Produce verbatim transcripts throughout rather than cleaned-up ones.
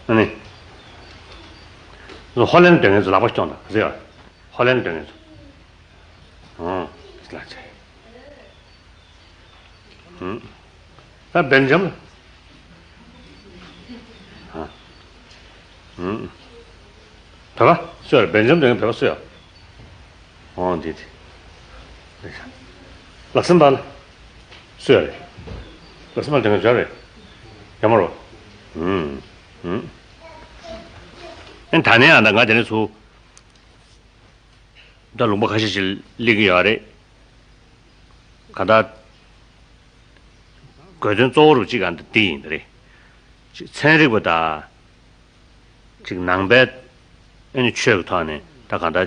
ཨ་ནི། ཧོ་ལན་སྡོད་མཁན་ཚོ་ལག་པ་སྐྱོང་དང་ག་ཚོད་ཡོད། ཧོ་ལན་སྡོད་མཁན་ཚོ། ཨོ། ལགས་ཆེ། ད་སྦེལ་ཇམ། བོད་པ་སུ་ཡོད། སྦེལ་ཇམ་དེ་བོད་པ་སུ་ཡོད། ཨོ་འདི་དེ། ལག་སེམས་པ་ལ་སུ་ཡོད་རེད། ལག་སེམས་པ་དེ་ང་འཇོག་རེད། ཡ་མ་རོ། ཨེ་ད་ནས་ཡང་ད་ང་དེ་ནས་ཚུར། ད་ལུང་པ་ཁ་ཤས་ཤིག་སླེབས་ཀྱི་ཡོད་རེད། ག་ད། དགོས་དོན་གཙོ་བོ་རུ་གཅིག་ག་འདི་འདི་ཡིན་ད་རེད། གཅིག་ཚན་རིག་པ་དང་། གཅིག་ནང་པའི་ཨེ་ནི་ཆོས་ཀྱི་ཐོག་ནས་ད་ག་ད།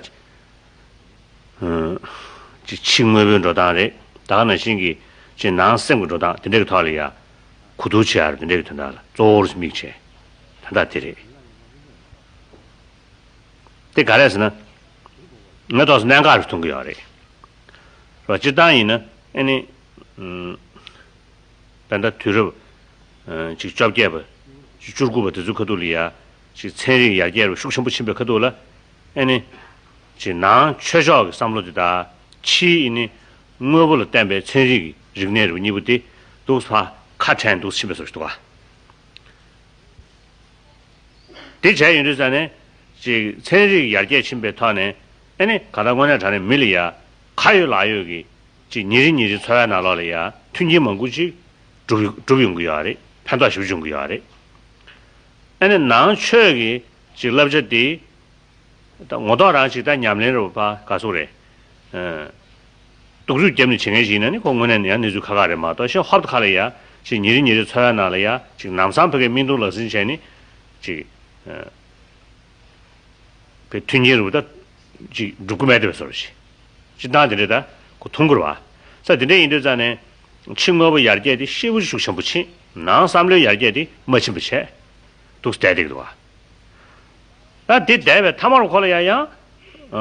གཅིག་ཕྱི་དངོས་པོའི་འགྲོ་སྟངས་རེད། ད་ག་ནང་བཞིན་གྱི་གཅིག་ནང་སེམས་ཀྱི་འགྲོ་སྟངས་དེ་འདྲའི་ཐོག་ལ་ཡ། གོ་བསྡུར་བྱེད་ཡ་རེད་དེ་འདྲའི་དོན་དག་ལ་གཙོ་བོ་རུ་དམིགས་བྱས། ད་ད་དེ་རེད། དེ་ག་རེ་ཟེར་ན། ངས་ཏོག་ཙམ་གནད་འགག་རེ་མཐོང་གི་ཡོད་རེད། རོ་སྤྱིར་བཏང་ཡིན་ན་ཨེ་ནི། ད་ལྟ་དུས་རབས་ཅིག་བཅོ་བརྒྱད་པ་ཅིག་བཅུ་དགུ་པ་དེ་ཚོའི་ཁ་ཐུག་ལ་ཡ་ཅིག་ཚན་རིག་ཡར་རྒྱས་རུ་ཤུགས་ཆེན་པོ་ཕྱིན་པའི་ཁ་ཐུག་ལ་ཨེ་ནི། ཅིག་ནང་ཆོས་ཕྱོགས་ཀྱི་བསམ་བློ་དེ་དང་ཕྱིའི་ཨེ་ནི། དངོས་པོ་ལ་བརྟེན་པའི་ཚན་རིག་གི་རིག་གནས་རུ་གཉིས་པོ་དེ་འདུག་ཕ་ཁ་བྲལ་འདུག་ཕྱིན་པའི་བཟོ་ཞིག་འདུག་ག་དེ་བྱས་ཡོང་དུས་ཙ་ནས་ཅིག་ཚན་རིག་ཡར་རྒྱས་ཕྱིན་པའི་ཐོག་ནས་ཨེ་ནི་ག་ད་དངོས་གནས་དྲང་གནས་མི་ལ་ཡ་ཁ་ཡོད་ལག་ཡོད་ཀྱི་ཅིག་ཉིན་རེ་ཉིན་རེ་འཚོ་བའི་ནང་ལོགས་ལ་ཡ་མཐུན་རྐྱེན་མང་པོ་ཅིག་འགྲུབ་འགྲུབ་ཡོང་གི་ཡོད་རེད། ཕན་ཐོགས་ཞེ་པོ་བྱུང་གི་ཡོད་རེད། ཨེ་ནི་ནང་ཆོས་ཀྱི་ཅིག་བསླབ་བྱ་དེ། ད་ངོ་ཐོག་རང་ཅིག་ད་ཉམས་ལེན་རུ་ཕ་ག་ཚོད་རེད། ཨ། སྡུག་རུས་རྒྱབ་ནས་བྱེད་མཁན་ཞིག་ཡིན་ན་ནི་ཁོ་དངོས་གནས་ནི་ཡང་གནས་ཚུལ་ཁག་ཁག་རེད་མ་གཏོགས་ཤེས་ཧོབ་ཁ་ལ་ཡ་ཅིག་ཉིན་རེ་ཉིན་རེ་འཚོ་བའི་ནང་ལ་ཡ་ཅིག་ལམ་སང་ཕ་གིའི་མིག་མཐོང་ལག་ཟིན་བྱས་ནི་ཅིག་ཨ། ཕའི་མཐུན་རྐྱེན་རུ་ད་ཅིག་འགྲུབ་ཀྱི་མེད་དེ་བས་སོར་ཞིག་སྤྱི་བཏང་དེ་འདྲས་ད་ཁོ་མཐོང་གི་རེད་བ། ས་དེ་འདྲས་ཡིན་དུས་ཙང་ནས་ཕྱི་དངོས་པོ་ཡར་རྒྱས་དེ་ཤེས་བུ་ཤུགས་ཆེན་པོ་ཕྱིན། ནང་བསམ་བློའི་ཡར་རྒྱས་དེ་མ་ཕྱིན་པ་བྱས། འདུག་བསྡད་བསྡད་ཀྱི་འདུག་བ། ད་དེ་བསྡད་པའི་མཐའ་མར་ཁོ་ལ་ཡང་ཡང་། ཨ།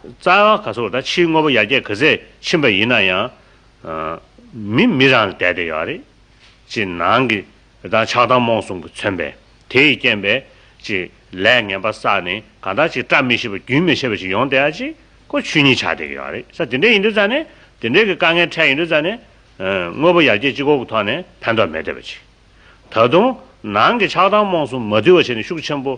རྩ་བ་ག་ཚོད་ད་ཕྱིའི་དངོས་པོ་ཡར་རྒྱས་ག་ཚད་ཕྱིན་པ་ཡིན་ན་ཡང་། ཨ། མི་མི་རང་ལ་བསྡད་བསྡད་ཡོད་རེད། ཅེས་ནང་གི་ད་ཆགས་སྡང་རྨོངས་གསུམ་གྱིས་མཚོན་པའི་དེ་ཡི་རྐྱེན་པས་ཅེས་ལས་ངན་པ་བསགས་ནས་གང་ལྟར་ཅིག་བཀྲ་མི་ཤིས་པ་རྒྱུན་མི་ཆད་པ་ཅིག་ཡོང་བསྡད་ཡ་ཅིག་ཁོ་ཆོས་ཉིད་ཆགས་བསྡད་ཀྱི་ཡོད་རེད། ས་དེ་འདྲ་ཡིན་དུས་ཙང་ནས་དེ་འདྲའི་གི་དཀའ་ངལ་འཕྲད་ཡིན་དུས་ཙང་ནས། ཨ། དངོས་པོ་ཡར་རྒྱས་གཅིག་པོ་གི་ཐོག་ནས་ཕན་ཐོགས་མེད་བསྡད་པ་ཅིག་ད་དུང་ནང་གི་ཆགས་སྡང་རྨོངས་གསུམ་མ་དུལ་བ་བྱས་ནས་ཤུགས་ཆེན་པོ་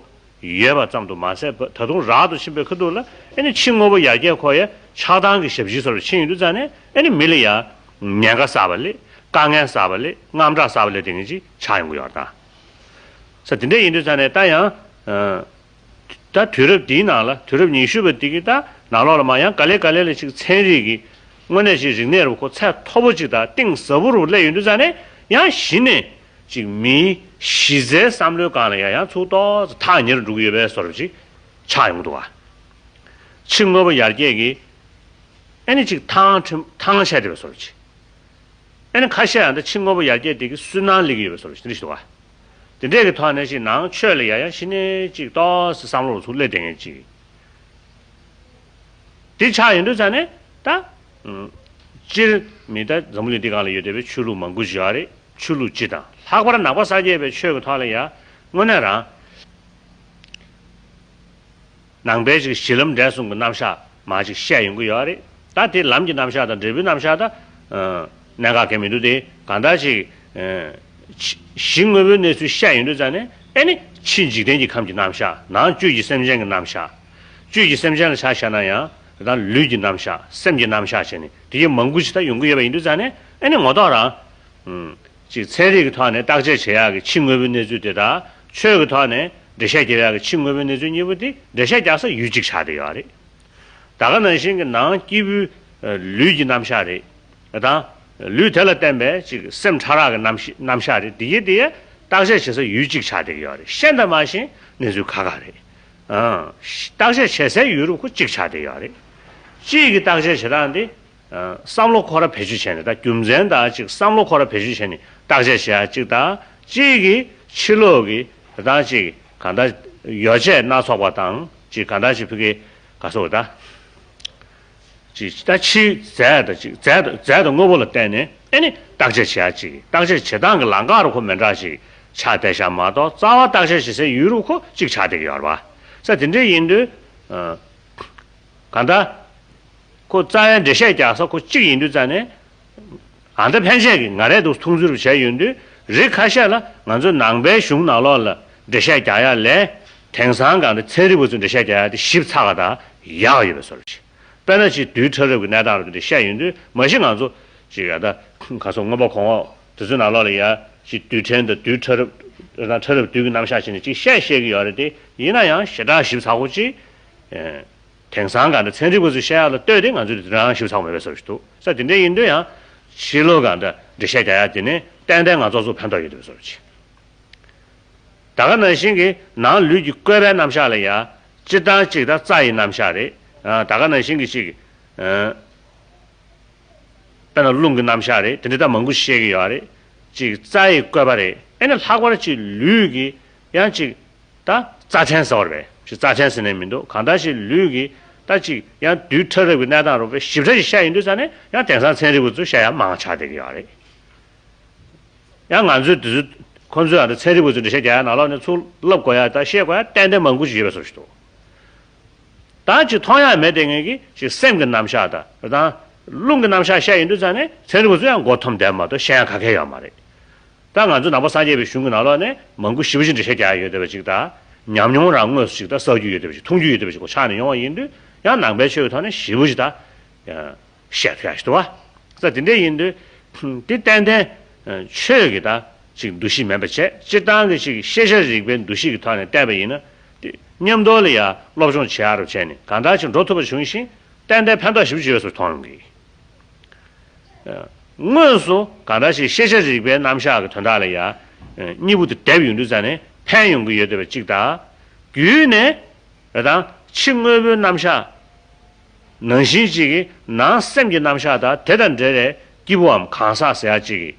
ཡོད་པ་ཙམ་དུ་མ་ཟད་པ་ད་དུང་རག་ཏུ་ཕྱིན་པའི་ཁ་ཐུག་ལ་ཨེ་ནི་ཕྱི་དངོས་པོ་ཡར་རྒྱས་ཁོ་ཡ་ཆགས་སྡང་གི་ཞབས་ཕྱི་སོར་ཕྱིན་ཡོང་དུས་ཙང་ནས་ཨེ་ནི་མི་ལ་ཡ་ཉེན་ཁ་བསགས་པ་ལས་དཀའ་ངལ་བསགས་པ་ལས་དངངས་སྐྲག་བསགས་པ་ལས་དེ་ངན་ཅིག་ཆགས་ཡོང་གི་ཡོད་རེད་ད། ས་དེ་འདྲ་ཡིན་དུས་ཙང་ནས་ད་ཡང་། ད་དུས་རབས་འདིའི་ནང་ལ་དུས་རབས་ཉི་ཤུ་པ་འདི་གི་ད་ནང་ལོགས་ལ་མ་ཡང་ག་ལེ་ག་ལེ་ལ་ཅིག་ཚན་རིག་གི་དངོས་གནས་ཅིག་རིག་གནས་རུ་ཁོ་ཚད་མཐོ་པོ་ཅིག་དང་གཏིང་ཟབ་པོ་རུ་སླེབས་ཡོང་དུས་ཙང་ནས་ཡང་གཞི་ནས་ཅིག་མིའི་གཞི་རྩའི་བསམ་བློའི་སྒང་ལ་ཡང་ཡང་ཚུར་ཏོག་ཙམ་ཐག་ཉེ་རུ་འགྲོ་གི་ཡོད་པའི་བཟོ་འདྲ་ཅིག་ཆགས་ཡོང་གི་འདུག་བ། ཕྱི་དངོས་པོ་ཡར་རྒྱས་ཀྱི་ཨེ་ནི་ཅིག་ཐང་ཁྲིམས་ཐང་ཆད་བསྡད་པའི་བཟོ་འདྲ་ཅིག་ཨེ་ནི་ཁ་ཤས་ཡང་ད་ཕྱི་དངོས་པོ་ཡར་རྒྱས་དེ་གི་སུན་སྣང་སླེབས་ཀྱི་ཡོད་པའི་བཟོ་འདྲ་ཅིག་དེ་འདྲ་ཞིག་འདུག་བ། དེ་འདྲས་ཀྱི་ཐོག་ནས་ཅིག་ནང་ཆོས་ལ་ཡ་ཡང་གཞི་ནས་ཅིག་ཏོག་ཙམ་བསམ་བློ་ཚུར་སླེབས་བསྡད་མཁན་ཅིག་དེ་ཆགས་ཡོང་དུས་ཙང་ནས་ད། སྤྱིར་མི་ད་འཛམ་བུ་གླིང་འདི་སྒང་ལ་ཡོད་བསྡད་པའི་ཆོས་ལུགས་མང་པོ་ཞིག་ཡོད་རེད། ཆོས་ལུགས་སྤྱི་དང་ལྷག་པར་ནང་པ་སངས་རྒྱས་པའི་ཆོས་ཀྱི་ཐོག་ལ་ཡ་དངོས་གནས་རང་། ནང་པའི་ཅིག་གཞི་ལམ་འབྲས་གསུམ་གྱི་རྣམ་གཞག་མ་ཅིག་བཤད་ཡོང་གི་ཡོད་རེད། ད་དེ་ལམ་གྱི་རྣམ་གཞག་དང་འབྲས་བུའི་རྣམ་གཞག་ད། གནད་འགག་གང་མི་འདུག་སྟེ་གང་ལྟར་ཅིག་ཕྱི་དངོས་པོའི་གནས་ཚུལ་བཤད་ཡོང་དུས་ཙང་ནས་ཨེ་ནི་ཕྱི་འཇིག་རྟེན་གྱི་ཁམས་ཀྱི་རྣམ་གཞག་ནང་བཅུད་ཀྱི་སེམས་ཅན་གྱི་རྣམ་གཞག་བཅུད་ཀྱི་སེམས་ཅན་ལ་ཆ་བཞག་ན་ཡང་དེ་དང་ལུས་ཀྱི་རྣམ་གཞག་སེམས་ཀྱི་རྣམ་གཞག་བྱས་ནས་དེ་གའི་མང་པོ་ཞིག་ད་ཡོང་གི་ཡོད་པ་ཡིན་དུས་ཙང་ནས་ཨེ་ནི་ངོ་ཐོག་རང་། ཅིག་ཚན་རིག་གི་ཐོག་ནས་བརྟག་དཔྱད་བྱེད་ཡག་གི་ཕྱི་དངོས་པོའི་གནས་ཚུལ་དེ་དང་ཆོས་ཀྱི་ཐོག་ནས་འགྲེལ་བཤད་རྒྱག་ཡག་གི་ཕྱི་དངོས་པོའི་གནས་ཚུལ་གཉིས་པོ་དེ་འགྲེལ་བཤད་རྒྱག་ས་ཡུལ་གཅིག་ཆགས་བསྡད་ཡོད་རེད། ད་ག་ནང་བཞིན་གྱི་ནང་སྐྱེས་བུའི་ལུས་ཀྱི་རྣམ་གཞག་རེད། དང་ལུས་དེ་ལ་བརྟེན་པའི་ཅིག་སེམས་ཕྲ་རགས་ཀྱི་རྣམ་ཤེས་རྣམ་གཞག་རེད། དེ་ཡི་དེ་ཡི་བརྟག་དཔྱད་བྱེད་ས་ཡུལ་གཅིག་ཆགས་བསྡད་ཀྱི་ཡོད་རེད། ཤེས་དང་མ་ཤེས་གནས་ཚུལ་ཁག་ཁག་རེད། ཨང་། བརྟག་དཔྱད་བྱེད་སའི་ཡུལ་རུ་ཁོ་གཅིག་ཆགས་བསྡད་ཀྱི་ཡོད་རེད། གཅིག་གི་བརྟག་དཔྱད་བྱེད་སྟངས་དེ། བསམ་བློ་ཁོ་ར་བེད་སྤྱོད་བྱས་ནས་ད་རྒྱུ་མཚན་དང་ཅིག་བསམ་བློ་ཁོ་ར་བེད་སྤྱོད་བྱས་ནས་བརྟག་དཔྱད་བྱེད་ཡ་གཅིག་དང་གཅིག་གིས་ ཕྱི་ལོགས་ཀྱི་ད་ལྟ་ཅིག་གང་ལྟར་ཡོ་བྱད་སྣ་ཚོགས་པ་དང་ཅིག་གང་ལྟར་ཅིག་ཕ་གི་ག་སོགས་ད། ཅིག་ད་ཕྱིའི་རྫས་དང་ཅིག་རྫས་དང་རྫས་དང་དངོས་པོ་ལ་བརྟེན་ནས་ཨེ་ནི་བརྟག་དཔྱད་བྱེད་ཡ་ཅིག་བརྟག་དཔྱད་བྱེད་སྟངས་ཀྱི་ལམ་ཁ་རུ་ཁོ་མི་འདྲ་ཞིག་ཆགས་བསྡད་ཤག་མ་གཏོགས་རྩ་བ་བརྟག་དཔྱད་བྱེད་སའི་ཡུལ་རུ་ཁོ་གཅིག་ཆགས་བསྡད་ཀྱི་ཡོད་རེད་པ། ས་དེ་འདྲ་ཡིན་དུས། གང་ལྟར། ཁོ་རྩ་བའི་འགྲེལ་བཤད་རྒྱག་ས་ཁོ་གཅིག་ཡིན་དུས་རྩ་ནས། ཨ་མདའ་ཕན་ཆད་ཀྱིས་ང་རས་འདུག་མཐོང་ཚུལ་རུ་བྱས་ཡོང་དུས་རིགས་ཁ་ཤས་ལ་ང་ཚོའི་ནང་པའི་གཞུང་ནང་ལོགས་ལ་འགྲེལ་བཤད་རྒྱག་ཡ་ལས་དེང་སང་གང་ལྟར་ཚན་རིག་པ་ཚོས་འགྲེལ་བཤད་རྒྱག་ཡ་དེ་ཞིབ་ཚགས་པ་དང་ཡག་ཡོད་པའི་བཟོ་འདྲ་ཅིག་དཔེར་ན་ཅིག་རྡུལ་ཕྲ་རབ་ཀྱི་གནས་སྟངས་རུ་དེ་འདྲ་བཤད་ཡོང་དུས་མ་གཞི་ང་ཚོ་ཅིག་ཡ་ད་ག་སོགས་མངོན་པ་གོང་འོག་དེ་ཚོའི་ནང་ལོགས་ལ་ཡ་ཅིག་རྡུལ་ཕྲན་དང་རྡུལ་ཕྲ་རབ་དང་ཕྲ་རབ་རྡུལ་གྱི་རྣམ་གཞག་བྱས་ནས་ཅིག་བཤད་བཤད་ཀྱི་ཡོད་རེད་དེ་ཡིན་ན་ཡང་ཞེ་དྲག་ཞིབ་ཚགས་པོ་ཅིག་དེང་སང་གང་འདྲ་ཚན་རིག་པ་ཚོས་བཤད་ཡག་ལ་ལྟོས་ཏེ་ང་ཚོས་དེ་རང་ཞིབ་ཚགས་མེད་པའི་བཟོ་ཞིག་འདུག་ས་དེ་འདྲ་ཡིན་དུས་ཡང་ཕྱི་ལོགས་གང་འདྲ་འགྲེལ་བཤད་རྒྱག་ཡག་དེ་ནི་ཏན་ཏན་ང་ཚོ་ཚོ་ཕན་ཐོགས་ཡོད་པའི་བཟོ་ཅིག་ད་ག་ནང་བཞིན་གྱི་ནང་ལུས་ཀྱི་བཀོད་པའི་རྣམ་གཞག་ལ་ཡང་སྤྱིར་བཏང་གཅིག་ད་རྩ་ཡི་རྣམ་གཞག་རེད། ད་ག་ནང་བཞིན་གྱི་གཅིག་དཔེར་ན་རླུང་གི་རྣམ་གཞག་རེད། དེ་འདྲ་ད་མང་པོ་བཤད་ཀྱི་ཡོད་རེད། གཅིག་རྩ་ཡི་བཀོད་པ་རེད། ཨེ་ནི་ལྷག་པར་གཅིག་ལུས་ཀྱི་ཡང་གཅིག་ད་རྩ་ཕྲན་ཟེར་བ་རེད་པས། ཅིག་རྩ་ཕྲན་ཟེར་ནས་མི་འདུག་གང་ལྟར་ཞིག་ལུས་ཀྱི་ད་ཅིག་ཡང་རྡུལ་ཕྲ་རབ་ཀྱི་གནས་སྟངས་རུ་དཔེ་ཞིབ་ཕྲ་ཞིག་བཤད་ཡོང་དུས་ཙང་ནས་ཡང་དེང་སང་ཚན་རིག་པ་ཚོས་བཤད་ཡ་མང་ཆགས་བསྡད་ཀྱི་ཡོད་རེད། ཡང་ང་ཚོས་དེ་ཚོ་ཁོ་ཚོས་ཨ་ད་ཚན་རིག་པ་ཚོས་འགྲེལ་བཤད་རྒྱག་ཡ་ནང་ལོགས་ནས་ཚུར་བསླབ་དགོས་ཡ་ད་བཤད་དགོས་ཡ་ཏན་ཏན་མང་པོ་ཞིག་ཡོད་པའི་བཟོ་ཞིག་འདུག་ད་ཅིག་མཐོང་ཡ་མེད་དེ་ངེད་ཀྱིས་ཅིག་སེམས་ཀྱི་རྣམ་གཞག་དང་རེད་དང་རླུང་གི་རྣམ་གཞག་བཤད་ཡོང་དུས་ཙང་ནས་ཚན་རིག་པ་ཚོས་ཡང་མགོ་འཐོམས་བསྡད་མ་གཏོགས་བཤད་ཡ་ག་གེ་ཡོད་མ་རེད། ད་ང་ཚོ་ནང་པ་སངས་རྒྱས་པའི་གཞུང་གི་ནང་ལོགས་ནས་མང་པོ་ཞེ་པོ་ཅིག་འགྲེལ་བཤད་རྒྱག་ཡ་ཡོད་བསྡད་པ་ཅིག་དང་ཉམས་མྱོང་རང་དངོས་སུ་ཅིག་ད་བསགས་རྒྱུ་ཡོད་བསྡད་པ་ཅིག་མཐོང་རྒྱུ་ཡོད་བསྡད་པ་ཅིག་གོ་ཆགས་ནས་ཡོང་བ་ཡིན་དུས་ཡང་ནང་པའི་ཆོས་ཀྱི་ཐོག་ནས་ཞེ་པོ་ཅིག་ད། བཤད་ཐུབ་ཡ་ཞིག་འདུག་བ། ས་དེ་འདྲ་ཡིན་དུས། དེ་ཏན་ཏན་ཆོས་ཀྱི་ད་ཅིག་འདུ་ཤེས་མེད་པ་བྱས་སྤྱིར་བཏང་གི་ཅིག་ཤེས་བྱ་རིག་པའི་འདུ་ཤེས་ཀྱི་ཐོག་ནས་བལྟས་པ་ཡིན་ན། དེ་མཉམ་དུ་ལ་ཡ་སློབ་སྦྱོང་བྱེད་ཡ་རུ་བྱས་ནས་གང་ལྟར་ཅིག་འགྲོ་ཐུབ་པ་བྱུང་ཞིང་ཏན་ཏན་ཕན་ཐོགས་ཞེ་པོ་ཅིག་ཡོད་པ་མཐོང་ཡོང་གི། དངོས་སུ་གང་ལྟར་ཅིག་ཤེས་བྱ་རིག་པའི་རྣམ་གཞག་གི་དོན་དག་ལ་ཡ། གཉིས་པོ་དེ་བསྡེབས་ཡོང་དུས་ཙང་ནས་ཕན་ཡོང་གི་ཡོད་བསྡད་པ་ཅིག་དང་། བརྒྱུད་ནས། རེད་དང་། ཕྱི་དངོས་པོའི་རྣམ་གཞག་ནང་བཞིན་གཅིག་གི་ནང་སེམས་ཀྱི་རྣམ་གཞག་དང་དེ་དང་འབྲེལ་བའི་སྐྱེས་བུའམ་གང་ཟག་ཟེར་ཡ་གཅིག་གི་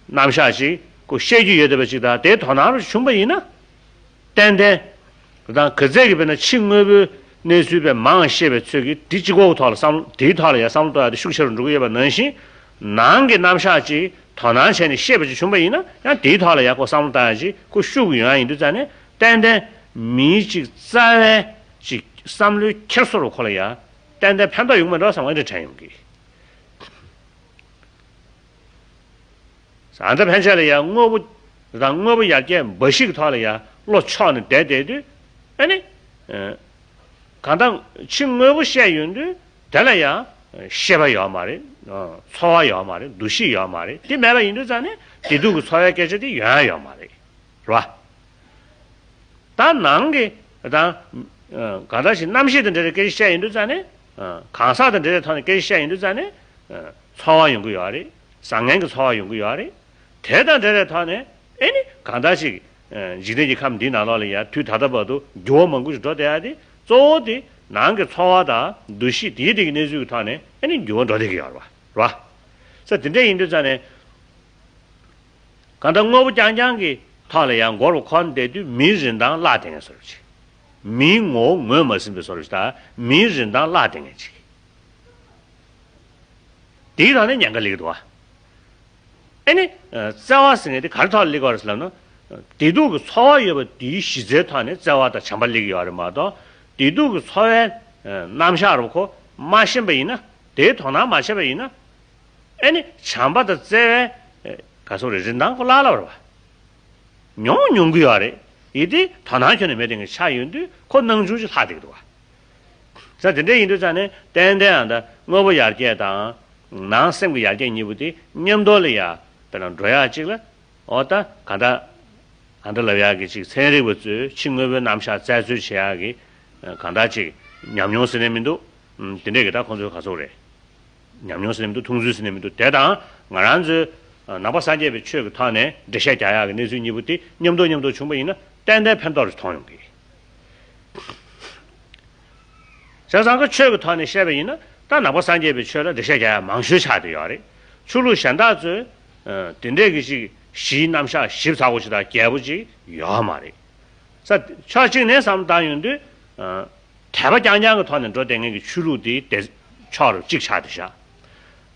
རྣམ་གཞག་ཅིག་ཁོ་བཤད་རྒྱུ་ཡོད་བསྡད་པ་ཅིག་དང་དེའི་དོ་སྣང་རུ་བྱུང་པ་ཡིན་ན། ཏན་ཏན། རེད་དང་། ག་ཚད་ཀྱི་དཔེར་ན་ཕྱི་དངོས་པོའི་གནས་ཚུལ་དཔེ་མང་བཤད་པའི་ཚོད་ཀྱིས་དེ་གཅིག་པོའི་ཐོག་ལ་བསམ་བློ་དེའི་ཐོག་ལ་ཡང་བསམ་བློ་གཏོང་ཡ་དེ་ཤུགས་ཆེ་རུ་འགྲོ་གི་ཡོད་པ་ནང་བཞིན། ནང་གི་རྣམ་གཞག་ཅིག་དོ་སྣང་བྱས་ནས་བཤད་པ་ཅིག་བྱུང་པ་ཡིན་ན་ཡང་དེའི་ཐོག་ལ་ཡང་ཁོ་བསམ་བློ་བཏང་ཡ་ཅིག་ཁོ་ཤུགས་ཡོང་ཡ་ཡིན་དུས་ཙང་ནས་ཏན་ཏན་མིའི་ཅིག་རྩ་བའི་ཅིག་བསམ་བློའི་འཁྱེར་སོ་རུ་ཁོ་ལ་ཡང་ཏན་ཏན་ཕན་ཐོགས་ཡོང་མེད་འགྲོ་བསམ་པ་འདི་དྲན་ཡོང་གི། ཨ་ད་ཕན་ཆད་ལ་ཡང་དངོས་པོ་དང་དངོས་པོ་ཡར་རྒྱས་འབའ་ཞིག་གི་ཐོག་ལ་ཡང་བློ་ཕྱོགས་ནས་བསྡད་བསྡད་དུས་ཨ་ནི། གང་ལྟར་ཕྱི་དངོས་པོ་བཤད་ཡོང་དུས་དེ་ལ་ཡང་ཤེས་པ་ཡོད་མ་རེད། ཚོར་བ་ཡོད་མ་རེད། འདུ་ཤེས་ཡོད་མ་རེད། དེ་མེད་པ་ཡིན་དུས་ཙང་ནས་བདེ་སྡུག་གི་ཚོར་བའི་སྐད་ཆ་དེ་ཡོང་ཡ་ཡོད་མ་རེད། རེད་བ། ད་ནང་གི་ད་གང་ལྟར་ཞིག་རྣམ་ཤེས་དང་འབྲེལ་བའི་སྐད་ཆ་བཤད་ཡོང་དུས་ཙང་ནས། གང་ཟག་དང་འབྲེལ་བའི་ཐོག་ནས་སྐད་ཆ་བཤད་ཡོང་དུས་ཙང་ནས། ཚོར་བ་ཡོང་གི་ཡོད་རེད། བཟང་ངན་གྱི་ཚོར་བ་ཡོང་གི་ཡོད་རེད། དེ་དང་འབྲེལ་བའི་ཐོག་ནས་ཨེ་ནི་གང་ལྟར་ཞིག་འཇིག་རྟེན་གྱི་ཁམས་འདིའི་ནང་ལོགས་ལ་ཡང་དུས་ད་ལྟ་བར་དུ་འགྱུར་བ་མང་པོ་ཞིག་འགྲོ་བསྡད་ཡ་དེ་གཙོ་བོ་དེ་ནང་གི་ཚོར་བ་དང་འདུ་ཤེས་དེའི་སྟེང་གི་གནས་ཚུལ་གྱི་ཐོག་ནས་ཨེ་ནི་འགྱུར་བ་འགྲོ་བསྡད་ཀྱི་ཡོད་རེད་བ། རེད་བ། ས་དེ་འདྲ་ཡིན་དུས་ཙང་ནས་གང་ལྟར་དངོས་པོ་རྐྱང་རྐྱང་གི་ཐོག་ལ་ཡང་འགོར་བ་ཁོ་ན་བསྡད་དུས་མིའི་རིན་ཐང་བརླག་བསྡད་མཁན་བཟོ་འདྲ་ཅིག་མིའི་ངོ་བོ་ངོས་མ་ཟིན་པའི་བཟོ་འདྲ་ཅིག་དང་མིའི་རིན་ཐང་བརླག་བསྡད་མཁན་ཅིག་དེའི་ཐོག་ནས་ཉེན་ཁ་སླེབས་ཀྱི་འདུག་བ། ཨེ་ནི། བརྩེ་བ་ཟེར་མཁན་དེ་ག་རེ་ཐོག་ལ་སླེབས་ཀྱི་ཡོད་རེད་ཟེར་ལབ་ན། བདེ་སྡུག་གི་ཚོར་བ་ཡོད་པ་དེའི་གཞི་རྩའི་ཐོག་ནས་བརྩེ་བ་དང་བྱམས་པ་སླེབས་ཀྱི་ཡོད་རེད་མ་གཏོགས། བདེ་སྡུག་གི་ཚོར་བའི་རྣམ་གཞག་རུ་ཁོ་མ་ཤེས་པ་ཡིན་ན། དེའི་དོ་སྣང་མ་བྱས་པ་ཡིན་ན། ཨེ་ནི་བྱམས་པ་དང་བརྩེ་བའི་ག་སོགས་རེད་རིན་ཐང་ཁོ་བརླག་བརླག་རེད་བ། མྱོང་མྱོང་གི་ཡོད་རེད། ཡིན་ཏེ་དོ་སྣང་ཁྱོན་ནས་མེད་དེ་ངས་ཆགས་ཡོང་དུས་ཁོ་སྣང་ཆུང་ཅིག་ལྷག་བསྡད་ཀྱི་འདུག་བ། ས་དེ་འདྲ་ཡིན་དུས་ཙང་ནས་ཏན་ཏན་ཨ་ད་དངོས་པོ་ཡར་རྒྱས་དང་། ནང་སེམས་ཀྱི་ཡར་རྒྱས་གཉིས་པོ་དེ་མཉམ་དུ་ལ་ཡ་དཔེར་ན་འགྲོ་ཡག་ཅིག་ལ། འོ་ད་ག་ད། ཨ་ད་ལབ་ཡག་གི་ཅིག་ཚན་རིག་པ་ཚོས་ཕྱི་དངོས་པོའི་རྣམ་གཞག་རྩད་འཚོལ་བྱེད་ཡག་གི་གང་ལྟར་ཅིག་ཉམས་མྱོང་ཟེར་ནས་མི་འདུག་དེ་འདྲས་ཀྱི་ད་ཁོང་ཚོའི་ག་ཚོད་རེད། ཉམས་མྱོང་ཟེར་ནས་མི་འདུག་མཐོང་ཚུལ་ཟེར་ནས་མི་འདུག་དེ་དང་ང་རང་ཚོའི་ནང་པ་སངས་རྒྱས་པའི་ཆོས་ཀྱི་ཐོག་ནས་འགྲེལ་བཤད་རྒྱག་ཡག་གི་གནས་ཚུལ་གཉིས་པོ་དེ་མཉམ་དུ་མཉམ་དུ་བྱུང་པ་ཡིན་ན་ཏན་ཏན་ཕན་ཐོགས་རེ་མཐོང་ཡོང་གི། བྱས་ཙང་ཁོ་ཆོས་ཀྱི་ཐོག་ནས་བཤད་པ་ཡིན་ན་ད་ནང་པ་སངས་རྒྱས་པའི་ཆོས་ལ་འགྲེལ་བཤད་རྒྱག་ཡག་མང་ཤོས་ཆགས་བསྡད་ཡོད་རེད། ཆོས་ལུགས་གཞན་དག་ཚོས་དེ་འདྲས་ཀྱི་ཅིག་ གཞིའི་རྣམ་གཞག་ཞིབ་ཚགས་པོ་ཞིག་དང་རྒྱས་པོ་ཅིག་ཡོད་མ་རེད། ས་ཕྱོགས་གཅིག་ནས་བསམ་བློ་བཏང་ཡོང་དུས། ཨ། དད་པ་རྐྱང་རྐྱང་གི་ཐོག་ནས་འགྲོ་བསྡད་མཁན་གྱི་ཆོས་ལུགས་དེ་དེ་ཕྱོགས་རུ་གཅིག་ཆགས་བསྡད་ཤག་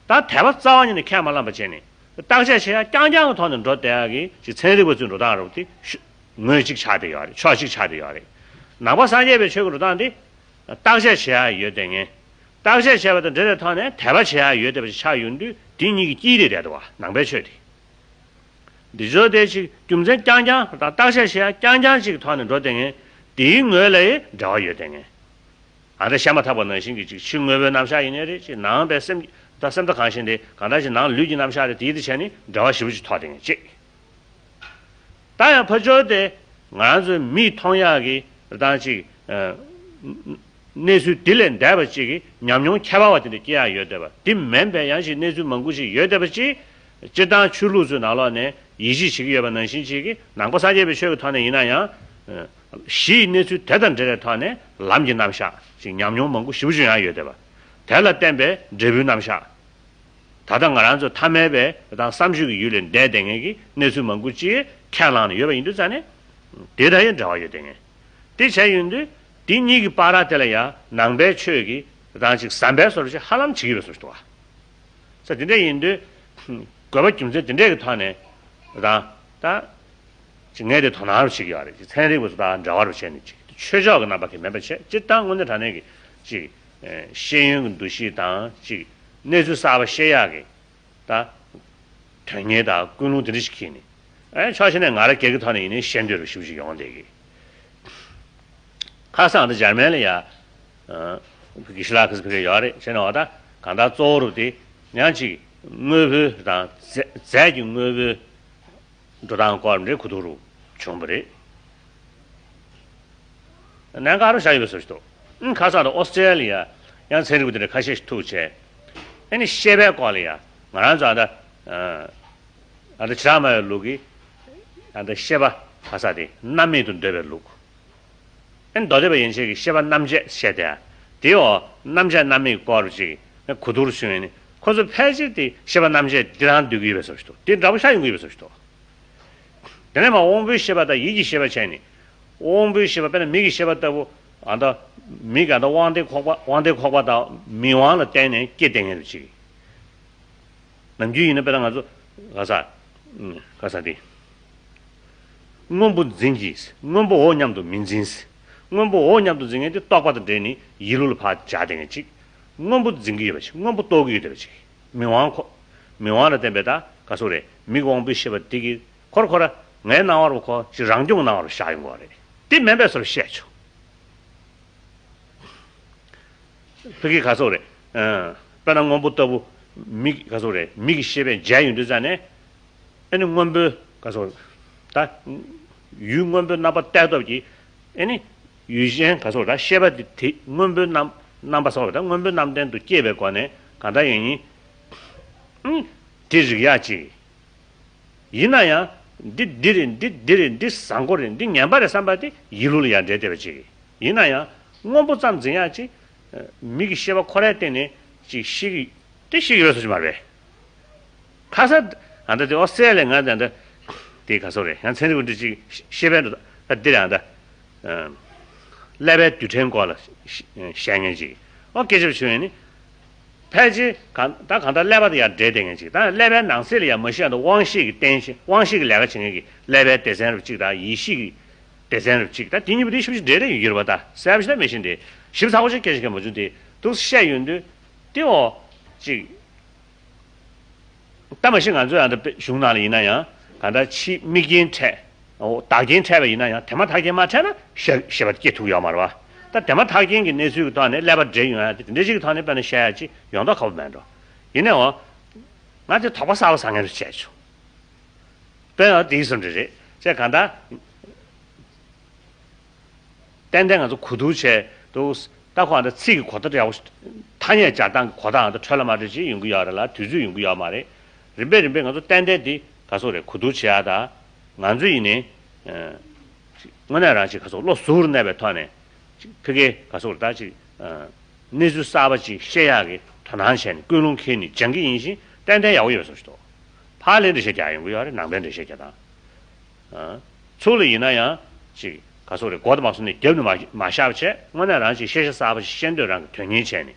ད་དད་པ་རྩ་བ་ཉིད་ནས་ཁས་མ་བླངས་པ་བྱས་ནས་བརྟག་དཔྱད་བྱེད་ཡ་རྐྱང་རྐྱང་གི་ཐོག་ནས་འགྲོ་བསྡད་ཡ་གི་ཅིག་ཚན་རིག་པ་ཚོའི་འགྲོ་སྟངས་རུ་དེ་ཤ- ངོས་གཅིག་ཆགས་བསྡད་ཡོད་རེད། ཕྱོགས་གཅིག་ཆགས་བསྡད་ཡོད་རེད། ནང་པ་སངས་རྒྱས་པའི་ཆོས་ཀྱི་འགྲོ་སྟངས་དེ་བརྟག་དཔྱད་བྱེད་ཡ་ཡོད་བསྡད་མཁན། བརྟག་དཔྱད་བྱས་པ་དང་འབྲེལ་བའི་ཐོག་ནས་དད་པ་བྱེད་ཡ་ཡོད་བསྡད་པ་ཞིག་ཆགས་ཡོང་དུས་དེ་གཉིས་ཀྱི་དཀྱིལ་རེད་བསྡད་འདུག་བ། ནང་པའི་ཆོས་དེ། འདི་ཚོ་དེ་ཅིག་རྒྱུ་མཚན་རྐྱང་རྐྱང་དང་བརྟག་དཔྱད་བྱེད་ཡ་རྐྱང་རྐྱང་ཅིག་གི་ཐོག་ནས་འགྲོ་བསྡད་མཁན་དེའི་ངོས་ལ་ཡི་འབྲེལ་བ་ཡོད་བསྡད་མཁན། ཨ་ད་བཤད་མ་ཐག་པ་ནང་བཞིན་གྱི་ཅིག་ཕྱི་དངོས་པོའི་རྣམ་གཞག་ཡིན་ནའི་རེད། ཅིག་ནང་པའི་སེམས་ད་སེམས་ད་གང་ཞིག་འདི་གང་ལྟར་ཅིག་ནང་ལུས་ཀྱི་རྣམ་གཞག་རེད། དེའི་དེ་བྱས་ནི་འབྲེལ་བ་ཞེ་པོ་ཅིག་ཐོགས་བསྡད་མཁན་ཅིག་ད་ཡང་ཕར་ཕྱོགས་དེ་ང་རང་ཚོའི་མིས་མཐོང་ཡག་གི་རེ་སྟངས་ཅིག་ཨ། གནས་ཚུལ་དེ་ལས་འདས་པ་ཅིག་གི་ཉམས་མྱོང་ཁྱད་པར་བ་དེ་འདྲ་སྐྱེ་ཡག་ཡོད་བསྡད་པ། དེ་མིན་པའི་ཡང་ཞིག་གནས་ཚུལ་མང་པོ་ཞིག་ཡོད་བསྡད་པ་ཅིག་སྤྱིར་བཏང་ཆོས་ལུགས་ཚོའི་ནང་ལོགས་ནས་ཡིད་ཆེས་བྱེད་ཀྱི་ཡོད་པ་ནང་བཞིན་ཅིག་གི་ནང་པ་སངས་རྒྱས་པའི་ཆོས་ཀྱི་ཐོག་ནས་ཡིན་ན་ཡང་། ཨ། གཞི་ཡི་གནས་ཚུལ་དེ་དང་འབྲེལ་བའི་ཐོག་ནས་ལམ་གྱི་རྣམ་གཞག་ཅིག་ཉམས་མྱོང་མང་པོ་ཞེ་པོ་ཅིག་ཡང་ཡོད་བསྡད་པ། དེ་ལ་བརྟེན་པའི་འབྲས་བུའི་རྣམ་གཞག་ད་ལྟ་ང་རང་ཚོ་ཐ་མལ་པའི་དང་བསམ་བརྗོད་ཀྱི་ཡུལ་ལས་འདས་བསྡད་མཁན་གྱི་གནས་ཚུལ་མང་པོ་ཅིག་ཁས་བླངས་ནས་ཡོད་པ་ཡིན་དུས་ཙང་ནས། དེ་དང་ཡང་འབྲེལ་བ་ཡོད་བསྡད་མཁན། དེ་བྱས་ཡོང་དུས་དེ་གཉིས་ཀྱི་བར་དེ་ལ་ཡང་ནང་པའི་ཆོས་ཀྱི་རང་ཅིག་ཟམ་པའི་བཟོ་འདྲ་ཅིག་ཧ་ལམ་བྱེད་ཀྱི་ཡོད་པའི་བཟོ་ཞིག་འདུག་བ། ས་དེ་འདྲ་ཡིན་དུས། དགོས་པ་རྒྱུ་མཚན་དེ་འདྲའི་གི་ཐོག་ནས། རང་ད། ཅིག་ངས་དེ་དོ་སྣང་རུ་བྱེད་ཀྱི་ཡོད་རེད། ཅིག་ཚན་རིག་པ་ཚོ་དང་འབྲེལ་བ་རུ་བྱས་ནས་ཅིག་ཆོས་ཕྱོགས་ཀྱི་རྣམ་པ་གི་མིན་པ་བྱས། སྤྱིར་བཏང་དངོས་གནས་དྲང་གནས་ཀྱི་ཅིག་ཨེ། ཤེས་ཡོན་གྱི་འདུ་ཤེས་དང་ཅིག་གནས་ཚུལ་གསར་པ་ཤེས་ཡག་གི་ད་དོན་གཉེར་དང་ཀུན་སློང་དེ་འདྲ་ཞིག་འཁྱེར་ནས། ཨེ། ཕྱོགས་གཞན་ནས་ང་རང་སྒེར་གྱི་ཐོག་ནས་ཡིན་ནའི་ཤེས་འདོད་རུ་ཞེ་པོ་ཞིག་ཡོང་བསྡད་ཀྱི། ཁ་སང་འདི་འཇར་མན་ལ་ཡ། ཨ། ཕ་གི་ཤི་ལ་ཁི་སི་ཕ་གི་ཡོད་རེད། བྱས་ན་འོ་ད་གང་ལྟར་གཙོ་བོ་རུ་དེ་ཡང་ཅིག་དངོས་པོའི་དང་རྫས་རྫས་ཀྱི་དངོས་པོའི་འགྲོ་སྟངས་སྐོར་འདྲའི་གོ་བསྡུར་རུ་བྱུང་བ་རེད། གནད་འགག་རུ་བཞག་ཡོད་པའི་བཟོ་ཞིག་འདུག་ཨང་། ཁ་སང་དུ་ཨོ་སི་ཀྲེ་ལི་ཡ་ཡང་ཚན་རིག་པ་དེ་འདྲ་ཁ་ཤས་ཤིག་ཐུག་བྱས། ཨ་ནི་ཤེས་པའི་སྐོར་ལ་ཡ་ང་རང་ཚོ་ཨ་ད། ཨ་ད་ཕྱི་ལ་མ་ཡོད་ལུགས་ཀྱི་ཨ་ད་ཤེས་པ་ཁ་ས་དེ་རྣམ་མེད་དུ་འདོད་པའི་ལུགས། ཨ་ནི་མདོ་སྡེ་པ་ཡན་ཆད་ཀྱི་ཤེས་པ་རྣམ་བཅད་བཤད་དེ། དེའོ་རྣམ་བཅད་རྣམ་དབྱེ་སྐོར་ཅིག་གོ་བསྡུར་བྱུང་ཡོད་ནི་ཁོ་ཚོ་ཕལ་ཆེར་དེ་ཤེས་པ་རྣམ་བཅད་འདི་རང་འདོད་ཀྱི་ཡོད་པའི་བཟོ་ཞིག་འདུག་དེ་འདྲ་པོ་ཤ་ཡོང་གི་ཡོད་པའི་བཟོ་ཞིག་འདུག་དེ་ནས་མ་དབང་པོའི་ཤེས་པ་དང་ཡིད་ཀྱི་ཤེས་པ་བྱས་ནས། དབང་པོའི་ཤེས་པ་དཔེར་ན་མིག་གི་ཤེས་པ་ལྟ་བུ། ཨ་ད། མིག་ཨ་ད་དབང་ལྡན་ཁོག་པ་དབང་ལྡན་ཁོག་པ་དང་མིག་དབང་ལ་བརྟེན་ནས་སྐྱེ་བསྡད་མཁན་རུ་ཅིག་ནམ་རྒྱུན་ཡིན་ན་དཔེར་ན་ང་ཚོ་ག་ས། ག་ས་དེ། སྔོན་པོ་འཛིན་གྱི། སྔོན་པོའོ་སྙམ་དུ་མི་འཛིན། སྔོན་པོའོ་སྙམ་དུ་འཛིན་མཁན་དེ་རྟོག་པ་དང་འབྲེལ་ནས་ཡིད་བློ་ལ་ཕར་འཇགས་བསྡད་མཁན་ཅིག་སྔོན་པོ་འཛིན་གྱི་ཡོད་པ་ཅིག་སྔོན་པོ་རྟོགས་ཀྱི་ཡོད་བསྡད་པ་ཅིག་མིག་དབང་ཁོ། མིག་དབང་ལ་བརྟེན་པའི་ད་ག་སོག་རེད། མིག་དབང་པོའི་ཤེས་པ་དེ་གིས་ཁོར་ཁོ་ར་ངའི་སྣང་བར་ཁོ་ཅིག་རང་སྐྱོང་གི་སྣང་བར་བཞག་ཡོང་གི་རེད། དེ་མིན་པའི་བཟོ་འདྲ་བཤད་ཆོག་ཕ་གི་ག་སོག་རེད། ཨ། དཔེར་ན་སྔོན་པོ་ལྟ་བུ། མིག་ག་སོག་རེད། མིག་གི་ཤེས་པས་མཇལ་ཡོང་དུས་ཙ་ནས། ཨ་ནི་སྔོན་པོའི་ག་སོག་ད། ཡུལ་སྔོན་པོའི་རྣམ་པ་གཏད་སྟོབས་ཀྱིས། ཨ་ནི། ཡུལ་གཞན་ག་སོག་ད་ཤེས་པ་དེ་དེ་སྔོན་པོའི་རྣམ་རྣམ་པ་སོགས་པ་དང་སྔོན་པོའི་རྣམ་ལྡན་དུ་སྐྱེས་པའི་སྒོ་ནས་གང་ལྟར་ཡིན་ཡིན། ཨང་། དེ་རིག་ཡག་ཅིག་ཡིན་ན་ཡང་། འདི་འདི་རེད། འདི་འདི་རེད། འདི་བཟང་པོ་རེད། འདི་ངན་པ་རེད་བསམ་པ་དེ་ཡིད་བློ་ལ་ཡར་འདྲེས་བསྡད་པ་ཅིག་ཡིན་ན་ཡང་། སྔོན་པོ་ཙམ་འཛིན་ཡག་ཅིག་མིག་གི་ཤེས་པ་ཁོ་རའི་སྟེང་ནས་ཅིག་ཤེས་ཀྱི། དེ་ཤེས་ཀྱི་ཡོད་བཟོ་ཅིག་མ་རེད། ཁ་ས། ཨ་ད་དེ་ཨོ་སི་ཀྲེ་ལི་ཡ་ང་ད་ད། དེ་ག་སོག་རེད། ཡང་ཚན་རིག་པ་འདི་ཅིག་ཤེས་པའི་འགྲོ་ད་འདིར་ཨ་ད། ཀླད་པའི་རྡུལ་ཕྲན་སྐོར་ལ་བཤད་མཁན་ཅིག་ཨོ་སྐད་ཆ་བྱུང་ཡོད་ནི། ཕལ་ཆེར་གང་ད་གང་ལྟར་ཀླད་པ་དང་ཡང་འབྲེལ་བསྡད་མཁན་ཅིག་ད་ཀླད་པའི་ནང་གསེས་ལ་ཡང་མ་གཞི་ཨ་ད་དབང་ཤེས་ཀྱི་རྟེན་གཞི། དབང་ཤེས་ཀྱི་ལས་ཀ་བྱེད་མཁན་གྱི་ཀླད་པའི་སྡེ་ཚན་རབ་གཅིག་དང་ཡིད་ཤེས་ཀྱི་སྡེ་ཚན་རབ་གཅིག་ད་དེ་གཉིས་པོ་དེ་ཞིབ་ཞིབ་འབྲེལ་རེ་ཡོད་ཀྱི་རེད་པ། ད་གསལ་པོ་ཞིག་ད་མེད་བཞིན་དེ་ཞིབ་ཚགས་པོ་ཞིག་སྐད་ཆ་བཤད་མ་བྱུང་དེ་འདུག་བཤད་ཡོང་དུས་དེ་འོ་ཅིག་ད་མ་གཞི་ང་ཚོའི་ཨ་ད་དཔེ་གཞུང་ནང་ལ་ཡིན་ན་ཡང་གང་ལྟར་ཕྱིའི་དམིགས་རྐྱེན་འཕྲད། འོ་བདག་རྐྱེན་འཕྲད་པ་ཡིན་ན་ཡང་དེ་མ་ཐག་རྐྱེན་མ་འཕྲད་ན་ཤེས་ཤེས་པ་སྐྱེ་ཐུབ་ཡོད་མ་རེད་པ། ད་དེ་མ་ཐག་རྐྱེན་གྱི་གནས་ཚུལ་གྱི་ཐོག་ནས་ཀླད་པ་འདྲེས་ཡོང་ཡ་དེ་དེ་འདྲ་ཞིག་གི་ཐོག་ནས་དཔེར་ན་བཤད་ཡ་ཅིག་ཡོང་མདོག་ཁ་པོ་མེད་འགྲོ། ཡིན་ནའང་ང་དེ་དོགས་པ་གསར་པ་ཟ་མཁན་རེད་བྱས་བྱུང་། དཔེར་ན་དེའི་བཟོ་འདྲ་རེད་བྱས་གང་ལྟར། ཏན་ཏན་ང་ཚོ་གོ་བསྡུར་བྱས་འདུག་ད་ཁོ་ཨ་ད་ཚིག་གི་གོ་བརྡ་ཡག་པོ་ཐ་སྙད་སྦྱར་སྟངས་ཀྱི་གོ་བརྡའང་ད་འཕྲོད་ལ་མ་འཕྲོད་ཅིག་ཡོང་གི་ཡོད་རེད་ལ། དུས་ཚོད་ཡོང་གི་ཡོད་མ་རེད། རིམ་པས་རིམ་པས་ང་ཚོ་ཏན་ཏན་འདི་ག་སོག་རེད། གོ་བསྡུར་བྱེད་ཡ་ད་ང་ཚོ་ཡིན་ནའི། ཨ། དངོས་གནས་རང་ཅིག་ག་སོག་བློ་གཟུ་བོར་གནས་པའི་ཐོག་ནས་ཅིག་ཕ་གིའི་ག་སོག་རེད། ད་ཅིག་ཨ། གནས་ཚུལ་གསར་པ་ཅིག་ཤེས་ཡག་གི་དོ་སྣང་བྱས་ནས་ཀུན་སློང་འཁྱེར་ནས་སྦྱང་གི་ཡིན་ཞིང་ཏན་ཏན་ཡག་པོ་ཡོད་པའི་བཟོ་ཞིག་འདུག་ཧ་ལས་འགྲེལ་བཤད་རྒྱག་ཡོང་གི་ཡོད་རེད། ནང་པའི་འགྲེལ་བཤད་རྒྱག་སྟངས། ཨ། ཚུར་ལ་ཡིན་ན་ཡང་ཅིག་ག་སོག་རེད། མགོ་དང་མ་སོང་ནས་རྒྱབ་ནས་མ་མ་བཞག་པ་བྱས། དངོས་གནས་རང་ཅིག་ཤེས་བྱ་གསར་པ་ཞིག་ཤེས་འདོད་རང་གི་དོན་གཉེར་བྱས་ནས་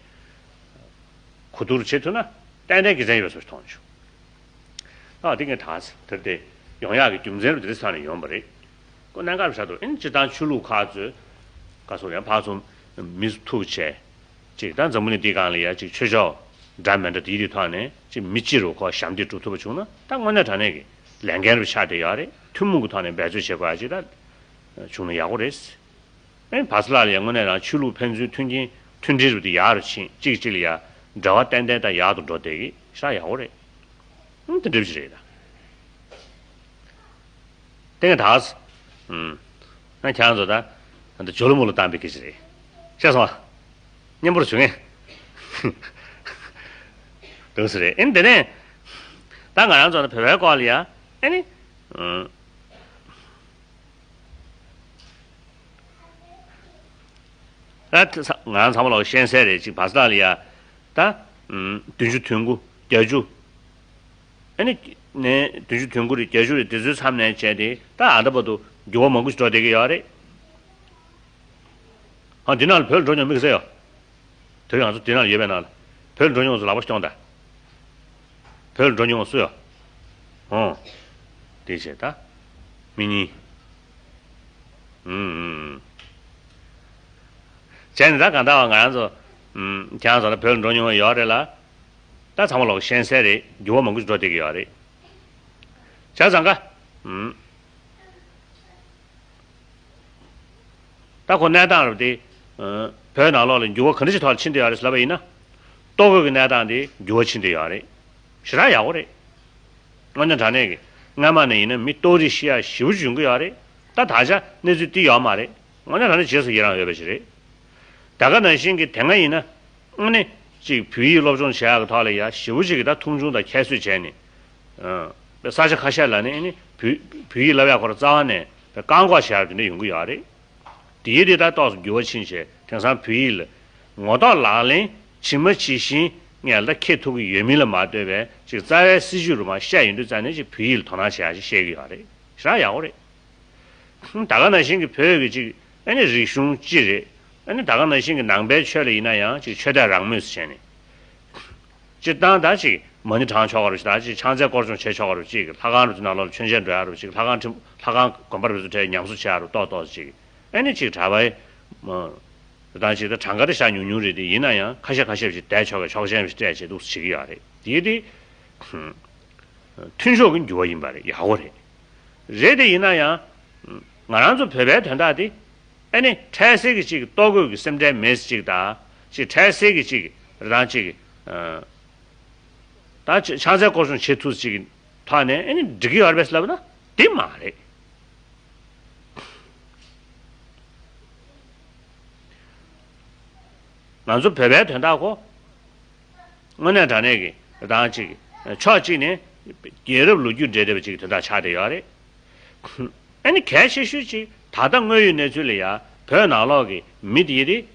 གོ་བསྡུར་བྱེད་ཐུབ་ན་ཏན་ཏན་དགེ་མཚན་ཡོད་པ་བཟོ་ཞིག་མཐོང་བྱུང་། ཨ། དེ་ངས་ད་དེར་དེ་ཡོང་ཡག་གི་རྒྱུ་མཚན་རུ་དེ་རིང་ས་ནས་ཡོང་པ་རེད། ཁོ་གནད་འགག་ཆགས་འདུག་ཨིན་སྤྱིར་བཏང་ཆོས་ལུགས་ཁག་ཚོས་ག་སོག་ཡང་ཕར་ཚུར་མི་ཐུག་བྱས། ཅིག་ད་འཛམ་བུ་གླིང་འདིའི་སྒང་ལ་ཡ་ཅིག་ཆོས་ཕྱོགས་འདྲ་མི་འདྲ་དེའི་དེའི་ཐོག་ནས་ཅིག་མི་གཅིག་རུ་ཁོ་ཞབས་འདེགས་སྒྲུབ་ཐུབ་པ་བྱུང་ན་ད་དངོས་གནས་དྲང་གནས་ཀྱི་ལས་འགན་རུ་ཆགས་བསྡད་ཡོད་རེད། ཐུན་མོང་གི་ཐོག་ནས་འབད་རྩོལ་བྱེད་དགོས་ཡ་ཅིག་ད་བྱུང་ན་ཡག་པོ་རེད། ཨེ། བར་སླ་ལ་ཡང་དངོས་གནས་རང་ཆོས་ལུགས་ཕན་ཚུན་མཐུན་རྐྱེན་མཐུན་སྒྲིལ་རུ་དེ་ཡག་རུ་ཕྱིན། གཅིག་གཅིག་ལ་ཡ་འབྲེལ་བ་ཏན་ཏན་དང་ཡག་ཏུ་འགྲོ་བསྡད་ཀྱི་ཤ་ཡག་པོ་རེད། ཨང་། དེ་འདྲ་ཞིག་རེད་ད། དེ་ངས་ད། ཨང་། ཁྱེད་རང་ཚོ་ད་ད་ཇོ་ལུ་མོ་ལ་བཏང་པའི་སྐད་ཆ་རེད། ཤེས་སོང་ཨ། སྙན་པོར་བྱུང་ངས། འདུག་སེ་རེད། ཨེ། དེ་ནས་ད་ང་རང་ཚོ་ནི་བོད་པའི་སྐོར་ལ་ཡ། ཨེ་ནི། ཨང་། ད་ང་རང་ཚང་མ་ལོག་ཤེས་གསལ་རེད། ཅིག་བར་སླ་ལ་ཡ་ད། ཨུམ། བདུན་ཅུ་དོན་དགུ་བརྒྱད་ཅུ། ཨ་ནི་ནས་བདུན་ཅུ་དོན་དགུ་རེད། བརྒྱད་ཅུ་རེད། དེ་ཚོའི་མཚམས་ནས་བྱས་ཏེ་ད་ཨ་ད་བར་དུ་འགྱུར་བ་མང་པོ་ཞིག་འགྲོ་བསྡད་ཀྱི་ཡོད་རེད། ཨ། འདི་ནང་ལ་བོད་ལ་འགྲོ་མྱོང་མི་ག་ཚོད་ཡོད། དེ་ང་ཚོ་འདི་ནང་ལ་ཡོད་པའི་ནང་ལ་བོད་ལ་འགྲོ་མྱོང་ཚོ་ལག་པ་ཞིག་སྟོན་དང་། བོད་ལ་འགྲོ་མྱོང་བ་སུ་ཡོད། ཨོ། དེ་བྱས་ད། མི་གཉིས། ཨུམ་ཨུམ་ཨུམ། བྱས་ནས་ད་གང་ལྟར་བ་ང་རང་ཚོ། ཨུམ། ཁྱེད་རང་ཚོ་ལ་བོད་ལ་འགྲོ་མྱོང་བ་ཡོད་རེད་ལ། ད་ཚང་མ་ལོག་ཤེས་གསལ་རེད། འགྱུར་བ་མང་པོ་ཞིག་འགྲོ་བསྡད་ཀྱི་ཡོད་རེད། བྱས་ཙང་ཀ། ཨུམ། ད་ཁོ་གནས་སྟངས་རབ་དེ། ཨ། བོད་ནང་ལོགས་ལ་འགྱུར་བ་ག་འདྲ་ཞིག་ཐོག་ལ་ཕྱིན་བསྡད་ཡོད་རེད་ཟེར་ལབ་པ་ཡིན་ན། ལྟོ་གོས་ཀྱི་གནས་སྟངས་དེ་འགྱུར་བ་ཕྱིན་བསྡད་ཡོད་རེད། ཞེ་དྲག་ཡག་པོ་རེད། དངོས་གནས་དྲང་གནས་ཀྱི་སྔ་མ་ནས་ཡིན་ན་མི་ལྟོ་རིགས་ཤི་ཡག་ཞེ་པོ་ཅིག་ཡོང་གི་ཡོད་རེད། ད་ད་ཆ་གནས་ཚུལ་དེ་ཡོད་མ་རེད། དངོས་གནས་དྲང་གནས་རྗེས་སུ་ཡི་རང་ཡོད་པ་ཞིག་རེད། ད་ག་ནང་བཞིན་གྱི་དེ་སྔ་ཡིན་ན། ཨ་ནི། ཅིག་བོད་ཡིག་སློབ་སྦྱོང་བྱེད་ཡག་གི་ཐོག་ལ་ཡ་ཞེ་པོ་ཅིག་གི་ད་མཐོང་ཆུང་དང་ཁྱད་གསོད་བྱས་ནས། ཨ། ས་ཆ་ཁ་ཤས་ལ་ནི་ཨ་ནི་བོད་བོད་ཡིག་བསླབ་ཡག་ཁོ་ར་རྩ་བ་ནས་བཀག་འགོག་བྱེད་ཡག་དེ་འདྲ་ཡོང་གི་ཡོད་རེད། དེའི་དེ་ད་ཏོག་ཙམ་འགྱུར་བ་ཕྱིན་བྱས་དེང་སང་བོད་ཡིག་ལ་ངོ་ཐོག་ལག་ལེན་ཇི་མ་ཇི་བཞིན་ངས་ད་འཁྱེར་ཐུབ་ཀྱི་ཡོད་མིན་ལ་མ་ལྟོས་པའི་ཅིག་རྩ་བའི་སྲིད་བྱུས་རུ་མ་བཤད་ཡོང་དུས་རྩ་ནས་ཅིག་བོད་ཡིག་ལ་དོ་སྣང་བྱེད་ཡག་ཅིག་བཤད་ཀྱི་ཡོད་རེད། ཞེ་དྲག་ཡག་པོ་རེད། ད་ག་ནང་བཞིན་གྱི་བོད་ཀྱི་ཅིག་ཨ་ནི་རིག་གཞུང་སྤྱི་རེད། ཨ་ནི་ད་ག་ནང་བཞིན་གྱི་ནང་པའི་ཆོས་ལ་ཡིན་ན་ཡང་ཅིག་ཆོས་དད་རང་མོས་སུ་བྱས་ནས། སྤྱིར་བཏང་ད་ཅིག་མ་ཎི་བགྲང་ཆོག་ག་རུ་ཞིག་ད་ཅིག་ཕྱག་འཚལ་སྐོར་སྦྱོང་བྱེད་ཆོག་ག་རུ་ཅིག་ལྷ་ཁང་རུ་དེ་ནང་ལོགས་ལ་མཆོད་མཇལ་འགྲོ་ཡ་རུ་ཅིག་ལྷ་ཁང་ཁྲི་ལྷ་ཁང་དགོན་པ་རུ་ཚོ་གྲས་ཉམས་གསོ་བྱེད་ཡ་རུ་ཏོག་ཏོག་ཅིག་ཨ་ནི་ཅིག་གྲྭ་པའི་མ་ད་ཅིག་ད་གྲངས་ཀ་དེ་ཤ་ཉུང་ཉུང་རེད། དེ་ཡིན་ན་ཡང་ཁ་ཤས་ཁ་ཤས་ཤིག་བསྡད་ཆོག་གི་ཆོག་མཆན་ཞིག་སྤྲད་བྱེད་འདུག་བྱེད་ཀྱི་ཡོད་རེད། དེ་དེ། མཐུན་ཕྱོགས་ཀྱི་འགྱུར་བ་ཡིན་པ་རེད། ཡག་པོ་རེད། རེད་དེ་ཡིན་ན་ཡང་། ང་རང་ཚོ་བོད་པའི་དོན་དག་དེ། ཨ་ནི་འཕྲལ་སེལ་གྱི་ཅིག་ལྟོ་གོས་ཀྱི་སེམས་ཁྲལ་མེད་ཅིག་དང་ཅིག་འཕྲལ་སེལ་གྱི་ཅིག་རང་ཅིག་ཨ། ད་ཅིག་ཕྱག་འཚལ་སྐོར་སྦྱོང་བྱེད་ཐུབ་ཅིག་ཐོག་ནས་ཨ་ནི་འགྲིག་གི་ཡོད་རེད་པས་ལབ་ན་དེ་མ་རེད། ང་ཚོ་བོད་པའི་དོན་དག་གོ། དངོས་གནས་དྲང་གནས་ཀྱི་རང་ཅིག་ཕྱོགས་གཅིག་ནས་རྒྱལ་རབས་ལོ་རྒྱུས་འབྲེལ་བསྡད་པ་ཅིག་དོན་དག་ཆགས་བསྡད་ཡོད་རེད། ཨ་ནི་གལ་ཆེ་ཤོས་ཅིག་ད་ལྟ་དངོས་ཡོད་གནས་ཚུལ་ལ་ཡ་བོད་ནང་ལོགས་ཀྱི་མི་དེ་རེད།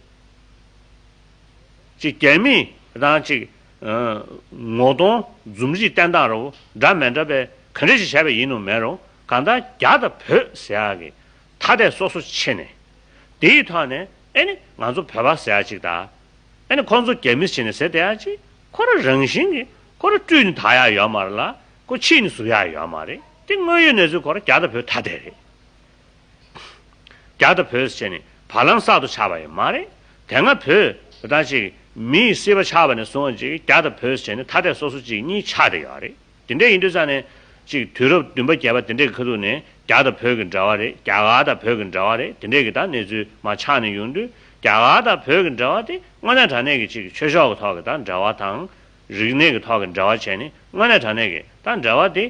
ཅིག་རྒྱ་མིས་རང་ཅིག་ངོ་གདོང་འཛུམ་རིས་བསྟན་སྟངས་རུ་འདྲ་མི་འདྲ་པའི་ག་འདྲ་ཞིག་བྱས་པ་ཡིན་ནོ་མེད་རུང་གང་ལྟར་རྒྱ་དང་བོད་ཟེར་ཡག་གི་ཐ་དད་སོ་སོ་ཕྱེ་ནས། དེའི་ཐོག་ནས་ཨེ་ནི་ང་ཚོ་བོད་པ་ཟེར་ཡག་ཅིག་དང་། ཨེ་ནི་ཁོང་ཚོ་རྒྱ་མི་ཟེར་ནས་ཟེར་བསྡད་ཡག་ཅིག་ཁོ་རང་རང་བཞིན་གྱིས་ཁོ་རང་བཀྲུས་ནས་དག་ཡག་ཡོད་མ་རེད་ལ། ཁོ་ཕྱིས་ནས་ཟུག་ཡག་ཡོད་མ་རེད། དེ་དངོས་ཡོད་གནས་ཚུལ་ཁོ་རང་རྒྱ་དང་བོད་ཐ་དད་རེད། རྒྱ་དང་བོད་ཟེར་ནས་བར་ལམ་གསར་དུ་ཆགས་པ་ཡང་མ་རེད། དེ་སྔ་བོད་ད་ཅིག་མིའི་སྲིད་པ་ཆགས་པ་ནས་བཟུང་ཅིག་རྒྱ་དང་བོད་ཟེར་ནས་ཐ་དད་སོ་སོ་ཅིག་གཉིས་ཆགས་བསྡད་ཡོད་རེད། དེ་འདྲ་ཡིན་དུས་ཙང་ནས་ཅིག་དུས་རབས་བདུན་པ་བརྒྱད་པ་དེ་འདྲའི་ཁ་ཐུག་ནས་རྒྱ་དང་བོད་ཀྱི་འབྲེལ་བ་རེད། རྒྱ་གར་དང་བོད་ཀྱི་འབྲེལ་བ་རེད། དེ་འདྲའི་གི་ད་གནས་ཚུལ་མར་ཆགས་ནས་ཡོང་དུས་རྒྱ་གར་དང་བོད་ཀྱི་འབྲེལ་བ་དེ་དངོས་གནས་དྲང་གནས་ཀྱི་ཅིག་ཆོས་ཕྱོགས་ཀྱི་ཐོག་གི་ད་འབྲེལ་བ་དང་། རིག་གནས་ཀྱི་ཐོག་གི་འབྲེལ་བ་བྱས་ནས་དངོས་གནས་དྲང་གནས་ཀྱི་ད་འབྲེལ་བ་དེ།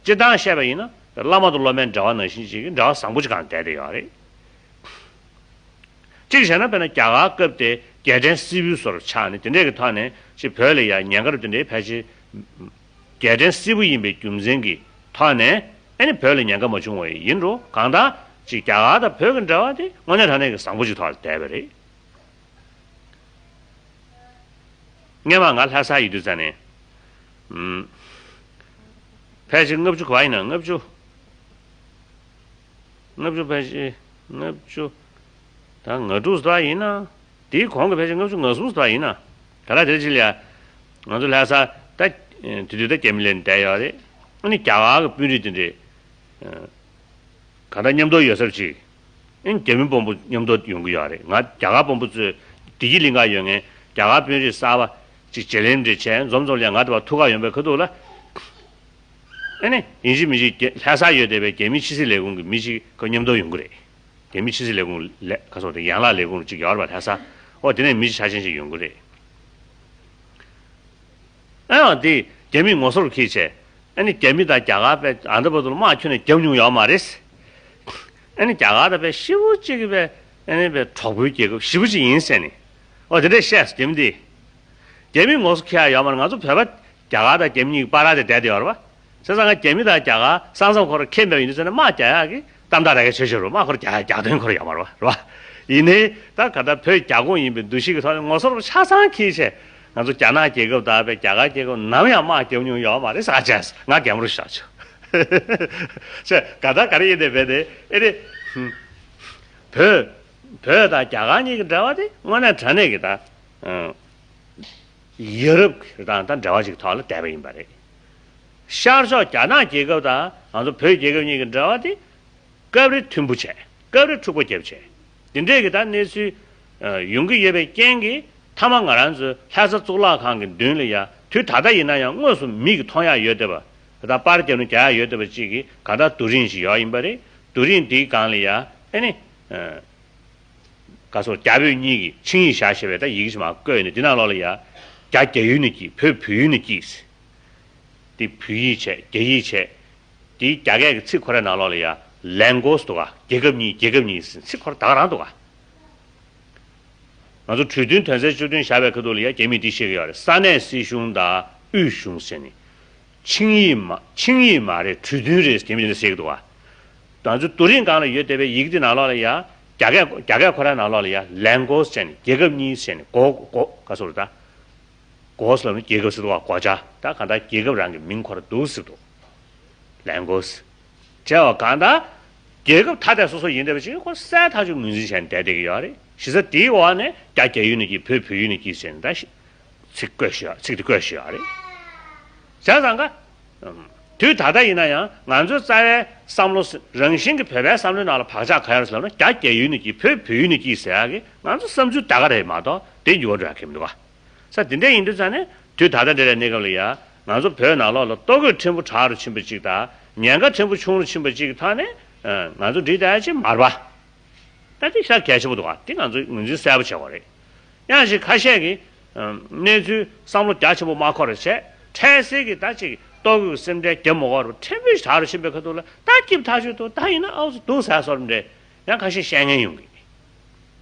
སྤྱིར་བཏང་བཤད་པ་ཡིན་ན་བླ་མ་དང་སློབ་མའི་འབྲེལ་བ་ནང་བཞིན་ཅིག་གི་འབྲེལ་བ་བཟང་པོ་ཅིག་གང་བསྡད་བསྡད་ཡོད་རེད། གཅིག་བྱས་ན་དཔེར་ན་རྒྱ་གར་སྐབས་དེ་རྒྱལ་ཕྲན་སིལ་བུའི་བཟོ་འདྲ་ཆགས་ནས་དེ་འདྲས་ཀྱི་ཐོག་ནས་ཅིག་བོད་ལ་ཡང་ཉེན་ཁ་རུ་དེ་འདྲའི་ཕལ་ཆེར་རྒྱལ་ཕྲན་སིལ་བུ་ཡིན་པའི་རྒྱུ་མཚན་གྱི་ཐོག་ནས་ཨ་ནི་བོད་ལ་ཉེན་ཁ་མ་བྱུང་བ་ཡིན་རུང་གང་ལྟར་ཅིག་རྒྱ་གར་དང་བོད་ཀྱི་འབྲེལ་བ་དེ་དངོས་གནས་དྲང་གནས་ཀྱི་བཟང་པོ་ཅིག་ཐོག་ལ་བསྡད་པ་རེད། སྔོན་མ་ང་ལྷ་ས་ཡོད་དུས་ཙ་ནས། ཨུམ། ཕལ་ཆེར་ལྔ་བཅུ་ག་པར་ཡིན་ན་ལྔ་བཅུ། ལྔ་བཅུ་ཕལ་ཆེར་ལྔ་བཅུ། ད་ང་དྲུག་ཙམ་ཡིན་ན། དེའི་གོང་གི་ཕལ་ཆེར་ལྔ་བཅུ་ང་གསུམ་ཙམ་ཡིན་ན། ད་ལྟ་དེ་ཅི་ལ་ཡ། ང་ཚོ་ལྷ་ས་ད། དེ་དུས་ད་རྒྱ་མི་ལས་བསྡད་ཡོད་རེད། ཨ་ནི་རྒྱ་གར་གྱི་དཔོན་རིགས་དེ་འདྲས། གང་ལྟར་མཉམ་དུ་ཡོད་ས་ཅིག་ཨ་ནི་རྒྱ་མི་དཔོན་པོ་མཉམ་དུ་ཡོང་གི་ཡོད་རེད། ང་རྒྱ་གར་དཔོན་པོ་ཚོས་བདེ་སྐྱིད་གླིང་ག་ཡོད་མཁན་རྒྱ་གར་དཔོན་རིགས་གསར་པ་ཅིག་བརྗེ་ལེན་འདྲ་བྱས་འཛོམས་འཛོམས་ལ་ང་དེ་བར་ཐུག་ག་ཡོང་པའི་ཁ་ཐུག་ལ། ཨ་ནི་ཡིན་གཅིག་མིན་གཅིག་རྒྱ་ལྷ་ས་ཡོད་བསྡད་པའི་རྒྱ་མི་ཕྱི་སྲིད་ལས་ཁུངས་ཀྱི་མི་གཅིག་ཁོ་མཉམ་དུ་ཡོང་གི་རེད། རྒྱ་མི་ཕྱི་སྲིད་ལས་ཁུངས་ལས་ཁ་སོགས་དེ་ཡན་ལག་ལས་ཁུངས་གཅིག་ཡོད་རེད་པ་ལྷ་ས། ཨོ་དེ་ནས་མི་གཅིག་ཆ་ཆེན་ཞིག་ཡོང་གི་རེད། ཨ་ཡང་དེ་རྒྱ་མིས་ངོ་སོར་འཁྱེར་བྱས། ཨ་ནི་རྒྱ་མི་དང་རྒྱ་གར་པས་ཨ་འདྲ་བར་དུ་དམག་ཁྱོན་ནས་བརྒྱབ་མྱོང་ཡོད་མ་རེད། ཨ་ནི་རྒྱ་གར་དང་པས་ཞེ་པོ་ཅིག་གི་པས་ཨ་ནི་པས་གྲོགས་པོའི་རྒྱལ་ཁབ་ཞེ་པོ་ཅིག་ཡིན་ཟེར་ནས། ཨོ་དེ་འདྲས་བཤད་སོང་རྒྱ་མི་འདི། རྒྱ་མིས་ངོ་སོ་འཁྱེར་ཡ་ཡོད་མ་རེད། ང་ཚོ་བོད་པ་རྒྱ་གར་དང་རྒྱ་མི་གཉིས་ཀྱི་བར་དེ་བསྡད་དེ་ཡོད་རེད་པ། བྱས་ཙང་ང་རྒྱ་མི་དང་རྒྱ་གར་ས་མཚམས་ཁོ་ར་ཁེལ་མེད་པ་ཡིན་དུས་ཟེར་ན་དམག་རྒྱག་ཡག་གི་གཏམ་བདག་ར་གས་བྱེད་བཞིན་རུ་དམག་ཁོ་ར་རྒྱག་ཡག་རྒྱག་དོན་ཁོ་ར་ཡོད་མ་རེད་པ། རེད་པ། ཡིན་ནའི་ད་ག་ད་བོད་རྒྱ་ཁོངས་ཡིན་པའི་འདུ་ཤེས་ཀྱི་ཐོག་ནས་ངོ་སོ་རུ་ཆ་ཚང་འཁྱེར་བྱས་ང་ཚོ་རྒྱ་ནག་རྒྱལ་ཁབ་དང་བས་རྒྱ་གར་རྒྱལ་ཁབ་ནམ་ཡང་དམག་རྒྱབ་མྱོང་ཡོད་མ་རེད་ཟེར་བྱས་ང་རྒྱ་མོ་རུ་བཞག་ཆོག་བྱས་ག་ད་ག་རེ་ཡིན་དེ་བས་དེ་ཨེ་རེད། བོད་བོད་དང་རྒྱ་གར་གཉིས་ཀྱི་འབྲེལ་བ་དེ་དངོས་གནས་དྲང་གནས་ཀྱི་ད། ཡ་རབས་ཀྱི་རིགས་དང་ད་འབྲེལ་བ་ཞིག་ཐོག་ལ་བསྡད་པ་ཡིན་པ་རེད། ཤར་ཕྱོགས་རྒྱ་ནག་རྒྱལ་ཁབ་དང་ང་ཚོ་བོད་རྒྱལ་ཁབ་གཉིས་ཀྱི་འབྲེལ་བ་དེ་སྐབས་རེ་མཐུན་པོ་བྱས་སྐབས་རེ་འཁྲུག་པ་བརྒྱབ་བྱས། དེ་འདྲས་ཀྱི་ད་གནས་ཚུལ་ཡོང་གི་ཡོད་པའི་རྐྱེན་གྱིས་མཐའ་མ་ང་རང་ཚོའི་ལྷ་ས་གཙུག་ལག་ཁང་གི་མདུན་ལ་ཡ་དུས་ད་ལྟ་ཡིན་ན་ཡང་དངོས་སུ་མིག་གིས་མཐོང་ཡག་ཡོད་བསྡད་པ། ད་པར་རྒྱབ་ནས་རྒྱག་ཡག་ཡོད་བསྡད་པ་གཅིག་གིས་གང་ལྟར་རྡོ་རིང་ཞིག་ཡོད་ཡིན་པ་རེད། རྡོ་རིང་དེའི་སྒང་ལ་ཡ་ཨེ་ནི། ག་སོ་རྒྱ་བོད་གཉིས་ཀྱི་ཆིངས་ཡིག་བཞག་ཞེས་པའི་ད་ཡི་གེ་ཞིག་མར་བཀོད་ནས་འདི་ནང་ལོགས་ལ་ཡ། རྒྱ་རྒྱ་ཡུལ་ནས་སྐྱིད་བོད་བོད་ཡུལ་ནས་སྐྱིད། འདི་བོད་ཡིག་བྱས་རྒྱ་ཡིག་བྱས། འདིའི་རྒྱ་སྐད་ཀྱི་ཚིག་ཁོ་རའི་ནང་ལོགས་ལ་ཡ། ལན་གོས་འདུག་ག་རྒྱལ་ཁབ་གཉིས་རྒྱལ་ཁབ་གཉིས་ཟེར་ཚིག་ཁོ་ར་ད་ག་རང་འདུག་ག་ང་ཚོ་གྲོས་མཐུན་དོན་ཚན་བཅུ་བདུན་བཞག་པའི་ཁ་ཐུག་ལ་ཡ་རྒྱ་མིས་འདི་བཤད་ཀྱི་ཡོད་རེད། ས་གནས་སྲིད་གཞུང་དང་དབུས་གཞུང་ཟེར་ནས། ཆིངས་ཡིག་མ་ཆིངས་ཡིག་མ་རེད་གྲོས་མཐུན་རེད་དེ་མིན་དེ་ཟེར་གྱི་འདུག་ག་ང་ཚོ་རྡོ་རིང་སྒང་ལ་ཡོད་བསྡད་པའི་ཡི་གེ་དེ་ནང་ལོགས་ལ་ཡ། རྒྱ་སྐད་རྒྱ་སྐད་ཁོ་རའི་ནང་ལོགས་ལ་ཡ་ལན་གོས་བྱས་ནས་རྒྱལ་ཁབ་གཉིས་བྱས་ནས་གོ་གོ་ག་སོ་རེད་ད། གོས་ལབ་ནི་རྒྱལ་ཁབ་ཟེར་འདུག་ག་གོ་ཆ་ད་ག་ད་རྒྱལ་ཁབ་རང་གི་མིང་ཁོ་ར་འདུག་ཟེར་འདུག་ལན་གོས། བྱས་པ་གང་ལྟར། རྒྱལ་ཁབ་ཐ་དད་སོ་སོ་ཡིན་བསྡད་པ་ཅིག་ཁོ་གསལ་ཐག་ཆོད་ངོས་འཛིན་བྱས་ནས་བསྡད་བསྡད་ཀྱི་ཡོད་རེད། གཞི་རྩ་དེའི་འོག་ནས་རྒྱ་རྒྱ་ཡུལ་ནས་ཀྱི་བོད་བོད་ཡུལ་ནས་ཀྱི་ཟེར་ནས་ད་ཤི། ཚིག་བཀོད་ཞུ་ཡ་ཚིག་དེ་བཀོད་ཞུ་ཡ་རེད། བྱས་ཙང་ཀ། དུས་ད་ལྟ་ཡིན་ན་ཡང་ང་ཚོའི་རྩ་བའི་བསམ་བློ་ཟེར་རང་བཞིན་གྱི་བོད་པའི་བསམ་བློའི་ནང་ལ་བག་ཆགས་ག་ཡོད་རེད་ཟེར་ན་རྒྱ་རྒྱ་ཡུལ་ནས་ཀྱི་བོད་བོད་ཡུལ་ནས་ཀྱི་ཟེར་ཡ་གི་ང་ཚོ་བསམ་ཚུལ་ད་ག་རེད་མ་གཏོགས་དེ་འགྱུར་བ་འགྲོ་ཡ་གི་མི་འདུག་ག་ས་དེ་འདྲ་ཡིན་དུས་ཙང་ནས་དུས་ད་ལྟ་འདྲ་བའི་གནས་སྐབས་ལ་ཡ་ང་ཚོ་བོད་ནང་ལོགས་ལ་ལྟོ་གོས་ཕྲན་བུ་དྲག་རུ་ཕྱིན་པ་གཅིག་དང་ཉེན་ཁ་ཕྲན་བུ་ཆུང་རུ་ཕྱིན་པ་གཅིག་གི་ཐོག་ནས་ང་ཚོ་འགྲིག་བསྡད་ཡ་ཅིག་མ་རེད་པ། ད་དེ་ཤ་གལ་ཆེན་པོ་འདུག་ག་དེ་ང་ཚོས་ངོས་འཛིན་གསལ་པོ་བྱེད་དགོས་རེད། ཡང་ཞིག་ཁ་ཤས་ཀྱིས་གནས་ཚུལ་བསམ་བློ་རྒྱ་ཆེན་པོ་མ་འཁོར་བ་བྱས་འཕྲལ་སེལ་གྱི་ད་ཅིག་ལྟོ་གོས་སེམས་ཁྲལ་རྒྱབ་མ་དགོས་རུ་ཕྲན་བུ་ཞིག་དྲག་རུ་ཕྱིན་པའི་ཁ་ཐུག་ལ་ད་སྐྱིད་ཐག་ཆོད་འདུག་ད་ཡིན་ན་ཨའུ་ཚོ་སྡུག་ཟ་སོར་འདྲེ་ཡང་ཁ་ཤས་བཤད་མཁན་ཡོང་གི།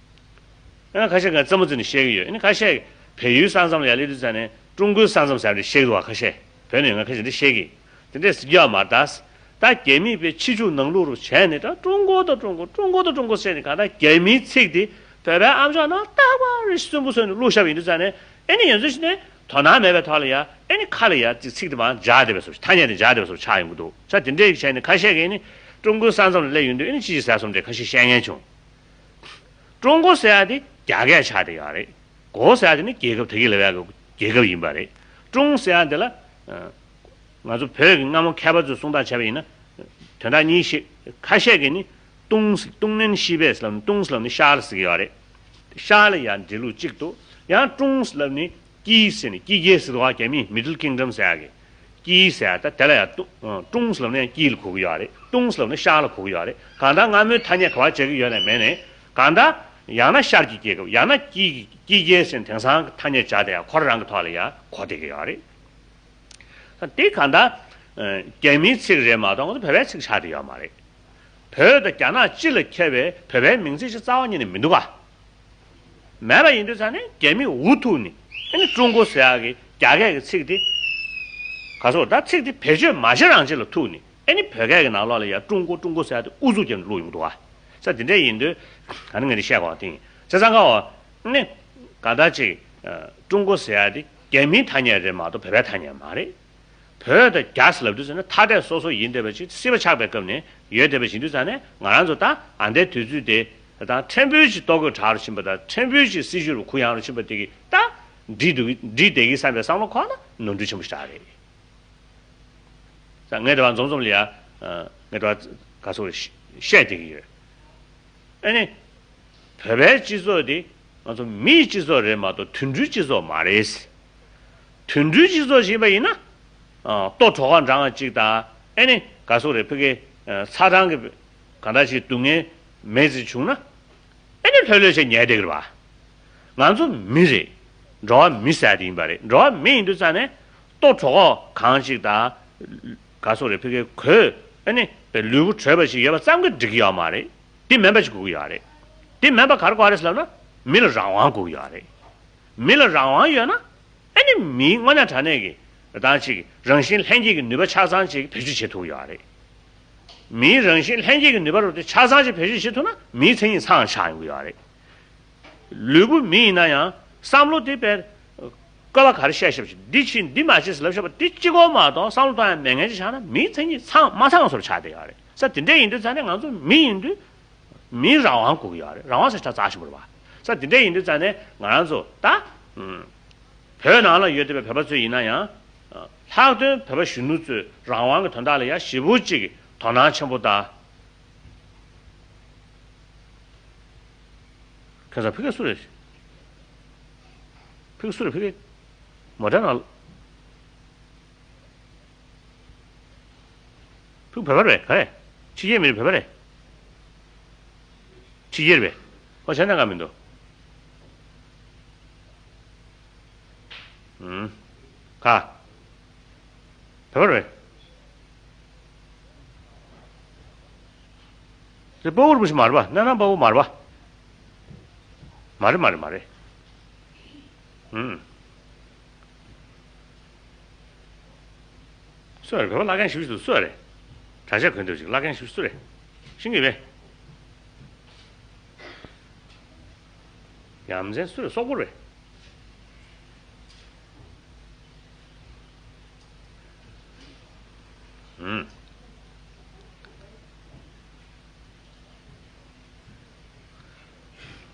ཡང་ཁ་ཤས་ཀྱིས་རྩེད་མོ་རྩེ་ནས་བཤད་ཀྱི་ཡོད། ཨ་ནི་ཁ་ཤས་བལ་ཡུལ་ས་མཚམས་ལ་ཡར་སླེབས་དུས་ཙ་ནས་ཀྲུང་གོའི་ས་མཚམས་ཟེར་བ་འདྲ་བཤད་ཀྱི་འདུག་བ། ཁ་ཤས་བོད་ནས་ཡོང་མཁན་ཁ་ཤས་འདི་བཤད་ཀྱི། དེ་འདྲས་ཟེར་རྒྱུ་ཡང་མ་རེད་ད། ད་རྒྱ་མིས་པའི་ཕྱི་འཇུག་ནང་བླུག་རུ་བྱས་ནས་ད་ཀྲུང་གོ་དང་ཀྲུང་གོ་ཀྲུང་གོ་དང་ཀྲུང་གོ་ཟེར་ནས་གང་ལྟར་རྒྱ་མིའི་ཚིག་དེ་བོད་པའི་ཨམ་ཅོག་ནང་རྟག་པར་རེ་སུན་པོ་སོན་ནས་བླུགས་བཞག་པ་ཡིན་དུས་ཙ་ནས་ཨེ་ནི་ཡོད་ཚད་ཞིག་ནས་དོ་སྣང་མེད་པའི་ཐོག་ལ་ཡ་ཨེ་ནི་ཁ་ལ་ཡ་ཚིག་ཚིག་དེ་མར་འཇགས་བསྡད་པའི་བཟོ་ཐ་སྙད་དེ་འཇགས་བསྡད་པའི་བཟོ་ཆགས་ཡོང་གི་འདུག་ས་དེ་འདྲས་བྱས་ནས་ཁ་ཤས་ཀྱིས་ཨེ་ནི་ཀྲུང་གོའི་ས་མཚམས་ལ་སླེབས་ཡོང་དུས་ཨེ་ནི་ཅི་ཞིག་ཟེར་སོང་འདྲས་ཁ་ཤས་བཤད་མཁན་བྱུང་། ཀྲུང་གོ་ཟེར་ཡ་དེ་རྒྱ་སྐད་ཆགས་བསྡད་ཡོད་རེད། གོ་ཟེར་ཡ་དེ་ནི་རྒྱལ་ཁབ་དེ་གི་ལ་བའི་རྒྱལ་ཁབ་ཡིན་པ་རེད། ཀྲུང་ཟེར་ཡ་དེ་ལ། ང་ཚོ་བོད་ཀྱི་སྔ་མོ་མཁས་པ་ཚོས་གསུང་སྟངས་བྱས་པ་ཡིན་ན། དོན་དག་གཉིས་ཤིག་ཁ་ཤས་ཀྱིས་ནི་ཏུང་ཟེར་ཏུང་ནན་ཤི་པེ་ཟེར་ལབ་ནི་ཏུང་ཟེར་ལབ་ནི་ཤར་ཟེར་གྱི་ཡོད་རེད། ཤར་ལ་ཡང་འབྲི་ལུགས་གཅིག་འདུག་ཡང་ཀྲུང་ཟེར་ལབ་ནི་དཀྱིལ་ཟེར་ནི་དཀྱིལ་རྒྱལ་ཟེར་འདུག་བ། རྒྱ་མིས་Middle Kingdom ཟེར་ཡ་གི་དཀྱིལ་ཟེར་ཡ་ད་དེ་ལ་ཡང་ཏུ་ཀྲུང་ཟེར་ལབ་ནི་ཡང་དཀྱིལ་ལ་གོ་གི་ཡོད་རེད། ཏུང་ཟེར་ལབ་ནི་ཤར་ལ་གོ་གི་ཡོད་རེད། གང་ལྟར་སྔ་མོའི་ཐ་སྙད་ག་པར་བྱེད་ཀྱི་ཡོད་ན་མེད་ནས་གང་ལྟར་ཡང་ན་ཤར་གྱི་རྒྱལ་ཁབ་ཡང་ན་དཀྱིལ་གྱི་དཀྱིལ་རྒྱལ་ཟེར་ནི་དེང་སང་གི་ཐ་སྙད་སྦྱར་དེ་ཡང་ཁོ་རང་གི་ཐོག་ལ་ཡང་གོ་བསྡད་ཀྱི་ཡོད་རེད། དེ་གང་ལྟར། རྒྱ་མིའི་ཚིག་རེད་མ་གཏོགས་ང་ཚོ་བོད་པའི་ཚིག་ཆགས་བསྡད་ཡོད་མ་རེད། བོད་དང་རྒྱ་ནག་སྤྱི་ལ་ཁྱབ་པའི་བོད་པའི་མིང་ཚིག་ཅིག་རྩ་བ་ཉིད་ནས་མི་འདུག་ག་མེད་པ་ཡིན་དུས་ཙང་ནས་རྒྱ་མིས་འུ་ཐུག་ནས་ཨ་ནི་ཀྲུང་གོ་ཟེར་ཡག་གི་རྒྱ་སྐད་ཀྱི་ཚིག་དེ། ག་སོགས་ད་ཚིག་དེ་བེད་སྤྱོད་མ་བྱེད་རང་བྱེད་ལ་ཐུག་ནས་ཨ་ནི་བོད་སྐད་ཀྱི་ནང་ལོགས་ལ་ཡང་ཀྲུང་གོ་ཀྲུང་གོ་ཟེར་ཡག་དེ་ཨུ་ཚུགས་བརྒྱབ་ནས་བླུགས་ཡོང་གི་འདུག་ག་ས་དེ་འདྲ་ཡིན་དུས་ག་ནི་ངས་དེ་བཤད་དགོས་པ་དེ་ཡིན། བྱས་ཙང་ཀ་བ་ནི་ག་ད་ཅིག་ཀྲུང་གོ་ཟེར་ཡག་དེ་རྒྱ་མིའི་ཐ་སྙད་རེད་མ་གཏོགས་བོད་པའི་ཐ་སྙད་མ་རེད། བོད་དང་རྒྱ་ཟེར་ལབ་དུས་ཙམ་ནས་ཐ་དད་སོ་སོ་ཡིན་བསྡད་པ་ཅིག་སྲིད་པ་ཆགས་པའི་སྐབས་ནས་ཡོད་བསྡད་པ་ཡིན་དུས་ཙམ་ནས། ང་རང་ཚོ་ད་ཨ་འདའི་དུས་ཚོད་དེ་ད་ཕྲན་བུ་ཅིག་ལྟོ་གོས་དྲག་རུ་ཕྱིན་པ་དང་། ཕྲན་བུ་ཅིག་སྲི་ཞུ་རུ་གུ་ཡངས་རུ་ཕྱིན་པ་དེ་གིས་ད་འགྲིག་འདུག་འགྲིག་བསྡད་ཀྱི་བསམ་པའི་བསམ་བློ་འཁོར་ན་ནོར་འཁྲུལ་ཆེན་པོ་ཞིག་རེད། ས་ངས་དེ་བ་འཛོམས་འཛོམས་ལ་ཡ། ངས་དེ་བ་ག་སོགས་བཤད་བསྡད་ཀྱི་ཡོད། ཨ་ནི། བོད་པའི་སྤྱི་ཚོགས་འདི་ང་ཚོ་མིའི་སྤྱི་ཚོགས་རེད་མ་གཏོགས་དུད་འགྲོའི་སྤྱི་ཚོགས་མ་རེད། དུད་འགྲོའི་སྤྱི་ཚོགས་ཞིག་ཡིན་པ་ཡིན་ན། ལྟོ་གྲོག་ཁ་འདྲ་ཅིག་དང་། ཨ་ནི་ག་སོགས་རེད། ཕ་གི་ཚ་གྲང་གི་གང་འདྲ་ཞིག་སྡུག་བསྔལ་མེད་ཅིག་བྱུང་ན། ཨ་ནི་ལྷོད་ལྷོད་བྱས་ཉལ་བསྡད་ཀྱི་རེད་པ། ང་ཚོ་མི་རེད། འགྲོ་བ་མི་ཟེར་དེ་ཡིན་པ་རེད། འགྲོ་བ་མི་ཡིན་དུས་ཙང་ནས་ལྟོ་གྲོག་ཁ་གང་ཅིག་དང་། ག་སོགས་རེད། ཕ་གི་གོས། ཨ་ནི་པའི་ལུས་པོ་དྲོད་པ་ཞིག་ཡོད་པ་ཙམ་གྱིས་འགྲིག་གི་ཡོད་མ་རེད། དེ་མིན་པ་ཞིག་དགོས་ཀྱི་ཡོད་རེད། དེ་མིན་པ་ག་རེ་དགོས་རེད་ཟེར་ལབ་ན། མི་ལ་རང་དབང་དགོས་ཀྱི་ཡོད་རེད། མི་ལ་རང་དབང་ཡོད་ན། ཨ་ནི་མིའི་དངོས་གནས་དྲང་གནས་ཀྱི་ད་ཅིག་རང་བཞིན་ལྷན་སྐྱེས་ཀྱི་ནུས་པ་ཆ་ཚང་ཅིག་བེད་སྤྱོད་བྱེད་ཐུབ་ཀྱི་ཡོད་རེད། མིའི་རང་བཞིན་ལྷན་སྐྱེས་ཀྱི་ནུས་པ་རུ་དེ་ཆ་ཚང་ཅིག་བེད་སྤྱོད་བྱེད་ཐུབ་ན། མིའི་མཚན་ཉིད་ཚང་ཆགས་ཡོང་གི་ཡོད་རེད། ལུས་པོ་མི་ཡིན་ན་ཡང་བསམ་བློ་དེ་དཔེ་བཀོད་པ་ག་རེ་བཤད་བཤད་པ་ཞིག་འདི་བྱེད་འདི་མ་བྱེད་ཟེར་ལབ་བཤད་པ་དེ་གཅིག་པོ་མ་གཏོགས་བསམ་བློ་གཏོང་ཡ་མེད་མཁན་ཅིག་ཆགས་ན། མིའི་མཚན་ཉིད་ཚང་མ་ཚང་བཟོ་འདྲ་ཆགས་བསྡད་ཡོད་རེད། ས་དེ་འདྲ་ཡིན་དུས་ཙང་ནས་ང་ཚོ་མི་ཡིན་དུས་མིའི་རང་དབང་དགོས་ཀྱི་ཡོད་རེད། རང་དབང་ཟེར་ཆ་ཚང་ཞིག་མ་རེད་པ། ས་དེ་འདྲ་ཡིན་དུས་ཙང་ནས་ང་རང་ཚོ་ད་བོད་ནང་ལ་ཡོད་བསྡད་པའི་བོད་པ་ཚོ་ཡིན་ན་ཡང་། ལྷག་དོན་བོད་པ་གཞོན་ནུ་ཚོས་རང་དབང་གི་དོན་དག་ལ་ཡ་ཞེ་པོ་ཅིག་དོ་སྣང་ཆེན་པོ་དང་། ཁ་སང་ཕ་གི་སུ་རེད། ཕ་གི་སུ་རེད། ཕ་གི་མོ་ཊ་ནང་། ཕ་གི་བོད་པ་རེད། ག་རེ། ཕྱི་རྒྱལ་མི་རེད། བོད་པ་རེད། ཕྱི་རྒྱལ་རེད་པས། ཁོ་བྱས་ན་ག་མི་འདུག་ཨུམ། ག། བོད་པ་རེད། དེ་དཔའ་བོ་རིན་པོ་ཆེ་མ་རེད་པ། སྣ་ནམ་དཔའ་བོ་མ་རེད་པ། མ་རེད། མ་རེད། མ་རེད། ཨུམ། སུ་རེད། བོད་པ་བླ་རྒན་ཞིག་ཏུ་སུ་རེད། གྲྭ་ཆས་གོན་འདུག་ཅིག་བླ་རྒན་ཞིག་སུ་རེད། ཤེས་ཀྱི་ཡོད་པས། ཡ་མཚན་སུ་རེད། སོག་པོ་རེད། ཨུམ།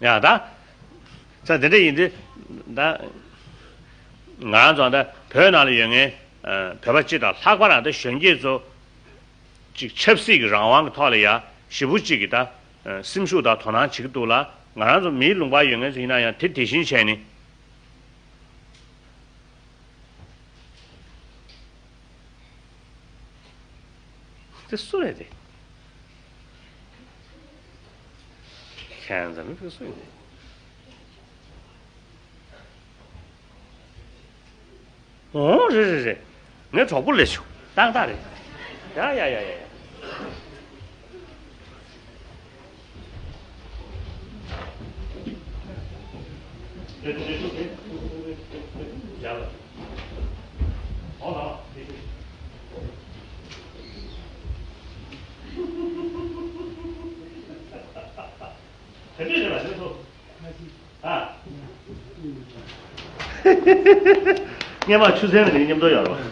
ཡ་ད། ས་དེ་འདྲ་ཡིན་དུས་ད། ང་རང་ཚོ་ད་བོད་ནང་ལ་ཡོད་མཁན་བོད་པ་སྤྱི་དང་ལྷག་པར་ད་གཞོན་སྐྱེས་ཚོ། ཅིག་ཆབ་སྲིད་ཀྱི་རང་དབང་གི་ཐོག་ལ་ཡ་ཞེ་པོ་ཅིག་གི་ད་སེམས་ཤུགས་དང་དོ་སྣང་བྱེད་ཀྱི་འདུག་ལ། ང་རང་ཚོ་མིའི་ལུང་པར་ཡོད་མཁན་ཚོ་ཡིན་ན་ཡང་དེ་དེ་བཞིན་བྱས་ནས། དེ་སུ་རེད་དེ། ཁྱེད་ཚོ་མི་ཕེབས་སུ་ཡིན་དེ། འོང་། རེད་རེད་རེད། ངའི་གྲོགས་པོ་ལས་བྱུང་། ཏག་ཏག་རེད། ཡ་ཡ་ཡ་ཡ་ཡ། དེ་འདྲས་རེད་པ། དེ་ཚོ། ཨ། སྔས་མ་ཆུ་ཚན་ལ་ངའི་མཉམ་དུ་ཡོད་རེད་པ།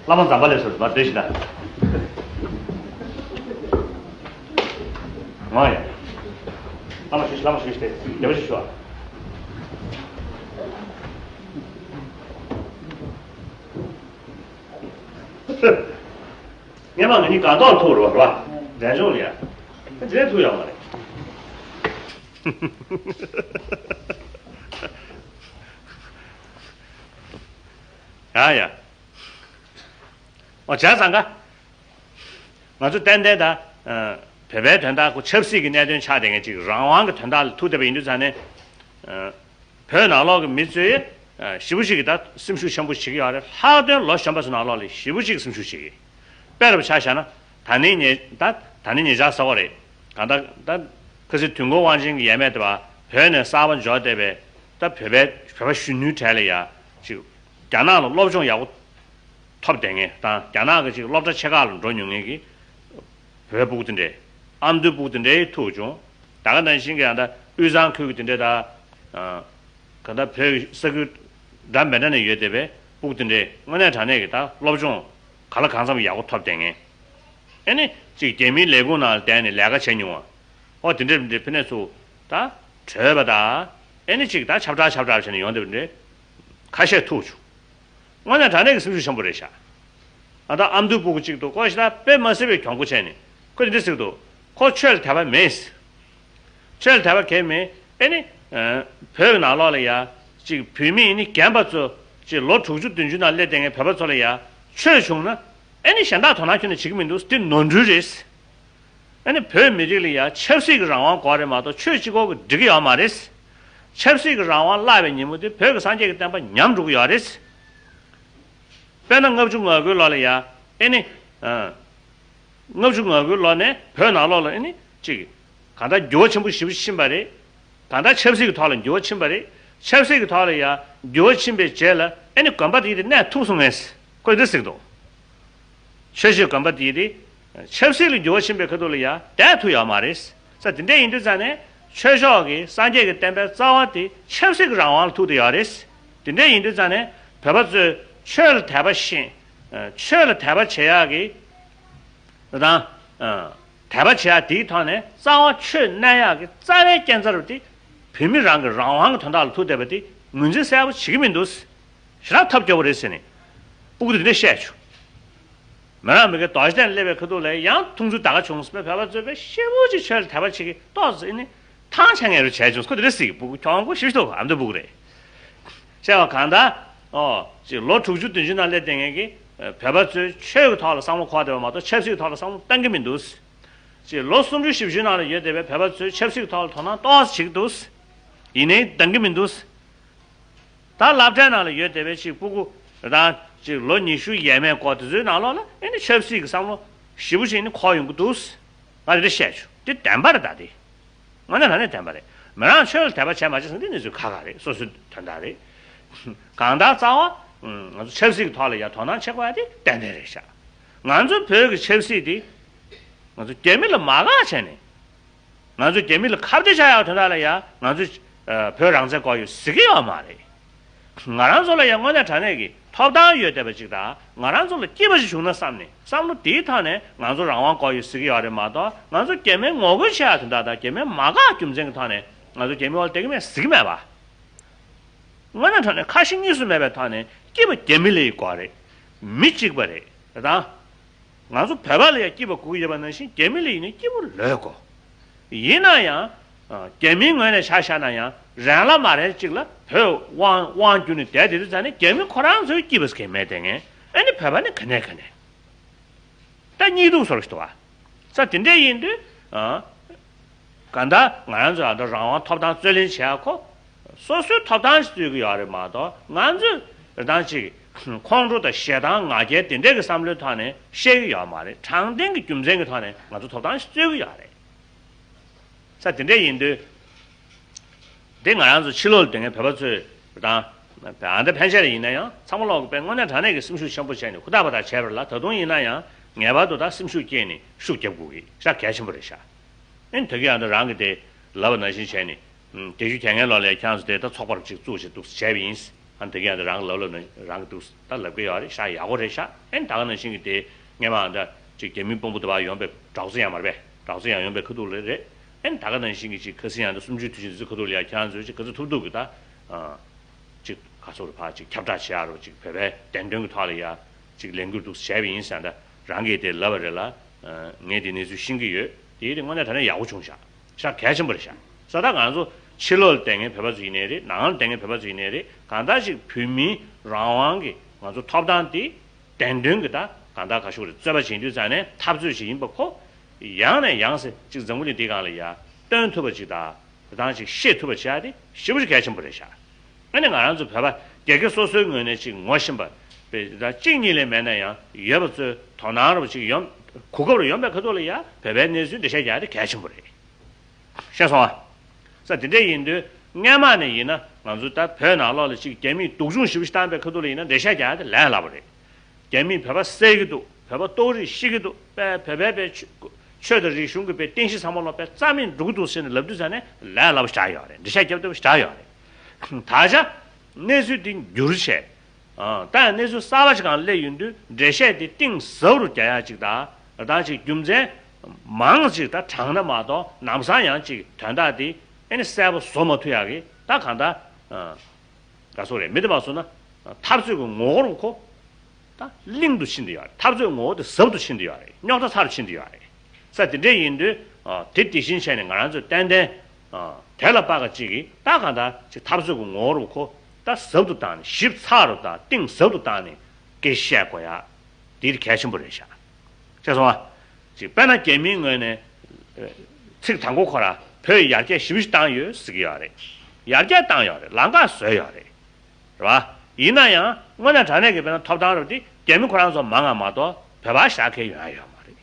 བླ་མ་ཛམ་བྷ་ལས་སོ་རེད་པ། བསྡད་ཤིག་ད། ང་ཡ། བླ་མ་ཞུ་ཞིག་བླ་མ་ཞུ་ཞིག་སྟེ། བདེ་བ་ཞིག་ཞུ་ཨ། སྔས་མ་ང་གཉིས་སྒང་ཏོག་ཐུག་རེད་པ། རེད་པ། འབྲས་ལྗོངས་ལ་ཡ། དེ་འདྲས་ཐུག་ཡོད་མ་རེད། ཡ་ཡ། ཨོ་བྱས་ཙང་ཀ། ང་ཚོ་ཏན་ཏན་ད། ཨ། བོད་པའི་དོན་དག་ཁོ་ཆབ་སྲིད་ཀྱི་གནད་དོན་ཆགས་བསྡད་མཁན་ཅིག་རང་དབང་གི་དོན་དག་ལ་ཐུག་བསྡད་པ་ཡིན་དུས་ཙང་ནས། ཨ། བོད་ནང་ལོགས་ཀྱི་མི་ཚོས། ཨ། ཞེ་པོ་ཅིག་གིས་ད་སེམས་ཤུགས་ཆེན་པོ་བྱེད་ཀྱི་ཡོད་རེད། ལྷག་དོན་ལོ་གཞོན་པ་ཚོ་ནང་ལོགས་ལ་ཞེ་པོ་ཅིག་གིས་སེམས་ཤུགས་བྱེད་ཀྱི། དཔེར་བཞག་བཞག་ན། ད་ནི་ཉེ། ད་ད་ནི་ཉེ་ཆར་ཟེར་བ་རེད། གང་ལྟར་ད་ཁ་སང་དུས་འཁོར་དབང་ཆེན་གྱི་ཡས་མས་དེ་བ་བོད་ནས་གསར་པ་འབྱོར་བསྡད་པའི་ད་བོད་པའི་བོད་པ་གཞོན་ནུའི་གྲས་ལ་ཡ་ཅིག་རྒྱ་ནག་ལ་སློབ་སྦྱོང་ཡག་པོ་ཐོབ་བསྡད་མཁན་དང་། རྒྱ་ནག་གི་ཅིག་སློབ་གྲྭ་ཆེ་ཁག་ལ་འགྲོ་མྱོང་མཁན་གྱི་བོད་ཕྲུག་དེ་འདྲས། ཨ་མདོའི་ཕྲུ་གུ་དེ་འདྲས་ཐུག་བྱུང་། ད་ག་ནང་བཞིན་གྱི་ཡང་ད་དབུས་གཙང་ཁུལ་གྱི་དེ་འདྲས་ད། ཨ། གང་ལྟར་བོད་ས་ཁུལ་འདྲ་མི་འདྲ་ནས་ཡོད་བསྡད་པའི་ཕྲུ་གུ་དེ་འདྲས་དངོས་གནས་དྲང་གནས་ཀྱི་ད་སློབ་སྦྱོང་ ག་ལ་གང་འཚམ་ཡག་པོ་ཐོབ་བསྡད་མཁན། ཨེ་ནི་ཅིག་རྒྱ་མིའི་ལས་ཁུངས་ནང་བསྡད་ནས་ལས་ཀ་བྱེད་མྱོང་བ། ཨོ་དེ་འདྲ་འདྲ་ཕི་ནས་ཚུར་ད་བྲོས་པ་ད། ཨེ་ནི་ཅིག་ད་ཆབ་བྲག་ཆབ་བྲག་བྱས་ནས་ཡོང་བསྡད་པ་འདྲ་ཁ་ཤས་ཐུག་བྱུང་། དངོས་གནས་དྲང་གནས་ཀྱི་སེམས་ཤུགས་ཆེན་པོ་རེད་ཤག་ཨ་ད་ཨ་མདོའི་སྤུ་གུ་གཅིག་འདུག་ཁོ་ཞེ་དྲག་དཔེ་མ་སྲིད་པའི་གྱོང་པོ་བྱས་ནས་ཁོ་དེ་འདྲ་ཟེར་གི་འདུག་ཁོ་ཆོས་ལ་དད་པ་མེད། ཆོས་ལ་དད་པ་གང་ཡང་མེད། ཨེ་ནི། ཨ། བོད་ཀྱི་ནང་ལོགས་ལ་ཡ། ཅིག་བོད་མི་ཡིན་ནི་རྒན་པ་ཚོ། ཅིག་ལོ་དྲུག་ཅུ་བདུན་ཅུ་ནང་སླེབས་བསྡད་མཁན་བོད་པ་ཚོ་ལ་ཡ། ཆོས་བྱུང་ན། ཨེ་ནི་གཞན་དག་དོ་སྣང་ཁྱོན་ནས་བྱེད་ཀྱི་མི་འདུག་འདི་ནོར་འཁྲུལ་རེད། ཨེ་ནི་བོད་མི་རིགས་ལ་ཡ་ཆབ་སྲིད་ཀྱི་རང་དབང་དགོས་རེད་མ་གཏོགས་ཆོས་གཅིག་པོ་གིས་འགྲིག་གི་ཡོད་མ་རེད། ཆབ་སྲིད་ཀྱི་རང་དབང་བརླག་པའི་ཉིན་མོ་དེ་བོད་ཀྱི་སངས་རྒྱས་ཀྱི་བསྟན་པ་ཉམས་འགྲོ་གི་ཡོད་རེད། དཔེར་ན་ལྔ་བཅུ་ང་དགུའི་ལོ་ལ་ཡ། ཨེ་ནི། ཨ། ལྔ་བཅུ་ང་དགུའི་ལོ་ནས་བོད་ནང་ལོགས་ལ་ཨེ་ནི་ཅིག་གང་ལྟར་འགྱུར་བ་ཆེན་པོ་ཞེ་པོ་ཕྱིན་པ་རེད། གང་ལྟར་ཆབ་སྲིད་ཀྱི་ཐོག་ལ་འགྱུར་བ་ཕྱིན་པ་རེད། ཆབ་སྲིད་ཀྱི་ཐོག་ལ་ཡང་འགྱུར་བ་ཕྱིན་པའི་རྗེས་ལ་ཨེ་ནི་དགོན་པ་དེ་དེ་གནས་ཐུབ་སོང་ངས། ཁོས་འདི་ཟེར་གི་འདུག་ཆོས་ཆོས་དགོན་པ་དེ་དེ་ཆབ་སྲིད་ལ་འགྱུར་བ་ཕྱིན་པའི་ཁ་ཐུག་ལ་ཡང་བསྡད་ཐུབ་ཡོད་མ་རེད། ས་དེ་འདྲ་ཡིན་དུས་ཙང་ནས་ཆོས་ཕྱོགས་ཀྱི་སངས་རྒྱས་ཀྱི་བསྟན་པའི་རྩ་བ་དེ་ཆབ་སྲིད་ཀྱི་རང་དབང་ལ་ཐུག་བསྡད་ཡོད་རེད། དེ་འདྲ་ཡིན་དུས་ཙང་ནས་བོད་པ་ཚོས་ཆོས་ལ་དད་པ་ཤེས། ཆོས་ལ་དད་པ་བྱེད་ཡག་གི་དང་། དད་པ་བྱེད་ཡ་དེའི་ཐོག་ནས་རྩ་བ་ཆོས་གནས་ཡག་གི་རྩ་བའི་རྐྱེན་རྩ་རུ་དེ་བོད་མི་རང་གི་རང་དབང་གི་དོན་དག་ལ་ཐུག་བསྡད་པ་དེ་ངོས་འཛིན་གསལ་པོ་བྱེད་ཀྱི་མི་འདུག་ཞེ་དྲག་ཐབས་སྐྱོ་པོ་རེད་ཟེར་ནས་སྤུ་གུ་དེ་འདྲས་བཤད་བྱུང་། མི་རང་མི་གི་རྡོ་རྗེ་གདན་སླེབས་པའི་ཁ་ཐུག་ལ་ཡང་ཐུགས་ཚུར་ད་ག་བྱུང་ཟེར་བའི་བོད་པ་ཚོས་པའི་ཤེས་པོ་ཅིག་ཆོས་ལ་དད་པ་བྱེད་ཀྱི་ཏོག་ཙམ་ནི་ཐང་ཆད་ངེས་རུ་བྱས་བྱུང་ཁོ་དེ་འདྲས་ཟེར་གི་སྤུ་གུ་གྱོང་པོ་ཞིག་འདུག་ཨ་མདོ་སྤུ་གུ་རེད། བཤད་པ་གང་ལྟར། ཨོ། ཅིག་ལོ་དྲུག་ཅུ་བདུན་ཅུ་ནང་སླེབས་བསྡད་མཁན་གྱི་བོད་པ་ཚོས་ཆོས་ཀྱི་ཐོག་ལ་བསམ་བློ་འཁོར་བསྡད་པ་མ་གཏོགས་ཆབ་སྲིད་ཀྱི་ཐོག་ལ་བསམ་བློ་གཏང་གི་མི་འདུག་ཅིག་ལོ་སུམ་ཅུ་བཞི་བཅུ་ནང་ལ་ཡོད་བསྡད་པའི་བོད་པ་ཚོས་ཆབ་སྲིད་ཀྱི་ཐོག་ལ་དོ་སྣང་ཏོག་ཙམ་བྱེད་ཀྱི་འདུག་ཡིན་ནའི་འདང་གི་མི་འདུག་ད་སློབ་གྲྭའི་ནང་ལ་ཡོད་བསྡད་པའི་ཅིག་སྤུ་གུ་དང་ཅིག་ལོ་ཉི་ཤུ་ཡས་མས་སྐོར་དེ་ཚོའི་ནང་ལོགས་ལ་ཨེ་ནི་ཆབ་སྲིད་ཀྱི་བསམ་བློ་ཞེ་པོ་ཅིག་ནི་འཁོར་ཡོང་གི་འདུག་ང་དེ་འདྲ་བཤད་བྱུང་། དེ་བདེན་པ་རེད་ད་དེ། དངོས་གནས་དྲང་གནས་བདེན་པ་རེད། མི་རང་ཆོས་ལ་དད་པ་བྱས་མ་བྱས་ཟེར་ན་འདི་གནས་ཚུལ་ཁག་ཁག་རེད། སོ་སོའི་དོན་དག་རེད། གང་ལྟར་རྩ་བ། ང་ཚོ་ཆབ་སྲིད་ཀྱི་ཐོག་ལ་ཡ་དོ་སྣང་བྱེད་དགོས་ཡ་དེ་ཏན་ཏན་རེད་ཤག་ང་ཚོ་བོད་ཀྱི་ཆབ་སྲིད་དེ་ང་ཚོ་རྒྱ་མི་ལ་མ་དགའ་བྱས་ནས་ང་ཚོ་རྒྱ་མི་ལ་ཁ་གཏད་བྱ་ཡག་དོན་དག་ལ་ཡ་ང་ཚོ་བོད་རང་བཙན་དགོས་ཡོད་ཟེར་གྱི་ཡོད་མ་རེད། ང་རང་ཚོ་ལ་ཡང་དངོས་གནས་དྲང་གནས་ཀྱི་ཐོབ་ཐང་ཡོད་བསྡད་པ་ཅིག་དང་ང་རང་ཚོ་ལ་སྐྱིད་པ་ཞིག་བྱུང་ན་བསམ་ནས་བསམ་བློ་དེའི་ཐོག་ནས་ང་ཚོ་རང་དབང་དགོས་ཡོད་ཟེར་གྱི་ཡོད་རེད་མ་གཏོགས་ང་ཚོ་རྒྱ་མིའི་ངོ་རྒོལ་བྱེད་ཡག་དོན་དག་དང་རྒྱ་མིའི་མ་དགའ་རྒྱུ་མཚན་གྱི་ཐོག་ནས་ང་ཚོ་རྒྱ་མི་འོག་ལ་བསྡད་ཀྱི་མེད་ཟེར་གྱི་མེད་པ། དངོས་གནས་དྲང་གནས་ཁ་ཞེ་གཉིས་སུ་མེད་པའི་ཐོག་ནས་སྐྱིད་པ་རྒྱ་མི་ལ་ཡི་དགོས་རེད། མི་གཅིག་པ་རེད་དང་། ང་ཚོ་བོད་པ་ལ་ཡང་སྐྱིད་པ་དགོས་ཀྱི་ཡོད་པ་ནང་བཞིན་རྒྱ་མི་ལ་ཡིན་ན་སྐྱིད་པོ་ལོས་དགོས། ཡིན་ན་ཡང་། རྒྱ་མིའི་ངོས་ནས་ཆ་བཞག་ན་ཡང་རན་ལ་མ་རན་གཅིག་ལ་བོད་དབང་དབང་བསྒྱུར་ནས་བསྡད་དེ་དུས་ཙང་ནས་རྒྱ་མི་ཁོ་རང་ཚོའི་སྐྱིད་པ་ཟེར་མཁན་མེད་དེ་ངས་ཨ་ནི་བོད་པ་ནི་ག་ནས་ག་ནས། ད་གཉིས་འདུག་སོར་ཞིག་འདུག་བ། ས་དེ་འདྲ་ཡིན་དུས། གང་ལྟར་ང་རང་ཚོ་ཨ་ད་རང་དབང་ཐོབ་ཐང་རྩོད་ལེན་བྱེད་ཡ་ཁོ། སོ་སོའི་ཐོབ་ཐང་ཞིག་རྩོད་ཀྱི་ཡོད་རེད་མ་གཏོགས་ང་ཚོས་རེ་སྟངས་ཅིག་ཁོང་ཁྲོ་དང་ཞེ་སྡང་ང་རྒྱལ་དེ་འདྲས་ཀྱི་བསམ་བློའི་ཐོག་ནས་བཤད་ཀྱི་ཡོད་མ་རེད། དྲང་བདེན་གྱི་རྒྱུ་མཚན་གྱི་ཐོག་ནས་ང་ཚོ་ཐོབ་ཐང་ཞིག་རྩོད་ཀྱི་ཡོད་རེད། ས་དེ་འདྲས་ཡིན་དུས། འདི་ང་རང་ཚོ་ཕྱི་ལོགས་ལ་སྡོད་མཁན་བོད་པ་ཚོས་དང་། ཨ་ད་ཕན་ཆད་ལ་ཡིན་ན་ཡང་ཚང་མ་ལོག་གི་དཔེ་དངོས་གནས་དྲང་གནས་ཀྱི་སེམས་ཤུགས་ཆེན་པོ་བྱས་ནས་ཧུར་ཐག་པ་ཐག་བྱས་པ་རེད་ལ་ད་དུང་ཡིན་ན་ཡང་ངེས་པར་དུ་ད་སེམས་ཤུགས་བསྐྱེད་ནས་ཤུགས་རྒྱབ་དགོས་ཀྱི་ཤ་གལ་ཆེན་པོ་རེད་ཤག་ཨེ་ད་གི་ཡང་ད་རང་གི་དེ་ལབ་པ་ནང་བཞིན་བྱས་ནས་དེ་ཤུགས་རྒྱག་མཁན་ལོག་ལ་ཡ་ཁྱེད་རང་ཚོ་དེ་ད་ཚོགས་པ་རུ་གཅིག་བཙུགས་བྱས་འདུག་བྱས་པ་ཡིན། ཨ་ནི་དེ་ག་ཡང་དེ་རང་ལབ་ལབ་ནས་རང་གི་འདུག་ད་ལབ་གི་ཡོད་རེད་ཤག་ཡག་པོ་རེད་ཤག་ཨེ་ནི་ད་ག་ནང་བཞིན་གྱི་དེ་སྔས་མ་ཨ་འདྲ་ཅིག་རྒྱ་མི་དཔོན་པོ་དེ་བ་ཡོང་པའི་གྲོགས་ཚོ་ཡང་མ་རེད་པས། གྲོགས་ཚོ་ཡང་ཡོང་པའི་ཁ་ཐུག་ལ་རེད། ཨེ་ནི་ད་ག་ནང་བཞིན་གྱི་ཅིག་ཁ་སང་ཡང་འདི་གསུམ་བཅུའི་དུས་ཆེན་འདི་ཚོའི་ཁ་ཐུག་ལ་ཡ་ཁྱེད་རང་ཚོས་ཅིག་ག་ཚོད་ཐུབ་ཐུབ་གི་ད་ཅིག་ག་ཚོད་རུ་ཕར་ཅིག་ཁྱབ་བསྒྲགས་བྱེད་ཡ་རུ་ཅིག་བོད་པའི་བདེན་དོན་གྱི་ཐོག་ལ་ཡ་ཅིག་ལས་འགུལ་འདུག་བྱས་པ་ཡིན་ཟེར་ད་རང་གིས་དེ་ལབ་པ་རེད་ལ། ངས་དེ་གནས་ཚུལ་ཤེས་ཀྱི་ཡོད། དེ་དེ་དངོས་གནས་ད་ནས་ཡག་པོ་བྱུང་ཤག་ཤག་གལ་ཆེན་པོ་རེད་ཤག་ས་ད་ང་ཚོ་ཕྱི་ལོགས་ལ་བསྡད་མཁན་བོད་པ་ཚོ་ཡིན་ནའི་རེད། ནང་ལ་བསྡད་མཁན་བོད་པ་ཚོ་ཡིན་ནའི་རེད། གང་ལྟར་ཞིག་བོད་མིའི་རང་དབང་གི་ང་ཚོ་ཐོབ་ཐང་དེ་བདེན་དོན་གྱི་ད་གང་ལྟར་ག་ཤོག་རེད་རྩོད་པ་བྱེད་དུས་ཙང་ནས་འཐབ་རྩོད་ཞིག་ཡིན་པ་ཁོ། ཡང་ནས་ཡང་སེ་ཅིག་འཛམ་བུ་གླིང་འདིའི་སྒང་ལ་ཡ་སྟོན་ཐུབ་པ་ཅིག་དང་དེ་དང་ཅིག་ཤེས་ཐུབ་པ་བྱེད་ཡ་དེ་ཞེ་པོ་ཅིག་གལ་ཆེན་པོ་རེད་ཤག་ཨ་ནི་ང་རང་ཚོ་བོད་པ་སྒེར་སྒེར་སོ་སོའི་ངོས་ནས་ཅིག་ངོ་ཤེས་པ་དཔེ་ད་གཅིག་གཉིས་ལས་མེད་ན་ཡང་ཡོད་པ་ཚོས་དོ་སྣང་རོབ་ཅིག་ཡོང་གོ་སྐབས་རུ་ཡོང་པའི་ཁ་ཐུག་ལ་ཡ་བོད་པའི་གནས་ཚུལ་འགྲེལ་བཤད་རྒྱག་ཡ་དེ་གལ་ཆེན་པོ་རེད། ཤེས་སོང་ཨ། ས་དེ་འདྲ་ཡིན་དུས་སྔས་མ་ནས་ཡིན་ན་ང་ཚོ་ད་བོད་ནང་ལོགས་ལ་ཅིག་རྒྱ་མིས་སྡུག་སྦྱོང་ཞེ་པོ་ཞིག་བཏང་པའི་ཁ་ཐུག་ལ་ཡིན་ན་འགྲེལ་བཤད་རྒྱག་ཡ་དེ་ལས་སླ་པོ་རེད། རྒྱ་མིས་བོད་པ་བསད་ཀྱི་འདུག་བོད་པ་ལྟོགས་རིས་ཤི་གི་འདུག་དཔེ་བོད་པའི་དཔེ་ཆོས་དང་རིག་གཞུང་གི་དཔེ་རྟེན་གཞི་ཚང་མ་ལོག་དཔེ་རྩ་མེད་འགྲོ་གི་འདུག་ཟེར་ནས་ལབ་དུས་ཙང་ནས་ལས་སླ་པོ་ཞིག་ཆགས་ཡོད་རེད། འགྲེལ་བཤད་རྒྱབ་ཐུབ་པ་ཞིག་ཆགས་ཡོད་རེད། ད་ཆ་གནས་ཚུལ་འདི་འགྱུར་བྱས། ཨ། ད་ཡང་གནས་ཚུལ་གསར་པ་ཞིག་གང་སླེབས་ཡོང་དུས་འགྲེལ་བཤད་དེ་གཏིང་ཟབ་རུ་རྒྱག་ཡག་ཅིག་དང་། ད་ཅིག་རྒྱུ་མཚན་མང་ཅིག་ད་དྲངས་ན་མ་གཏོགས་ལམ་སང་ཡང་ཅིག་དོན་དག་དེ་ཨེ་ནི་གསལ་པོ་བཟོ་མ་ཐུབ་ཡག་གི། ད་གང་ལྟར། ཨ། ག་སོག་རེད། མི་དེ་མ་སོང་ན་འཐབ་རྩོད་ཀྱི་ངོ་བོ་རུ་ཁོ་ད་གླིང་དུ་ཕྱིན་བསྡད་ཡོད་རེད། འཐབ་རྩོད་ངོ་བོ་དེ་ཟབ་ཏུ་ཕྱིན་བསྡད་ཡོད་རེད། རྙོག་དྲ་ཚ་རུ་ཕྱིན་བསྡད་ཡོད་རེད། ས་དེ་འདྲས་ཡིན་དུས། ཨ། དེ་དེ་བཞིན་བྱས་ནས་ང་རང་ཚོས་ཏན་ཏན། ཨ། དེ་ལ་དཔག་ག་ཅིག་གིས་ད་གང་ལྟར་ཅིག་འཐབ་རྩོད་ཀྱི་ངོ་བོ་རུ་ཁོ་ད་ཟབ་ཏུ་བཏང་ནས་ཞིབ་ཚགས་རུ་དང་གཏིང་ཟབ་ཏུ་བཏང་ནས་སྐད་ཆ་བཤད་དགོས་ཡ་དེ་གལ་ཆེན་པོ་རེད་ཤག་ཤེས་སོང་ང་། ཅིག་དཔེར་ན་རྒྱ་མིའི་ངོས་ནས། ཨ། ཚིག་དང་པོ་ཁོ་རང་བོད་ཡར་རྒྱས་ཞེ་པོ་ཞིག་བཏང་ཡོད་ཟེར་གྱི་ཡོད་རེད། ཡར་རྒྱས་བཏང་ཡོད་རེད། ལམ་ཁ་བཟོས་ཡོད་རེད། རེད་བ། ཡིན་ན་ཡང་དངོས་གནས་དྲང་གནས་ཀྱི་དཔེར་ན་ཐོབ་ཐང་རབ་དེ་རྒྱ་མི་ཁོ་རང་ཚོ་མང་ང་མ་གཏོགས་བོད་པ་ཤ་ཁའི་ཡོང་ཡ་ཡོད་མ་རེད།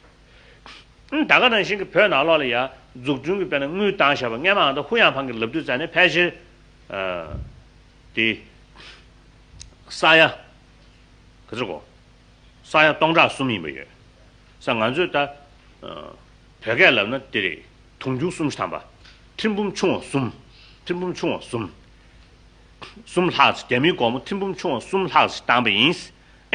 ཨང་། ད་ག་ནང་བཞིན་གྱི་བོད་ནང་ལོགས་ལ་ཡ་འཛུགས་སྐྲུན་གྱི་དཔེར་ན་དངུལ་བཏང་བཞག་པ་སྔས་མ་ཨ་ད་ཧུ་ཡང་ཕང་གི་ལབ་དུས་ཙང་ནས་ཕལ་ཆེར། ཨ། དེ། ས་ཡ། ག་ཚོད་གོ། ས་ཡ་སྟོང་ཕྲག་གསུམ་ཡིན་པ་ཡོད། ས་ང་ཚོས་ད། ཨ། བོད་སྐད་ལབ་ན་དེ་རེད། དུང་ཕྱུར་སུམ་ཅུ་ཐམ་པ། ཐེར་འབུམ་ཆུང་བ་གསུམ། ཐེར་འབུམ་ཆུང་བ་གསུམ། གསུམ་ལྷག་ཙམ། རྒྱ་མིའི་སྒོར་མོ་ཐེར་འབུམ་ཆུང་བ་གསུམ་ལྷག་ཙམ་བཏང་པ་ཡིན།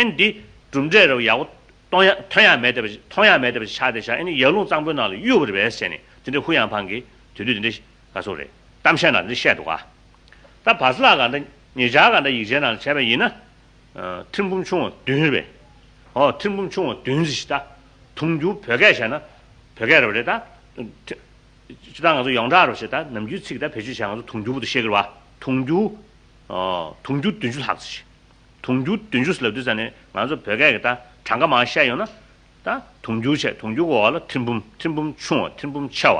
ཨེ་འདི་གྲུབ་འབྲས་རབ་ཡག་པོ་གཏོང་ཡ་ཐོན་ཡ་མེད་བསྡད་པ་ཞིག་མཐོང་ཡ་མེད་བསྡད་པ་ཞིག་ཆགས་བསྡད་ཤག་ཨེ་ནི་ཡར་ཀླུང་གཙང་པོའི་ནང་ལ་གཡུགས་པ་རེད་པས་ཟེར་ནས་དེ་འདྲའི་ཧུ་ཡང་ཕང་གིས་དེ་དུས་དེ་འདྲའི་ག་ཚོད་རེད། གཏམ་བཤད་ནང་དེ་འདྲ་བཤད་འདུག་ག་ད་བ་ཚ་ལགས་གང་ལྟར་ཉེ་ཆར་གང་ལྟར་ཡིག་ཆའི་ནང་ལ་བྱས་པ་ཡིན་ན། ཨ། ཐེར་འབུམ་ཆུང་བ་བདུན་རེད་པས། ཨོ། ཐེར་འབུམ་ཆུང་བ་བདུན་ཟེར་ཞིག་ད། དུང་ཕྱུར་བོད་སྐད་བྱས་ན། བོད་སྐད་རེད་པ་རེད་ད། སྤྱིར་བཏང་ང་ཚོ་ཡོངས་གྲགས་རེད་པ་ཞིག་ད་ནམ་རྒྱུན་ཚིག་ད་བེད་སྤྱོད་བྱས་ང་ཚོ་དུང་ཕྱུར་བུ་དུ་བཤད་ཀྱི་རེད་བ། དུང་ཕྱུར། ཨོ། དུང་ཕྱུར་བདུན་ཅུ་ལྷག་ཙམ་ཞིག་དུང་ཕྱུར་བདུན་ཅུ་ཟེར་ལབ་དུས་ཙང་ནས་ང་ཚོ་བོད་སྐད་ཀྱི་ད་གྲངས་ཀ་མང་བཤད་ཡོང་ན། ད་དུང་ཕྱུར་བྱས། དུང་ཕྱུར་གྱི་འོག་ལ་ཐེར་འབུམ། ཐེར་འབུམ་ཆུང་བ། ཐེར་འབུམ་ཆེ་བ།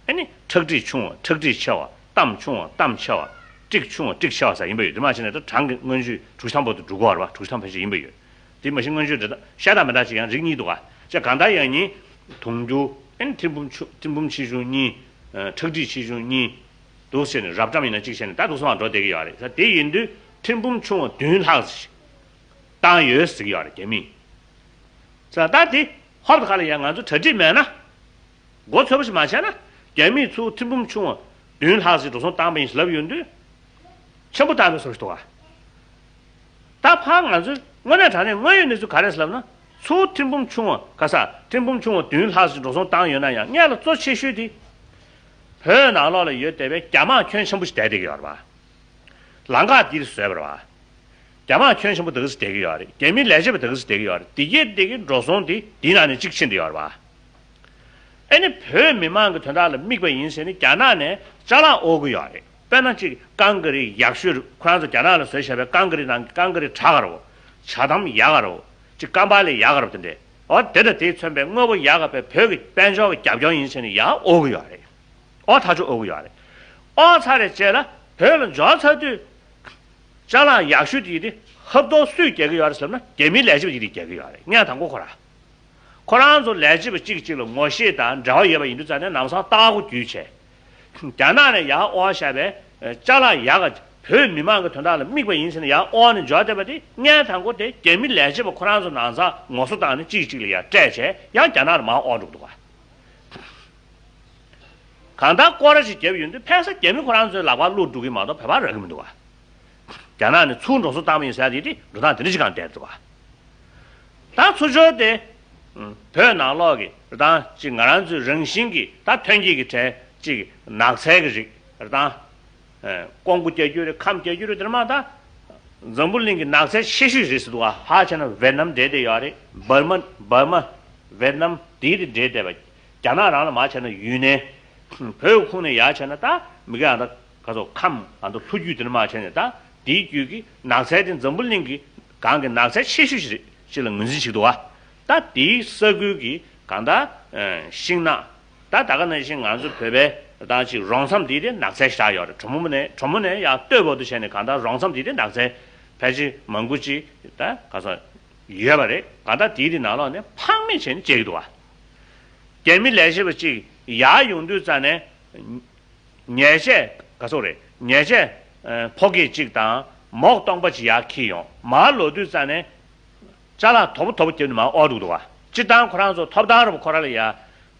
ཨ་ནི་ཁྲག་ཁྲིག་ཆུང་བ། ཁྲག་ཁྲིག་ཆེ་བ། གཏམ་ཆུང་བ། གཏམ་ཆེ་བ། ཀྲིག་ཆུང་བ། ཀྲིག་ཆེ་བ་ཟེར་ཡིན་པ་ཡོད། དེ་མ་བྱས་ནས་ད་གྲངས་ཀྱི་མངོན་བརྗོད་དྲུག་ཅུ་ཐམ་པ་དུ་འགྲོ་གི་ཡོད་རེད་བ། དྲུག་ཅུ་ཐམ་པ་ཕལ་ཆེར་ཡིན་པ་ཡོད། དེ་མ་གཞི་མངོན་བརྗོད་འདྲ་ཤ་སྟག་མི་འདྲ་ཅིག་ཡང་རིགས་གཉིས་འདུག་ག་ཅེས་གང་ལྟར་ཡང་ཉིན་དུང་ཕྱུར། ཨ་ནི་ཐེར་འབུམ་ཆུ། ཐེར་འབུམ་ཆེ་ཆུང་གཉིས། ཨ། ཁྲག་ཁྲིག་ཆེ་ཆུང་གཉིས། འདུག་བྱས་ནས་རབ་འབྲམ་ཡིན་ན་གཅིག་བྱས་ནས་ད་འདུག་སེ་མར་འགྲོ་བསྡད་ཀྱི་ཡོད་རེད། ས་དེ་ཡིན་དུས་ཐེར་འབུམ་ཆུང་བ་བདུན་ལྷག་ཙམ་ཞིག་བཏང་ཡོད་ཟེར་གྱི་ཡོད་རེད་རྒྱ་མིས། ས་ད་དེ་ཧོབ་ཏེ་ཁ་ལ་ཡ་ང་ཚོ་གྲ་སྒྲིག་མེད་ན། མགོ་ཚོས་པོ་ཞིག་མ་བྱས་ན། རྒྱ་མིས་ཚུར་ཐེར་འབུམ་ཆུང་བ་བདུན་ལྷག་ཙམ་འགྲོ་སོང་བཏང་པ་ཡིན་ཞེས་ལབ་ཡོང་དུས། ཆེན་པོ་བཏང་པའི་བཟོ་ཞིག་འདུག་ག་ད་ཕར་ང་ཚོས་དངོས་གནས་དྲང་གནས་དངོས་ཡོད་གནས་ཚུལ་ག་རེ་ཟེར་ལབ་ན། ཚུར་ཐེར་འབུམ་ཆུང་བ་ག་ས་ཐེར་འབུམ་ཆུང་བ་བདུན་ལྷག་ཙམ་འགྲོ་སོང་བཏང་ཡོད་ན་ཡང་སྔོན་ལ་གཙོ་ཆེ་ཤོས་དེ། བོད་ནང་ལོགས་ལ་ཡོད་བསྡད་པའི་རྒྱ་དམག་ཁྱོན་ཆེན་པོ་ཞིག་བསྡད་བསྡད་ཀྱི་ཡོད་རེད་བ། ལམ་ཁ་འདིར་བཟོས་པ་རེད་བ། རྒྱ་དམག་ཁྱོན་ཆེན་པོ་དེ་ག་ཚོད་བསྡད་ཀྱི་ཡོད་རེད། རྒྱ་མིའི་ལས་བྱེད་པ་དེ་ག་ཚོད་བསྡད་ཀྱི་ཡོད་རེད། དེ་གའི་དེ་གའི་འགྲོ་སོང་དེ་འདི་ནང་ནས་གཅིག་ཕྱིན་བསྡད་ཡོད་རེད་བ། ཨ་ནི་བོད་མི་མང་གི་དོན་དག་ལ་དམིགས་པ་ཡིན་ཟེར་ནས་རྒྱ་ནག་ནས་ཅ་ལག་དབོར་གྱི་ཡོད་རེད། དཔེར་ན་གཅིག་ཀང་ཀ་རི་ཡག་ཤོས་རེད། ཁོ་རང་ཚོ་རྒྱ་ནག་ལ་བཟོས་བཞག་པའི་ཀང་ཀ་རི་ནང་གི་ཀང་ཀ་རི་དྲག་ག་རེད་བ། ཇ་དམ་ཡག་ག་རེད་བ། གཅིག་ཀམ་པ་ལི་ཡག་ག་རེད་བ། དེ་འདྲས། འོ་དེ་དང་དེས་མཚོན་པའི་དངོས་པོ་ཡག་ག་བའི་བོད་ཀྱི་དཔལ་འབྱོར་གྱི་རྒྱབ་ལྗོངས་ཡིན་ཟེར་ནས་ཡར་དབོར་གྱི་ཡོད་རེད། ཨོ་ཐག་ཆོད་དབོར་གྱི་ཡོད་རེད། ཨོ་ཚར་རེ་རྗེས་ལ་བོད་ལ་འབྱོར་ཚར་དུས། ཅ་ལག་ཡག་ཤོས་དེ་ཡིན་དེ་ཧབ་ཐོབ་སུས་རྒྱག་གི་ཡོད་རེད་ཟེར་ན་རྒྱ་མིའི་ལས་བྱེད་པ་དེ་རིགས་རྒྱག་གི་ཡོད་རེད། ངས་དང་པོ་ཁོ་ར། ཁོ་རང་ཚོ་ལས་བྱེད་པ་གཅིག་གཅིག་ལ་ངོ་ཤེས་དང་འབྲེལ་བ་ཡོད་པ་ཡིན་དུས་ཙང་ནས་ལམ་སང་ལྟ་བ་རྒྱུས་བྱས། རྒྱ་ནག་ནས་ཡར་དབོར་བཞག་པའི་ཅ་ལག་ཡག་ག་བོད་མི་མང་གི་དོན་དག་ལ་དམིགས་པ་ཡིན་ཟེར་ནས་ཡར་དབོར་ནས་འབྱོར་བསྡད་པ་དེ་ངས་དང་པོ་དེ་རྒྱ་མི་ལས་བྱེད་པ་ཁོ་རང་ཚོ་ནང་ཚང་ངོ་སོ་བཏང་ནས་གཅིག་གཅིག་ལ་ཡར་སྤྲད་བྱས་ཡང་རྒྱ་ནག་ལ་མར་དབོར་འགྲོ་གི་འདུག་ག་གང་ལྟར་སྐོར་ར་ཞིག་བརྒྱབ་ཡོང་དུས་ཕལ་ཆེར་རྒྱ་མི་ཁོ་རང་ཚོའི་ལག་པར་བླུགས་འགྲོ་གི་མ་གཏོགས་བོད་པར་རག་གི་མི་འདུག་ག་རྒྱ་ནག་ནས་ཚུར་འགྲོ་སོང་བཏང་བ་ཡིན་ཟེར་ཡ་དེ་དེ་འགྲོ་སྟངས་དེ་འདྲ་ཞིག་གང་བསྡད་འདུག་ག་ད་ཚུར་ཕྱོགས་དེ། བོད་ནང་ལོགས་ཀྱི་རེད་དང་ཅིག་ང་རང་ཚོའི་རང་བཞིན་གྱི་ད་ཐོན་སྐྱེད་ཀྱི་གྲས་ཅིག་ནགས་ཚལ་གྱི་རིགས་རེད་དང་། ཀོང་བུ་རྒྱག་རྒྱུ་རེད། ཁམས་རྒྱག་རྒྱུ་རེད། དེ་མ་ད། འཛམ་བུ་གླིང་གི་ནགས་ཚལ་ཆེ་ཤོས་རེད་ཟེར་འདུག་ག་ཧ་ཆ་ན་ཝེ་ནམ་འདྲེས་བསྡད་ཡོད་རེད། འབར་མ། འབར་མ། ཝེ་ནམ་དེའི་དེ་འདྲེས་བསྡད་པ། རྒྱ་ནག་རང་ལ་མ་ཆ་ན་ཡུན་ནན། བོད་ཁོངས་ནས་ཡར་ཆ་ན་ད་མི་ག་ཡང་ད་ག་ཚོད་ཁམས་ཨ་མདོ་ལྷོ་རྒྱུད་དེ་ནས་མ་ཆ་ནས་ད་དེའི་རྒྱུད་ཀྱི་ནགས་ཚལ་དེ་འཛམ་བུ་གླིང་གི་སྒང་གི་ནགས་ཚལ་ཆེ་ཤོས་ཤིག་རེད་ཅེས་ལ་ངོས་འཛིན་བྱེད་ཀྱི་འདུག་ག་ད་དེའི་ས་ཁུལ་གྱི་གང་ལྟར་ཤིང་ནགས། ད་ད་ག་ནང་བཞིན་ང་ཚོ་བོད་པའི་ད་ཅིག་རོང་མཚམས་དེ་དེ་ནགས་ཚལ་ཞིག་ཆགས་ཡོད་རེད། གྲོ་མོ་ནས་གྲོ་མོ་ནས་ཡར་སྟོད་བར་དུ་བྱས་ནས་གང་ལྟར་རོང་མཚམས་དེ་དེ་ནགས་ཚལ་ཕལ་ཆེར་མང་པོ་ཅིག་ད་ག་ཚོད་ཡོད་པ་རེད། གང་ལྟར་དེའི་དེ་ནང་ལོགས་ནས་ཕངས་མེད་བྱས་ནས་བཅད་ཀྱི་འདུག་ག་རྒྱ་མི་ལས་བྱེད་པ་ཅིག་ཡར་ཡོང་དུས་ཙང་ནས། ཉལ་ཆས་ག་ཚོད་རེད། ཉལ་ཆས་ཨ་ཕོ་སྐྱེས་གཅིག་དང་མོག་སྟོང་པ་ཅིག་ཡར་འཁྱེར་ཡོང་། མར་ལོག་དུས་ཙང་ནས་ཅ་ལག་དོ་པོ་དོ་པོ་བརྒྱབ་ནས་མར་དབོར་འདུག་འདུག་ག་སྤྱིར་བཏང་ཁོ་རང་ཚོ་ཐོབ་ཐང་རུ་ཁོ་རང་ལ་ཡ་ཨ་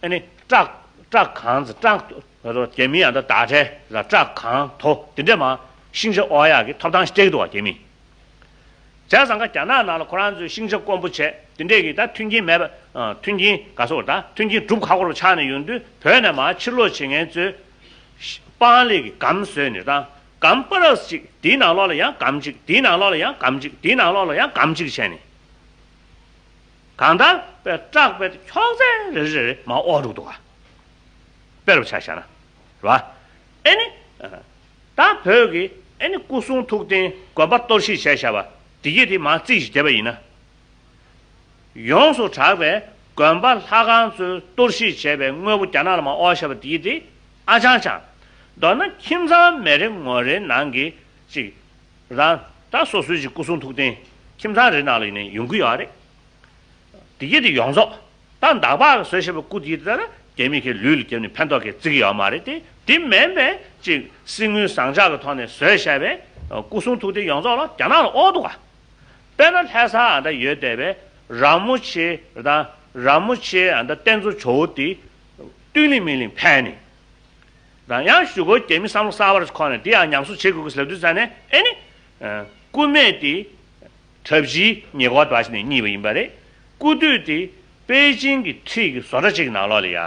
ནི་ཊྲག་ཊྲག་གང་ཙམ་ཊྲག་ག་ཚོད་རྒྱ་མི་ཡང་ད་བརྡ་ཁྲལ་ལ་ཊྲག་གང་དོ་དེ་འདྲས་མར་ཤིང་ཆ་དབོར་ཡག་གི་ཐོབ་ཐང་ཞིག་སྤྲད་ཀྱི་འདུག་ག་རྒྱ་མིས། བྱས་ཙང་ཀ་རྒྱ་ནག་ནང་ལ་ཁོ་རང་ཚོའི་ཤིང་ཆ་དཀོན་པོ་བྱས་དེ་འདྲས་ཀྱི་ད་མཐུན་རྐྱེན་མེད་པ། ཨ། མཐུན་རྐྱེན་ག་སོགས་ད་མཐུན་རྐྱེན་སྒྲུབ་ཁག་པོ་ཆགས་ནས་ཡོང་དུས་བོད་ནས་མར་ཕྱིར་ལོག་བྱེད་མཁན་ཚོའི་སྤང་ལེབ་ཀྱི་སྒམ་བཟོས་ནས་ད་སྒམ་པ་རབས་གཅིག་དེའི་ནང་ལོགས་ལ་ཡང་སྒམ་གཅིག་དེའི་ནང་ལོགས་ལ་ཡང་སྒམ་གཅིག་དེའི་ནང་ལོགས་ལ་ཡང་སྒམ་གཅིག་བྱས་ནས། གང་ལྟར་པའི་བཀྲག་པའི་ཁྱོག་ཙེ་རེ་རེ་རེ་མར་དབོར་འདུག་འདུག་ག་དཔེ་རུ་ཆ་བཞག་ན། རེད་བ། ཨེ་ནི། ད་བོད་ཀྱི་ཨེ་ནི་སྐུ་གསུང་ཐུགས་རྟེན་དགོན་པ་གཏོར་བཤིག་བྱས་བཞག་པ་དེ་གྱིས་དེ་མར་རྩིས་ཤིག་བསྡད་པ་ཡིན་ན། ཡོངས་སུ་གྲགས་པའི་དགོན་པ་ལྷ་ཁང་ཚོའི་གཏོར་བཤིག་བྱས་པའི་དངོས་པོ་རྒྱ་ནག་ལ་མར་དབོར་བཞག་པ་དེ་གྱིས་དེ་ཨ་ཅང་ཅང་། མདོར་ན་ཁྱིམ་ཚང་མི་རེ་ངོ་རེའི་ནང་གི་ཅིག་རང་ད་སོ་སོའི་ཅིག་སྐུ་གསུང་ཐུགས་རྟེན་ཁྱིམ་ཚང་རེ་ནང་ལ་ཡིན་ནའི་ཡོང་གི་ཡོད་རེད། དེ་གྱིས་དེ་ཡོངས་རྫོགས་ད་འདག་པ་གི་བཟོས་བཞག་པའི་སྐུ་དེ་ད་རྒྱ་མི་གི་ལུས་ལ་བརྒྱབ་ནས་ཕན་ཐོགས་གི་བརྩི་གི་ཡོད་མ་རེད་དེ། དེ་མིན་པའི་ཅིག་གསེར་དངུལ་ཟངས་ལྕགས་ཀྱི་ཐོག་ནས་བཟོས་བཞག་པའི་སྐུ་གསུང་ཐུགས་རྟེན་ཡོངས་རྫོགས་ལ་རྒྱ་ནག་ལ་དབོར་འདུག་ག་དཔེར་ན་ལྷ་ས་ཨ་འདྲ་ཡོད་བསྡད་པའི་ར་མོ་ཆེ་དང་ར་མོ་ཆེ་ཨ་འདྲ་རྟེན་གཙོ་ཇོ་བོ་དེ་བཏུལ་ལིང་མི་ལིང་ཕན་ནི། དང་ཡང་གཞུག་གུ་རྒྱ་མི་བསམ་བློ་གསར་པ་རེ་ཁོ་ནས་འདི་ཡང་ཉམས་གསོ་བྱེད་དགོས་ཀྱི་ལབ་དུས་ཙང་ནས་ཨེ་ནི། སྐུ་སྨད་དེ་གྲྭ་བཞིའི་ཉེ་འཁོར་འདྲ་ཞིག་ནས་རྙེད་པ་ཡིན་པ་རེད། སྐུ་དུད་དེ་པེ་ཅིང་གི་འཁྲིས་ཀྱི་བཟོ་གྲྭ་གཅིག་གི་ནང་ལོགས་ལ་ཡ།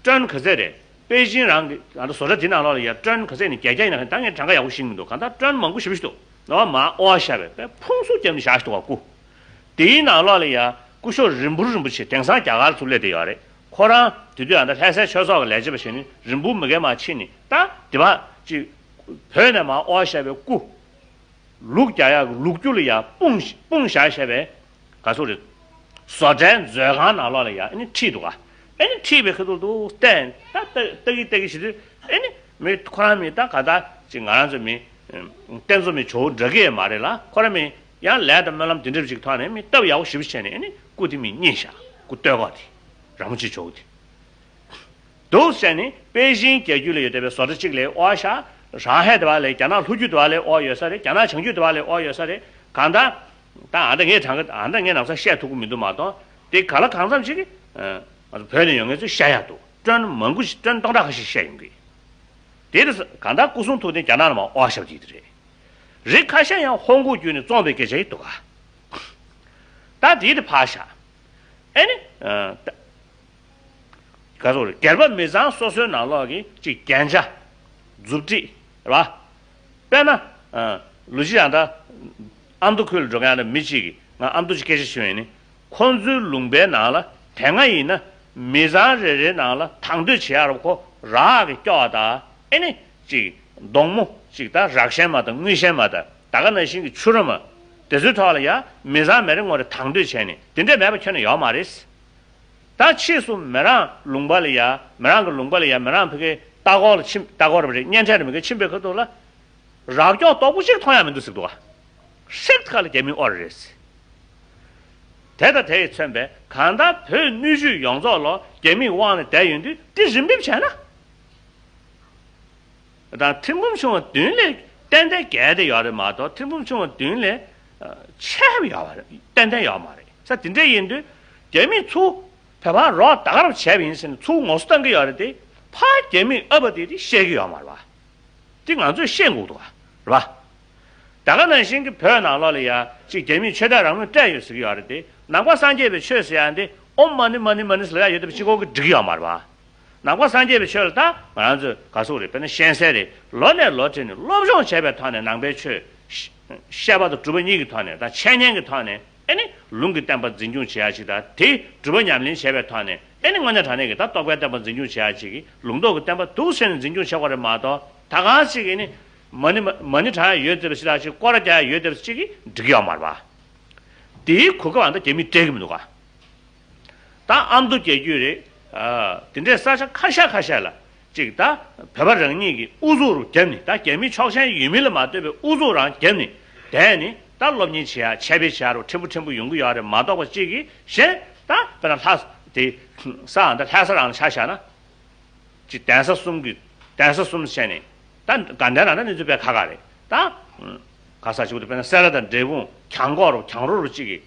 ཀྲོན་ག་ཚད་རེད། པེ་ཅིང་རང་གི་ང་ཚོ་བཟོ་གྲྭ་དེ་ནང་ལོགས་ལ་ཡ་ཀྲོན་ག་ཚད་ནས་བརྒྱད་བརྒྱ་ཡིན་ན་ད་ངས་གྲངས་ཀ་ཡག་པོ་ཤེས་ཀྱི་མི་འདུག་གང་ལྟར་ཀྲོན་མང་པོ་ཞེ་པོ་ཞིག་འདུག་ནོར་བ་མར་དབོར་བཞག་པའི་དཔེ་ཕུང་སུ་བརྒྱབ་ནས་བཞག་ཞིག་འདུག་ག་སྐུ། དེའི་ནང་ལོགས་ལ་ཡ་སྐུ་ཞབས་རིན་པོ་རིན་པོ་ཆེ་དེང་སང་རྒྱ་གར་ཚུར་སླེབས་བསྡད་ཡོད་རེད། ཁོ་རང་དེ་དུས་ཨ་ད་ལྷ་སའི་ཆོས་ཚོགས་ཀྱི་ལས་བྱེད་པ་བྱས་ནས་རིན་པོ་མི་སྒེར་མ་ཕྱིན་ནས་ད་དེ་བ་ཅིག་བོད་ནས་མར་དབོར་བཞག་པའི་སྐུ། ལུག་རྒྱག་ཡག་གི་ལུག་རྒྱུ་ལ་ཡ་སྤུངས་སྤུངས་བཞག་བཞག་པའི་ག་ཚོད་རེད། བཟོ་གྲྭའི་མཛོད་ཁང་ནང་ལོགས་ལ་ཡ་ཨ་ནི་ཁྲིད་འདུག་ག་ཨ་ནི་ཁྲིད་པའི་ཁ་ཐུག་ཏུ་བསྟན་ད་ལྟ་ལྟ་གི་ལྟ་གི་བྱེད་དུས་ཨ་ནི་མི་ཁོ་རང་མི་ད་ག་ད་ཅིག་ང་རང་ཚོ་མི་བསྟན་འཛོམས་མི་ཇོ་བོ་འདྲ་གི་མ་རེད་ལ། ཁོ་རང་མི་ཡང་ལས་དང་སྨོན་ལམ་དེ་འདྲ་ཅིག་ཐོག་ནས་མི་སྟབས་ཡག་པོ་ཞེ་པོ་བྱས་ནས་ཨ་ནི་སྐུ་དེ་མི་རྙེད་བཞག་སྐུ་སྟོད་གོག་དེ་ར་མོ་ཆེ་ཇོ་བོ་དེ། འདུག་ཟེར་ནས་པེ་ཅིང་རྒྱལ་རྒྱུད་ལ་ཡོད་བསྡད་པའི་བཟོ་གྲྭ་གཅིག་ལ་དབོར་ཤག་རང་ཧེ་དེ་བ་ལས་རྒྱ་ནག་ལྷོ་རྒྱུད་དེ་བ་ལས་དབོར་ཡོད་ས་རེད། རྒྱ་ནག་བྱང་རྒྱུད་དེ་བ་ལས་དབོར་ཡོད་ས་རེད། གང་ལྟར་ད་ཨ་འདྲ་ངས་གྲངས་ཀ་ཨ་འདྲ་ངས་ནམ་ས་བཤད་ཐུབ་ཀྱི་མི་འདུག་མ་གཏོགས་དེ་ག་ལ་གང་འཚམ་ཞིག་གི་ང་ཚོ་བོད་ནས་ཡོང་མཁན་ཚོས་བཤད་ཡག་འདུག་ཀྲོན་མང་པོ་ཞིག་ཀྲོན་སྟོང་ཕྲག་ཁ་ཤས་བཤད་ཡོང་གི། དེ་དུས་གང་ལྟར་སྐུ་གསུང་ཐུགས་རྟེན་རྒྱ་ནག་ལ་མར་དབོར་ཤག་དེ་རེད། རིགས་ཁ་ཤས་ཡང་ཧོང་ཀོང་བརྒྱུད་ནས་བཙོངས་པའི་སྐད་ཆ་ཡིན་འདུག་ག་ད་དེ་དེ་ཕར་བཞག་ཨེ་ནི། ད་ག་ཚོད་རེད། སྒེར་པ་མི་ཚང་སོ་སོའི་ནང་ལོགས་ཀྱི་ཅིག་རྒྱན་ཆ། མཛུབ་དཀྲིས། རེད་བ། དཔེར་ན། ལུས་ཅི་ཡང་ད། ཨ་མདོ་ཁུལ་ལ་འགྲོ་མཁན་ཡང་ད་མི་གཅིག་གིས་ང་ཨ་མདོ་ཅིག་སྐད་ཆ་ཞུས་ཡིན་ནི། ཁོང་ཚོའི་ལུང་པའི་ནང་ལ་དེ་སྔ་ཡིན་ན་མི་ཚང་རེ་རེའི་ནང་ལ་དང་དོད་བྱེད་ཡག་རུ་ཁོ་རག་གི་སྐྱོགས་དང་ཨེ་ནི་ཅིག་མདོང་མོ་ཅིག་ད་རག་ཤན་མ་དང་དངུལ་ཤན་མ་དང་ད་ག་ནང་བཞིན་གྱི་ཕྱུ་ར་མ། དེ་ཚོའི་ཐོག་ལ་ཡ་མི་ཚང་མི་རེ་ངོ་རེ་དང་དོད་བྱས་ནས་དེ་འདྲས་མེད་པ་ཁྱོན་ནས་ཡོད་མ་རེད། ད་ཕྱིས་སུ་མི་རང་ལུང་པ་ལ་ཡ་མི་རང་གི་ལུང་པ་ལ་ཡ་མི་རང་ཕ་གིའི་ལྟ་སྐོར་ལ་ཕྱིན་ལྟ་སྐོར་རེད་གཉེན་འཕྲད་རེད་མི་གིས་ཕྱིན་པའི་ཁ་ཐུག་ལ། རག་སྐྱོགས་རྡོག་པོ་གཅིག་མཐོང་ཡ་མི་འདུག་ཟེར་འདུག་ག་ཧྲིག་ཁ་ལ་རྒྱ་མི་དབོར་རེད། དེ་དང་དེ་ཡིས་མཚོན་པའི་གང་ལྟར་བོད་སྣོད་བཅུད་ཡོངས་རྫོགས་ལོ་རྒྱ་མིས་དབང་ནས་བསྡད་ཡོང་དུས་དེ་རིམ་འབེབས་བྱས་ན། དང་ཐེར་འབུམ་ཆུང་བ་བདུན་ལས་ཏན་ཏན་བརྒལ་ཏེ་ཡོད་རེད་མ་གཏོགས་ཐེར་འབུམ་ཆུང་བ་བདུན་ལས་ཆེ་བ་ཡོད་པ་རེད། ཏན་ཏན་ཡོད་མ་རེད། ས་དེ་འདྲ་ཡིན་དུས་རྒྱ་མིས་ཚུར་བོད་པ་རོགས་ད་ག་རང་བྱས་པ་ཡིན་ཟེར་ནས་ཚུར་ངོ་སོ་བཏང་གི་ཡོད་རེད་དེ། ཕར་རྒྱ་མིས་ཨ་པ་དེ་དེ་བཤད་ཀྱི་ཡོད་མ་རེད་པ། དེ་ང་ཚོས་ཤེས་དགོས་འདུག་ག་རེད་པ། ད་ག་ནང་བཞིན་གྱི་བོད་ནང་ལོགས་ལ་ཡ་གཅིག་རྒྱ་མིས་ཆོས་དད་རང་མོས་སྤྲད་ཡོད་ཟེར་གྱི་ཡོད་རེད་དེ། ནང་པ་སངས་རྒྱས་པའི་ཆོས་ཟེར་ཡ་འདི་ཨོཾ་མ་ཎི་མ་ཎི་མ་ཎི་ཟེར་ཡ་ཡོད་དེ་གཅིག་པོ་གིས་འགྲིག་གི་ཡོད་མ་རེད་པ། ནང་པ་སངས་རྒྱས་པའི་ཆོས་ལ་ད་ང་རང་ཚོས་ག་ཟེར་དགོས་རེད། དཔེར་ན་གཤེན་གསལ་རེད། ལོ་ནས་ལོ་བགྲེས་ནས་སློབ་སྦྱོང་བྱས་པའི་ཐོག་ནས་ནང་པའི་ཆོས་བཤད་པ་དང་སྒྲུབ་པ་གཉིས་ཀྱི་ཐོག་ནས་ད་འཆད་ཉན་གྱི་ཐོག་ནས་ཨེ་ནི་ལུང་གི་བསྟན་པ་འཛིན་སྐྱོང་བྱེད་ཡ་ཅིག་དང་དེ་སྒྲུབ་པ་ཉམས་ལེན་བྱས་པའི་ཐོག་ནས་ཨེ་ནི་དངོས་གནས་དྲང་གནས་ཀྱི་ད་རྟོགས་པའི་བསྟན་པ་འཛིན་སྐྱོང་བྱེད་ཡ་ཅིག་གི་ལུང་རྟོགས་ཀྱི་བསྟན་པ་འདུག་ཟེར་ནས་འཛིན་སྐྱོང་བྱེད་དགོས་རེད་མ་གཏོགས་ད་གང་ཞིག་ཨེ་ནི་མ་ཎི་མ་ཎི་བགྲང་ཡ་ཡོད་བསྡད་པ་ཞིག་དང་ཅིག་སྐོར་ར་རྒྱག་ཡ་ཡོད་བསྡད་པ་ཅིག་གིས་འགྲིག་གི་ཡོད་མ་རེད་པ། དེའི་གོ་སྐབས་ཨ་ད་རྒྱ་མིས་སྤྲད་ཀྱི་མི་འདུག་ག་ད་ཨ་མདོ་རྒྱལ་རྒྱུད་རེད། ཨ། དེ་འདྲའི་ས་ཆ་ཁ་ཤས་ཁ་ཤས་ལ་ཅིག་ད་བོད་པ་རང་ཉིད་ཀྱི་ཨུ་ཚུགས་རུ་བརྒྱབ་ནས་ད་རྒྱ་མི་ཕྱོགས་ཞེན་ཡོད་མིན་ལ་མ་ལྟོས་པའི་ཨུ་ཚུགས་རང་བརྒྱབ་ནས་བསྡད་ནས་ད་སློབ་གཉེར་བྱེད་ཡ་འཆད་སྤེལ་བྱེད་ཡ་རུ་ཕྲན་བུ་ཕྲན་བུ་ཡོང་གི་ཡོད་རེད་མ་གཏོགས་པ་གཅིག་གིས་གཞན་ད་དཔེར་ན་ལྷ་དེ་ས་ཨ་ད་ལྷ་ས་རང་ལ་ཆ་བཞག་ན། ཅིག་གདན་ས་གསུམ་གྱི་གདན་ས་གསུམ་བྱས་ནས་ད་དགའ་ལྡན་རང་ད་གནས་ཚུལ་དཔེ་ཁག་ཁག་རེད་ད། ག་ས་ཞིག་ཏུ་དཔེར་ན་སེ་ར་དང་འབྲས་སྤུངས་གྱང་གོག་རུ་གྱང་རོ་རུ་གཅིག་གིས་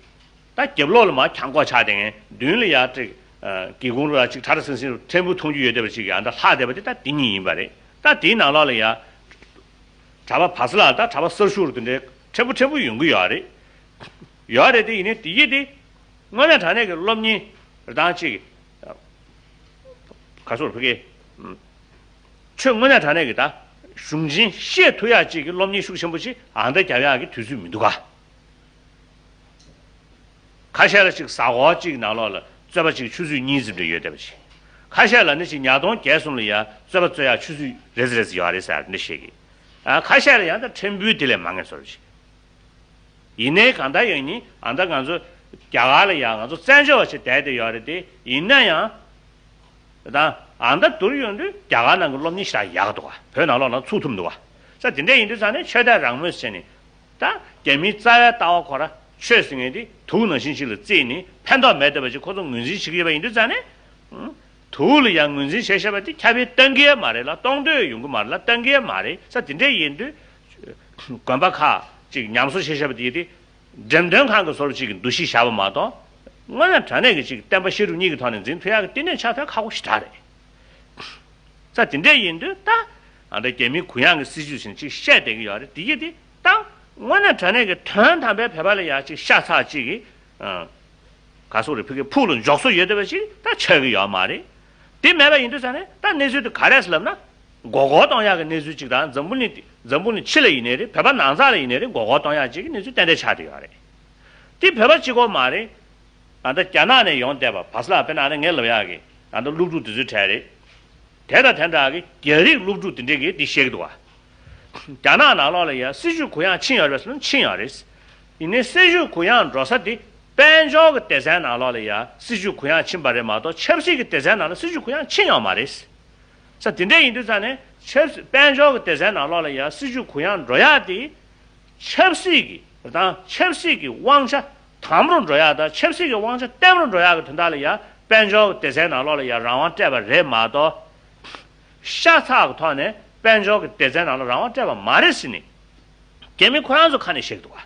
ད་རྒྱབ་ལོགས་ལ་མར་གྱང་གོག་ཆགས་བསྡད་མཁན་མདུན་ལ་ཡར་ཅིག་སྒེའུ་ཁུང་རུ་ལ་ཅིག་ཁྲ་ཁྲ་སིང་སིང་རུ་ཕྲན་བུ་མཐོང་རྒྱུ་ཡོད་བསྡད་པ་ཅིག་གིས་ཨ་ད་ལྷག་བསྡད་པ་དེ་ད་དེ་གཉིས་ཡིན་པ་རེད། ད་དེའི་ནང་ལོགས་ལ་ཡ་གྲྭ་པ་བ་སི་ལ་ད་གྲྭ་པ་གསར་ཞུགས་རུ་དེ་འདྲའི་ ཕྲན་བུ་ཕྲན་བུ་ཡོང་གི་ཡོད་རེད། ཡོད་རེད་དེ། ཡིན་ནའི་དེ་ཡིན་དེ། དངོས་གནས་དྲང་གནས་ཀྱི་སློབ་གཉེར་དང་གཅིག་ག་སོགས་ཕ་གི། ཆོས་དངོས་གནས་དྲང་གནས་ཀྱི་ད་གཞུང་ཆེན་ཤེས་ཐུབ་ཡག་ཅིག་གི་སློབ་གཉེར་ཤུགས་ཆེན་པོ་ཅིག་ཨ་མདའ་རྒྱབ་ཡག་གི་དུས་ཚོད་མི་འདུག་ག་ཁ་ཤས་ལ་ཅིག་གཟའ་འཁོར་གཅིག་ནང་ལོགས་ལ་རྩོད་པ་ཅིག་ཆུ་ཚོད་གཉིས་ཙམ་རེ་ཡོད་བསྡད་པ་ཅིག་ཁ་ཤས་ལ་ནི་ཅིག་ཉ་སྟོང་བརྒྱད་གསུམ་ལ་ཡ་རྩོད་པ་རྩོད་ཡག་ཆུ་ཚོད་རེ་ཙམ་རེ་ཙམ་ཡོད་རེད་ཟེར་འདི་བཤད་གི་ཨ་ཁ་ཤས་ལ་ཡང་ད་ཕྲན་བུའི་དེ་ལས་མང་ངེས་བཟོ་འདྲ་ཅིག་ཡིན་ནའི་གང་ལྟར་ཡང་ནི་ཨ་མདའ་ང་ཚོ་རྒྱ་གར་ལ་ཡང་ང་ཚོ་བཙན་བྱོལ་བ་ཞིག་བསྡད་བསྡད་ཡོད་རེད་དེ། ཡིན་ན་ཡང་ད་ཨ་མདའ་བསྡུར་ཡོང་དུས་རྒྱ་གར་ནང་གི་སློབ་གཉེར་ཞེ་དྲག་ཡག་འདུག་ག་བོད་ནང་ལོགས་ནང་ཚུགས་ཐུབ་འདུག་ག་ས་དེ་འདྲ་ཡིན་དུས་ཙང་ནས་ཆོས་དད་རང་མོས་བྱས་ནས་ད་རྒྱ་མིའི་རྩ་བའི་ལྟ་བ་ཁོ་ར་ཆོས་ཟེར་མཁན་དེ་དུག་ནང་བཞིན་ཞིག་ལ་བརྩིས་ནས་ཕན་ཐོགས་མེད་བསྡད་པ་ཅིག་ཁོ་ཚོ་ངོས་འཛིན་བྱེད་ཀྱི་ཡོད་པ་ཡིན་དུས་ཙང་ནས། དུག་ལ་ཡང་ངོས་འཛིན་བྱས་བཞག་པ་དེ་ཁྱབ་སྤེལ་གཏོང་གི་ཡོད་མ་རེད་ལ། གཏོང་འདོད་ཡོང་གི་མ་རེད་ལ། གཏོང་གི་ཡོད་མ་རེད། ས་དེ་འདྲ་ཡིན་དུས་དགོན་པ་ཁག་ཅིག་ཉམས་གསོ་བྱས་བཞག་པ་དེ་དེ་འགྲེམས་སྟོན་ཁང་གི་བཟོ་འདྲ་ཅིག་གི་འདུ་ཤེས་བཞག་པ་མ་གཏོགས། དངོས་གནས་དྲང་གནས་ཀྱི་ཅིག་བསྟན་པ་བཤད་སྒྲུབ་གཉིས་ཀྱི་ཐོག་ནས་འཛིན་ཐུབ་ཡག་གི་བསྟི་གནས་ཆགས་ཐུབ་ཁག་པོ་ཞེ་དྲག་རེད། ས་དེ་འདྲ་ཡིན་དུས་ད་ཨ་ད་རྒྱ་མི་གུ་ཡངས་ཀྱི་སྲིད་བྱུས་ཟིན་ཅིག་བཤད་བསྡད་ཀྱི་ཡོད་རེད། དེ་ཡིན་དེ་ད་དངོས་གནས་དྲང་གནས་ཀྱི་དོན་དམ་པའི་བོད་པ་ལ་ཡ་ཅིག་ཤ་ཚ་ཅིག་གི་ག་སོག་རེད། ཕ་གི་ཕུགས་ལ་འཇོག་སྲོལ་ཡོད་བསྡད་པ་ཞིག་ད་ཆགས་ཀྱི་ཡོད་མ་རེད། དེ་མེད་པ་ཡིན་དུས་ཙང་ནས་ད་གནས་ཚུལ་དེ་ག་རེ་ཟེར་ལབ་ན། མགོ་སྐོར་གཏོང་ཡག་གི་གནས་ཚུལ་ཅིག་དང་། འཛམ་བུ་གླིང་འཛམ་བུ་གླིང་ཕྱི་ལ་ཡིན་ནའི་རེད། བོད་པ་ནང་ཚགས་ལ་ཡིན་ནའི་རེད། མགོ་སྐོར་གཏོང་ཡག་ཅིག་གི་གནས་ཚུལ་ཏན་ཏན་ཆགས་བསྡད་ཡོད་རེད། དེ་བོད་པ་གཅིག་པོ་མ་རེད། ད་ལྟ་རྒྱ་ནག་ནས་ཡོང་བསྡད་པ་བ་སི་ལ་དཔེར་ན་ཨ་ནི་ངས་ལབ་ཡག་གི་ད་ལྟ་སློབ་ཕྲུག་དེ་ཚོའི་གྲས་རེད། དེ་དང་དེ་འདྲ་གི་རྒྱ་རིགས་སློབ་ཕྲུག་དེ་འདྲས་ཀྱིས་དེ་བཤད་ཀྱི་འདུག་ག་རྒྱ་ནག་ནང་ལོགས་ལ་ཡ་སྲིད་བྱུས་གུ་ཡངས་ཕྱིན་ཡོད་རེད་ཟེར་ན་ཕྱིན་ཡོད་རེད། ཡིན་ནའི་སྲིད་བྱུས་གུ་ཡངས་འགྲོ་ས་དེ་དཔལ་འབྱོར་གྱི་སྡེ་ཚན་ནང་ལོགས་ལ་ཡ་སྲིད་བྱུས་གུ་ཡངས་ཕྱིན་པ་རེད་མ་གཏོགས་ཆབ་སྲིད་ཀྱི་སྡེ་ཚན་ནང་ལ་སྲིད་བྱུས་གུ་ཡངས་ཕྱིན་ཡོད་མ་རེད། ས་དེ་འདྲ་ཡིན་དུས་ཙང་ནས་ཆབ་སྲིད་དཔལ་འབྱོར་གྱི་སྡེ་ཚན་ནང་ལོགས་ལ་ཡ་སྲིད་བྱུས་གུ་ཡངས་འགྲོ་ཡག་དེ་ཆབ་སྲིད་ཀྱི་དང་ཆབ་སྲིད་ཀྱི་དབང་ཆ་དམ་རུ་འགྲོ་ཡག་དང་ཆབ་སྲིད་ཀྱི་དབང་ཆ་བརྟན་པོ་འགྲོ་ཡག་གི་དོན་དག་ལ་ཡ་དཔལ་འབྱོར་གྱི་སྡེ་ཚན་ནང་ལོགས་ལ་ཡ་རང་དབང་སྤྲད་པ་རེད་མ་གཏོགས། ཤ་ཚ་གི་ཐོག་ནས་དཔལ་འབྱོར་གྱི་སྡེ་ཚན་ནང་ལ་རང་དབང་སྤྲད་པ་མ་རེད་ཟེར་ནས་རྒྱ་མི་ཁོ་རང་ཚོ་ཁ་ནས་བཤད་ཀྱི་འདུག་ག་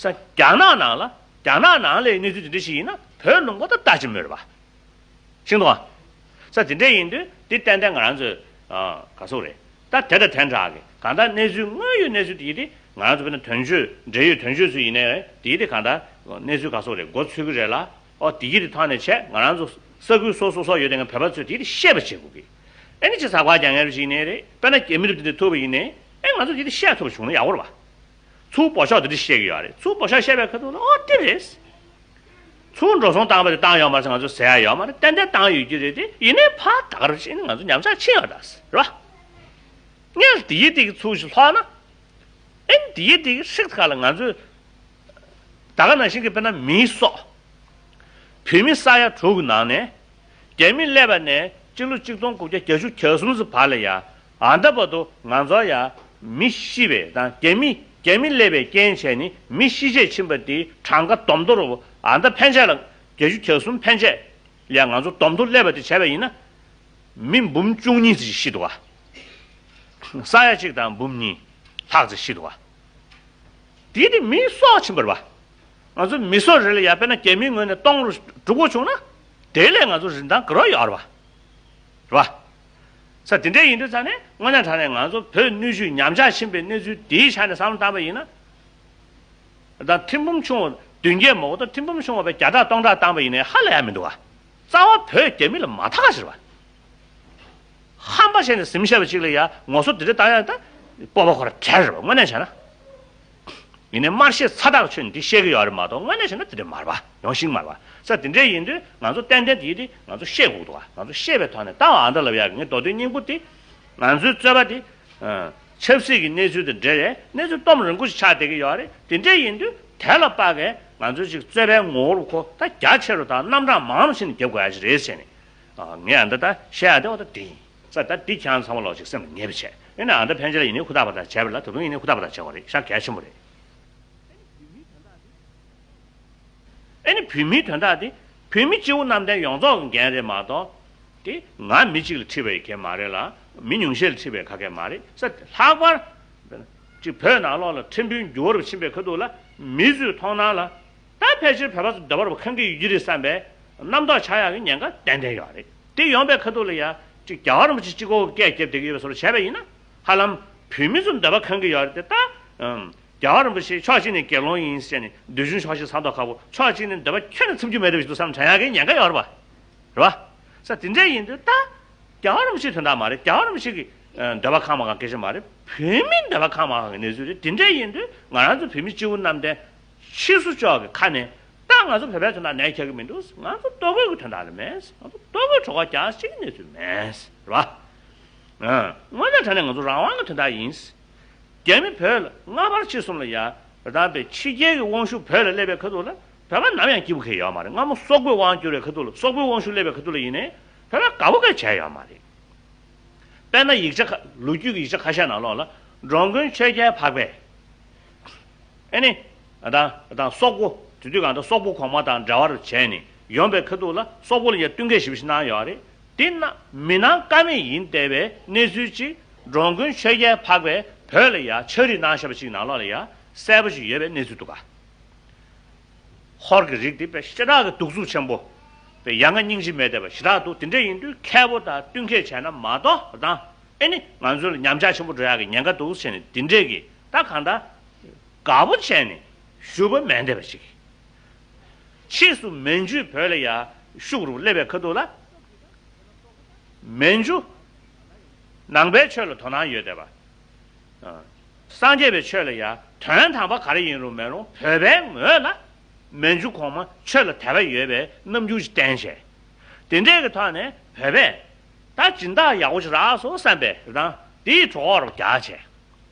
ས་རྒྱ་ནག་ནང་ལ་རྒྱ་ནག་ནང་ལ་གནས་ཚུལ་དེ་འདྲ་ཞིག་ཡིན་ན་བོད་ལུང་པ་ད་ལྟ་ཅི་མོད་རེད་པ། ཤེས་འདུག་ག་ས་དེ་འདྲ་ཡིན་དུས་དེ་ཏན་ཏན་ང་རང་ཚོས་ཨ་ག་སོག་རེད། ད་དེ་དང་དེ་འདྲ་གི་གང་ལྟར་གནས་ཚུལ་དངོས་ཡོད་གནས་ཚུལ་དེ་ཡིན་དེ་ང་རང་ཚོ་དཔེར་ན་དོན་གཅོད་འབྲེལ་ཡོད་དོན་གཅོད་ཚོ་ཡིན་ནའི་དེ་ཡིན་དེ་གང་ལྟར་གནས་ཚུལ་ག་སོག་རེད་མགོ་ཚོད་ཀྱི་རེད་ལ། ཨོ་དེ་ཡིན་དེ་ཐོག་ནས་བྱས་ང་རང་ཚོ་ས་ཁུལ་སོ་སོ་སོ་ཡོད་དེ་ང་བོད་པ་ཚོས་དེ་ཡིན་དེ་བཤད་པ་བྱེད་དགོས་ཀྱི། ཨེ་ནི་ཅི་ཟ་ཁ་རྒྱག་མཁན་རེ་ཞིག་ཡིན་ནའི་རེད། དཔེར་ན་རྒྱ་མི་རབས་དེ་འདྲ་ཐུག་པ་ཡིན་ནའི་ཨེ་ང་ཚོ་དེ་འདྲ་བཤད་ཐུབ་པ་བྱུང་ན་ཡག་པོ་རེད་པ། ཚུར་འབོད་ཤོག་དེ་འདྲ་བཤད་ཀྱི་ཡོད་རེད། ཚུར་འབོད་ཤོག་བཤད་པའི་ཁ་ཐུག་ལ་ཨོ་དེ་རེད། ཚུར་འགྲོ་སོང་བཏང་བ་དེ་བཏང་ཡོད་མ་རེད་ཟེར་ང་ཚོས་ཟེར་ཡ་ཡོད་མ་རེད། ཏན་ཏན་བཏང་ཡོད་ཀྱི་རེད་དེ། ཡིན་ནའི་ཕར་ད་ག་རེ་བྱས་ནས་ང་ཚོ་ཉམས་ཆག་ཕྱིན་ཡོད་ད་ཟེར་རེད་པ། ངས་དེ་ཡི་དེ་གི་ཚུར་ཞིག་ལྷོག་ན། ཨེ་དེ་ཡི་དེ་གི་ཧྲིག་ཁ་ལ་ང་ཚོས་ད་ག་ནང་བཞིན་གྱི་དཔེར་ན་མིའི་སྲོག་བོད་མི་ས་ཡ་དྲུག་གི་ནང་ནས་རྒྱ་མི་སླེབས་པ་ནས་སྤྱི་ལོ་གཅིག་སྟོང་དགུ་བརྒྱ་བརྒྱད་ཅུ་གྱ་གསུམ་ཙམ་བར་ལ་ཡ། ཨ་མདའ་བར་དུ་ང་ཚོ་ཡ་མི་ཤི་བའི་དང་རྒྱ་མི་རྒྱ་མི་སླེབས་པའི་རྐྱེན་བྱས་ནས་མི་ཤི་རྗེས་ཕྱིན་པ་དེ་གྲངས་ཀ་བསྡོམས་ཐོར་ཨ་མདའ་ཕན་ཆད་ལ་བརྒྱད་ཅུ་གྱ་གསུམ་ཕན་ཆད་ལ་ང་ཚོ་བསྡོམས་ཐོར་སླེབས་པ་དེ་བྱས་པ་ཡིན་ན། མི་འབུམ་བཅུ་གཉིས་ཙམ་ཤི་འདུག་ག་ས་ཡ་གཅིག་དང་འབུམ་གཉིས་ལྷག་ཙམ་ཤི་འདུག་ག་དེ་དེ་མིའི་སྲོག་ཕྱིན་པ་རེད་པ། ང་ཚོ་མི་སྲོག་རེ་ལ་ཡ་དཔེར་ན་རྒྱ་མིའི་ངོས་ནས་སྟོང་རུ་འགྲོ་དགོས་བྱུང་ན། དེ་ལས་ང་ཚོ་རིན་ཐང་ག་རེ་ཡོད་རེད་པ། རེད་པ། ས་དེ་འདྲ་ཡིན་དུས་ཙང་ནས་དངོས་གནས་དྲང་གནས་ང་ཚོ་བོད་སྣོད་བཅུད་ཉམས་ཆག་ཕྱིན་པའི་གནས་ཚུལ་དེའི་ཆ་ནས་བསམ་བློ་བཏང་པ་ཡིན་ན། ད་ཐེར་འབུམ་ཆུང་བ་བདུན་བརྒྱ་མ་གཏོགས་ཐེར་འབུམ་ཆུང་བ་བས་བརྒྱ་ཕྲག་སྟོང་ཕྲག་བཏང་པ་ཡིན་ནའི་ཧ་ལས་ཡ་མི་འདུག་ག་རྩ་བ་བོད་རྒྱ་མི་ལ་མ་ཐག་ཞིག་རེད་པ། ཧམ་པ་བྱས་ནས་ཟིན་བཤད་པ་ཅིག་ལ་ཡ་ངོ་སོ་དེ་འདྲ་བཏང་ཡ་ད་སྤོབས་པ་ཁོ་ར་བྲལ་རེད་པ། དངོས་གནས་བྱས་ན། ཡིན་ནའི་དམར་ཤད་ཚ་ཐག་ཆོད་ནས་འདི་བཤད་ཀྱི་ཡོད་རེད་མ་གཏོགས་དངོས་གནས་བྱས་ན་དེ་འདྲ་མ་རེད་པ། ཡོང་ཤིང་མ་རེད་པ། ས་དེ་འདྲ་ཡིན་དུས་ང་ཚོ་ཏན་ཏན་དེ་དེ་ང་ཚོ་བཤད་དགོས་འདུག་ག་ང་ཚོ་བཤད་པའི་ཐོག་ནས་ད་ཨ་མདའ་ལབ་ཡག་གི་ངའི་མདོ་དོན་སྙིང་པོ་དེ། ང་ཚོའི་རྩོད་པ་དེ། ཆབ་སྲིད་ཀྱི་གནས་ཚུལ་དང་འབྲེལ་བའི་གནས་ཚུལ་སྟོབས་རིང་པོ་ཞིག་ཆགས་བསྡད་ཀྱི་ཡོད་རེད། དེ་འདྲ་ཡིན་དུས་དེ་ལ་དཔག་གིས་ང་ཚོས་ཅིག་རྩོད་པའི་ངོ་བོར་ཁོ་ད་རྒྱ་ཆེ་རུ་དང་རྣམ་གྲངས་མང་རུ་ཕྱིན་ནས་རྒྱབ་དགོས་ཡ་ཞིག་རེད་ཟེར་ནས། ངས་ཨ་མདའ་ད་བཤད་ཡ་དེ་འོ་ད་དེ་ཡིན། ས་ད་འདི་ཁྱེད་རང་ཚང་མ་ལོག་ཅིག་སེམས་ལ་ངེས་པ་བྱས། ཨེ་ནས་ཨ་མདའ་ཕན་ཆད་ལ་ཡིན་ནའི་ཧུར་ཐག་པ་ཐག་བྱས་པ་ལ་ད་དུང་ཡིན་ནའི་ཧུར་ཐག་པ་ཐག་བྱས་པ་རེད། ཤག་གལ་ཆེན་པོ་རེད། ཨེ་ནི་བོད་མིའི་དོན་དག་དེ་བོད་མི་སྤྱི་བོ་གནམ་བསྟན་ཡོངས་རྫོགས་ཀྱི་འགན་རེད་མ་གཏོགས། དེ་ང་མི་གཅིག་ལ་འཁྲི་བའི་གེ་མ་རེད་ལ། མི་ཉུང་ཤས་ལ་འཁྲི་བའི་ག་གེ་མ་རེད། ས་ལྷག་པར་ཅིག་བོད་ནང་ལོགས་ལ་ཁྲིམས་དཔོན་འགྱུར་བ་རུ་ཕྱིན་པའི་ཁ་ཐུག་ལ་མི་ཚོའི་མཐོང་སྣང་ལ། ད་ཕལ་ཆེར་བོད་པ་ཚོ་འདོད་པ་རུ་ཁེངས་ཀྱི་ཡོད་ཀྱི་རེད་བསམ་པའི་རྣམ་རྟོག་ཆགས་ཡག་གི་ཉེན་ཁ་ཏན་ཏན་ཡོད་རེད། དེ་ཡོང་པའི་ཁ་ཐུག་ལ་ཡ་ཅིག་རྒྱལ་བ་རིན་པོ་ཆེ་གཅིག་པོ་གིས་སྐད་བརྒྱབ་བསྡད་ཀྱི་ཡོད་པ་བཟོ་འདྲ་བྱས་པ་ཡིན་ན། ཧ་ལམ་བོད་མི་ཚོ་འདོད་པ་ཁེངས་ཀྱི་ཡོད་རེད་དེ། ད་ ཨམ། རྒྱལ་བ་རིན་པོ་ཆེ་ཕྱོགས་གཅིག་ནས་དགེ་སློང་ཡིན་ཟེར་ནས་འདོད་ཆུང་ཆོག་ཤེས་ཚང་མདོག་ཁ་པོ། ཕྱོགས་གཅིག་ནས་འདོད་པ་ཁྱོན་ནས་ཚིམ་རྒྱུ་མེད་པ་ཞིག་འདུག་བསམ་དྲན་ཡག་གི་ཉེན་ཁ་ཡོད་རེད་པ། རེད་པ། ས་དེ་འདྲ་ཡིན་དུས་ད་རྒྱལ་བ་རིན་པོ་ཆེའི་དོན་དག་མ་རེད། རྒྱལ་བ་རིན་པོ་ཆེ་གི་ཨ་འདོད་པ་ཁེངས་པ་གང་སྐད་ཆ་མ་རེད། བོད་མིའི་འདོད་པ་ཁེངས་པ་གང་གི་གནས་ཚུལ་རེད། དེ་འདྲ་ཡིན་དུས་ང་རང་ཚོ་བོད་མི་སྤྱི་བོ་གནམ་བསྟན་ཕྱིས་སུ་ཕྱོགས་ཀྱི་ཁ་ནས་ད་ང་ཚོ་བོད་པའི་དོན་དག་ནས་ཁྱབ་ཀྱི་མི་འདུག་ང་ཚོ་ལྟོ་གོས་ཀྱི་དོན་དག་ལ་མེད། ང་ཚོ་ལྟོ་གོས་གྲོད་ཁོག་རྒྱགས་ཤིག་གི་གནས་ཚུལ་མེད། རེད་པ། ཨ། དངོས་གནས་དྲང་གནས་ང་ཚོ་རང་དབང་གི་དོན་དག་ཡིན། རྒྱ་མི་བོད་ལ་སྔ་བར་ཕྱི་གསུམ་ལ་ཡ་རང་པའི་ཕྱི་རྒྱལ་གྱི་དབང་ཤུགས་བོད་ལ་སླེབས་པའི་ཁ་ཐུག་ལ་བོད་པ་ནམ་ཡང་སྐྱིད་པོ་གང་ཡོད་མ་རེད། སྔ་མོ་སོག་པོའི་དབང་བསྒྱུར་བའི་ཁ་ཐུག་ལ། སོག་པོའི་དབང་ཤུགས་སླེབས་པའི་ཁ་ཐུག་ལ་ཡིན་ནའི་བོད་པ་དགའ་པོ་གང་བྱས་ཡོད་མ་རེད། དཔེར་ན་ཡིག་ཆ་ཁ་ལོ་རྒྱུས་ཀྱི་ཡིག་ཆ་ཁ་ཤས་ནང་ལོགས་ལ་འགྲོ་མགོན་ཆོས་རྒྱལ་འཕགས་པས། ཨེ་ནི། ཨ་དང་ཨ་དང་སོག་པོ་དེ་དུས་གང་ལྟར་སོག་པོ་གོང་མ་དང་འབྲེལ་བ་རུ་བྱས་ནས་ཡོང་པའི་ཁ་ཐུག་ལ་སོག་པོ་ལ་ཡ་བསྟུན་མཁས་ཞེ་པོ་ཞིག་གནང་ཡོད་རེད། དེ་ན་མི་གནང་ཀ་མེད་ཡིན་བསྡད་པའི་གནས་ཚུལ་ཅིག་འགྲོ་མགོན་ཆོས་རྒྱལ་འཕགས་པས་བོད་ལ་ཡ་ཕྱག་བྲིས་གནང་བཞག་པ་ཅིག་ནང་ལོགས་ལ་ཡ་གསལ་པོ་ཞིག་ཡོད་པའི་གནས་ཚུལ་འདུག་ག་ཧོར་གྱི་རིགས་དེ་དཔེ་ཞེ་དྲག་གི་གདུག་རྩུབ་ཆེན་པོ། དཔེ་ཡ་ང་སྙིང་རྗེ་མེད་བསྡད་པ་ཞེ་དྲག་འདུག་དེ་འདྲ་ཡིན་དུས་མཁས་པོ་དང་བསྟུན་མཁས་བྱས་ན་མ་གཏོགས་དང་། ཨེ་ནི་ང་ཚོ་ལ་ཉམས་ཆག་ཆེན་པོ་འགྲོ་ཡག་གི་ཉེན་ཁ་འདུག་བྱས་ནས་དེ་འདྲས་ཀྱི་ད་གང་ལྟར་དགའ་པོ་བྱས་ནས་བཞུགས་པ་མེད་བསྡད་པ་ཞིག་ཕྱིས་སུ་མན་ཇུས་བོད་ལ་ཡ་ཤུགས་རུ་སླེབས་པའི་ཁ་ཐུག་ལ། མན་ཇུ་ནང་པའི་ཆོས་ལ་དོ་སྣང་ཡོད་བསྡད་པ། ཨ། སངས་རྒྱས་པའི་ཆོས་ལ་ཡ་དོན་དམ་པ་ག་རེ་ཡིན་རུང་མེད་རུང་བོད་པའི་ངོས་ལ་མན་ཇུ་གོང་མ་ཆོས་ལ་དད་པ་ཡོད་པའི་རྣམ་འགྱུར་ཞིག་བསྟན་བྱས། དེ་འདྲས་ཀྱི་ཐོག་ནས་བོད་པས་ད་སྦྱིན་བདག་ཡག་པོ་ཞིག་རག་སོང་བསམ་པའི་རང་དེའི་གྲོགས་རུ་རྒྱག་བྱས།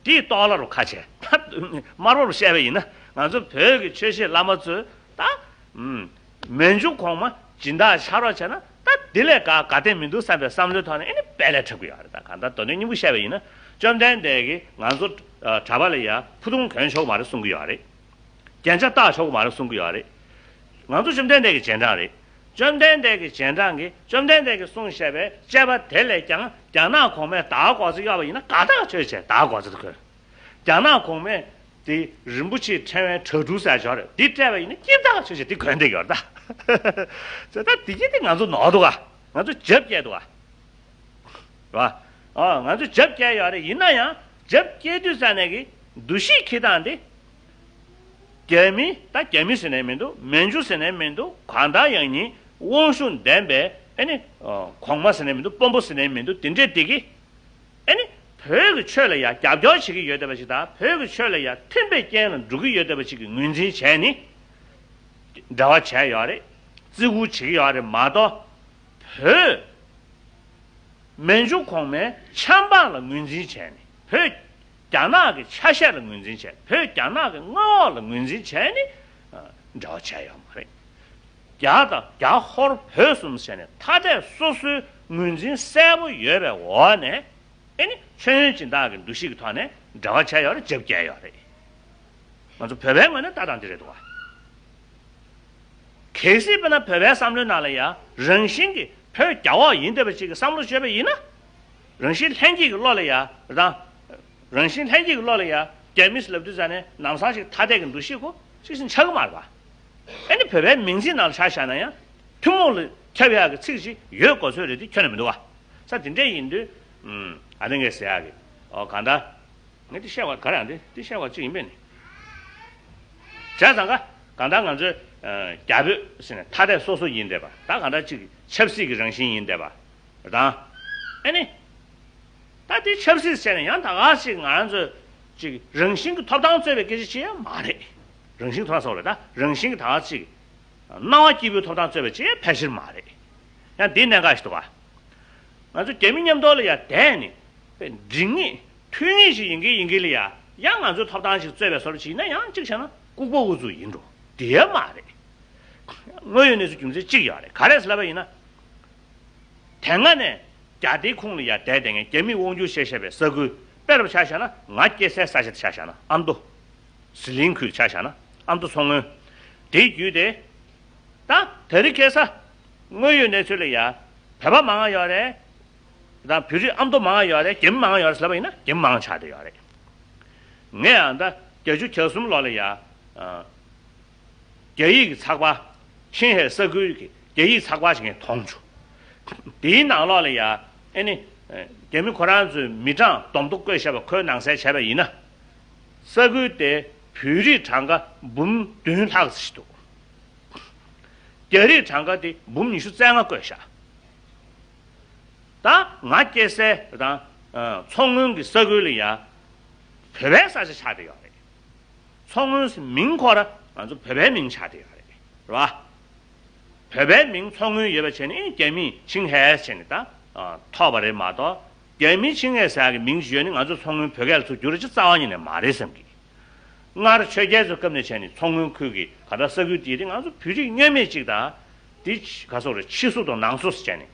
དེའི་ལྟོ་ལ་རུ་ཁ་བྱས། ད་དམར་པོ་རུ་བཤད་པ་ཡིན་ན་ང་ཚོ་བོད་ཀྱི་ཆོས་བཤད་བླ་མ་ཚོས་ད། ཨུམ། མན་ཇུ་གོང་མ་སྦྱིན་བདག་ཆགས་རོགས་བྱས་ན་ད་དེ་ལས་དགའ་དགའ་དེ་མི་འདུག་བསམ་པའི་བསམ་བློའི་ཐོག་ནས་ཨེ་ནི་དཔེ་ལས་འཁྲབ་ཀྱི་ཡོད་རེད། ད་གང་ལྟར་དོན་དངོས་སྙིང་པོ་བཤད་པ་ཡིན་ན་བཅོམ་ལྡན་འདས་ཀྱིས་ང་ཚོ་ཨ་གྲྭ་པ་ལ་ཡ་ཕུ་ཐུང་གོན་ཆོག་མ་རེད་གསུང་གི་ཡོད་རེད། རྒྱན་ཆ་བཏགས་ཆོག་མ་རེད་གསུང་གི་ཡོད་རེད། ང་ཚོ་བཅོམ་ལྡན་འདས་ཀྱི་རྗེས་འབྲང་རེད། བཅོམ་ལྡན་འདས་ཀྱི་རྗེས་འབྲང་གིས་བཅོམ་ལྡན་འདས་ཀྱིས་གསུངས་བཞག་པའི་དཔྱད་པ་དེ་ལས་ཀྱང་རྒྱ་ནག་གོང་མས་དར་གོ་ཚེ་གཡོག་པ་ཡིན་ན་དགའ་ཐག་ཆོད་བྱས་དར་གོ་ཚེ་དེ་གོན། རྒྱ་ནག་གོང་མས་དེ་རིན་པོ་ཆེའི་ཕྲེང་བའི་གྲྭ་ཕྲུག་ཟེར་ཆོག་རེད། འདི་སྤྲད་པ་ཡིན་ན་སྐྱིད་ཐག་ཆོད་བྱས་དེ་གོན་བསྡད་ཡོད་རེད་ད། ད་དེ་གྱིས་དེ་ང་ཚོ་ནོར་འདུག་ག་ང་ཚོ་རྒྱབ་བསྐྱལ་འདུག་ག་རེད་པ། ཨ། ང་ཚོ་རྒྱབ་བསྐྱལ་ཡོད་རེད། ཡིན་ན་ཡང་རྒྱབ་བསྐྱལ་དུས་ཙ་ནས་ཀྱི་འདུ་ཤེས་འཁྱེར་སྟངས་དེ། རྒྱ་མི་ད་རྒྱ་མི་ཟེར་ནས་མི་འདུག་མན་ཇུ་ཟེར་ནས་མི་འདུག་གང་ལྟར་ཡང་ཉིད་དབང་ཤུགས་ལྡན་པའི་ཨེ་ནི་ཨ་གོང་མ་ཟེར་ནས་མི་འདུག་དཔོན་པོ་ཟེར་ནས་མི་འདུག་དེ་འདྲས་དེ་གི་ཨེ་ནི་བོད་ཀྱི་ཆོས་ལ་ཡང་རྒྱབ་སྐྱོར་བྱེད་ཀྱི་ཡོད་བསྡད་པ་ཞིག་དང་བོད་ཀྱི་ཆོས་ལ་ཡང་མཐུན་པའི་རྐྱེན་ལ་འགྲོ་གི་ཡོད་བསྡད་པ་ཞིག་གི་ངོས་འཛིན་བྱས་ནས་འབྲེལ་བ་བྱས་ཡོད་རེད། བརྩི་བཀུར་བྱེད་ཀྱི་ཡོད་རེད་མ་གཏོགས། བོད་མན་ཇུ་གོང་མའི་ཆབ་འབངས་ལ་ངོས་འཛིན་བྱས་ནས་བོད་རྒྱ་ནག་གི་ཆ་ཤས་ལ་ངོས་འཛིན་བྱས། བོད་རྒྱ་ནག་གི་མངའ་འོག་ལ་ངོས་འཛིན་བྱས་ནས་ཨ་འབྲེལ་བ་བྱས་ཡོད་མ་རེད། རྒྱ་དང་རྒྱ་ཧོར་བོད་གསུམ་ཟེར་ནས་ཐ་དད་སོ་སོའི་ངོས་འཛིན་གསལ་པོ་ཡོད་པའི་འོག་ནས་ཨེ་ནི་མཆོད་ཡོན་སྦྱིན་བདག་གི་འདུ་ཤེས་ཀྱི་ཐོག་ནས་འབྲེལ་བ་བྱས་ཡོད་རེད། རྒྱབ་བསྐྱལ་ཡོད་རེད། ང་ཚོ་བོད་པའི་ངོས་ནས་ལྟ་སྟངས་འདི་རེད་འདུག་བ། གལ་སྲིད་དཔེར་ན་བོད་པའི་བསམ་བློའི་ནང་ལ་ཡ་རང་བཞིན་གྱིས་བོད་རྒྱ་འོག་ཡིན་བསྡད་པ་ཅིག་གི་བསམ་བློ་བྱས་པ་ཡིན་ན། རང་བཞིན་ལྷན་སྐྱེས་ཀྱི་བློ་ལ་ཡ་རང་། རང་བཞིན་ལྷན་སྐྱེས་ཀྱི་བློ་ལ་ཡ་རྒྱ་མི་ཟེར་ལབ་དུས་ཙ་ནས་ནམ་སང་ཞིག་ཐ་དད་ཀྱི་འདུ་ཤེས་ཁོ་ཅིག་ཞིག་ཆགས་ཀྱི་མ་རེད་པ། ཨ་ནི་བོད་པའི་མིང་ཚིག་ནང་ལ་ཆ་བཞག་ན་ཡང་ཐུན་མོང་ལ་ཁྱབ་ཡག་གི་ཚིག་ཅིག་ཡོད་དགོས་ཚོད་རེད་དེ་ཁྱོན་ནས་མི་འདུག་བ། ས་དེ་འདྲས་ཡིན་དུས། ཨ་ནི་ངས་ཟེར་ཡག་གི་ཨོ་གང་ལྟར། ངས་འདི་བཤད་པ་ག་རེ་ཡང་འདི་འདི་བཤད་པ་གཅིག་ཡིན་པས་ནི། བྱས་ཙང་ཀ་གང་ལྟར་ང་ཚོས་ཨ་རྒྱ་བོད་ཟེར་ནས་ཐ་དད་སོ་སོ་ཡིན་བསྡད་པ། ད་གང་ལྟར་གཅིག་ཆབ་སྲིད་ཀྱི་རང་བཞིན་ཡིན་བསྡད་པ་དང་། ཨེ་ནི། ད་འདི་ཆབ་སྲིད་ཟེར་ནས་ཡང་ད་ག་ཅིག་ང་རང་ཚོས་ཅིག་རང་བཞིན་གྱི་ཐོབ་ཐང་རྩོད་པའི་སྐད་ཆ་ཅིག་ཡང་མ་རེད། རང་བཞིན་ཐོབ་ཐང་ཟེར་བ་རེད། ད་རང་བཞིན་གྱི་ད་ག་ཅིག་སྣང་བ་སྐྱིད་པོའི་ཐོབ་ཐང་རྩོད་པའི་ཅིག་ཕལ་ཆེར་མ་རེད། ཡང་འདི་གནད་འགག་ཞིག་འདུག་ག་ང་ཚོ་རྒྱ་མི་མཉམ་དུ་ལ་ཡ་བསྡད་ནས་འགྲིག་ངེས་མཐུན་ངེས་ཤིག་ཡིན་གི་ཡིན་གི་ལ་ཡ་ཡང་ང་ཚོའི་ཐོབ་ཐང་ཞིག་རྩོད་པའི་བཟོ་འདྲ་ཞིག་ཡིན་ན་ཡང་གཅིག་བྱས་ན་ལྐུགས་པ་ཨུ་ཚུགས་ཡིན་འགྲོ། དེ་ཡང་མ་རེད། དངོས་ཡོད་གནས་ཚུལ་རྒྱུ་མཚན་གཅིག་ཡོད་རེད། ག་རེ་ཟེར་ལབ་པ་ཡིན་ན། དེ་སྔ་ནས་རྒྱ་སྡེའི་ཁོངས་ལ་ཡ་བསྡད་བསྡད་མཁན་རྒྱ་མིས་དབང་སྒྱུར་བྱས་བཞག་པའི་ས་ཁུལ་དཔེ་རུ་ཆ་བཞག་ན་ང་སྐྱེས་སའི་ས་ཆ་དེ་ཆ་བཞག་ན་ཨ་མདོ། ཟི་ལིང་ཁུལ་ཆ་བཞག་ན་ཨ་མདོ་མཚོ་སྔོན། དེའི་བརྒྱུད་དེ། ད་དེ་རིང་ཁ་སང་དངོས་ཡོད་གནས་ཚུལ་ལ་ཡ། བོད་པ་མང་ང་ཡོད་རེད། ད་བོད་རིགས་ཨ་མདོ་མང་ང་ཡོད་རེད། རྒྱ་མི་མང་ང་ཡོད་རེད་ཟེར་ལབ་པ་ཡིན་ན་རྒྱ་མི་མང་ཆགས་བསྡད་ཡོད་རེད། ངས་ཡང་ད་བརྒྱད་ཅུ་གྱ་གསུམ་ལོ་ལ་ཡ། ཨ། རྒྱ་ཡིག་གི་ཚགས་པར། ཆིན་ཧེ་ས་ཁུལ་གྱི་རྒྱ་ཡིག་ཚགས་པར་ཞིག་ངས་མཐོང་བྱུང་། དེའི་ནང་ལོགས་ལ་ཡ། ཨེ་ནི། རྒྱ་མི་ཁོ་རང་ཚོའི་མི་གྲངས་སྡོམ་ཐོ་བཀོད་བཞག་པ་ཁོའི་ནང་གསལ་བྱས་པ་ཡིན་ན། ས་ཁུལ་དེ་བོད་རིགས་གྲངས་ཀ་འབུམ་བདུན་ལྷག་ཙམ་ཞིག་འདུག་རྒྱ་རིགས་གྲངས་ཀ་དེ་འབུམ་ཉི་ཤུ་རྩ་ལྔ་བཀོད་བཞག་ད་ང་སྐྱེས་སའི་དང་མཚོ་སྔོན་གྱི་ས་ཁུལ་ལ་ཡ་བོད་པའི་ས་ཆ་ཆགས་བསྡད་ཡོད་རེད། མཚོ་སྔོན་ཟེར་མིང་ཁོ་ར་ང་ཚོ་བོད་པའི་མིང་ཆགས་བསྡད་ཡོད་རེད། རེད་བ། བོད་པའི་མིང་མཚོ་སྔོན་ཡོད་པ་བྱས་ནས་ཨེ་རྒྱ་མིས་ཆིང་ཧེ་བྱས་ནས་ད་ཐོབ་པ་རེད་མ་གཏོགས། རྒྱ་མིའི་ཆིང་ཧེ་ཟེར་ཡག་གི་མིང་ཞིག་ཡོད་ནི་ང་ཚོ་མཚོ་སྔོན་བོད་སྐད་ལ་ཚུར་བསྒྱུར་རེ་ཅིག་རྩ་བ་ཉིད་ནས་མ་རེད་བསམ་གི། སྔར་ཆོས་རྒྱལ་ཚོའི་སྐབས་ནས་བྱས་ནས་མཚོ་སྔོན་ཁུལ་གྱི་ག་ད་ས་ཁུལ་དེ་དེ་ང་ཚོ་བོད་རིགས་བསྙོན་མེད་ཅིག་དང་། དེ་ག་སོག་རེད། ཕྱི་སོ་དང་ནང་སོ་ཟེར་བྱས་ནས།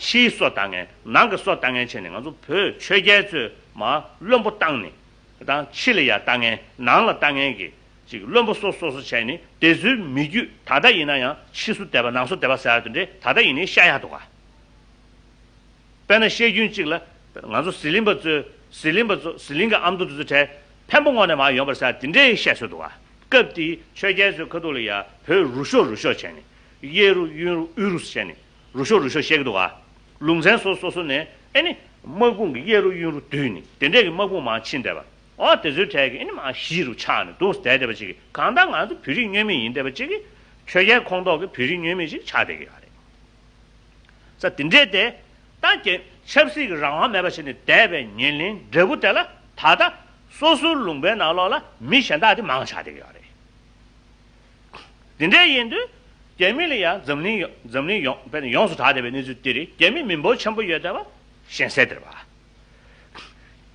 ཕྱིའི་སོ་ལྟ་མཁན་ནང་གི་སོ་ལྟ་མཁན་བྱས་ནས་ང་ཚོ་བོད་ཆོས་རྒྱལ་ཚོས་མར་བློན་པོ་བཏང་ནས། དང་ཕྱི་ལ་ཡ་ལྟ་མཁན་ནང་ལ་ལྟ་མཁན་གྱི་ཅིག་བློན་པོ་སོ་སོ་སོ་བྱས་ནས་དེ་ཚོའི་མི་རྒྱུད་ད་ལྟ་ཡིན་ན་ཡང་ཕྱི་སོ་སྡེ་པ་ནང་སོ་སྡེ་པ་ཟེར་ཡག་དེ་འདྲས་ད་ལྟ་ཡིན་ནའི་བཤད་ཡག་འདུག་ག་དཔེར་ན་བཤད་རྒྱུན་གཅིག་ལ། ང་ཚོ་ཟི་ལིང་པ་ཚོས་ཟི་ལིང་པ་ཚོ་ཟི་ལིང་གི་ཨ་མདོ་དེ་ཚོ་གྲས་འཕན་པོ་ངོས་ནས་མར་ཡོང་པར་ཟེར་དེ་འདྲའི་བཤད་སྲོལ་འདུག་ག་སྐབས་དེའི་ཆོས་རྒྱལ་ཚོའི་ཁ་ཐུག་ལ་ཡ་བོད་རུ་ཤོ་རུ་ཤོ་བྱས་ནས་གཡས་རུ་གཡོན་རུ་དབུས་རུ་བྱས་ནས་རུ་ཤོ་རུ་ཤོ་བཤད་ཀྱི་འདུག་ག་ལུང་ཚན་སོ་སོ་སོ་ནས་ཨེ་ནི་དམག་དཔུང་གི་གཡས་རུ་གཡོན་རུ་བསྡུས་ནས་དེ་འདྲས་ཀྱི་དམག་དཔུང་མར་ཕྱིན་བསྡད་པ། ཨོ་དེ་ཚོའི་གྲས་ཀྱི་ཨེ་ནི་མར་གཞིས་རུ་ཆགས་ནས་འདུག་བསྡད་བསྡད་པ་ཅིག་གི་གང་ལྟར་ང་ཚོ་བོད་རིགས་བསྙོན་མེད་ཡིན་བསྡད་པ་ཅིག་གི་ཆོས་རྒྱལ་ཁོངས་གཏོགས་ཀྱི་བོད་རིགས་བསྙོན་མེད་ཅིག་ཆགས་བསྡད་ཀྱི་ཡོད་རེད། ས་དེ་འདྲས་དེ། ད་ཀྱེ་ཆབ་སྲིད་ཀྱི་རང་དབང་མེད་པ་བྱས་ནས་བསྡད་པའི་ཉེར་ལེན་འབྲས་བུ་དེ་ལ་ད་ལྟ་སོ་སོའི་ལུང་པའི་ནང་ལོགས་ལ་མི་གཞན་དག་དེ་མང་ཆགས་བསྡད་ཀྱི་ཡོད་རེད། དེ་འདྲས་ཡིན་དུས་རྒྱ་མི་ལ་ཡང་འཛམ་གླིང་ཡོ་འཛམ་གླིང་ཡོངས་དཔེར་ན་ཡོངས་སུ་གྲགས་བསྡད་པའི་གནས་ཚུལ་འདི་རེད། རྒྱ་མི་མི་འབོར་ཆེན་པོ་ཡོད་བསྡད་པ་གཞན་སེལ་དེར་བ།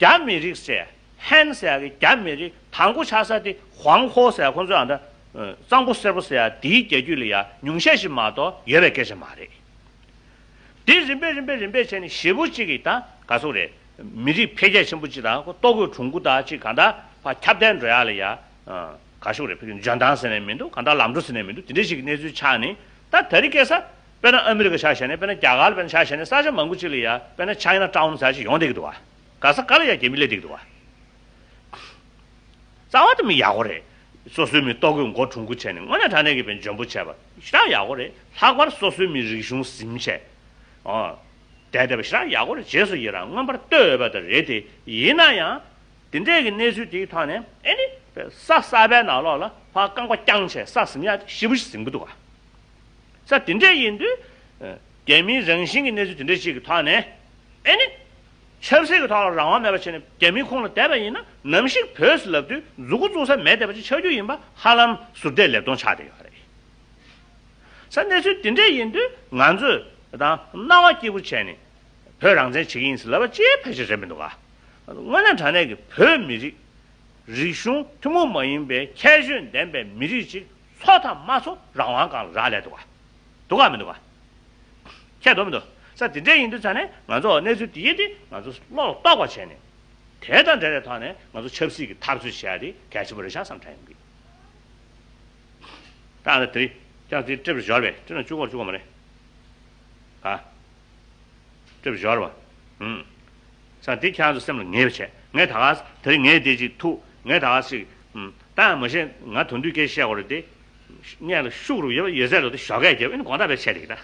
རྒྱ་མི་རིགས་ཟེར། ཧན་ཟེར་ཡག་གི་རྒྱ་མི་རིགས་དང་པོ་ཆགས་ས་དེ་ཧུའང་ཧོ་ཟེར་ཡག་ཁོང་ཚོའི་ཨ་ད། གཙང་པོ་སེར་པོ་ཟེར་ཡག་དེའི་རྒྱལ་རྒྱུད་ལ་ཡང་ཉུང་ཤས་ཤིག་མ་གཏོགས་ཡོད་པའི་སྐད་ཆ་མ་རེད། དེ་རིམ་པས་རིམ་པས་རིམ་པས་བྱས་ནས་ཞེ་པོ་གཅིག་གིས་ད་ག་སོག་རེད། མི་རིགས་འཕེལ་རྒྱས་ཆེན་པོ་གཅིག་དང་ལྟོ་གོས་གྲུང་པོ་དང་གཅིག་གང་ལྟར་ཕར་ཁྱབ་གདལ་འགྲོ་ཡག་ལ་ཡ། ག་ཤོག་རེད། ཕ་གི་འཇོན་ཐང་ཟེར་ནས་མི་འདུག་གང་ལྟར་ལམ་འགྲོ་ཟེར་ནས་མི་འདུག་དེ་འདྲ་ཞིག་གི་གནས་ཚུལ་ཆགས་ནས་ད་དེ་རིང་ཁ་སང་དཔེར་ན་ཨ་མི་རི་ཀ་ཆ་བཞག་ནས་དཔེར་ན་རྒྱ་གར་དཔེར་ན་ཆ་བཞག་ནས་ས་ཆ་མང་པོ་ཅིག་ལ་ཡ་དཔེར་ན་ཆའི་ན་ཊའུན་ཟེར་ཞིག་ཡོང་བསྡད་ཀྱི་འདུག་བ། ག་ས་ག་ལ་ཡ་རྒྱ་མི་སླེབས་བསྡད་ཀྱི་འདུག་བ། རྩ་བ་དེ་མི་ཡག་པོ་རེད། སོ་སོའི་མི་ལྟོ་གོས་མགོ་གྲུང་པོ་བྱས་ནས་དངོས་གནས་དྲང་གནས་ཀྱི་དཔེ་འཇོན་པོ་བྱས་པ་ཞེ་དྲག་ཡག་པོ་རེད། ལྷག་པར་སོ་སོའི་མི་རིག་གཞུང་ཟིན་བྱས། ཨོ། བསྡད་བསྡད་པ་ཞེ་དྲག་ཡག་པོ་རེད། རྗེས་སུ་ཡི་རང་མངོན་པར་བསྟོད་འོས་པ་དེ་རེད་དེ། ཡིན་ན་ཡང་། དེ་འདྲས་ཀྱི་གནས་ཚུལ་དེའི་ཐོག་ནས་ཨེ་ནི། ས་གསར་པའི་ནང་ལོགས་ལ་ཕར་རྐང་པ་བརྐྱངས་བྱས་ས་ཟིན་ཡག་ཞེ་པོ་ཞིག་ཟིན་གྱི་འདུག་ག་ས་དེ་འདྲས་ཡིན་དུས། རྒྱ་མིའི་རང་བཞིན་གྱི་གནས་ཚུལ་དེ་འདྲས་ཞིག་གི་ཐོག་ནས། ཨེ་ནི། ཆབ་སྲིད་ཀྱི་ཐོག་ལ་རང་དབང་མེད་པ་བྱས་ནས་རྒྱ་མིའི་ཁོངས་ལ་བསྡད་པ་ཡིན་ན་ནམ་ཞིག་བོད་ཟེར་ལབ་དུས་མཛུ་གུ་བཙུགས་ས་མེད་བསྡད་པ་ཅིག་ཆགས་རྒྱུ་ཡིན་པ་ཧ་ལམ་ཟུར་བལྟས་ལེབ་མཐོང་ཆགས་བསྡད་ཡོད་རེད། ས་གནས་ཚུལ་དེ་འདྲས་ཡིན་དུས་ང་ཚོས་དང་སྣང་བ་སྐྱིད་པོ་བྱས་ནས་བོད་རང་བཙན་བྱེད་ཀྱི་ཡིན་ཟེར་ལབ་པ་ཅིའི་ཕལ་ཆེར་རེད་མི་འདུག་ག་དངོས་གནས་དྲང་གནས་ཀྱི་བོད་མི་རིགས་རིག་གཞུང་ཐུན་མོང་མ་ཡིན་པའི་ཁྱད་ཆོས་ལྡན་པའི་མི་རིགས་ཅིག་འཚོ་དང་མ་འཚོ་རང་དབང་སྒང་ལ་རག་ལས་འདུག་ག་འདུག་ག་མི་འདུག་ག་ཁྱད་དུ་མི་འདུག་ས་དེ་འདྲས་ཡིན་དུས་ཙང་ནས་ང་ཚོ་གནས་ཚུལ་དེ་ཡིན་ཏེ་ང་ཚོ་བློ་ལ་རྟོགས་པ་བྱས་ནས་དེ་དང་འབྲེལ་བའི་ཐོག་ནས་ང་ཚོ་ཆབ་སྲིད་ཀྱི་འཐབ་རྩོད་བྱེད་ཡ་དེ་གལ་ཆེན་པོ་རེད་ཤག་བསམ་དྲན་ཡོང་གི། ད་ང་ཚོ་དེ་རིང་ཀྱང་དེ་སྤྲེབ་ཞོར་བས་སྤྲེབ་ན་བཅུ་སྐོར་བཅུ་སྐོར་མ་རེད། ཨ། སྤྲེབ་ཞོར་བ། ཧུམ། ས་དེ་ཁྱེད་རང་ཚོ་སེམས་ལ་ངེས་པ་བྱས། ངས་ད་ག་ས་དེ་རིང་ངས་དེ་ཅིག་ཐུག་ངས་ད་ག་ས་ཅིག་ཧུམ། ད་ཡང་མ་ཤེས་ང་དོན་དུས་སྐད་བཤད་དགོས་རེད་དེ། སྙན་ལ་ཤུགས་རུ་ཡོད་ཡོད་ཚད་ལོ་དེ་ཞོགས་ཀས་རྒྱབ་ཨེ་ནི་དགོང་དག་བས་བཤད་དེ་གི་ད།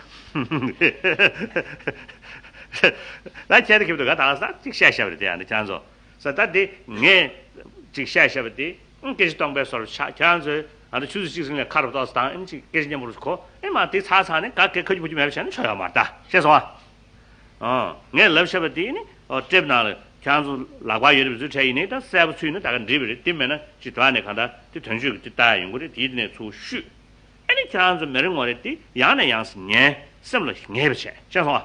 ད་ཁྱེད་དེ་ཁེབ་ཏུ་ག་ད་ག་ས་ཅིག་བཤད་བཤད་པ་རེད་དེ་ཡང་དེ་ཁྱེད་རང་ཚོ། ས་ད་དེ་ངས་ཅིག་བཤད་བཤད་པ་དེ་ཨང་སྐད་ཆ་སྟོང་པའི་སོར་ཆགས་ཁྱེད་རང་ཚོས་ཨ་ད་ཆུ་ཚོད་གཅིག་ཟིན་ལས་ཁ་རུ་ཏོག་ཙམ་དང་ཨེ་ནི་ཅིག་སྐད་ཆ་སྙན་པོ་རུ་གོ་ཨེ་མ་དེ་ཚར་ཚར་ནས་ག་གེ་ཁ་རྒྱུ་ཕུ་རྒྱུ་མེད་པ་བྱས་ན་ཆོག་ཡོད་མ་རེད་ད་ཤེས་སོང་ཨ། ཨང་། ངས་ལབ་བྱས་པ་དེ་ནི་ཨོ་ཊེབ་ནང་ལ་ཁྱེད་ཚོ་ལག་པ་ཡོད་རེད་བཟོས་བྲལ་ཡིན་ནའི་ད་གསལ་པོ་ཚུད་ན་ད་ག་འགྲིག་པ་རེད། དེ་མེད་ན་ཅི་དོན་ནས་གང་ལྟར་དེ་དོན་གཅོད་ཀྱི་དེ་ལྟ་ཡ་ཡོང་གི་རེད། དེའི་དེ་ནས་ཚུར་བཤུས། ཨ་ནི་ཁྱེད་ཚོ་མི་རེ་ངོ་རེ་དེ་ཡང་ནས་ཡང་སེ་ངའི་སེམས་ལ་ངེས་པ་བྱས་ཤེས་སོང་ཨ།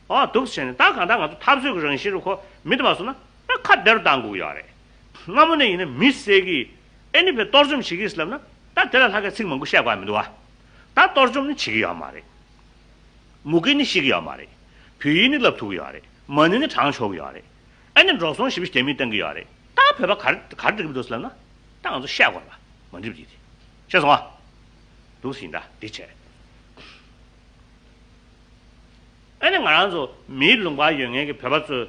ཨོ་འདུག་བྱས་ནས་ད་གང་ལྟར་ང་ཚོ་འཐབ་རྩོད་ཀྱི་རང་བཞིན་རུ་ཁོ་མི་དེ་མ་སོང་ན་ད་ཁ་བདེ་རུ་བཏང་དགོས་ཀྱི་ཡོད་རེད། སྔ་མོ་ནས་ཡིན་ན་མི་བསད་ཀྱི་ཨ་ནི་བས་གཏོར་བཅོམ་བྱེད་ཀྱི་ལབ་ན་ད་དེ་ལ་ལྷག་ག་ཚིག་མང་པོ་བཤད་དགོས་ཡ་མི་འདུག་ཨ། ད་གཏོར་བཅོམ་ནི་བྱེད་ཀྱི་ཡོད་མ་རེད། མུ་གེ་ནི་ཤི་གི་ཡོད་མ་རེད། བོད་ཡིག་ནི་བསླབ་ཐུབ་ཀྱི་ཡོད་རེད། མ་ཎི་ནི་བགྲང་ཆོག་གི་ཡོད་རེད། ཨ་ནི་འགྲོ་སོང་ཞེ་པོ་རྒྱ་མིས་བཏང་གི་ཡོད་རེད། ད་བོད་པ་ག་རེ་ག་རེ་འགྲིག་གི་འདུག་ཟེར་ལབ་ན། ད་ང་ཚོ་བཤད་དགོས་པ་མ་འགྲིག་པ་དེ་རེད། ཤེས་སོང་ཨ། འདུག་ཟིན་ད་འདི་བྱས། ཨ་ནི་ང་རང་ཚོ་མིའི་ལུང་པར་ཡོད་མཁན་གྱི་བོད་པ་ཚོས།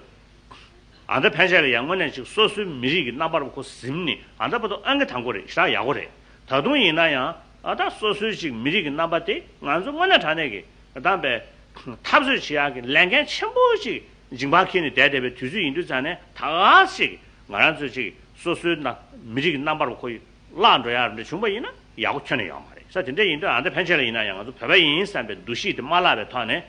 ཨ་ད་ཕན་ཆད་ལ་ཡང་དངོས་གནས་ཅིག་སོ་སོའི་མི་རིགས་ཀྱི་རྣམ་པར་ཁོ་ཟིན་ནས་ཨ་ད་བར་དུ་ཨང་ཀི་དང་པོ་རེད། ཞེ་དྲག་ཡག་པོ་རེད། ད་དུང་ཡིན་ན་ཡང་ཨ་ད་སོ་སོའི་ཅིག་མི་རིགས་ཀྱི་རྣམ་པ་དེ་ང་ཚོ་དངོས་གནས་དྲང་གནས་ཀྱི་ཨ་ད་བའི་འཐབ་རྩོད་བྱེད་ཡག་གི་ལས་འགན་ཆེན་པོ་ཅིག་མཇིང་པར་འཁྱེར་ནས་བསྡད་བསྡད་པའི་དུས་ཚོད་ཡིན་དུས་ཙང་ནས་ད་ག་ཅིག་ང་རང་ཚོ་ཅིག་ སོ་སོའི་ན་མི་རིགས་ཀྱི་རྣམ་པར་ཁོ་བརླག་འགྲོ་ཡག་འདྲ་བྱུང་པ་ཡིན་ན་ཡག་པོ་ཁྱོན་ནས་ཡོད་མ་རེད། ས་དེ་འདྲ་ཡིན་དུས་ཨ་འདི་ཕན་ཆད་ལ་ཡིན་ན་ཡང་ང་ཚོ་བོད་པ་ཡིན་བསམ་པའི་འདུ་ཤེས་དེ་མ་བརླག་པའི་ཐོག་ནས།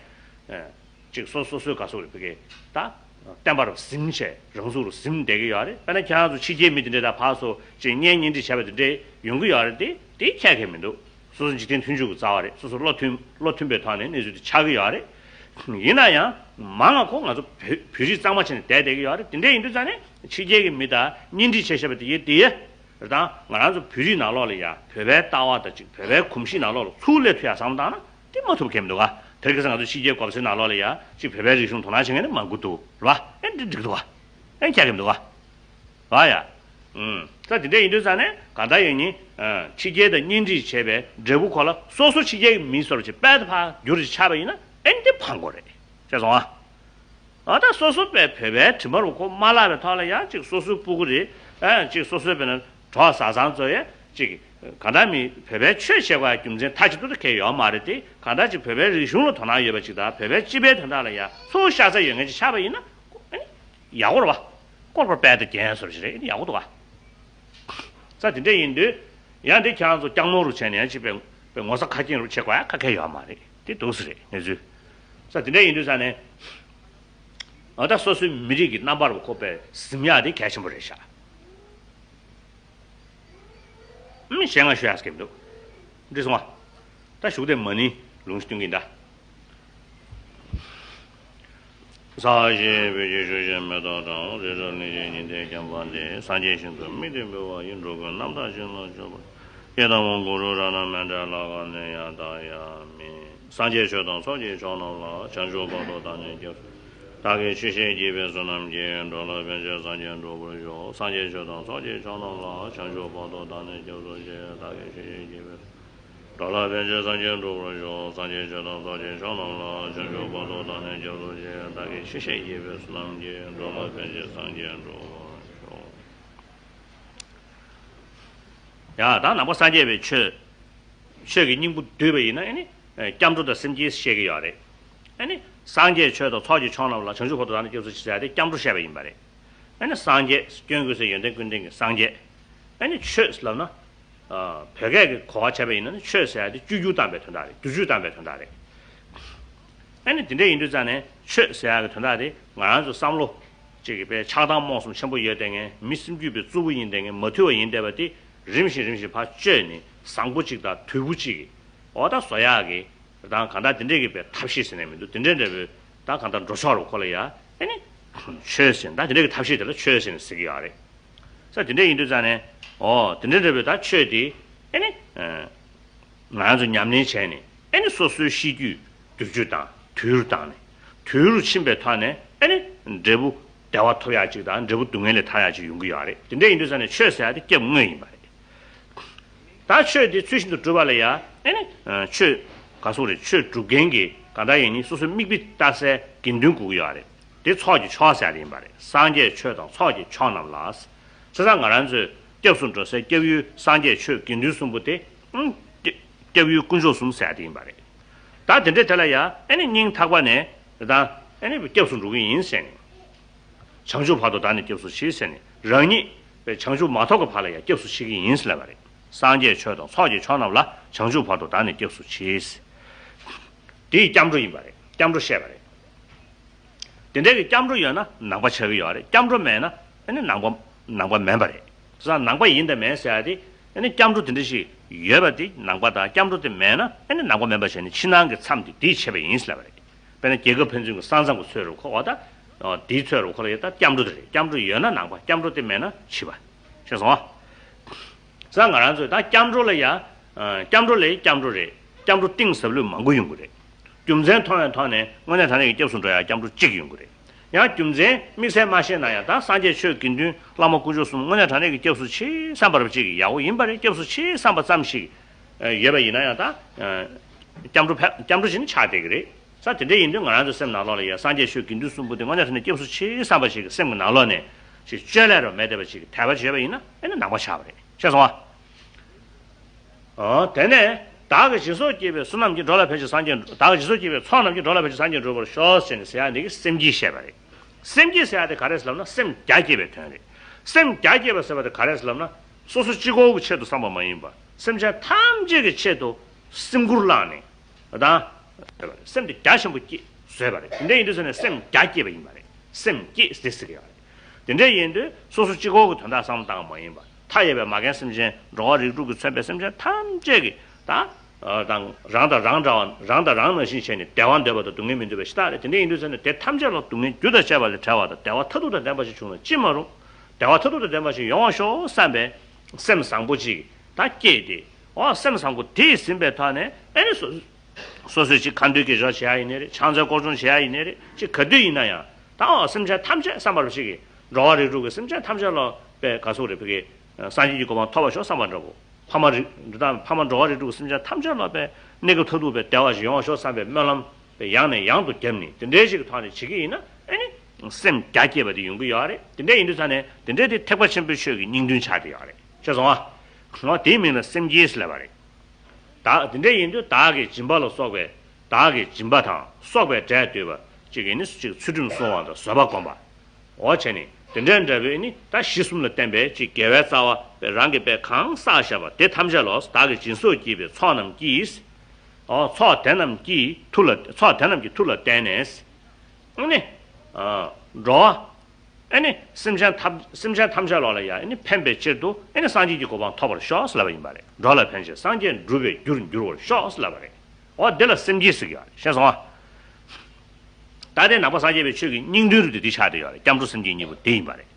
ཅིག་སོ་སོ་སོའི་ག་སོགས་རེད་བི་ཀའི་ད་བསྟན་པ་རུ་ཟིན་བྱས་རང་ཚུགས་རུ་ཟིན་བསྡད་ཀྱི་ཡོད་རེད། དཔེར་ན་ཁྱེད་རང་ཚོ་ཕྱི་རྒྱལ་མི་དེ་འདྲས་ད་ཕར་ཚུར་ཅིག་བརྙན་བརྙན་འཕྲིན་བྱས་པ་དེ་འདྲས་ཡོང་གི་ཡོད་རེད། དེ་དེ་ཁྱད་ཁྱད་མི་འདུག་སོ་སོ་འཇིག་རྟེན་མཐུན་འཇུག་གི་རྩ་བ་རེད། སོ་སོ་བློ་མཐུན་བློ་མཐུན་པའི་ཐོག་ནས་གནས་ཚུལ་དེ་ཆགས་ཀྱི་ཡོད་རེད། ཡིན་ན་ཡང་མང་ང་ཁོ་ང་ཚོ་བོད་བོད་རིགས་གཙང་མ་བྱས་ནས་བསྡད་བསྡད་ཀྱི་ཡོད་རེད། དེ་འདྲས་ཡིན་དུས་ཙང་ནས་ཕྱི་རྒྱལ་གྱི་མི་དང་བརྙན་འཕྲིན་བྱས་བཞག་པ་དེ་ཡིན་དེ། རེད་དང་ང་རང་ཚོ་བོད་རིགས་ནང་ལོགས་ལ་ཡ་བོད་པའི་ལྟ་བ་དང་ཅིག་བོད་པའི་གོམས་གཤིས་ནང་ལོགས་ལ་ཚུར་སླེབས་ཐུབ་ཡ་བསམ་བློ་བཏང་ན་དེ་མ་ཐུབ་མཁན་མི་འདུག་ག་དེར་ཁ་སང་ང་ཚོ་ཕྱི་རྒྱལ་གོ་ས་ནང་ལོགས་ལ་ཡ་ཅིག་བོད་པའི་རིག་གཞུང་དོ་སྣང་བྱེད་མཁན་དེ་མང་པོ་འདུག་རེད་བ། ཨེ་འདི་འགྲིག་འདུག་ག་ཨེ་ཁྱད་མི་འདུག་ག་རེད་བ་ཡ། ཨུམ། ད་དེ་འདྲ་ཡིན་དུས་ཙང་ནས་གང་ལྟར་ཡིན་ནི། ཕྱི་རྒྱལ་དང་གཉེན་སྒྲིག་བྱས་པའི་འབྲས་བུ་ཁོ་ལ་སོ་སོ་ཕྱི་རྒྱལ་གྱི་མི་སོར་ཅིག་དཔལ་དུ་ཕར་འགྱུར་ཅིག་ཆགས་པ་ཡིན་ན་ཨེ་འདི་ཕངས་དགོས་རེད། ཤེས་སོང་ཨ། ཨ་ད་སོ་སོ་པའི་བོད་པའི་དྲི་མ་རུ་ཁོ་མ་བརླག་པའི་ཐོག་ལ་ཡང་ཅིག་སོ་སོའི་སྤུ་གུ་རེད། ཨ་ཅིག་སོ་སོའི་བོད་ན་གྲོགས་བཟའ་ཚང་ཚོ་ཡང་ཅིག་གང་ལྟར་མི་བོད་པའི་ཆོས་བྱེད་དགོས་རྒྱུ་མཚན་མཐའ་གཅིག་ཏུ་ད་གལ་ཡོད་མ་རེད་དེ། གང་ལྟར་ཅིག་བོད་པའི་རིག་གཞུང་ལ་དོ་སྣང་ཡོད་པ་ཅིག་དང་བོད་པའི་སྤྱི་པའི་དོན་དག་ལ་ཡང་ཚུར་ཤ་ཚ་ཡོད་མཁན་ཅིག་ཆགས་པ་ཡིན་ན་ཨ་ནི་ཡག་པོ་རེད་བ། སྐོར་པར་དཔལ་དང་རྒྱན་སོར་ཞིག་རེད། ཡག་པོ་འདུག་བ། ས་དེ་འདྲ་ཡིན་དུས་ཡང་དེ་ཁྱེད་རང་ཚོ་སྐྱག་མོ་རུ་བྱས་ནས་ཡང་ཅིག་པའི་པའི་ངོ་ཚ་ཁ་སྐྱེངས་རུ་བྱེད་དགོས་ཡ་ཁ་ཁ་ཡོད་མ་རེད། དེ་འདུག་ས་རེད་གནས་ཚུལ། ས་དེ་འདྲ་ཡིན་དུས་ས་ནས། ཨ་ད་སོ་སོའི་མི་རིགས་ཀྱི་རྣམ་པར་བཀོད་པའི་གཟིམ་ཡག་དེ་གལ་ཆེན་པོ་རེད་ཤག་ཨུམ་གཞན་ང་ཞུ་ཡག་སྐད་མི་འདུག་འདི་སོང་བ། ད་ཞུགས་དེ་མ་ནི་ལུང་སྟོན་གྱིན་ད། ས་གཞི་བོད་ཀྱི་ཆུ་བཞི་མེ་ཏོག་དང་། རི་རབ་གླིང་བཞི་ཉི་ཟླའི་རྒྱན་པ་འདི། སངས་རྒྱས་ཞིང་དུ་དམིགས་ཏེ་འབུལ་བ་ཡིས། འགྲོ་ཀུན་རྣམ་དག་བྱིན་རླབས་སྤྱོད་པར། ཡི་དམ་དབང་གུ་རུ་རཏྣ་མཎྜལ་ལ་གང་ནས་ཡང་དག་ཡང་མིན། སངས་རྒྱས་ཆོས་དང་ཚོགས་ཀྱི་མཆོག་རྣམས་ལ། བྱང་ཆུབ་བར་དུ་བདག་ནི་སྐྱབས་སུ། བདག་གིས་ཆོས་བཤད་བགྱིས་པའི་བསོད་ནམས་ཀྱིས། འགྲོ་ལ་ཕན་ཕྱིར་སངས་རྒྱས་འགྲུབ་པར་ཤོག་སངས་རྒྱས་ཆོས་དང་ཚོགས་ཀྱི་མཆོག་རྣམས་ལ། བྱང་ཆུབ་བར་དུ་བདག་ནི་སྐྱབས་སུ་མཆི། བདག་གིས་ཆོས་བཤད་བགྱིས་པའི། འགྲོ་ལ་ཕན་ཕྱིར་སངས་རྒྱས་འགྲུབ་པར་ཤོག་སངས་རྒྱས་ཆོས་དང་ཚོགས་ཀྱི་མཆོག་རྣམས་ལ། བྱང་ཆུབ་བར་དུ་བདག་ནི་སྐྱབས་སུ་མཆི། བདག་གིས་ཆོས་བཤད་བགྱིས་པའི་བསོད་ནམས་ཀྱིས། འགྲོ་ལ་ཕན་ཕྱིར་སངས་རྒྱས་འགྲུབ་པར་ཤོག་ཡང་ད་ནང་པ་སངས་རྒྱས་པའི་ཆོས། ཆོས་ཀྱི་སྙིང་པོ་བསྡུས་པ་ཡིན་ན་ཨ་ནི། སྐྱབས་འགྲོ་དང་སེམས་བསྐྱེད་བཤད་ཀྱི་ཡོད་རེད། ཨ་ནི། སངས་རྒྱས་ཆོས་དང་ཚོགས་ཀྱི་མཆོག་རྣམས་ལ། བྱང་ཆུབ་བར་དུ་བདག་ནི་སྐྱབས་སུ་མཆི་ཟེར་ཡ་དེ་སྐྱབས་འགྲོ་བཤད་པ་ཡིན་པ་རེད། ཨ་ནི་སངས་རྒྱས་སྐྱོན་ཀུན་ཟད་ཡོན་ཏན་ཀུན་ལྡན་གྱི་སངས་རྒྱས། ཨ་ནི་ཆོས་ལབ་ན། ཨ་བོད་སྐད་ཀྱི་གོ་བ་བྱས་པ་ཡིན་ན་ནི་ཆོས་ཟེར་ཡ་དེ་བཅོས་བསྒྱུར་བཏང་པའི་དོན་དག་རེད། བསྒྱུར་བཅོས་བཏང་པའི་དོན་དག་རེད། ཨ་ནི་དེ་འདྲ་ཡིན་དུས་ཙང་ནས་ཆོས་ཟེར་ཡ་གི་དོན་དག་དེ་ང་རང་ཚོ་བསམ་བློ་གཅིག་གི་དཔེ་ཆགས་སྡང་རྨོངས་གསུམ་ཆེན་པོ་ཡོད་བསྡད་མཁན་མི་སེམས་རྒྱུད་པའི་རྩུབ་པོ་ཡིན་བསྡད་མཁན་མ་དུལ་བ་ཡིན་བསྡད་པ་དེ་རིམ་བཞིན་རིམ་བཞིན་ཕར་བཅོས་ནས་བཟང་པོ་གཅིག་དང་དུལ་པོ་གཅིག་གི་འོ་ད་བཟོ་ཡག་གི་དང་གང་ལྟར་དེ་འདྲས་ཀྱི་དཔེ་ཐབས་ཤེས་ཟེར་ནས་མི་འདུག་དེ་འདྲས་འདྲ་པོའི་ད་གང་ལྟར་འགྲོ་ཕྱོགས་རུ་ཁོ་ལ་ཡ་ཨ་ནི་ཆོས་ཟེར་ད་དེ་འདྲས་ཀྱི་ཐབས་ཤེས་དེ་ལ་ཆོས་ཟེར་ནས་ཟེར་གྱི་ཡོད་རེད། ས་དེ་འདྲ་ཡིན་དུས་ཙང་ནས་འོ་དེ་འདྲ་འདྲ་པོའི་ད་ཆོས་དེ་ཨ་ནི་ང་རང་ཚོ་ཉམས་ལེན་བྱས་ནས་ཨ་ནི་སོ་སོའི་གཤིས་རྒྱུད་བསྒྱུར་བཅོས་དང་དུལ་བཏང་ནས་དུལ་རུ་ཕྱིན་པའི་ཐོག་ནས་ཨ་ནི་འབྲས་བུ་བདེ་བ་ཐོབ་ཡག་ཅིག་དང་འབྲས་བུ་སྡུག་བསྔལ་ལས་ཐར་ཡག་ཅིག་ཡོང་གི་ཡོད་རེད། དེ་འདྲ་ཡིན་དུས་ཙང་ནས་ཆོས་ཟེར་ཡག་དེ་སྐྱབས་དངོས་ཡིན་པ་རེད། ད་ཆོས་དེ་ཚུལ་བཞིན་དུ་སྒྲུབ་པ་ལ་ཡ་ཨ་ནི་ཆོས་ག་སོགས་རེད། ཆོས་སྒྲུབ་མཁན་གྱི་ག་འདྲ་ཡིན་ནི་སོ་སོའི་མིག་དཔེ་ལྟ་སའི་དགེ་འདུན་དགོས་ཀྱི་ཡོད་རེད། དེ་ཚོགས་ཀྱི་མཆོག་ཟེར་ཡ་དེ་ཡིན་པ་རེད། སངས་རྒྱས་ཆོས་དང་ཚོགས་ཀྱི་མཆོག་རྣམས་ལ། བྱས་ཙང་ང་རང་ཚོས་སྐྱབས་སུ་འགྲོ་སའི་སྐྱབས་ཡུལ་སངས་རྒྱས་ཆོས་དགེ་འདུན་གསུམ་པོ་དེ་ཨང་སྐྱབས་ཡུལ་དཀོན་མཆོག་གསུམ་ཟེར་ཡ་དེ་ཡིན་པ་རེད། ད་དེ་འདྲའི་དེ་ལ་ཡ་ཨ་ནི་སྙིང་ཐག་པ་ནས་ད་ཨ་ནི་སྐྱབས་སུ་འགྲོ་གི་ཡིན་ཟེར་ནས། བྱང་ཆུབ་བར་དུ་བདག་ནི་སྐྱབས་སུ་མཆི་ཟེར་ནས་རང་ཉིད་བྱང་ཆུབ་མ་ཐོབ་ཀྱི་བར་ལ་ཡང་སྐྱབས་སུ་མཆི་གི་ཡིན་ཟེར་ལབ་པ་རེད། སངས་རྒྱས་ཆོས་དང་ཚོགས་ཀྱི་མཆོག་རྣམས་ལ་བྱང་ཆུབ་བར་དུ་བདག་ནི་སྐྱབས་སུ་མཆི་ཟེར། དེ་ཡི་སྐྱབས་འགྲོ་ཡིན་པ་རེད། སྐྱབས་འགྲོ་བཤད་པ་རེད། དེ་འདྲའི་གི་སྐྱབས་འགྲོ་ཡོད་ན་ནང་པ་ཆགས་ཀྱི་ཡོད་རེད། སྐྱབས་འགྲོ་མེད་ན་ཨ་ནི་ནང་པ་ནང་པ་མིན་པ་རེད། བྱས་ཙང་ནང་པ་ཡིན་དང་མིན་ཟེར་ཡ་དེ་ཨ་ནི་སྐྱབས་འགྲོ་དེ་འདྲ་ཞིག་ཡོད་པ་དེ་ནང་པ་དང་། སྐྱབས་འགྲོ་དེ་མེད་ན་ཨ་ནི་ནང་པ་མིན་པ་བྱས་ནས་ཕྱི་ནང་གི་མཚམས་དེ་དེས་ཕྱེ་བ་ཡིན་ཟེར་ལབ་པ་རེད། དཔེར་ན་རྒྱལ་ཁབ་ཕན་ཚུན་གྱི་ས་མཚམས་ཀྱི་ཚོད་རུ་ཁོ་བ་ད། དེའི་ཚོད་རུ་ཁོ་ལ་ཡ་ད་སྐྱབས་འགྲོ་དེ་རེད། སྐྱབས་འགྲོ་ཡོད་ན་ནང་པ། སྐྱབས་འགྲོ་དེ་མེད་ན་ཕྱི་པ། ཤེས་སོང་ཨ། ས་ང་རང་ཚོས་ད་སྐྱབས་འགྲོ་ལ་ཡ། སྐྱབས་འགྲོ་ལས་སྐྱབས་འགྲོ་རེད། སྐྱབས་འགྲོ་གཏིང་ཟབ་ལོས་མང་པོ་ཡོང་གི་རེད། རྒྱུ་མཚན་མཐོང་བའི་ཐོག་ནས་དངོས་གནས་དྲང་གནས་ཀྱི་སྐྱབས་སུ་འགྲོ་ཡ་སྐྱབས་འགྲོ་གཅིག་ཡོང་གི་རེད། ཡང་རྒྱུ་མཚན་དམིགས་བསལ་མ་ཤེས་ན་ཡང་ད་སངས་རྒྱས་ཆོས་དགེ་འདུན་བླ་མ་དཀོན་མཆོག་གསུམ་དངོས་གནས་དྲང་གནས་ཀྱི་སྐྱབས་སུ་མཆི་བསམ་པ་རབ་གཅིག་གི་ཡག་པོ་ཡིན་པ་རེད། སྐྱབས་སུ་མཆི་བསམ་པ་ཙམ་ཞིག་ཡོད་པ་ཡིན་ན་ཡང་ད། སྐྱབས་འགྲོ་ཕལ་སྐྱབས་འགྲོ་ཞིག་ནི་ཆགས་བསྡད་ཀྱི་རེད། ས་དེ་འདྲ་ཡིན་དུས་ང་རང་ཚོའི་སེམས་ནང་ལོགས་ལ་ཡ་སངས་རྒྱས་ཆོས་དགེ་འདུན་གསུམ་པོ་དེ་དངོས་གནས་དྲང་གནས་སྐྱབས་སུ་མཆི་བསམ་པ་ཞིག་གི་སེམས་ཀྱི་ནང་ལོགས་ནས་ཞིག་བཅོས་ལས་རོ་མེད་བསྡད་པ་ཞིག་གི་དད་པ་བྱས་པ་ཡིན་ན་ཨེ་ནི་ནང་པ་ཆགས་པ་རེད། ཤེས་སོང་ཨ། ཨོ་དེ་ནས་བདག་གིས་སྦྱིན་སོགས་བགྱིས་པའི་བསོད་ནམས་ཀྱིས། འགྲོ་ལ་ཕན་ཕྱིར་སངས་རྒྱས་འགྲུབ། བདག་གིས་སྦྱིན་སོགས་བགྱིས་པའི་ཚོགས་རྣམས་ཀྱིས། འགྲོ་ལ་ཕན་ཕྱིར་སངས་རྒྱས་འགྲུབ་པར་ཤོག་ཟེར་ནས་ཟེར་ཡ་འདི་གི་སེམས་བསྐྱེད་བཤད་པ་རེད། སེམས་བསྐྱེད་ཟེར་ཡ་དེ་ག་རེ་ཟེར་ལབ་ན་སེམས་རྒྱ་བསྐྱེད་པའི་དོན་རེད། སེམས་རྒྱ་བསྐྱེད་པ་ཟེར་བ་དེ་ག་རེ་ཟེར་ལབ་ན། སོ་སོ་གཅིག་པོ་གི་ཆེད་དུ་བསམ་པ་མ་ཡིན་པར་སེམས་ཅན་ཐམས་ཅད་ཀྱི་ཆེད་དུ་སེམས་ཁུར་བླངས་ནས་དང་། སེམས་དེ་རྒྱ་ཆེན་པོ་བསྐྱེད་བཟོས་པ་རེད། དེ་འདྲ་ཡིན་དུས་ཙ་ནས་སེམས་རྒྱ་བསྐྱེད་པ་ཡིན་པ་རེད། སེམས་བསྐྱེད་ཟེར་ཟེར་གྱི་ཡོད་རེད། དེ་འདྲ་ཡིན་དུས་སོ་སོ་གཅིག་པོ་གི་དོན་དག་བསམ་བློ་བཏང་བ་མ་ཡིན་པར་མཐའ་ཡས་པའི་མ་རྒན་སེམས་ཅན་འགྲོ་བ་རིགས་དྲུག་གིས་མཚོན་པའི་སེམས་ཅན་ཐམས་ཅད་ཀྱི་དང་། དང་། རང་དང་རང་འདྲ་བ། རང་དང་རང་ནང་བཞིན་བྱས་ནས་བདེ་བ་འདོད་པ་དང་སྡུག་བསྔལ་མི་འདོད་པ་ཞེ་དྲག་རེད། དེ་འདྲ་ཡིན་དུས་ཙ་ནས་དེ་ཐམས་ཅད་ལ་སྡུག་བསྔལ་རྒྱུ་དང་བཅས་པ་ལས་བྲལ་བ་དང་བདེ་བ་མཐར་ཐུག་དང་ལྡན་པ་ཞིག་བྱུང་ན་ཅི་མ་རུང་། བདེ་བ་མཐར་ཐུག་དང་ལྡན་པ་ཞིག་ཡོང་བར་ཤོག་བསམ་པའི་སེམས་བཟང་པོ་ཅིག་ད་སྐྱེས་ཏེ། འོ་སེམས་བཟང་པོ་དེས་ཟིན་པའི་ཐོག་ནས་ཨེ་ནི་སོ་སོ་སོས་ཅིག་ཁ་འདོན་གྱི་རོགས་བྱེད་ཡ་ཡིན་ནའི་རེད། ཕྱག་འཚལ་སྐོར་སྦྱོང་བྱེད་ཡ་ཡིན་ནའི་རེད། ཅིག་ག་དུས་ཡིན་ན་ཡང་ད་འོ་སེམས་ཅན་ཐམས་ཅད་བསམ་པ་རུ་ཞིག་གིས་འགྲོ་བ་རིགས་དྲུག་གི་སེམས་ཅན་ཐམས་ཅད་ལ་དཔེ་ག་ཟེར་རེད། ཕ་གི་སངས་རྒྱས་ཀྱི་གོ་འཕང་ཐོབ་པར་ཤོག་བསམ་པ་འདྲ་བོ། ཕ་མ་རིགས་འདི་དང་ཕ་མ་འགྲོ་བ་རིགས་དྲུག་གི་སེམས་ཅན་ཐམས་ཅད་ལ་དཔེ་གནས་སྐབས་མཐར་ཐུག་པའི་བདེ་བ་ཞིག་ཡོང་བ་ཤོག་བསམ་པའི་སྨོན་ལམ་དཔེ་ཡང་ནས་ཡང་དུ་བརྒྱབ་ནས་དེ་འདྲའི་ཞིག་གི་ཐོག་ནས་བྱེད་ཀྱི་ཡིན་ན་ཨེ་ནི་སེམས་རྒྱ་བསྐྱེད་པ་དེ་ཡོང་གི་ཡོད་རེད། དེ་འདྲ་ཡིན་དུས་ཙ་ནས་དེ་འདྲ་དེ་ཐེག་པ་ཆེན་པོའི་ཆོས་ཀྱི་སྙིང་དོན་ཆགས་ཀྱི་ཡོད་རེད། ཤེས་སོང་ཨ། འོ་དེའི་མིང་ལ་སེམས་བསྐྱེད་ཟེར་ལབ་པ་རེད། བདག་དེ་འདྲ་ཡིན་དུས་བདག་གི་སྦྱིན་པ་ལ་སོགས་པའི་བདག་གི་སྦྱིན་པ་དང་སོགས་པའི་འབྲས་ལྟོས་པ་ཅིག་ཨེ་ནི་ཅིག་ཚུལ་ཁྲིམས་བསྲུང་བ་དང་བཟོད་པ་བསྒོམ་པ། འོ་བྱས་ནས་དེ་འདྲའི་འདྲ་བའི་ནི་ད་གཞི་གསུམ་ལ་བརྟེན་པའི་ཅིག་དགེ་བའི་རྩ་བ་རང་གིས་དཔེ་གང་བསགས་བཞག་པ་དེ་ཐམས་ཅད་ལ་བདག་གིས་སྦྱིན་སོགས་བགྱིས་པའི་ཚོགས་རྣམས་ཀྱིས། འོ་ཚོགས་དེ་རྣམས་ཀྱི་མཐུ་ལ་ཚོགས་དེ་རྣམས་ཀྱི་མཐུ་ལ་བརྟེན་ནས། ཨ་ནི། ཨ། འགྲོ་བ། ཨ་ནི་སེམས་ཅན་ཐམས་སེམས་ཅན་ཐམས་ཅད་ལ་ལ་ཡང་ཨ་ནི་ཕན་པའི་ཕྱིར་དུ་ཨ་ནི་སངས་རྒྱས་ཀྱི་གོ་འཕང་ཐོབ་པར་ཤོག་ཟེར་ལབ་པ་ཡིན་པ་རེད། འགྲོ་ལ་ཕན་ཕྱིར་སངས་རྒྱས་འགྲུབ་པའི་རྒྱུར་འགྱུར་བར་ཤོག་ཟེར་ལབ་པ་རེད། འོ་དེ་ལ་སེམས་བསྐྱེད་ཟེར་གྱི་ཡོད་རེད། ཤེས་སོང་ཨ། ད་ལྟའི་ནང་པ་སངས་རྒྱས་པའི་ཆོས་ཀྱི་སྙིང་དོན་རུ་དེ་འདི་ཆགས་བསྡད་ཡོད་རེད། སྐྱབས་འགྲོ་སེམས་བསྐྱེད་གཉིས་པོ་དེ་ཡིན་པ་རེད།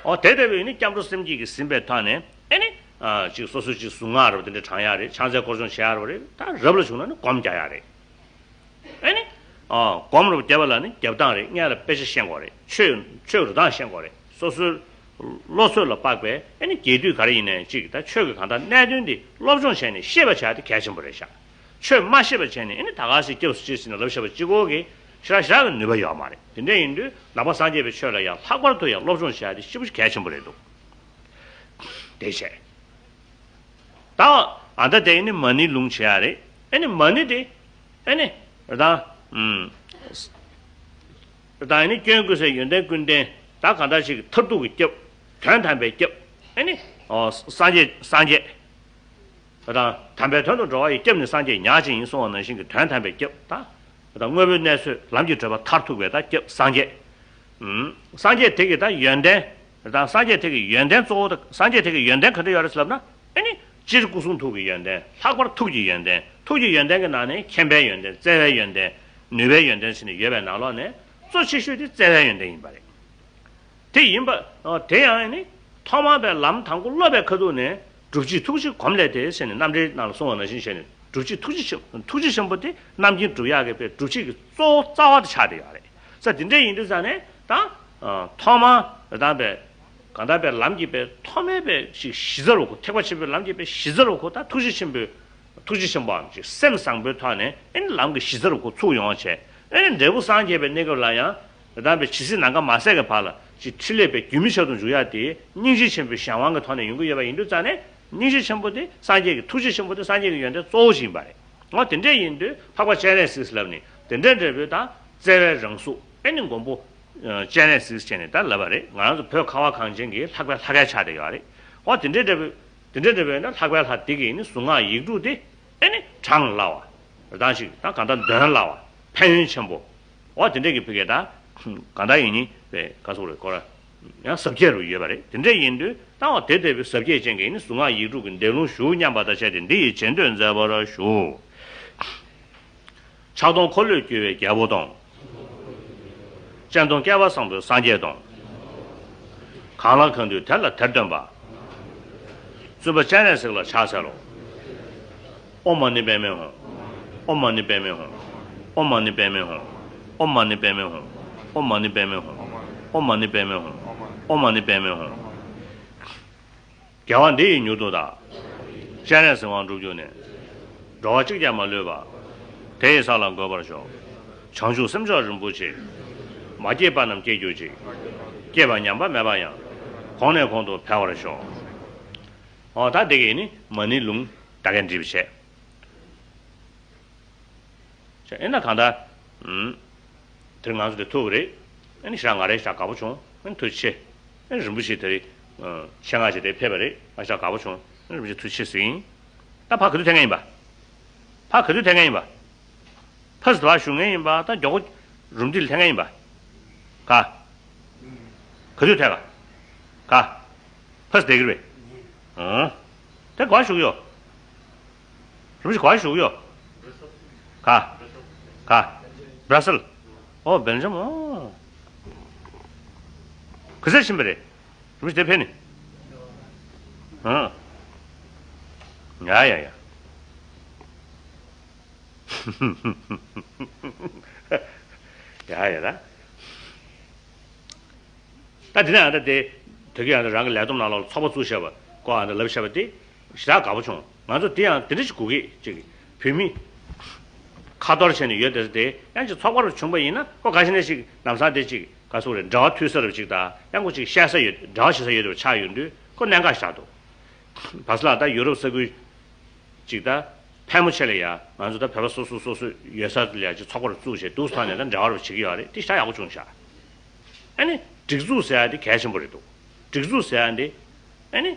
འོ་དེ་ལྟ་བུའི་ནི་སྐྱབས་འགྲོ་སེམས་བསྐྱེད་ཀྱིས་ཟིན་པའི་ཐོག་ནས་ཨེ་ནི། ཨ་ཅིག་སོ་སོ་ཅིག་གཟུངས་སྔགས་རུ་དེ་འདྲ་བགྲང་ཡག་རེད། ཕྱག་འཚལ་སྐོར་སྦྱོང་བྱེད་ཡག་རུ་རེད། ད་རབ་ལ་བྱུང་ན་ནི་སྒོམ་རྒྱག་ཡག་རེད། ཨེ་ནི། ཨ་སྒོམ་རུ་བརྒྱབ་པ་ལ་ནི་རྒྱབ་སྟངས་རེད། སྔོན་ལ་དཔེ་ཆ་ཤེས་དགོས་རེད། ཆོས་ཆོས་རུ་སྟངས་ཤེས་དགོས་རེད། སོ་སོའི་བློ་ཚོད་ལ་དཔག་པའི་ཨེ་ནི་རྒྱས་བསྡུས་ག་རེ་ཡིན་ནའི་ཅིག་ད་ཆོས་ཀྱི་གང་ལྟར་གནད་དོན་འདི་སློབ་སྦྱོང་བྱས་ནས་ཤེས་པ་བྱ་དེ་གལ་ཆེན་པོ་རེད་ཤག་ཆོས་མ་ཤེས་པ་བྱས་ནས་ཨེ་ནི་ད་ག་ཟེ་སྐྱབས་སུ་མཆི་ཟེར་ནས་ལབ་བཞག་པ་གཅིག་པོ་གིས་ཞེ་དྲག་ཞེ་དྲག་གི་ནུས་པ་ཡོད་མ་རེད། དེ་འདྲ་ཡིན་དུས་ནང་པ་སངས་རྒྱས་པའི་ཆོས་ལ་ཡང་ལྷག་པར་དུ་ཡང་སློབ་སྦྱོང་བྱེད་ཡ་དེ་ཞེ་པོ་ཞིག་གལ་ཆེན་པོ་རེད་འདུག་དེ་བྱས། ད་ཨ་ད་དེ་ཨེ་ནི་མ་ཎི་ལུང་བྱེད་ཡ་རེད། ཨེ་ནི་མ་ཎི་དེ་ཨེ་ནི་ད་ཨུམ། ད་ཨེ་ནི་སྐྱོན་ཀུན་ཟད་ཡོན་ཏན་ཀུན་ལྡན་ད་གང་ལྟར་ཞིག་མཐར་ཐུག་གི་སྐྱབས། དོན་དམ་པའི་སྐྱབས། ཨེ་ནི་ཨོ་སངས་རྒྱས་སངས་རྒྱས། དང་། དམ་པའི་དོན་དུ་འགྲོ་བ་ཡི་སྐྱབས་ནི་སངས་རྒྱས་ཉག་གཅིག་ཡིན་གསུངས་པ་ནང་བཞིན་གྱི་དོན་དམ་པའི་སྐྱབས་དང་། དང་། དངོས་པོའི་གནས་ཚུལ་ལམ་གྱི་བགྲོད་པ་མཐར་ཐུག་པའི་དང་སྐྱབས་སངས་རྒྱས། ཨུམ། སངས་རྒྱས་དེ་གི་དང་ཡོན་ཏན། དང་སངས་རྒྱས་དེ་གི་ཡོན་ཏན་གཙོ་བོ་དང་སངས་རྒྱས་དེ་གི་ཡོན་ཏན་ག་འདྲ་ཡོད་རེད་ཟེར་ལབ་ན། ཨེ་ནི། སྤྱིར་སྐུ་གསུང་ཐུགས་ཀྱི་ཡོན་ཏན། ལྷག་པར་ཐུགས་ཀྱི་ཡོན་ཏན། ཐུགས་ཀྱི་ཡོན་ཏན་གྱི་ནང་ནས་མཁྱེན་པའི་ཡོན་ཏན། བརྩེ་བའི་ཡོན་ཏན། ནུས་པའི་ཡོན་ཏན་ཟེར་ནས་ཡོད་པའི་ནང་ལོགས་ནས་གཙོ་ཆེ་ཤོས་དེ་བརྩེ་བའི་ཡོན་ཏན་ཡིན་པ་རེད། དེ་ཡིན་པ། ཨ། དེ་ཡང་ནི། ཐོག་མར་པའི་ལམ་དང་པོ་སློབ་པའི་ཁ་ཐུག་ནས་སྒྲུབ་བྱེད་ཐུགས་རྗེ་གོམས་ལས་ཏེ་ཟེར་ནས་རྣམ་འགྲེལ་ནང་ལ་གསུངས་པ་ནང་བཞིན་བྱས་ནས་སྒྲུབ་བྱེད་ཐུགས་རྗེ་ཆེན། ཐུགས་རྗེ་ཆེན་པོ་དེ་རྣམ་མཁྱེན་སྒྲུབ་ཡག་གི་དཔེ་སྒྲུབ་བྱེད་ཀྱི་གཙོ་བོ་རྩ་བ་དེ་ཆགས་བསྡད་ཡོད་རེད། ས་དེ་འདྲ་ཡིན་དུས་ཙང་ནས་ད། ཨ། ཐོག་མར་དང་པའི། གང་དག་པའི་ལམ་གྱི་པའི་ཐོག་མའི་པའི་ཞིག་གཞི་རྩ་རུ་ཁོ། ཐེག་པ་ཆེན་པོའི་ལམ་གྱི་པའི་གཞི་རྩ་རུ་ཁོ་ད་ཐུགས་རྗེ་ཆེན་པོའི། ཐུགས་རྗེ་ཆེན་པོའམ་ཅིག་སེམས་བཟང་པོའི་ཐོག་ནས་ཨེ་ནི་ལམ་གྱི་གཞི་རྩ་རུ་ཁོ་ཚུགས་ཡོང་བ་བྱས། ཨེ་ནི་འབྲས་བུ་སངས་རྒྱས་པའི་གནས་སྐབས་ལ་ཡང་། དེ་དང་པའི་ཇི་སྲིད་ནམ་མཁའ་མ་ཟད་ཀྱི་བར་ལ་ཅིག་ཕྲིན་ལས་པའི་རྒྱུན་མི་ཆད་དུ་འཇུག་ཡ་དེ་སྙིང་རྗེ་ཆེན་པོའི་གཞན་དབང་གི་ཐོག་ནས་ཡོང་གི་ཡོད་པ་ཡིན་དུས་ཙང་ནས་སྙིང་རྗེ་ཆེན་པོ་དེ་སངས་རྒྱས་ཀྱི་ཐུགས་རྗེ་ཆེན་པོ་དེ་སངས་རྒྱས་ཀྱི་ཡོན་ཏན་གཙོ་བོ་ཞིག་ཡིན་པ་རེད། འོ་དེ་འདྲ་ཡིན་དུས་འཕགས་པ་སྤྱན་རས་གཟིགས་ལབ་ནི་དེ་འདྲ་འདྲ་བོའི་ད་བརྩེ་བའི་རང་གཟུགས་ཨེ་ནི་མགོན་པོ་སྤྱན་རས་གཟིགས་བྱས་ནས་ད་ལབ་པ་རེད། ང་རང་ཚོ་བོད་ཁ་བ་གངས་ཅན་གྱི་ལྷག་པའི་ལྷ་སྐལ་ཆགས་བསྡད་ཡོད་རེད། འོ་དེ་འདྲ་འདྲ་བོའི། དེ་འདྲ་འདྲ་བས་ན་ལྷག་པའི་ལྷ་དེ་གིས་ནི་གཟུངས་སྔགས་ཡིག་དྲུག་དེ་ཨེ་ནི་བགྲང་སླ་བ། རང་ཞིག་ད་གང་ལྟར་འདོན་སླ་བ། ཕན་ཡོན་ཆེན་པོ། འོ་དེ་འདྲ་གི་ཕི་གེ་ད་གང་ལྟར་ཡིན་ནི་བས་ག་ཚོད་རེད་ཁོ་ར་ཡང་ཟབ་རྒྱས་རུ་ཡོད་པ་རེད། དེ་འདྲ་ཡིན་དུས་ད་འོ་དེ་ལྟ་བུའི་ཟབ་རྒྱས་ཅན་གྱི་ནི་གཟུངས་སྔགས་ཡིག་དྲུག་གི་འདོན་ལུང་ཞུ་སྙམ་པ་དང་བཅས་ཏེ་འདི་ཡི་རྗེས་ཟློས་མཛད་པར་ཞུ། ཕྱག་སྟོང་འཁོར་ལོས་སྒྱུར་བའི་རྒྱལ་པོ་དང་། སྤྱན་སྟོང་བསྐལ་པ་བཟང་པོའི་སངས་རྒྱས་དང་། གང་ལ་གང་འདུལ་དེ་ལ་དེར་སྟོན་པ། བཙུན་པ་སྤྱན་རས་གཟིགས་ལ་ཕྱག་འཚལ་ལོ། ཨོཾ་མ་ཎི་པདྨེ་ཧཱུྃ། ཨོཾ་མ་ཎི་པདྨེ་ཧཱུྃ། ཨོཾ་མ་ཎི་པདྨེ་ཧཱུྃ། ཨོཾ་མ་ཎི་པདྨེ་ཧཱུྃ། ཨོཾ་མ་ཎི་པདྨེ་ཧཱུྃ། ཨོཾ་མ་ཎི་པདྨེ་ཧཱུྃ། དགེ་བ་འདི་ཡིས་མྱུར་དུ་བདག། སྤྱན་རས་གཟིགས་དབང་འགྲུབ་གྱུར་ནས། འགྲོ་བ་གཅིག་ཀྱང་མ་ལུས་པ། དེ་ཡི་ས་ལ་འགོད་པར་ཤོག། བྱང་ཆུབ་སེམས་མཆོག་རིན་པོ་ཆེ། མ་སྐྱེས་པ་རྣམས་སྐྱེ་གྱུར་ཅིག། སྐྱེས་པ་ཉམས་པ་མེད་པ་ཡང་། གོང་ནས་གོང་དུ་འཕེལ་བར་ཤོག། འོ་ད་འདི་གི་ནི་མ་ཎི་ལུང་ད་གན་འབྲི་བ་བྱས། ཨེ་ན་གང་ལྟར། ཨུམ། དེར་ང་ཚོ་དེ་ཐུག་གི་རེད། ཨེ་ནི་ཞག་ང་རེ་ཞག་དགའ་པོ་བྱུང་། ཨེ་ནི་ཐུགས་རྗེ་ཆེ། རིན་པོ་ཆེ་དེ་རིང་ཆེད་མངགས་བྱས་དེ་ཕེབས་པ་རེད། ཨ་ཞག་དགའ་པོ་བྱུང་། རིན་པོ་ཆེ་ཐུགས་རྗེ་ཆེ་ཟེར་གྱི་ཡིན། ད་ཕར་ག་དུས་ཐད་མཁན་ཡིན་པ། ཕར་ག་དུས་ཐད་མཁན་ཡིན་པ། ཕར་ཚུར་བཞུགས་མཁན་ཡིན་པ། ད་མགྱོགས་པོ་རུམ་འདི་ལ་ཐད་མཁན་ཡིན་པ། ག་ག་དུས་ཐད་ག་ག་ཕར་ཚུར་བསྡད་ཀྱི་རེད། ཨང་། དེ་ག་བཞུགས་ཡོད། རིན་པོ་ཆེ་ག་བཞུགས་ཡོད། ག་ག་བྷ་ར་སེལ། ཨོ་སྦེལ་ཇམ། ཨོ་ག་ཚོད་ཕྱིན་པ་རེད། རིན་པོ་ཆེ་དེ་ཕེབས་ནི། ཨང་། ཡ་ཡ་ཡ། ཡ་ཡ་ད། ད་དེ་ནས་ཨ་ད་དེ་དོལ་རྒྱལ་ཨ་ད་རང་གི་ལས་བསྡོམས་ནང་ལོགས་ལ་ཚོགས་པ་བཙུགས་བཞག་པ་ཀོ་ཨ་ད་ལབ་བཞག་པ་དེ་ཞེ་དྲག་དགའ་པོ་བྱུང་། ང་ཚོ་དེ་ཡང་དེ་འདྲ་ཞིག་དགོས་ཀྱི་ཅིག་བོད་མི་ཁ་གཏོར་བྱས་ནས་ཡོད་དེ་དེ་ཡང་ཅིག་ཚོགས་པ་རུ་བྱུང་པ་ཡིན་ན་ཁོ་ག་ཞིག་ནས་ཞིག་ལམ་སང་དེ་ཅིག་ག་སོག་རེད། འབྲེལ་བ་མཐུད་ས་རུ་ཅིག་དང་ཡང་ཁོ་ཅིག་བཤད་ས་ཡོད། འབྲེལ་བ་བྱེད་ས་ཡོད་དེ་ཆགས་ཡོང་དུས་ཁོ་གནད་འགག་ཞིག་ཆགས་འདུག་བྷ་སེལ་ལ་ད་ཡུ་རོབ་ས་ཁུལ་ཅིག་ད་ཕལ་མོ་ཆེ་ལ་ཡ་ང་ཚོ་ད་བོད་པ་སོ་སོ་སོ་སོ་ཡོད་ས་ལ་ཡ་ཅིག་ཚོགས་པ་རུ་བཙུགས་བྱས་འདུག་སེ་ཐོག་ནས་ད་འབྲེལ་བ་རུ་བྱེད་ཀྱི་ཡོད་རེད། དེ་ཞེ་དྲག་ཡག་པོ་བྱུང་ཤག་ཨ་ནི་སྒྲིག་འཛུགས་ཟེར་ཡ་དེ་གལ་ཆེན་པོ་རེད་འདུག་སྒྲིག་འཛུགས་ཟེར་ཡ་དེ་ཨ་ནི་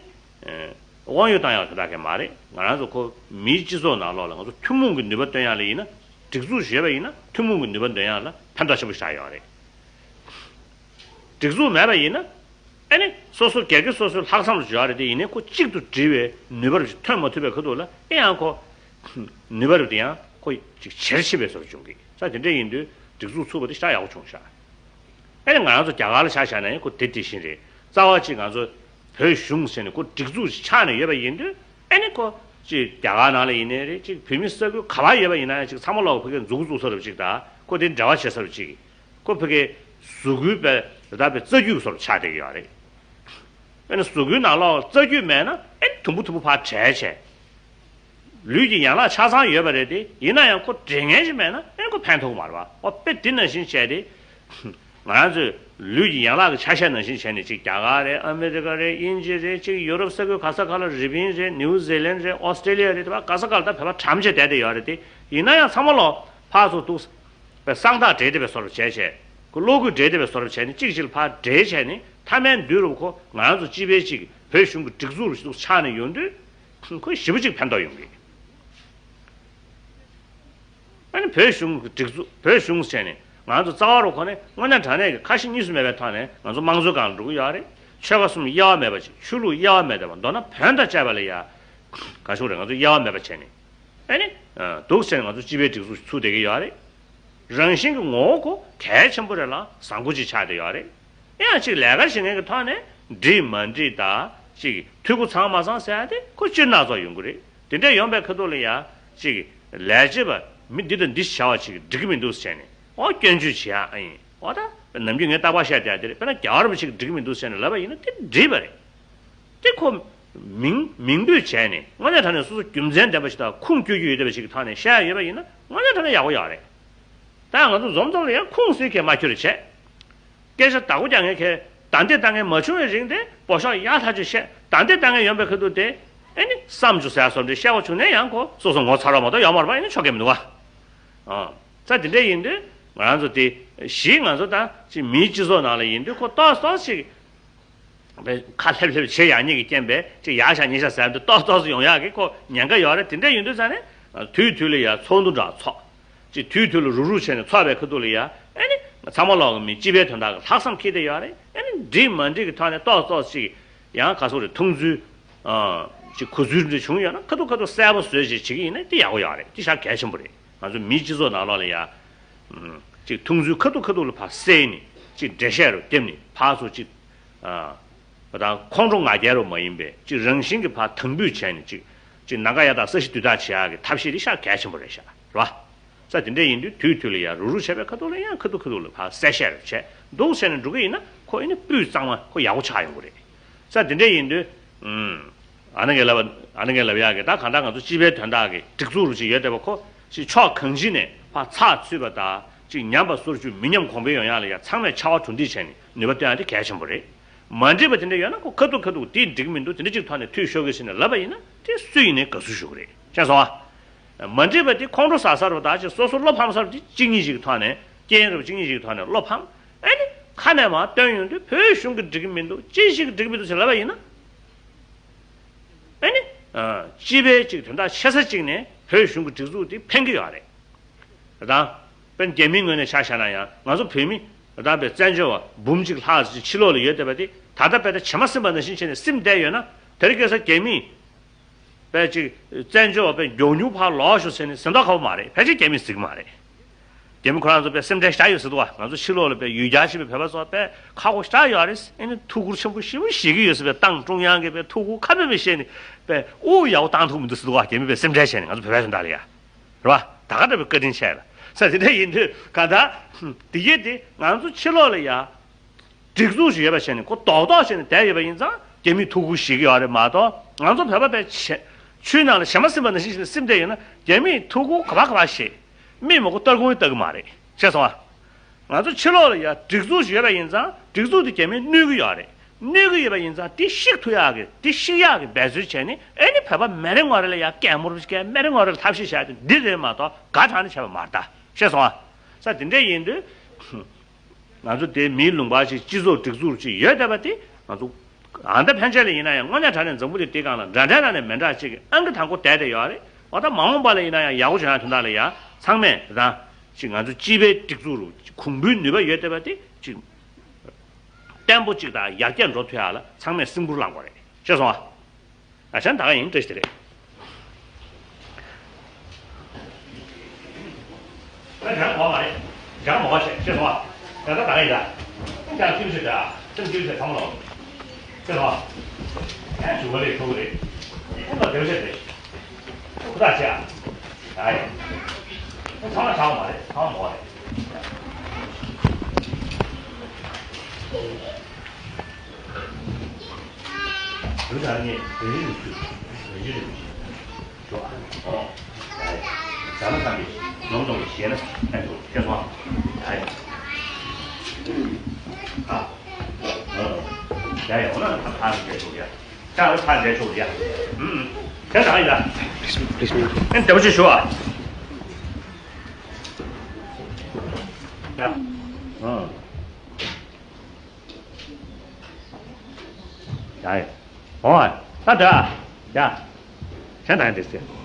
དབང་ཡོད་བཏང་ཡག་དེ་དག་གས་མ་རེད། ང་རང་ཚོ་ཁོ་མིའི་སྤྱི་ཚོགས་ནང་ལོགས་ལ་ང་ཚོ་ཐུན་མོང་གི་ནུས་པ་བཏོན་ཡག་ལ་ཡིན་ན། སྒྲིག་འཛུགས་ཡོད་པ་ཡིན་ན་ཐུན་མོང་གི་ནུས་པ་འདོན་ཡག་ལ་ཕན་ཐོགས་ཆེན་པོ་ཞིག་ཆགས་ཡོད་རེད། སྒྲིག་འཛུགས་མེད་པ་ཡིན་ན། ཨ་ནི་སོ་སོ་སྒེར་གྱི་སོ་སོའི་ལྷག་བསམ་ལ་འཇོག་ཡག་རེད་དེ། ཡིན་ནའི་ཁོ་གཅིག་ཏུ་སྒྲིལ་བའི་ནུས་པ་རུ་ཞིག་ཐོན་མ་ཐུབ་པའི་ཁ་ཐུག་ལ་ཨེ་ཡང་ཁོ་ནུས་པ་རུ་དེ་ཡང་ཁོ་ཅིག་ཇེ་ཆེ་བའི་བཟོ་འདྲ་བྱུང་གི། ས་དེ་འདྲ་ཡིན་དུས་སྒྲིག་འཛུགས་ཚུགས་པ་དེ་ཞེ་དྲག་ཡག་པོ་བྱུང་ཤག་ཨ་ནི་ང་རང་ཚོ་རྒྱ་གར་ལ་ཆ་བཞག་ན་ཡང་ཁོ་དེ་དེ་བཞིན་རེད། རྩ་བ་གཅིག་ང་ཚོ་བོད་གཞུང་ཟེར་ནས་ཁོ་སྒྲིག་འཛུགས་ཤིག་ཆགས་ནས་ཡོད་པ་ཡིན་དུས་ཨ་ནི་ཁོ་ཅིག་རྒྱ་གར་ནང་ལ་ཡིན་ནའི་རེད། ཅིག་བོད་མི་ས་ཁུལ་ག་པར་ཡོད་པ་ཡིན་ན་ཡང་ཅིག་ཚང་མ་ལོག་ཕ་གིར་མཛུབ་གུ་བཙུགས་ས་རུ་ཅིག་དང་ཁོ་དེ་འབྲེལ་བ་བྱེད་ས་རུ་ཅིག་ཁོ་ཕ་གིའི་གཟུགས་སྐུའི་པའི་རི་དྭགས་པའི་རྩ་རྒྱུད་སོགས་ཆགས་བསྡད་ཀྱི་ཡོད་རེད། ཨ་ནི་གཟུགས་སྐུའི་ནང་ལོགས་རྩ་རྒྱུད་མེད་ན་ཨེ་དུམ་བུ་དུམ་བུ་ཕར་བྲལ་བྱས། ལུས་ཀྱི་ཡན་ལག་ཆ་ཚང་ཡོད་པ་རེད་དེ། ཡིན་ན་ཡང་ཁོ་འབྲེལ་མཁན་ཞིག་མེད་ན་ཨེ་ཁོ་ཕན་ཐོགས་ཀྱི་མ་རེད་པ། ཨོ་དཔེ་དེ་ནང་བཞིན་བྱས་ཏེ། ང་རང་ཚོས་ལུས་ཀྱི་ཡན་ལག་གི་ཆ་ཤས་ནང་བཞིན་བྱས་ནས་ཅིག་རྒྱ་གར་རེད། ཨ་མི་རི་ཀ་རེད། དབྱིན་ཇི་རེད། ཅིག་ཡུ་རོབ་ས་ཁུལ་ག་ས་ག་ལ། རི་པིན་རེད། ནིའུ་ཛི་ལན་རེད། ཨོ་སི་ཀྲེ་ལི་ཡ་རེད། དེ་བ་ག་ས་ག་ལ་ད་བོད་པ་གྲམ་བྱས་བསྡད་བསྡད་ཡོད་རེད་དེ། ཡིན་ན་ཡང་ཚང་མ་ལོག་ཕར་ཚུར་འདུག་པའི་གསང་ཐག་སྦྲེལ་བསྡད་པའི་བཟོ་འདྲ་བྱས་བྱས། ཁོ་བློ་འགུལ་སྦྲེལ་བསྡད་པའི་བཟོ་འདྲ་བྱས་ནས་གཅིག་གཅིག་ལ་ཕར་སྦྲེལ་བྱས་ནས་མཐའ་མའི་མདུན་རུ་ཁོ་ང་རང་ཚོ་སྤྱི་པའི་ཅིག་བོད་གཞུང་གི་སྒྲིག་འཛུགས་རུ་ཆགས་ནས་ཡོང་དུས་ཁོ་ཞེ་པོ་ཅིག་ཕན་ཐོགས་ཡོང་གི། ཨ་ནི་བོད་གཞུང་གི་སྒྲིག་འཛུགས། བོད་གཞུང་ཟེར་ནས་ང་ཚོ་རྩ་བ་རུ་ཁོ་ནས་དངོས་གནས་དྲང་གནས་ཀྱི་ཁ་ཞེ་གཉིས་སུ་མེད་པའི་ཐོག་ནས་ང་ཚོ་དམངས་གཙོའི་སྒང་ལ་འགྲོ་གི་ཡོད་རེད། ཆོལ་ཁ་གསུམ་དབྱེ་བ་མེད་པ་ཅིག་ཆོས་ལུགས་དབྱེ་བ་མེད་པ། མདོར་ན་བོན་དང་བཅས་པ་ལ་ཡ་ག་ཞུ་རེད། ང་ཚོ་དབྱེ་བ་མེད་པ་བྱས་ནས། ཨ་ནི་འདུག་ཟེར་ནས་ང་ཚོ་སྤྱི་པའི་སྒྲིག་འཛུགས་ཤིག་ཚུགས་བསྡད་ཀྱི་ཡོད་རེད། རང་བཞིན་གྱི་ངོ་བོ་ཁོ་གལ་ཆེན་པོ་རེད་ལ་བཟང་པོ་ཅིག་ཆགས་བསྡད་ཡོད་རེད། ཡང་ཅིག་ལས་ཀ་བྱེད་མཁན་གྱི་ཐོག་ནས་འགྲིག་མ་འགྲིག་དང་ཅིག་འཐུས་སྒོ་ཚང་མ་ཚང་ཟེར་ཡ་དེ་ཁོ་སྤྱིར་སྣ་ཚོགས་ཡོང་གི་རེད། དེ་འདྲ་ཡོང་པའི་ཁ་ཐུག་ལ་ཡ་ཅིག་ལས་བྱེད་པ་མི་འདི་དང་འདི་བྱ་བ་ཅིག་འགྲིག་གི་མི་འདུག་ཟེར་ནས་ཨོ་སྐྱོན་བརྗོད་བྱེད་ཡ་ཨ་ཡིན། ཨོ་ད་ནམ་རྒྱུན་ངས་རྟག་པར་བཤད་བསྡད་ཡ་དེ་རེད། དཔེར་ན་རྒྱལ་བ་རིན་པོ་ཆེ་གིས་འགྲིག་གི་མི་འདུག་ཟེར་ནས་ལབ་པ་ཡིན་ན་དེ་འགྲིག་པ་རེད། དེ་ཁོ་མིང་མིང་འབོད་བྱས་ནས་དངོས་གནས་དྲང་གནས་སོ་སོ་རྒྱུ་མཚན་ལྡན་པ་ཞིག་དང་ཁུངས་སྐྱེལ་རྒྱུ་ཡོད་བསྡད་པ་ཞིག་གི་ཐོག་ནས་བཤད་ཡ་ཡོད་པ་ཡིན་ན་དངོས་གནས་དྲང་གནས་ཡག་པོ་ཡོད་རེད། ད་ང་ཚོ་འཛོམས་འཛོམས་ལ་ཡང་ཁུངས་སུས་ཁས་མ་འཁྱོལ་བྱས། སྐད་ཆ་བདག་པོ་རྒྱག་མཁན་གྱིས་བདའ་འདེད་བཏང་མཁན་མ་བྱུང་བའི་རིང་དེ་འབོ་ཤོག་ཡག་ཐག་ཆོད་བཤད། བདའ་འདེད་བཏང་མཁན་ཡོང་པའི་ཁ་ཐུག་དེ་ཨེ་ནི་བསམ་བྱུང་ཟེར་ཡ་བཟོ་འདྲ་བཤད་དགོས་བྱུང་ན་ཡང་ཁོ་སོ་སོ་ངོ་ཚ་རོགས་མ་གཏོགས་ཡོད་མ་རེད་པ། ཨེ་ནི་ཆོ་ག་མི་འདུག་ག་ཨ། ས་དེ་འདྲ་ཡིན་དུས་ང་རང་ཚོ་དེ་གཞི་ང་ཚོ་ད་ཅིག་མིའི་སྤྱི་ཚོགས་ནང་ལ་ཡིན་དུས་ཁོ་ཏོག་ཏོག་ཅིག་ཁ་ལྷེབ་ལྷེབ་བྱེད་ཡག་ཉེས་ཀྱི་རྐྱེན་པས་ཅིག་ཡག་ཤག་ཉེས་ཤག་ཟེར་དུས་ཏོག་ཏོག་ཙམ་ཡོང་ཡག་གི་ཁོ་ཉེན་ཁ་ཡོད་རེད། དེ་འདྲ་ཡིན་དུས་ཙང་ནས་དུས་དུས་ལ་ཡ་ཚོགས་འདུ་འདྲ་ཚོགས། ཅིག་དུས་དུས་ལ་རུག་རུག་བྱས་ནས་ཚོགས་པའི་ཁ་ཐུག་ལ་ཡ་ཨེ་ནི་ཚང་མ་ལོག་གི་མི་སྤྱི་པའི་དོན་དག་གི་ལྷག་བསམ་འཁྱེར་བསྡད་ཡོད་རེད། ཨེ་ནི་འགྲིག་མ་འགྲིག་གི་ཐོག་ནས་ཏོག་ཏོག་ཅིག་ཡང་ག་སོག་རེད། མཐོང་ཚུལ་ཨ་ཅིག་གོ་ཚུལ་འདྲ་བྱུང་ཡོད་ན་ཁ་ཐུག་ཁ་ཐུག་གསལ་པོ་བཟོས་ཅིག་བྱེད་ཀྱི་ཡིན་ན་དེ་ཡག་པོ་ཡོད་རེད། དེ་ཞེ་དྲག་གལ་ཆེན་པོ་རེད། ང་ཚོ་མིའི་སྤྱི་ཚོགས་ནང་ལོགས་ལ་ཡ་ཅིག་མཐོང་ཚུལ་ཁ་ཐུག་ཁ་ཐུག་ལ་ཕར་གསལ་ནས་ཅིག་འགྲེལ་བཤད་རུ་བརྒྱབ་ནས་ཕར་ཚུར་ཅིག་ཨ་ད་ཁོང་ཁྲོ་ང་རྒྱལ་རུ་མ་ཡིན་པའི་ཅིག་རང་བཞིན་གྱི་ཕར་དམ་འབུད་བྱས་ནས་ཅིག་ཅིག་ནམ་མཁའ་གཡའ་དག་ས་གཞི་རྡུལ་དག་བྱེད་ཡག་གི་ཐབས་ཤེས་དེ་ཞེ་དྲག་གལ་ཆེན་པོ་རེད་ཤག་རེད་བ། ས་དེ་འདྲ་ཡིན་དུས་དུས་དུས་ལ་ཡ་རུག་རུག་བྱས་པའི་ཁ་ཐུག་ལ་ཡང་ཁ་ཐུག་ཁ་ཐུག་ལ་ཕར་གསལ་བཤད་རུ་བྱས་འདུག་ཟེར་ནས་འགྲོ་གི་ཡིན་ན་ཁོ་ཨེ་ནི་སྤུས་གཙང་མ་ཁོ་ཡག་པོ་ཆགས་ཡོང་གི་རེད། ས་དེ་འདྲ་ཡིན་དུས་ཨ་ནི་ངས་ལབ་པ་ཨ་ནི་ངས་ལབ་ཡག་གི་ད་གང་ལྟར་ང་ཚོ་སྤྱི་པའི་དོན་དག་གི་སྒྲིག་འཛུགས་རུ་ཅིག་ཡོད་བསྡད་པ་ཁོ་ཅིག་ཕྱོགས་གང་ཅི་ནས་ཕར་ཚགས་ཚུད་པ་དང་ཅིག་ཉམས་པ་སོར་ཆུད་མི་ཉམས་གོང་འཕེལ་ཡོང་ཡག་ལ་ཡ་ཚང་མས་ཕྱར་བ་གྲུ་འདེགས་བྱས་ནས་ནུས་པ་བཏོན་ཡག་དེ་གལ་ཆེན་པོ་རེད། མ་འགྲིག་པ་དེ་འདྲ་ཡོད་ན་ཁོ་ཁ་ཐུག་ཁ་ཐུག་དེ་འགྲིག་མི་འདུག་དེ་འདྲ་ཅིག་ཐོག་ནས་འཐུས་ཤོར་གི་ཟེར་ནས་ལབ་པ་ཡིན་ན་དེ་སུ་ཡིན་ནའི་དགའ་བསུ་ཞུ་གི་རེད། ཤེས་སོང་ཨ། མ་འགྲིག་པ་དེ་ཁོང་ཁྲོ་ཟ་ས་རུ་ད་ཅིག་སོ་སོ་བློ་ཕམ་ས་རུ་དེ་གཅིག་གཉིས་ཤིག་གི་ཐོག་ནས་རྐྱེན་རུ་གཅིག་གཉིས་ཤིག་གི་ཐོག་ནས་བློ་ཕམ། ཨེ་ནི་ ཁ་ནས་མར་བཏོན་ཡོང་དུས་བོད་གཞུང་གིས་འགྲིག་གི་མི་འདུག་ཅི་ཞིག་གིས་འགྲིག་གི་མི་འདུག་ཟེར་ལབ་པ་ཡིན་ན། ཨ་ནི། སྤྱི་པའི་ཅིག་དོན་དག་ཆེ་ས་ཅིག་ནས་བོད་གཞུང་གི་སྒྲིག་འཛུགས་དེ་ཕན་གྱི་ཡོད་རེད། དང་། དཔེར་ན་རྒྱ་མིའི་ངོས་ནས་ཆ་བཞག་ན་ཡང་ང་ཚོ་བོད་མི་དང་པའི་བཙན་བྱོལ་བ་འབུམ་གཅིག་ལྷག་ཅིག་ཕྱི་ལོགས་ལ་ཡོད་བསྡད་པ་དེ་ད་ལྟ་དཔེ་ད་བྱེ་མ་ཟིན་པ་ནང་བཞིན་བྱས་ནས་སིམ་བསྡད་ཡོད་ན། དེ་རིང་ཁ་སང་རྒྱ་མིས་དཔེ་ཅིག་བཙན་བྱོལ་བ་དཔེ་མགྱོགས་མྱུར་ཕར་ལོག་ཤོག་ཟེར་ནས་ཟིན་ཐོ་ཁ་པོ་མ་རེད། ཕལ་ཆེར་རྒྱ་མིས་ཟིན་གི་མ་རེད། རྒྱ་མི་ཁོ་རང་ཚོ་དཔེ་སེམས་ཁྲལ་བཞག་ཡོད་ཟེར་འདུག་བ། ང་ཚོ་ཕྱི་ལོགས་ལ་དཔེ་ཡུལ་གྱར་ཕྱིན་པའི་བོད་པ་ཚོ་དཔེ་ཁག་པོ་ཞེ་དྲག་ཡོད་རེད། ཨེ་ནི་ཐུགས་ཁུར་ཆེན་པོ་ཞེ་པོ་བཞེས་ཀྱི་ཡོད་ཟེར། དཔེ་ཏང་ཀྲུང་དབྱང་གིས་དཔེ་ཐུགས་ཁུར་ཁ་མེད་པ་བཞེས་ནས་དཔེ་དབུགས་ཡག་པོ་བཏང་ཐུབ་མི་འདུག་ཟེར་འདུག་བ། རྒྱ་མི་དཔེ་སེམས་ཁྲལ་བྱས་ནས་ང་ཚོ་བོད་པའི་དོན་དག་ལ་ཡ། རེད་བ། ད་ག་འདྲ་བའི་བཀའ་དྲིན་ཆེ་ལ། ས་དེ་འདྲ་ཡིན་དུས་གང་ལྟར། དེ་ཡིན་དེ་ང་ཚོ་ཕྱི་ལོགས་ལ་ཡ། སྒྲིག་འཛུགས་ཤིག་ཡོད་པ་བྱས་ནས་ཁོ་རྡོག་རྡོག་བྱས་ནས་བསྡད་ཡོད་པ་ཡིན་ཙང་རྒྱ་མིས་ཐུགས་ཁུར་བཞེས་ཀྱི་ཡོད་རེད་མ་གཏོགས། ང་ཚོ་བོད་པ་དཔེ་བྱེ་ཆུའི་ནང་ལ་བྱེ་མ་ཟིན་པ་ནང་བཞིན་བྱས་ནས་སིམ་བསྡད་ཡོད་ན་རྒྱ་མིས་ཐུགས་ཁུར་ག་པར་ག་པར་བཞེས། མིག་མ་སྒུར་སྟར་ཁུང་ཡང་ལྟ་གི་མ་རེད། ཤེས་སོང་ཨ། ང་ཚོ་ཕྱི་ལོགས་ལ་ཡ་སྒྲིག་འཛུགས་ཤིག་ཡོད་པ་ཡིན་ཙང་སྒྲིག་འཛུགས་དེ་རྒྱ་མིས་གནོད་ཀྱི་ཡོད་རེད། གནོད་ཀྱི་ཡོད་པ་ཡིན་ཙང་དེ་བཤིག་ཐུབ་ཡག་གི་དེ་བཤིག་ཡག་གི་འབད་རྩོལ་བྱས་ནས་ཨེ་ནི་བོད་པ་མེ་རེ་ངོ་རེ་ལ་ཡ་སྐད་མོར་བྱས་མེ་རེ་ངོ་རེ་ལ་ཐབས་ཤེས་བྱ་ཡག་དེ་འདི་རེད་མ་གཏོགས་དགའ་དྲགས་ནས་བྱས་པ་མ་རེད་ད། ཤེས་སོང་ཨ། ས་དེ་འདྲ་ཡིན་དུས། ང་ཚོ་དེ་མིའི་ལུང་པ་ཞིག་སྤྱི་ཚོགས་སྒྲིག་འཛུགས་ཅིག་ཡོད་བསྡད་པ་དེ་ང་ཚོ་ཨ་ད་ཕན་ཆད་ལ་ཡིན་ན་ཡང་དངོས་གནས་དྲང་གནས་འཛམ་བུ་གླིང་འདིའི་སྒང་ལ་འདྲ་འདྲ་ནང་ནས་མི་འདྲ་ཅིག་གི་ཨང་ཀི་དང་པོ་བསྡད་བསྡད་ཡོད་རེད། འོ་ད་མ་འོངས་པ་ལ་ཡིན་ན་ཡང་ཡག་པོ་བྱུང་ཡག་དོན་དག་ལ་ཡ་ཚང་མས་རང་ཅིག་ང་ཚོ་སྤྱི་པའི་སྒྲིག་འཛུགས་རུ་གོང་བུའི་ནུས་པ་ཡོད་བསྡད་པ་དེ་ཅིག་བརྟན་པོ་ཅིག་དང་ཡར་རྒྱས་འགྲོ་ཐུབ་ཡག་ལ་ཚང་མས་སེམས་ཁུར་བླངས་དགོས་རེད། ཤེས་སོང་ཨ། ཨ་ཅག་ད་ག་ཡིན་བཀྲ་ཤིས་བདེ་ལེགས། ཨ་ཅག་གོ་མ་རེད། ཅག་མོ་ག་ཤེས་ཤེས་སོང་ཨ། ད་ད་ད་ག་ཡིན་ད། ཨ་ཅག་ཁྱིམ་ཤེས་ད། སེམས་ཁྱིམ་ཤེས་ཚང་མ་ལོ། ཤེས་སོང་ཨ། ཨ་ཅག་ག་རེད་ཁྱོ་ག་རེད། ཨ་ཅག་བདེ་བོ་བྱས་ཏེ། ཁུ་ཐག་ཆེ་ཨ། ཨ་ཡ། ཨ་ཚང་མ་ཅག་མ་རེད་ཚང་མ་མོ་ག་རེད། བུ་དང་གཉིས་རེ་རེ་རེ་ཞུ། རེ་རེ་རེ་ཞུ། ཞུ་ཨ། ཨོ། ཨ་ཡ། བྱ་མ་ཚང་གི་ནོར་གཏོང་གི་ཞེ་ན་ཨ་འདུག་ཤེས་སོང་ཨ། ཨ་ཡ། ཨ། ཨོ། ཡ་ཡ། འོ་ན་ཕ་ཕ་རེ་རེ་ཞུ་ཡ། ཅག་ལ་ཕ་རེ་རེ་ཞུ་ཡ། ཨུམ། དེ་ད་ཡིན་ད། ཨེ་འདི་པོ་ཞིག་ཞུ་ཨ། ཡ། ཨ། ཡ་ཡ། འོ། ད་འདྲ། ཡ། གཞན་དང་འདྲ་ཟེར།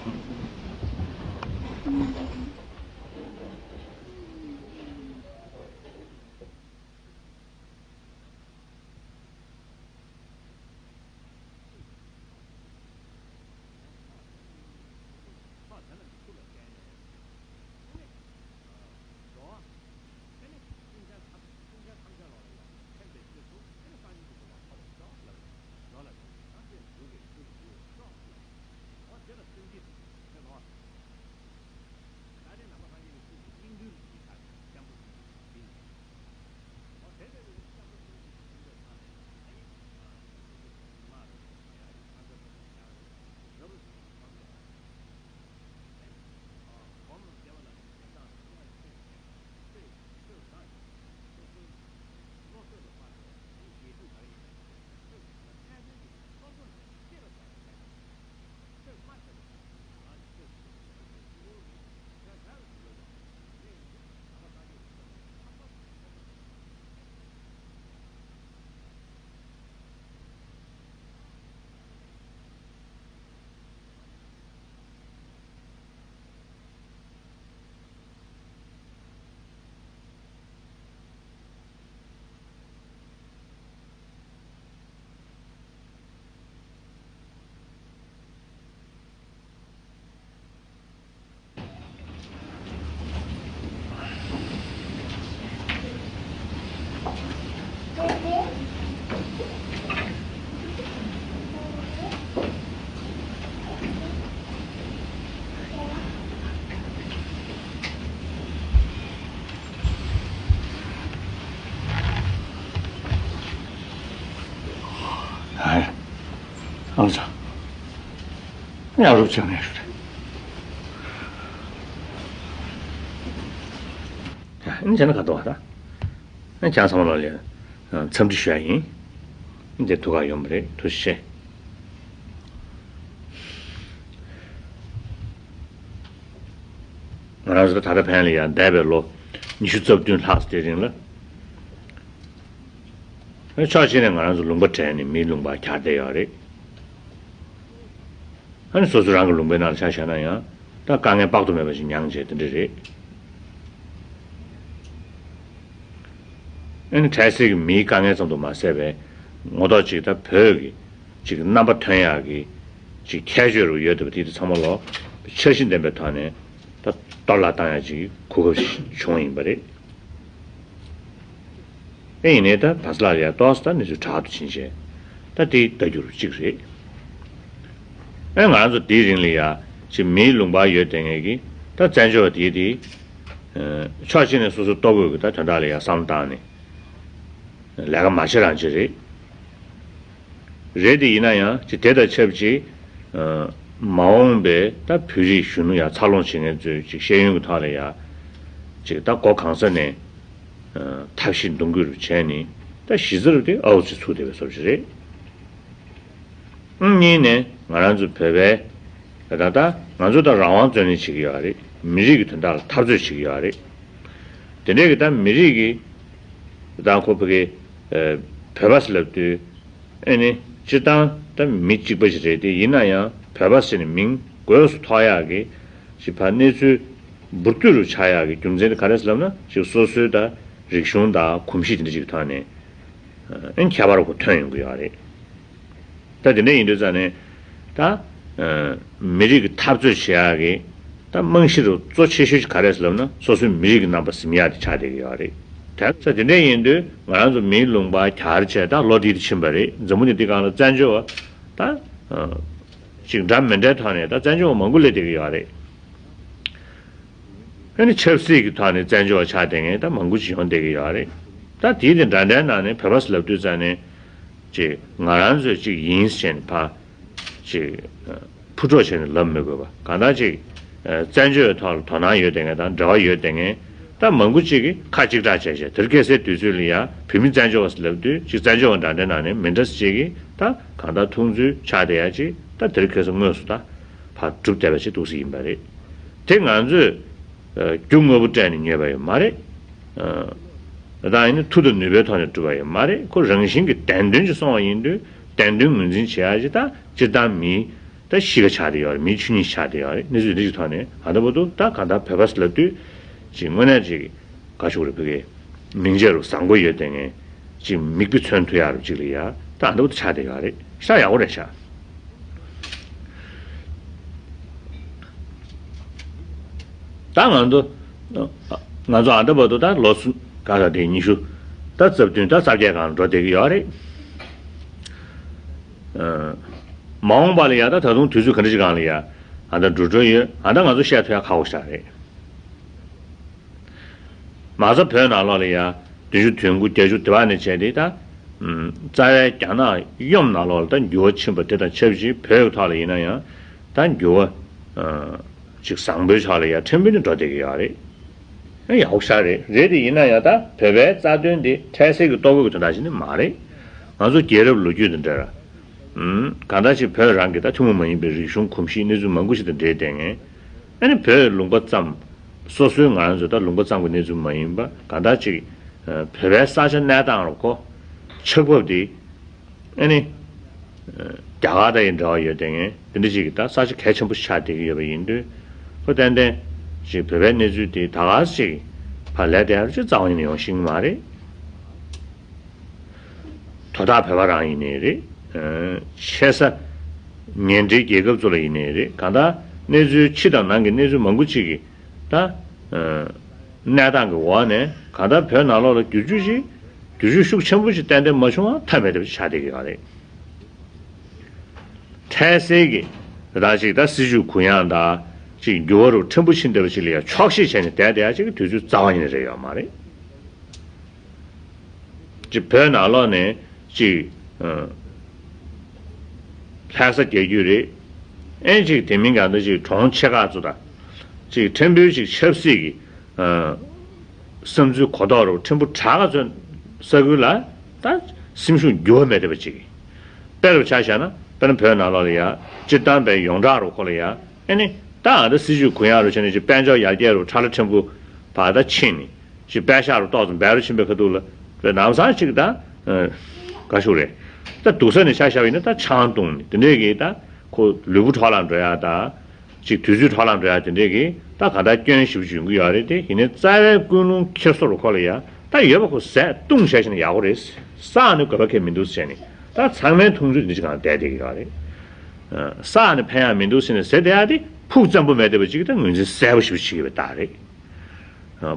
ཨ་ལ་ཙང་། ཡ་རུབ་ཅིག་ནས་ཞུ་རེད། ཡ་ཨིན་བྱས་ན་ག་འདུག་བ་ད། ཨ་ཅག་ཚང་མ་ལོ་ལ་འཚམས་འདྲི་ཞུ་ཡ་ཡིན། འདིར་ཐུག་ག་ཡོང་བ་རེད། ཐུགས་རྗེ་ཆེ། ང་རང་ཚོ་ད་ལྟ་ཕན་ལ་ཡང་འདས་པའི་ལོ་ཉི་ཤུ་རྩ་བདུན་ལྷག་ཙམ་དེའི་རིང་ལ། ཕྱོགས་གཅིག་ནས་ང་རང་ཚོ་ལུང་པ་བྲལ་ནས་མིའི་ལུང་པར་གྱར་བསྡད་ཡོད་རེད། ཨ་ནི་སོ་སོ་རང་གི་ལུང་པའི་ནང་ལ་ཆ་བཞག་ན་ཡང་ད་དཀའ་ངལ་དཔག་ཏུ་མེད་པ་ཞིག་མྱངས་བྱས་དེ་འདྲ་རེད། ཨ་ནི་འཕྲལ་སེལ་གྱི་མིའི་དཀའ་ངལ་ཙམ་དུ་མ་ཟད་པའི་ངོ་ཐོག་ཅིག་ད་བོད་ཀྱི་ཅིག་རྣམ་པ་ཐོན་ཡག་གི་ཅིག་ཁྱད་ཆོས་རུ་ཡོད་བསྡད་པ་དེ་དེ་ཚང་མ་ལོ་འཆར་གཞི་ལྡན་པའི་ཐོག་ནས་ད་གཏོར་བརླག་བཏང་ཡག་ཅིག་གོ་སྐབས་ཤིག་བྱུང་ཡིན་པ་རེད། ཨེ་ཡིན་ནའི་ད་བར་སླག་ལ་ཡ་ཏོག་ཙམ་ད་གནས་ཚུལ་དྲག་ཏུ་ཕྱིན་བྱས་ད་དེ་ལྟ་རྒྱུ་རུ་གཅིག་རེད། ཨེ་ང་རང་ཚོ་དེའི་རིང་ལ་ཡ་ཅིག་མིའི་ལུང་པར་ཡོད་བསྡད་མཁན་གྱི་ད་བཙན་བྱོལ་བ་དེ་དེ་ཕྱོགས་གཅིག་ནས་སོ་སོ་ལྟོ་གོས་ཀྱི་ད་དོན་དག་ལ་ཡ་བསམ་བློ་བཏང་ནས་ལས་ཀ་མ་བྱེད་རང་བྱེད་རེད། རེད་དེ་ཡིན་ན་ཡང་ཅིག་དེ་དང་ཆབས་ཅིག་མ་འོངས་པའི་ད་བོད་རིགས་གཞོན་ནུ་ཡ་འཚར་ལོངས་བྱེད་མཁན་ཚོའི་ཅིག་ཤེས་ཡོན་གྱི་ཐོག་ལ་ཡ་ཅིག་ད་སྒོ་གང་ས་ནས་ཐབས་ཤེས་འདོན་དགོས་རུ་བྱས་ནས་ད་གཞི་རྩར་དེ་ཨའུ་ཚེ་ཚུགས་བསྡད་པའི་བཟོ་ཞིག་རེད། གཉིས་ནས་ང་རང་ཚོ་བོད་པའི་ད་ལྟ་ང་ཚོ་ད་རང་དབང་རྩོད་ལེན་བྱེད་ཀྱི་ཡོད་རེད། མི་རིགས་ཀྱི་དོན་དག་ལ་འཐབ་རྩོད་བྱེད་ཀྱི་ཡོད་རེད། དེ་འདྲའི་གི་ད་མི་རིགས་ཀྱི་ད་ཁོ་བོད་ཀྱི་བོད་པ་ཟེར་ལབ་དུས་ཨེ་ནི་སྤྱིར་བཏང་ད་མི་གཅིག་པ་ཞིག་རེད་དེ་ཡིན་ན་ཡང་བོད་པ་ཟེར་ནས་མིང་དགོས་སུ་ཐོགས་ཡག་གི་ཞིག་ཕ་གནས་ཚུལ་འབུར་དོད་རུ་ཆགས་ཡག་གི་རྒྱུ་མཚན་དེ་ག་རེ་ཟེར་ལབ་ན་ཞིག་སོ་སོའི་ད་རིག་གཞུང་དང་གོམས་གཤིས་དེ་འདྲ་ཞིག་གི་ཐོག་ནས་ཨེ་ཁྱད་པར་གོ་ཐོན་ཡོང་གི་ཡོད་རེད། ད་དེ་འདྲ་ཡིན་དུས་ཙང་ནས་ད་མི་རིགས་ཀྱི་འཐབ་རྩོད་བྱེད་ཡག་གི་ད་རྨང་གཞི་རུ་གཙོ་ཆེ་ཤོས་ཅིག་ག་རེ་ཟེར་ལབ་ན་སོ་སོའི་མི་རིགས་ཀྱི་རྣམ་པ་ཟིན་ཡག་དེ་ཆགས་བསྡད་ཀྱི་ཡོད་རེད། དེ་ཙང་དེ་འདྲ་ཡིན་དུས་ང་རང་ཚོ་མིའི་ལུང་པ་གྱར་བྱས་ད་ལོ་འདི་དུ་ཕྱིན་པ་རེད། འཛམ་བུ་གླིང་འདི་སྒང་ལ་བཙན་བྱོལ་བ་ད་ཅིག་འདྲ་མི་འདྲའི་ཐོག་ནས་ད་བཙན་བྱོལ་བ་མང་པོ་སླེབས་བསྡད་ཀྱི་ཡོད་རེད། ཨ་ནི་ཆབ་སྲིད་ཀྱི་ཐོག་ནས་བཙན་བྱོལ་བ་ཆགས་བསྡད་མཁན་ད་མང་པོ་ཅིག་ཡོང་བསྡད་ཀྱི་ཡོད་རེད། ད་དེའི་དེ་འདྲ་འདྲའི་ནང་ནས་བོད་པ་ཟེར་ལབ་དུས་ཙང་ནས་ཅིག་ང་རང་ཚོས་ཅིག་ཡིན་ཟེར་ནས་ཕར་ཅིག་ཕུ་འཕྲོག་བྱས་ནས་ལབ་མི་དགོས་པ་གང་ལྟར་ཅིག་བཙན་བྱོལ་ཐོག་ལ་དོ་སྣང་ཡོད་བསྡད་མཁན་དང་འབྲེལ་བ་ཡོད་བསྡད་མཁན་ད་མང་པོ་ཅིག་གིས་ཁ་གཅིག་གྲགས་བྱས་བྱས་དེར་ཁ་སའི་དུས་ཚོད་ལ་ཡ་བོད་མི་བཙན་བྱོལ་བ་ཟེར་ལབ་དུས་ཅིག་བཙན་བྱོལ་བ་འདྲ་འདྲའི་ནང་ནས་མི་འདྲ་ཅིག་གིས་ད་གང་ལྟར་མཐོང་ཚུལ་ཆགས་བསྡད་ཡ་ཅིག་ད་དེར་ཁ་ས་དངོས་སུ་ད་ཕར་གྲུབ་བསྡད་པ་ཅིག་འདུག་སེ་ཡིན་པ་རེད། དེ་ང་ཚོས་རྒྱུ་དངོས་པོ་སྤྲད་ནས་ཉོས་པ་ཡོད་མ་རེད། ད་ཡིན་ན་མཐུ་དང་ནུས་པའི་ཐོག་ནས་གྲུབ་པ་ཡོད་མ་རེད། ཁོ་རང་བཞིན་གྱི་བདེན་དོན་ཅིག་སོང་བ་ཡིན་དུས་བདེན་དོན་ངོས་འཛིན་བྱེད་ཡ་ཅིག་ད་སྤྱིར་བཏང་མིའི་ད་གཤིས་ཀ་ཆགས་བསྡད་ཡོད་རེད། མིའི་ཆོས་ཉིད་ཆགས་བསྡད་ཡོད་རེད། གནས་ཚུལ་འདི་ཅིག་ཐོག་ནས་ད་ལྟ་བར་དུ་ད་གང་ལྟར་བོད་པ་ཟེར་ལབ་དུས་ཅིག་དངོས་གནས་ཅིག་ག་ཞུ་རེད། བོད་ཀྱི་མིང་ཆད་རུ་བཟང་པོ་ཡོད་བསྡད་མཁན་ཅིག་མིག་དཔེ་མཚོན་ཐུབ་ཡག་རུ་ཅིག་ལ་ཡ་ད་ཨ་འདྲ་བོ་དེ་ཆགས་བསྡད་ཡོད་རེད། ཤ་ཡག་པོ་རེད་ཤག་ད་ང་ཚོ་ང་ཚོ་ཨ་འདྲ་བར་དུ་ད་ལོ་ག་ས་དེ་ཉི་ཤུ་ད་རྩ་བདུན་ད་རྩ་བརྒྱད་སྒང་འགྲོ་བསྡད་ཀྱི་ཡོད་རེད། མ་འོངས་པ་ལ་ཡ་ད་ད་དུང་དུས་ཚོད་ག་འདྲ་ཞིག་སྒང་ལ་ཡ་ཨ་ད་འགྲོ་འགྲོ་ཡོད། ཨ་ད་ང་ཚོ་བཤད་ཐུབ་ཡ་ཁག་པོ་ཞིག་རེད། མ་རྩ་བོད་ནང་ལོགས་ལ་ཡ་བདུན་ཅུ་དོན་དགུ་བརྒྱད་ཅུ་དེ་བར་ནས་བྱས་ཏེ་ད་རྩ་བའི་རྒྱ་ནག་གཡོམ་ནང་ལོགས་ལ་ད་འགྱུར་བ་ཕྱིན་པ་དེ་དང་ཆབས་ཅིག་བོད་ཀྱི་ཐོག་ལ་ཡིན་ན་ཡང་ད་འགྱུར་བ་ཅིག་བཟང་པོའི་ཕྱོགས་ལ་ཡ་ཕྲན་བུ་ནས་འགྲོ་བསྡད་ཀྱི་ཡོད་རེད། ཡག་པོ་ཞེ་དྲག་རེད། རེད་དེ་ཡིན་ན་ཡང་ད་བོད་པའི་རྩ་དོན་དེ་འཕྲལ་སེལ་གྱི་ལྟོ་གོས་ཀྱི་དོན་དག་ཞིག་ནི་མ་རེད། ང་ཚོ་རྒྱལ་རབས་ལོ་རྒྱུས་དང་འབྲེལ་གང་ལྟར་ཅིག་བོད་རང་གི་ད་ཐུན་མོང་མ་ཡིན་པའི་རིག་གཞུང་གོམས་གཤིས་གནས་ཚུལ་མང་པོ་ཞིག་དང་འབྲེལ་བསྡད་མཁན། ཨ་ནི་བོད་ལུང་པ་ཙམ། སོ་སོའི་ང་རང་ཚོའི་ད་ལུང་པ་ཙམ་གྱི་གནས་ཚུལ་མ་ཡིན་པ་གང་ལྟར་ཅིག་བོད་པའི་ས་ཆ་གནས་སྟངས་རུ་ཁོ་ཆགས་བབ་དེ་ཨ་ནི་རྒྱ་གར་དང་ཡང་འབྲེལ་བ་ཡོད་བསྡད་མཁན་དེ་འདྲ་ཅིག་གི་ད་ས་ཆ་གལ་ཆེན་པོ་ཆགས་བསྡད་ཀྱི་ཡོད་པ་ཡིན་དུས་ཁོ་ཏན་ཏན་ཅིག་བོད་པའི་གནས་ཚུལ་དེ་ད་ག་ཅིག་ཕར་ལས་དེ་ཧ་ཅང་རྩ་བ་ཉིད་ནས་ཡོང་ཤེས་ཀྱི་མ་རེད། དོ་བདག་བོད་པ་རང་ཡིན་ནའི་རེད། ཆེ་ས་ཉེ་འབྲེལ་རྒྱལ་ཁབ་ཚོ་ལ་ཡིན་ནའི་རེད། གང་ལྟར་གནས་ཚུལ་ཕྱི་དང་ནང་གི་གནས་ཚུལ་མང་པོ་ཅིག་གིས་ད་གནས་སྟངས་ཀྱི་འོག་ནས་གང་ལྟར་བོད་ནང་ལོགས་ལ་བསྒྱུར་བཅོས་ཤིག་བསྒྱུར་བཅོས་ཤུགས་ཆེན་པོ་ཞིག་ཏན་ཏན་མ་བྱུང་བ་ཐབས་མེད་པ་ཞིག་ཆགས་བསྡད་ཀྱི་ཡོད་རེད། འཕྲལ་སེལ་གྱི་ར་ཅིག་ད་སྲིད་བྱུས་གུ་ཡངས་དང་ཅིག་འགྱུར་བ་རུ་ཕྲན་བུ་ཕྱིན་བསྡད་པ་ཅིག་ལ་ཡང་ཆོག་ཤེས་བྱས་ནས་བསྡད་བསྡད་ཡ་ཅིག་གི་དུས་ཚོད་རྩ་བ་ཉིད་ནས་རེད་ཡོད་མ་རེད། ཅིག་བོད་ནང་ལོགས་ནས་ཅིག་ཨ་ལྷ་ས་རྒྱལ་རྒྱུད་རེད། ཨེ་ཅིག་དེ་མིན་གང་འདྲ་ཅིག་གྲོང་ཆེ་ཁག་ཚོ་དང་ཅིག་ཕྲན་བུ་ཅིག་ཆབ་སྲིད་ཀྱི་ཨ་བསམ་ཚུལ་གོ་རྟོགས་རུ་ཕྲན་བུ་དྲག་ག་ཚོད་ས་ཁུལ་ལ་ད་སེམས་ཤུགས་འགྱུར་བ་མེད་བསྡད་པ་ཅིག་དཔེ་རུ་ཆ་བཞག་ན་དཔེར་ན་བོད་ནང་ལོགས་ལ་ཡ་སྤྱིར་བཏང་བའི་ཡོངས་གྲགས་རུ་ཁོ་ལ་ཡ་ཨེ་ནི་ད་ཨ་ད་སྲིད་བྱུས་གུ་ཡངས་རུ་བྱས་ནས་ཅིག་དཔལ་འབྱོར་ཡར་རྒྱས་རུ་ཁྲ་ལ་ཕྲན་བུ་བར་ད་ཕྱིན་ནས་ཅིག་པད་ཤག་རུ་ཏོག་ཙམ་སྦས་རུ་ཕྱིན་པའི་ཁ་ཐུག་ལ་བོད་ནམ་སང་ཅིག་ད་ཨ་ ག་ཞུ་རེད། ད་སྡུག་ས་ནས་ཆ་བཞག་པ་ཡིན་ན་ད་ཆང་བཏུང་ནས་དེ་འདྲས་ཀྱིས་ད་ཁོ་ལུས་པོ་འཕྲོ་བརླག་འགྲོ་ཡ་ད། ཅིག་དུས་ཚོད་འཕྲོ་བརླག་འགྲོ་ཡ་དེ་འདྲས་ཀྱིས་ད་ག་ད་སྐྱོན་ཞེ་པོ་ཅིག་ཡོང་གི་ཡོད་རེད་དེ། ཡིན་ནའི་རྩ་བའི་ཀུན་སློང་འཁྱེར་སོ་རུ་ཁོ་ལ་ཡ་ད་ཡོད་པ་ཁོ་ཟས་བཏུང་བྱས་ཤིང་ཡག་པོ་རེད། བསགས་ནས་དགོས་པ་ཁས་མི་འདུག་ཟེར་ནས་ད་ཚང་མའི་མཐོང་ཚུལ་འདི་ཅིག་གང་བསྡད་བསྡད་ཀྱི་ཡོད་རེད། བསགས་ནས་ཕན་ཡ་མི་འདུག་ཟེར་ནས་ཟེར་བསྡད་ཡ་དེ་ཕུགས་བཙན་པོ་མེད་བསྡད་པ་ཅིག་ད་ངོས་འཛིན་གསལ་པོ་ཞེ་པོ་བྱེད་ཀྱི་ཡོད་པའི་རྟགས་རེད།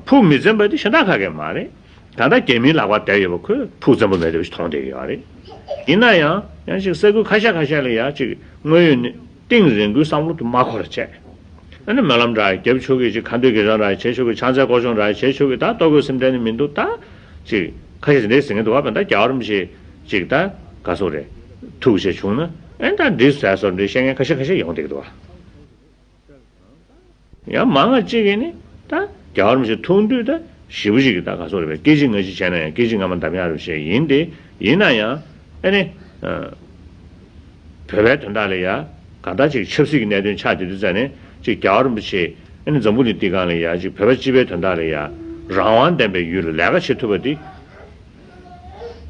ཕུགས་མི་བཙན་པ་དེ་གཞན་དག་ག་གེ་མ་རེད། ད་ལྟ་རྒྱ་མིའི་ལག་པར་བསྡད་ཡོད་པ་ཁོས་ཕུགས་བཙན་པོ་མེད་པ་ཞིག་མཐོང་བསྡད་ཀྱི་ཡོད་རེད། ཡིན་ན་ཡང་ཡང་ཅིག་ས་ཁུལ་ཁ་ཤས་ཁ་ཤས་ལ་ཡང་ཅིག་དངོས་ཡོད་ནས་གཏིང་རིང་པོའི་བསམ་བློ་དེ་མ་འཁོར་བྱས། ཨ་ནི་སྨོན་ལམ་འདྲ་རྒྱབ་ཆོག་གི་ཅིག་ཁ་འདོན་གྱི་རང་འདྲ་བྱེད་ཆོག་གི་ཕྱག་འཚལ་སྐོར་སྦྱོང་འདྲ་བྱེད་ཆོག་གི་ད་ལྟོ་གོས་སེམས་ཁྲལ་ནི་མི་འདུག་ད་ཅིག་ཁ་ཤས་ཅིག་འདྲའི་ཟེར་མཁན་འདུག་བ། བན་ད་རྒྱལ་བ་རིན་པོ་ཆེ་ཅིག་ད་ག་སོག་རེད། ཐུག་བྱས་བྱུང་ན་ཨ་ནི་ད་འདྲིས་ཟས་སོགས་འདྲའི་བཤད་མཁན་ཁ་ཤས་ཁ་ཤས་ཡོང་བསྡད་ཀྱི་འདུག་བ། ཡང་མང་ང་གཅིག་གིས་ནི་ད་རྒྱལ་བ་རིན་པོ་ཆེ་མཐོང་དུས་ད་ཞེ་པོ་ཞིག་གིས་ད་ག་སོག་རེད་པས། སྐད་ཅིག་སྔ་ཕྱི་བྱས་ན་ཡང་སྐད་ཅིག་སྔ་མ་འདམ་ཡག་རེད་བཤད་ཡིན་ཏེ། ཡིན་ན་ཡང་ཨ་ནི་བོད་པའི་དོན་དག་ལ་ཡ་གང་ལྟར་ཅིག་ཆབ་སྲིད་ཀྱི་གནད་དོན་ཆགས་བསྡད་དུས་ཙ་ནས་ཅིག་རྒྱལ་བ་རིན་པོ་ཆེ་ཨ་ནི་འཛམ་བུ་གླིང་འདི་སྒང་ལ་ཡ་ཅིག་བོད་པ་སྤྱི་པའི་དོན་དག་ལ་ཡ་རང་དབང་ལྡན་པའི་ཡུལ་ལ་ལས་ཀ་བྱེད་ཐུབ་པ་འདི།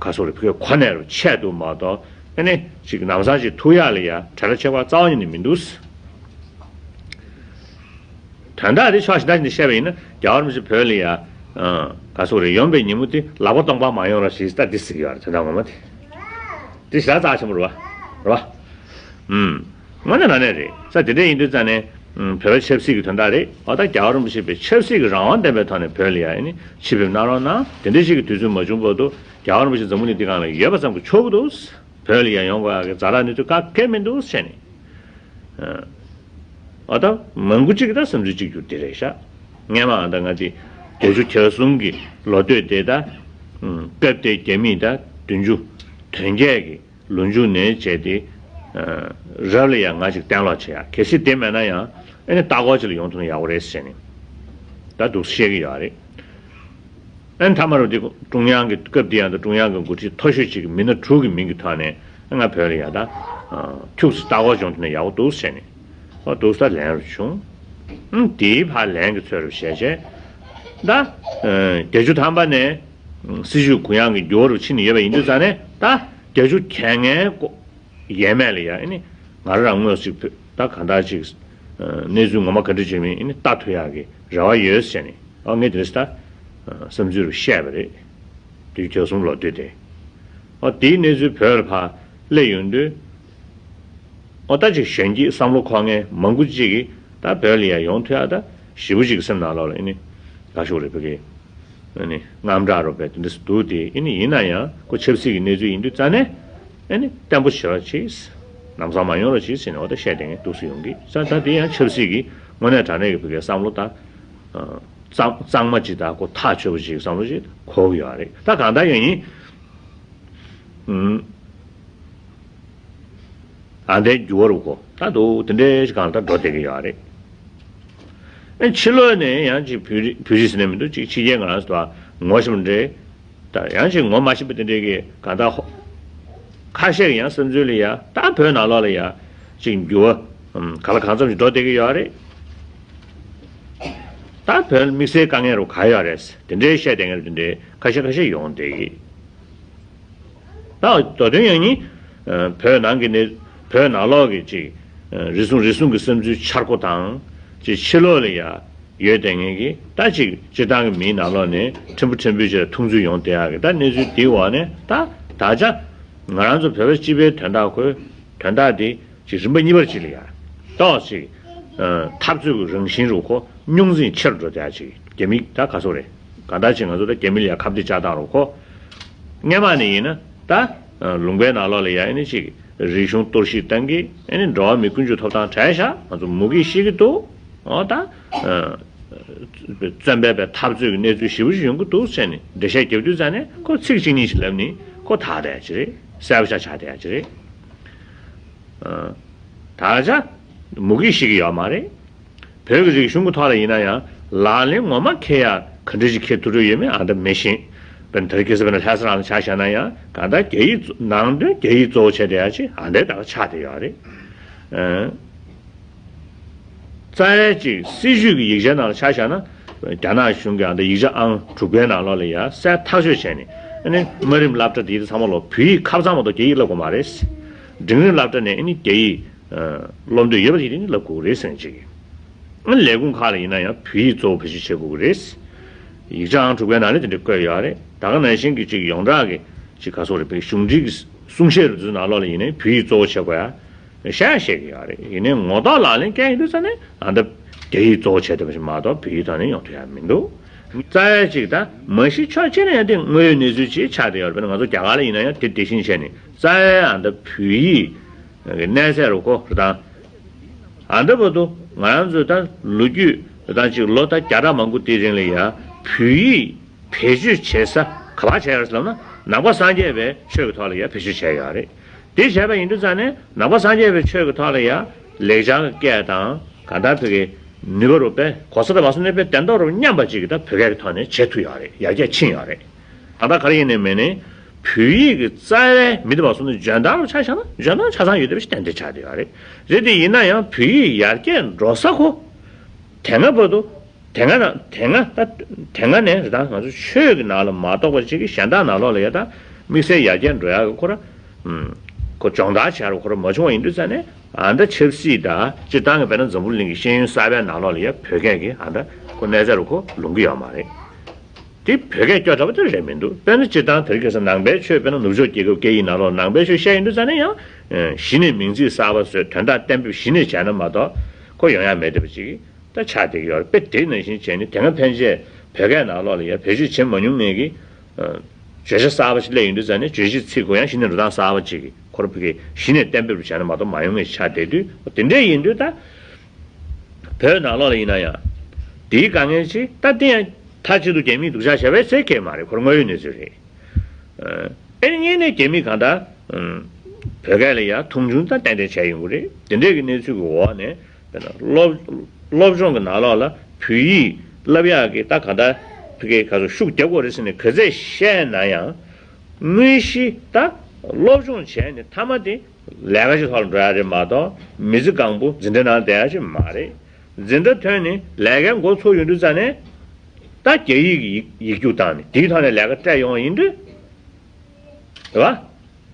ག་སོག་རེད་བོད་ཁོ་ནས་རུ་ཆད་འདུག་མ་གཏོགས་ཨ་ནི་ཅིག་ལམ་སང་ཅིག་ཐུག་ཡག་ལ་ཡ་བྲེལ་བ་ཆེ་བ་རྩ་བ་ཉིད་ནས་མི་འདུག་དོན་དག་དེ་ཕྱོགས་གཞན་དག་ཅིག་ནས་བཤད་པ་ཡིན་ན་རྒྱལ་བ་རིན་པོ་ཆེ་བོད་ལ་ཡ་ག་སོག་རེད་ཡོང་པའི་ཉིན་མོ་དེ་ལག་པ་སྟོང་པ་མ་ཡོང་རོགས་ཞེས་ད་འདི་ཟེར་གྱི་ཡོད་རེད། དོན་དག་ངོ་མ་དེ་དེ་ཞེ་དྲག་རྩ་ཆེན་པོ་རེད་བ། རེད་བ། ཨུམ། དངོས་གནས་རང་ནས་རེད། ས་དེ་འདྲ་ཡིན་དུས་ཙང་ནས་ཨུམ་བོད་པའི་ཆབ་སྲིད་ཀྱི་དོན་དག་རེད། འོ་ད་རྒྱལ་བ་རིན་པོ་ཆེ་པའི་ཆབ་སྲིད་ཀྱི་རང་དབང་ལྡན་པའི་ཐོག་ནས་བོད་ལ་ཡ་ཨ་ནི་ཆེད་ཕེབས་གནང་རོགས་གནང་། དེ་འདྲ་ཞིག་གི་དུས་ཚོད་མ་བྱུང་བར་དུ་རྒྱལ་བ་རིན་པོ་ཆེ་འཛམ་བུ་གླིང་འདི་སྒང་ལ་ཡོད་པ་ཙམ་གྱིས་ཆོག་གི་འདུག་བོད་ལ་ཡ་ཡོང་དགོས་ཡག་གི་ཛ་དྲག་གནས་ཚུལ་ག་གེ་མི་འདུག་བྱས་ནས། འོ་ད་མང་པོ་ཅིག་གི་ད་བསམ་ཚུལ་གཅིག་གྱུར་འདི་རེད་ཤག་སྔས་མ་ཨ་ད་ང་ཚོ་བརྒྱད་ཅུ་གྱ་གསུམ་གྱི་ལོ་སྟོད་དེ་ད་སྐབས་དེ་རྒྱ་མིས་ད་བདུན་ཅུ་དོན་བརྒྱད་ཀྱི་ལོ་མཇུག་ནས་བྱས་ཏེ། རབ་ལ་ཡང་ང་ཅིག་གཏན་ལོག་བྱེད་ཡ་གལ་སྲིད་དེ་མེད་ན་ཡང་ཨ་ནི་ལྟ་སྐོར་ཅིག་ལ་ཡོང་ཐུབ་ན་ཡག་པོ་རེད་ཟེར་ནས་ད་འདུག་བཤད་ཀྱི་ཡོད་རེད། ཨ་ནི་མཐའ་མ་རུ་དེ་ཀྲུང་དབྱང་གི་སྐབས་དེ་ཡང་ད་ཀྲུང་དབྱང་གི་འགོ་ཁྲིད་མཐོ་ཤོས་ཅིག་གི་མི་སྣ་དྲུག་གི་མིང་གི་ཐོག་ནས་ང་བོད་ལ་ཡ་ད་ཁྱུག་ཙམ་ལྟ་སྐོར་བྱུང་ཐུབ་ན་ཡག་པོ་འདུག་ཟེར་ནས་ཨོ་འདུག་ས་ལན་རུ་བྱུང་། ཨ་ནི་དེའི་ཕར་ལན་གྱི་ཚོད་རུ་བྱས་བྱས་ད་བརྒྱད་ཅུ་ཐམ་པ་ནས་སྲིད་བྱུས་གུ་ཡངས་ཀྱི་འགྱུར་བ་རུ་ཕྱིན་ནས་ཡོད་པ་ཡིན་དུས་ཙང་ནས་ད་བརྒྱད་ཅུ་གྱ་ལྔའི་སྐོར། ཡས་མས་ལ་ཡ་ཨ་ནི་ང་རང་དངོས་སུ་ཅིག་ཕེབས་ད་གང་ལྟར་ཅིག་གནས་ཚུལ་ངོ་མ་ག་འདྲ་བྱེད་མིན་ཨ་ནི་ལྟ་ཐུབ་ཡག་གི་རེ་བ་ཡོད་ཟེར་ནས་ཨ་ངས་དེ་རེས་ད་བསམ་ཚུལ་རུ་བཤད་པ་རེད། དུས་བྱས་གསུམ་ལོ་དུས་དེ་ཨ་དེའི་གནས་ཚུལ་བོད་ལ་ཕར་སླེབས་ཡོང་དུས་ཨ་ད་ཅིག་གཞོན་སྐྱེས་བསམ་བློ་འཁོར་མཁན་མང་པོ་ཅིག་གིས་ད་བོད་ལ་ཡ་ཡོང་ཐུབ་ཡག་ད་ཞེ་པོ་ཅིག་གི་སེམས་ནང་ལོགས་ལ་ཨ་ནི་ག་ཞུ་རེད་བོད་སྐད། ཨ་ནི་དངངས་སྐྲག་རོ་བས་དེ་འདྲ་སུ་འདུག་སྟེ་ཨ་ནི་ཡིན་ན་ཡང་ཁོ་ཆབ་སྲིད་ཀྱི་གནས་ཚུལ་ཡིན་དུས་ཙང་ནས་ཨ་ནི་བརྟན་པོ་བྱེད་རོགས་གྱིས། ལམ་སང་མ་ཡོང་རོགས་གྱིས་ཟེར་ནས་འོ་ད་བཤད་བསྡད་མཁན་འདུག་སེ་ཡོང་གི་ཙང་ད་དེ་ཡང་ཆབ་སྲིད་ཀྱི་དངོས་གནས་དྲང་གནས་ཀྱི་བོད་སྐད་བསམ་བློ་དང་། གཙང་གཙང་མ་ཅིག་དང་ཁོ་ཐག་ཆོད་པོ་ཅིག་བསམ་བློ་ཅིག་འཁོར་གི་ཡོད་རེད། ད་གང་ལྟར་ཡང་ཡིན། ཨ་འདའི་འགྱུར་བ་རུ་གོ་ད་འདུག་དེ་འདྲའི་ཞིག་གང་ལྟར་འགྲོ་བསྡད་ཀྱི་ཡོད་རེད། ཨ་ཕྱི་ལོགས་ནས་ཡང་ཅིག་བོད་རིགས་བོད་རིགས་ཟེར་ནས་མི་འདུག་ཅིག་ཕྱི་རྒྱལ་ང་རང་ཚོ་དང་ངོ་ཤེས་པ་འདྲ། ད་ཡང་ཅིག་ངོ་མ་ཤེས་པ་དེ་འདྲའི་གི་གང་ལྟར་ཧོ། ཁ་ཤས་ཀྱི་ཡང་བསམ་ཚུལ་ལ་ཡ་ད་བོད་ནང་ལོགས་ལ་ཡ་ཅིག་འགྱུར་བ་ག་ལ་གང་འཚམ་ཞིག་འགྲོ་བསྡད་ཀྱི་ཡོད་རེད། ད་བོད་དམིགས་བསལ་དཀའ་ངལ་རུ་ག་ཡོད་རེད་དེ་འདྲའི་བཤད་བསྡད་མཁན་རུ་དེ་འདྲའི་ཁ་ཤས་ཁ་ཤས་ཡོང་བསྡད་ཀྱི། ད་མདོ་དོན་ཡང་ནི། བོད་ནང་གི་ནི་བོད་ནང་ལོགས་ཀྱི་ཅིག་རིག་གཞུང་རིག་གཞུང་གི་བསམ་ཚུལ་འཆར་སྒོ་དང་ཅིག་ཕྱི་ལོགས་ལ་ཡ་ཡོད་བསྡད་མཁན་གྱི་ད་ཅིག་སྤྱིར་བཏང་གི་མིའི་ནང་ལོགས་ནས་ཕྲན་བུ་ཕྲན་བུ་ཅིག་ལ་མཐོང་ཚུལ་ཡོང་བསྡད་ཡག་གི་ད་གནས་ཚུལ་འདིའི་འོག་ནས་ད་ད་ཆ་ང་རང་ཚོ་བོད་པ་སྤྱི་པའི་དོན་དག་ཁོའི་དོན་དག་འདི་ཅིག་རིམ་པ་གཉིས་པར་ཅིག་ལ་ཡ་ཏོག་ཅིག་འཐབ་རྩོད་ཀྱི་རང་བཞིན་རུ་ཁོ་རྙོག་འཛིང་ཆེ་རུ་འགྲོ་བསྡད་ཡག་ཅིག་རྒྱ་མི་ད་ག་སོ་རེད། གང་ལྟར་ཅིག་ང་ཚོ་ད་རྒྱ་མི་ལ་ཡ་ཁ་གཏད་བཅག་སྟངས་རུ་ཁོ། སྔས་མ་ནས་ཡིན་ན་ད། ལུང་པའི་ནང་ལོགས་ལ་ཡ་ཨ་ནི་ཅིག་རིག་གཞུང་གཏོར་བཤིག་བཏང་གི་ཨ་ནི་འགྲོ་བ་མི་ཀུན་སྤྱོད་ཐོབ་ཐང་བྲལ་ཤག་ང་ཚོ་མུ་གེས་ཤི་གི་འདུག་འོ་ད། བཙན་པོའི་པའི་འཐབ་རྩོད་ཀྱི་གནས་ཚུལ་ཞེ་པོ་ཅིག་ཡོང་གི་འདུག་ཟེར་ནས་འགྲེལ་བཤད་རྒྱབ་དུས་ཙང་ནས་ཁོ་ཚིག་གཅིག་གཉིས་ཤིག་ལབ་ནས་ཁོ་ཐག་བསྡད་ཡག་ཅིག་རེད། གསལ་པོ་ཆགས་ཆགས་བསྡད་ཡག་ཅིག་རེད། ད་ཆ་མུ་གེས་ཤི་གི་ཡོད་མ་རེད། བོད་ཀྱི་རིག་གཞུང་གི་ཐོག་ལ་ཡིན་ན་ཡང་ལག་ལེན་ངོ་མ་འཁེལ་ཡག་ག་འདྲ་ཞིག་འཁེལ་ཐུབ་རྒྱུ་ཡོད་མེད་ཨ་འདྲ་མི་ཤེས། དཔེར་ན་དེ་རིང་ཁ་སང་དཔེར་ན་ལྷ་ས་རང་ལ་ཆ་བཞག་ན་ཡང་གང་ལྟར་རྒྱ་ཡིག་གཙོ་ནང་དོན་རྒྱ་ཡིག་གཙོ་བོ་བྱས་བསྡད་ཡག་ཅིག་ཨ་འདྲའི་ད་ག་ཆགས་བསྡད་ཡོད་རེད། ཨང་། རྩ་བའི་ཅིག་སྲིད་བྱུས་ཀྱི་ཡིག་ཆའི་ནང་ལ་ཆ་བཞག་ན་རྒྱ་ནག་གཞུང་གིས་ཨ་འདྲ་ཡིག་ཆ་ཨང་དྲུག་པའི་ནང་ལོགས་ལ་ཡང་གསལ་ཐག་ཆོད་བྱས་ནས། ཨ་ནི་དམའ་རིམ་སློབ་གྲྭ་དེ་ཚང་མ་ལོ་བོད་ཡིག་ཁབ་ཚང་མ་གཏོགས་རྒྱ་ཡིག་བསླབ་དགོས་མ་རེད། འབྲིང་རིམ་སློབ་གྲྭ་ནས་ཨ་ནི་རྒྱ་ཡིག་སློབ་འདོད་ཡོད་པ་ཞིག་ནི་བསླབ་དགོས་རེད་ཟེར་ཅིག་ཨ་ནི་ལས་ཁུངས་ཁག་ལ་ཡིན་ན་ཡང་བོད་ཡིག་གཙོ་བོ་བེད་སྤྱོད་བྱེད་དགོས་ཀྱི་རེད། ཡིག་ཆ་ཨང་དྲུག་པའི་ནང་ལ་དེ་འདྲ་བཀོད་ཡོད་རེད། ད་ག་ནང་བཞིན་གྱི་ཅིག་ཡོངས་གྲགས་ཀྱི་ཅིག་ག་སོགས་རེད། བོད་གཞུང་འབྲེལ་གྱི་གསུང་བཤད་རུ་ཚོའི་ནང་ལོགས་ལ་ཡིན་ནའི་བོད་ཡིག་གཙོ་བོ་བྱེད་དགོས་ཡ། བཤད་བཤད་ཀྱི་ཡོད་རེད། ཡིན་ནའི་ངོ་ཐོག་ལག་ལེན་བཀལ་ཡོང་དུས་ཙ་ནས་ཨ་ད་རྒྱ་ཡིག་གཙོ་བོ་བྱས་བསྡད་པ་ཞིག་མ་གཏོགས་བོད་ཡིག་ཐོག་ནས་ཡོང་ཐུབ་ཡ་མི་འདུག་རྩ་བའི་ཅིག་ད་མ་གཞི་ཕྱོགས་གཅིག་ནས་ཡང་དེ་དངོས་ཡོད་གནས་ཚུལ་ཅིག་ཆགས་བསྡད་ཡོད་རེད། དཔེར་ན་ང་ཚོ་རྒྱ་གར་ལ་ཡིན་ན་ཡང་དེ་དེ་བཞིན་བྱས་ནས་རྩ་བའི་ཨ་ད་བོད་ཡིག་གི་གནས་ཚད་རུ་ཁོ་རུ་དང་། ཨ་ད་བར་དུ་ང་རང་ཚོའི་ད་ལོ་རྒྱུས་དང་ཅིག་ལོ་ད་བརྒྱ་ཕྲག་མང་པོ་དེའི་རིང་ལ་ཡ་བོད་ཡིག་བེད་སྤྱོད་བྱེད་ས་ག་པར་བྱས་ཡོད་རེད་ཟེར་ལབ་ན་ནང་པ་སངས་རྒྱས་པའི་ཆོས་ཀྱི་ཐོག་ལ་ཡ་བེད་སྤྱོད་བྱས་ཡོད་རེད། དེ་བྱས་པ་ཡིན་དུས་ཙང་ནས་ནང་པ་སངས་རྒྱས་པའི་ཆོས་ཀྱི་ཐོག་ལ་ཡང་ལེགས་སྦྱར་གྱི་སྐད་དང་གང་ལྟར་བོད་ཀྱི་ནུས་པ་རུ་དཔེ་གོ་ས་དང་མ་སོང་ནས་དཔེ་བདེན་མདོག་རུ་མཉམ་པ་ཅིག་གི་ད་བོད་སྐད་ཀྱི་ཐོག་ནས་བྱེད་ཐུབ་ཡོད་རེད། ཡར་རྒྱས་ཕྱིན་ཡོད་རེད། ད་ལྟ་ག་རེ་ཡིན་ནའི་མིན་ནའི་བོད་ཡིག་གི་རྩ་བའི་མི་དེ་མ་སོང་ནས་འཇོན་ཐང་རུ་ཆ་བཞག་ན་འཇོན་ཐང་ཆ་ཚང་ཡོད་བསྡད་པ་ཞིག་ཏན་ཏན་ཆགས་བསྡད་ཡོད་རེད། རེད་དེ་ཡིན་ན་ཡང་བོད་ཡིག་ཡར་རྒྱས་འགྲོ་ས་ཁོ་དེ་སྔ་བར་དུ། དེ་སྔ་ན་དེ་སྔ་ད་དེ་སྔ་ནས་རེད། ད་ང་ཚོ་ཆོས་ཀྱི་ནང་ལ་མ་གཏོགས་པ་ཅིག་གི་གཞན་དག་ནང་ལོགས་ལ་ཡ་ད་དམིགས་བསལ་ཡར་རྒྱས་འགྲོ་ཡག་གི་ཁོ་ར་ཁོ་སྦྱོང་བརྡར་བྱ་རུ་ཁོ་ར་མ་བྱུང་བ་ཡིན་དུས་ཙང་ནས་ཨ་ད་ཆབ་སྲིད་ད་སྤྱིར་བཏང་གི་དཔེར་ན་འཛམ་བུ་གླིང་གི་ཤེས་ཡོན་གསར་པའི་ནང་ལོགས་ལ་ཡ་བོད་སྐད་ཀྱི་ཨ་ད་ཁོ་གནས་ཚད་རུ་ཁོ་ལོང་གི་ཡོད་མ་རེད། དེ་བོད་སྐད་སྐྱོ་དྲགས་པ་དེ་རེད་མི་འདུག་དཔེར་ན་སྤྱིར་བཏང་དེ་རིང་ཁ་སང་ནང་པའི་ཆོས་དཔེར་ན་ནུབ་ཕྱོགས་རྒྱལ་ཁབ་སྐད་ཡིག་ནང་ལོགས་ནང་པའི་ཆོས་བཤད་ཡིན་དུས་ཙང་ནས་ཡང་གཞི་ནས་མིང་ཚིག་གསར་པ་བཟོས་དོན་དག་གཏན་འབེབས་གཞི་ནས་བྱས་ན་མ་གཏོགས་ཁོ་ཡོང་ཡ་མེད་བསྡད་པ་ཅིག་ད་ཆགས་བསྡད་ཀྱི་ཡོད་རེད། དཔེ་དེ་ནང་བཞིན་བྱས་ནས་དེ་སྔ་ཕན་ཆད་བོད་སྐད་ནང་ལོགས་ལ་ཡ་བེད་སྤྱོད་བྱེད་མ་མྱོང་མཁན་གྱི་བརྗོད་བྱ་གསར་པ་ཞིག་སླེབས་ཡོང་དུས་ཙང་ནས་རྗོད་བྱེད་ཚིག་ཁོ་ཡང་གཞི་ནས་འགྲོ་སྟངས་གསར་པ་ཅིག་གི་ཁོ་ར་བོད་སྐད་གཞི་ནས་གཏན་འབེབས་བྱས་ན་མ་གཏོགས་མ་ཡོང་ངེས་ཆགས་བསྡད་དུས་དེ་འདྲས་ཡིན་དུས་ད། བོད་ནང་ལོགས་ལ་ཡིན་ན་ཡང་། དེའི་དཀའ་ངལ་ཅིག་ད་དེ་ཡང་མཐའ་གཅིག་ཏུ་རྒྱ་མིས་སྡུག་ཅག་བྱས་པའི་ཚད་སྐྱེལ་མ་རེད། ཁོ་རང་དངོས་ཡོད་གནས་ཚུལ་རེད། ཨེ་ནི་གཉིས་ནས་རྒྱ་མིས་གང་ལྟར་བོད་སྐད་ལ་ཡང་མཐོང་ཆུང་ད་ཏན་ཏན་བྱས་ཡོང་གི་རེད། དེ་འདྲས་ཀྱི་གནས་ཚུལ་གྱི་འོག་ནས་དཔེར་ན་སློབ་སློབ་སྦྱོང་གི་ནང་ལོགས་ལ་བོད་ཡིག་བསླབ་ཡག་གི་ད་གང་ལྟར་བོད་སྐད་ག་ཚོད་ཤུགས་རྒྱབ་དགོས་རེད་ཟེར་ནས་ག་ཚད་བཤད་ན་ཡང་། དངོས་གཞི་ད་སློབ་སྦྱོང་བྱས་ནས་མཐའ་མ་དེ། ལས་ཀ་ཅིག་ཐོག་ལ་འགྲོ་ཡ་རེད་མ་གཏོགས་མི་ཚེ་གང་པོ་འཛིན་གྲྭ་ནང་བསྡད་ཡ་ཅིག་མ་རེད། འཛིན་གྲྭ་ཐོན་ནས་ལས་ཀའི་འགོ་ཚུགས་ཡོང་དུས་ཙ་ནས་ད་རྒྱ་ཡིག་གི་ཡིག་ཡིག་རྒྱུགས་བཏང་ནས་དེའི་ཐོག་ནས་ལས་ཀ་སྤྲད་ཡོང་བ་ཡིན་དུས། རེད་བ།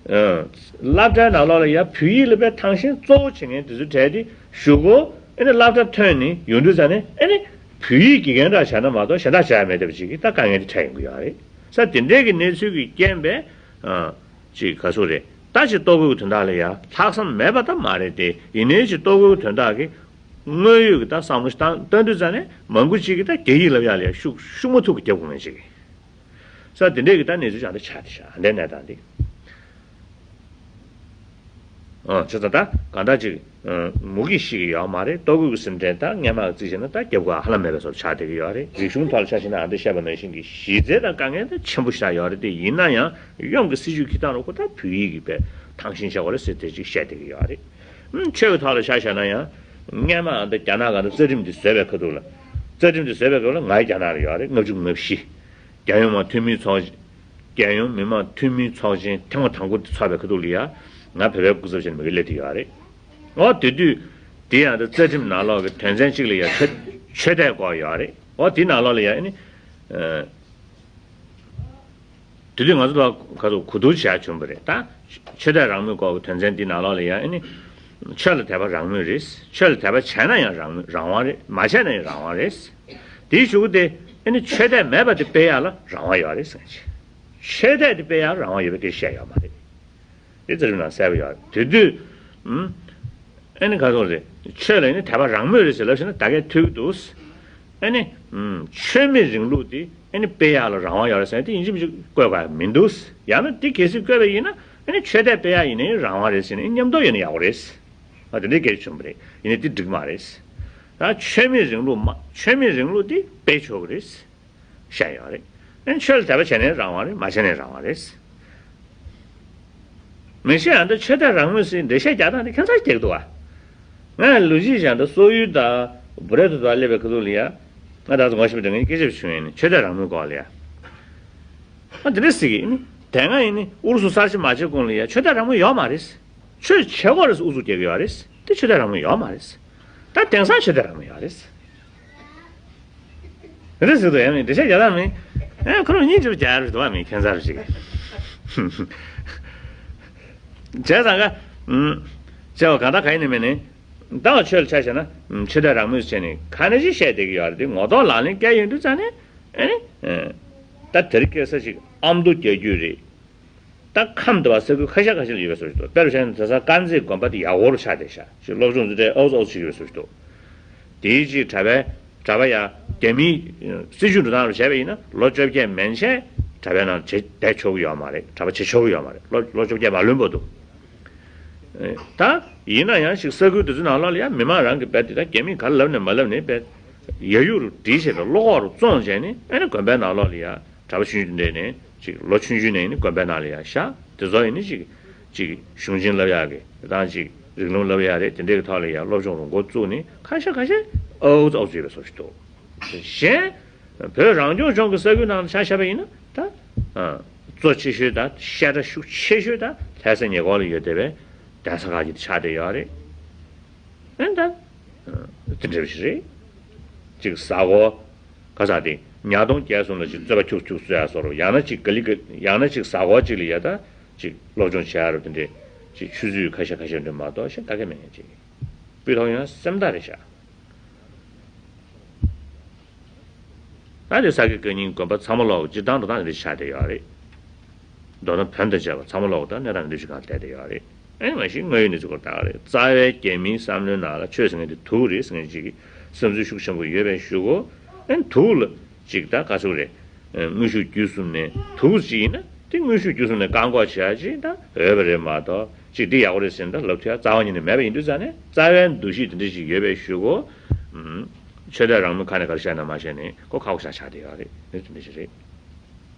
ཨང་། སློབ་གྲྭའི་ནང་ལོགས་ལ་ཡ་བོད་ཡིག་ལ་དཔེ་ཐང་ཤིང་གཙོ་བོ་བྱེད་མཁན་དེ་ཚོའི་གྲས་དེ་གཞུག་གུ་ཨེ་ནི་སློབ་གྲྭ་ཐོན་ནས་ཡོང་དུས་ཙ་ནས་ཨེ་ནི་བོད་ཡིག་དགེ་རྒན་འདྲ་བྱས་ན་མ་གཏོགས་གཞན་དག་བྱ་ཡ་མེད་བསྡད་པ་ཅིག་གིས་ད་དཀའ་ངལ་དེ་འཕྲད་ཡོང་གི་ཡོད་རེད། ས་དེ་འདྲའི་གི་གནས་ཚུལ་གྱི་རྐྱེན་པས། ཅིག་ག་ཚོད་རེད། ད་ཅིག་ལྟོ་གོས་ཀྱི་དོན་དག་ལ་ཡ་ལྷག་བསམ་མེད་པ་ད་མ་རེད་དེ། ཡིན་ནའི་ཅིག་ལྟོ་གོས་ཀྱི་དོན་དག་གི་དངོས་ཡོད་ཀྱི་ད་བསམ་བློ་ཞིག་བཏང་བཏོན་དུས་ཙ་ནས་མང་པོ་ཅིག་གིས་ད་རྒྱ་ཡིག་བསླབ་ཡག་ལ་ཡ་ཤུགས་ཤུགས་མ་ཐུག་གི་རྒྱབ་དགོས་ངེས་ཅིག་ས་དེ་འདྲས་ཀྱི་ད་གནས་ཚུལ་ཅང་ད་ཆགས་བསྡད་ཤག་འདྲའི་གནས་སྟངས་འདི། ཨ་ཅི་ད་ད་གང་ལྟར་ཅིག་མུ་གེ་ཤི་གི་ཡོད་མ་རེད། ལྟོ་གོས་ཀྱི་སེམས་ཁྲལ་ད་སྔས་མ་གི་རྩིས་བྱས་ན་ད་རྒྱབ་ཁ་ཧ་ལམ་མེད་པའི་བཟོ་ཆགས་བསྡད་ཀྱི་ཡོད་རེད། རིག་གཞུང་ཐོག་ལ་ཆ་བཞག་ན་ཨ་འདི་བཤད་པ་ནང་བཞིན་གྱི་གཞི་རྩའི་ད་དཀའ་ངལ་ད་ཆེན་པོ་ཞིག་ཡོད་རེད་དེ། ཡིན་ན་ཡང་ཡོངས་ཀྱི་སྲིད་ཇུས་ཁྱེར་སྟངས་རུ་ཁོ་ད་བོད་ཡིག་གི་དཔེ་ཐང་ཤིང་བྱ་དགོས་རེད་ཟེར་དེ་ཅིག་བཤད་བསྡད་ཀྱི་ཡོད་རེད། ཨུམ་ཆོས་ཀྱི་ཐོག་ལ་ཆ་བཞག་ན་ཡང་སྔས་མ་ཨ་འདི་རྒྱ་ནག་ག་འདི་རྩ་ཁྲིམས་འདི་བཟོས་པའི་ཁ་ཐུག་ལ། རྩ་ཁྲིམས་འདི་བཟོས་པའི་སྐབས་ལ་ང་རྒྱ་ནག་ལ་ཡོད་རེད། ལྔ་བཅུ་ང་བཞི། རྒྱལ་ཡོངས་མི་དམངས་འཐུས་མིའི་ཚོགས། རྒྱལ་ཡོངས་མི་དམངས་འཐུས་མིའི་ཚོགས་ཆེན་ཐེངས་མ་དང་པོ་དེ་ཚོགས་པའི་ཁ་ཐུག་ལ་ཡ། ང་བོད་པའི་སྐུ་ཚབ་བྱས་ནས་མི་གི་སླེབས་བསྡད་ཡོད་རེད། འོ་དེ་དུས། དེ་ཡང་དེ་རྩ་ཁྲིམས་ནང་ལོགས་ཀྱི་དོན་ཚན་གཅིག་ལ་ཡ་ཆོས་ཆོས་དད་སྐོར་ཡོད་རེད། འོ་དེ་ནང་ལོགས་ལ་ཡ་ཨ་ནི། ཨ། དེ་དུས་ང་ཚོ་ལ་ག་ཚོད་གོ་བསྡུར་བྱས་བྱུང་བ་རེད་ད། ཆོས་དད་རང་མོས་སྐོར་གྱི་དོན་ཚན་འདི་ནང་ལོགས་ལ་ཡང་ཨ་ནི། ཆོས་ལ་དད་པ་རང་མོས་རེད། ཆོས་ལ་དད་པ་བྱས་ན་ཡང་རང་མོས་རང་དབང་རེད། མ་བྱས་ན་ཡང་རང་དབང་རེད། དེའི་གཞུག་གུ་དེ་ཨ་ནི་ཆོས་དད་མེད་པ་དེ་སྤེལ་ཡག་ལ་རང་དབང་ཡོད་རེད་ཟེར་གྱི། ཆོས་དད་དེ་སྤེལ་ཡག་རང་དབང་ཡོད་པ་དེ་བཤད་ཡོད་མ་རེད། དེ་རྩ་ཁྲིམས་ནང་གསལ་པོ་ཡོད་རེད། དེ་དུས། ཨ་ནི་ག་ཚོད་རེད། ཆོས་ལ་ནི་དད་པ་རང་མོས་རེད་ཟེར་ལབ་ཤེ་ན་ད་གས་ཐུག་གི་འདུག་ཨ་ནི། ཆོས་མེད་རིང་ལུགས་དེ་ཨ་ནི་སྤེལ་ཡག་ལ་རང་དབང་ཡོད་རེད་ཟེར་ན་དེ་ཡིན་གཅིག་མིན་གཅིག་བཀོད་པ་མི་འདུག་ཡང་ན་དེ་གལ་སྲིད་བཀོད་པ་ཡིན་ན་ཨ་ནི་ཆོས་དད་སྤེལ་ཡག་ཡིན་ནའི་རང་དབང་རེད་ཟེར་ནས་མཉམ་དུ་ཡོད་ན་ཡག་པོ་རེད། ཨ་དེ་འདྲའི་སྐད་ཆ་བྱུང་བ་རེད། ཡིན་ནའི་དེ་འགྲིག་མ་རེད། ད་ཆོས་མེད་རིང་ལུགས་མ་ཆོས་མེད་རིང་ལུགས་དེ་སྤེལ་ཆོག་གི་རེད། བཤད་ཡོད་རེད། ཨ་ནི་ཆོས་ལ་དད་པ་བྱས་ནའི་རང་དབང་རེད། མ་བྱས་ནའི་རང་དབང་རེད། མི་ཤེས་ཨ་འདི་ཆོས་དད་རང་མོས་ཟེར་འགྲེལ་བཤད་རྒྱག་སྟངས་དེ་ཁྱད་མཚར་རྒྱག་འདུག་ཨ། ང་ལོ་རྒྱུས་བཞག་འདི་སོག་ཡུལ་དང་བུ་རེ་ཐུ་དང་སླེབས་པའི་ཁ་ཐུག་ལ་ཡ། ང་ད་ཚོ་ངོ་ཤེས་པ་འདྲ་ངའི་སྐད་ཆ་བྱུང་ཡིན་ནི་ཆོས་དད་རང་མོས་སྐོར་ལ་ཡ། ཨ་འདི་འདྲ་ཟེར་གི་ཡིན་ནི་དེ་སྔ་ཡིན་ནི་ཨུ་རུ་སུ་གསར་བརྗེ་མ་བྱས་གོང་ལ་ཡ་ཆོས་དད་རང་མོས་ཡོད་མ་རེད། ཆོས་བྱེད་དགོས་རེད་ཟེར་ཨུ་ཚུགས་རྒྱག་གི་ཡོད་རེད། དེ་ཆོས་དད་རང་མོས་ཡོད་མ་རེད། ད་དེང་སང་ཆོས་དད་རང་མོས་ཡོད་རེད། རེད་ཟེར་དུ་ཡང་མིན་འགྲེལ་བཤད་རྒྱག་སྟངས་མིན། ཨེ་ཁོ་རང་གཉིས་ཀྱི་རྒྱལ་རེད་དོ་བ་མི་ཁྱད་མཚར་ཞིག་བྱས་ཙང་ག་ཨུམ། བྱས་པ་གང་ལྟར་ག་ཡིན་ནི་མིན་ནི། ད་ཆོས་ལ་ཆ་བཞག་ན་ཨུམ་ཆོས་དད་རང་མོས་བྱས་ནས་ག་ནས་ཅིག་བཤད་བསྡད་ཀྱི་ཡོད་རེད་དེ། ངོ་ཐོག་ལག་ལེན་བཀལ་ཡོང་དུས་ཙང་ནས་ཨེ་ནི་ཨེ་ད་དེ་རིང་ཁ་སང་ཅིག་ཨ་མདོ་རྒྱལ་རྒྱུད་རེད། ད་ཁམས་དུ་བ་ས་ཁུལ་ཁ་ཤས་ཁ་ཤས་ལ་ཡོད་པའི་བཟོ་ཞིག་འདུག་དཔེར་བཞག་ན་དེང་སང་དཀར་མཛེས་དགོན་པ་དེ་ཡག་པོ་རུ་ཆགས་བསྡད་ཤག་ཅིག་སློབ་སྦྱོང་འཛིན་གྲྭའི་ཨའུ་ཙི་ཨའུ་ཙི་བྱེད་ཀྱི་ཡོད་པའི་བཟོ་ཞིག་འདུག་དེའི་ཅིག་གྲྭ་པའི་གྲྭ་པ་ཡ་རྒྱ་མིའི་སྲིད་བྱུས་འགྲོ་སྟངས་རུ་བྱས་པ་ཡིན་ན་ལོ་བཅོ་བརྒྱད་མན་ཆད་གྲྭ་པའི་ནང་བྱེད་བསྡད་ཆོག་གི་ཡོད་མ་རེད། གྲྭ་པ་བྱེད་ཆོག་གི་ཡོད་མ་རེད། ལོ་ལོ་བཅོ་བརྒྱད་མ་ལོན་བར་དུ། ད་ཡིན་ན་ཡང་ཞིག་ས་ཁུལ་དེ་ཚོའི་ནང་ལོགས་ལ་ཡང་མི་མང་རང་གི་དཔེ་དེ་ད་རྒྱ་མིས་ག་རེ་ལབ་ནས་མ་ལབ་ནས་དཔེ་ཡ་ཡུག་རུ་བསྒྲིགས་བྱས་པའི་བློ་ཁོག་རུ་བཙོངས་བྱས་ནས་ཨ་ནི་དགོན་པའི་ནང་ལོགས་ལ་ཡ་གྲྭ་པ་ཆུང་ཆུང་འདྲ་ནས་ཅིག་ལོ་ཆུང་ཆུང་ནས་ནི་དགོན་པའི་ནང་ལ་ཡ་བཞག་དེ་ཚོ་ཡིན་ནི་ཅིག་ཅིག་གཞུང་ཆེན་བསླབ་ཡག་གི་དང་ཅིག་རིགས་ལམ་བསླབ་ཡག་རེད། དེ་འདྲའི་གི་ཐོག་ལ་ཡ་སློབ་སྦྱོང་རུ་འགོ་བཙུགས་ནས་ཁ་ཤས་ཁ་ཤས་ཨའུ་ཙི་ཨའུ་ཙི་ཡོད་པའི་བཟོ་ཞིག་འདུག་གཞན་བོད་རང་སྐྱོང་ལྗོངས་ཀྱི་ས་ཁུལ་ནང་ལ་ཆ་བཞག་པ་ཡིན་ན་ད་གཙོ་ཆེ་ཤོས་དང་བཤད་གྲྭ་ཤུགས་ཆེ་ཤོས་དང་ལྷ་ས་ཉེ་འཁོར་ལ་ཡོད་བསྡད་པའི་གདན་ས་ཁག་ཅིག་ཆགས་བསྡད་ཡོད་རེད། ཨེ་ད། དེ་འདྲ་ཞིག་རེད། ཅིག་གཟའ་འཁོར་ག་ས་དེ་ཉ་སྟོང་བརྒྱད་གསུམ་ལ་ཅིག་རྩོད་པ་ཁྱུག་ཁྱུག་རྩོད་ཡ་བཟོ་རོགས། ཡང་ན་ཅིག་ག་ལི་ག་ཡང་ན་ཅིག་གཟའ་འཁོར་ཅིག་ལ་ཡ་ད་ཅིག་སློབ་སྦྱོང་བྱེད་ཡ་རོགས། དེ་འདྲས་ཅིག་ཆུ་ཚོད་ཁ་ཤས་ཁ་ཤས་འདྲ་མ་གཏོགས་ཤེས་ད་ག་མེད་ཅིག་སྤུས་དག་ཡང་སེམས་ཐག་རེད་ཤག་ད་དེ་ས་དགེ་བཀའ་རྙིང་དགོན་པ་ཚང་མ་ལོག་སྤྱིར་བཏང་དུ་ད་འདི་ཆགས་བསྡད་ཡོད་རེད། མདོར་ན་བོན་དང་བཅས་པ་ཚང་མ་ལོག་ད་གནས་སྟངས་འདི་ཞིག་གང་བསྡད་བསྡད་ཡོད་རེད། ཨེ་མ་གཞི་དངོས་ཡོད་གནས་ཚུལ་སྐོར་ལྟ་ག་རེད། རྩ་བའི་རྒྱ་མིའི་བསམ་བློའི་ནང་ལ་ཆོས་ཟེར་མཁན་དེ་དུག་རེད་ཟེར་མཁན་ཅིག་གི་བསམ་ཚུལ་ཤུགས་ཆེན་པོ་ཡོད་པའི་གཞུག་གུ། ཨེ་དུག་ལ་ཅིག་ད་ག་ཚོད་རེད། དངོས་ཤུགས་བརྒྱུད་གསུམ་ནས་དུག་ཅིག་ཡིན་ན་དེ་དངོས་ཤུགས་བརྒྱུད་གསུམ་ནས་བཀག་འགོག་བྱེད་ཡ་ཅིག་ད་འོས་པ་རེད་མ་གཏོགས་ཅིག་འདི་ཡག་པོ་རེད་ཟེར་ན་ད་ལབ་ཐུབ་ཡ་རྩ་བ་ཉིད་ནས་མེད་པ་ཡིན་དུས་ཙང་ནས་རྩ་བའི་འདུ་ཤེས་དེ་འདྲ་ཞིག་ཡོད་པའི་གཞུག་གུ། ཨུམ། ཆོས་དད་རང་མོས་ཁ་ནས་ག་རེ་བཤད་ན་མ་བཤད་ནས་ཁོ་ཁག་པོ་ཞིག་ཆགས་བསྡད་ཡོད་རེད། འདི་དེ་འདྲ་ཞིག་རེད།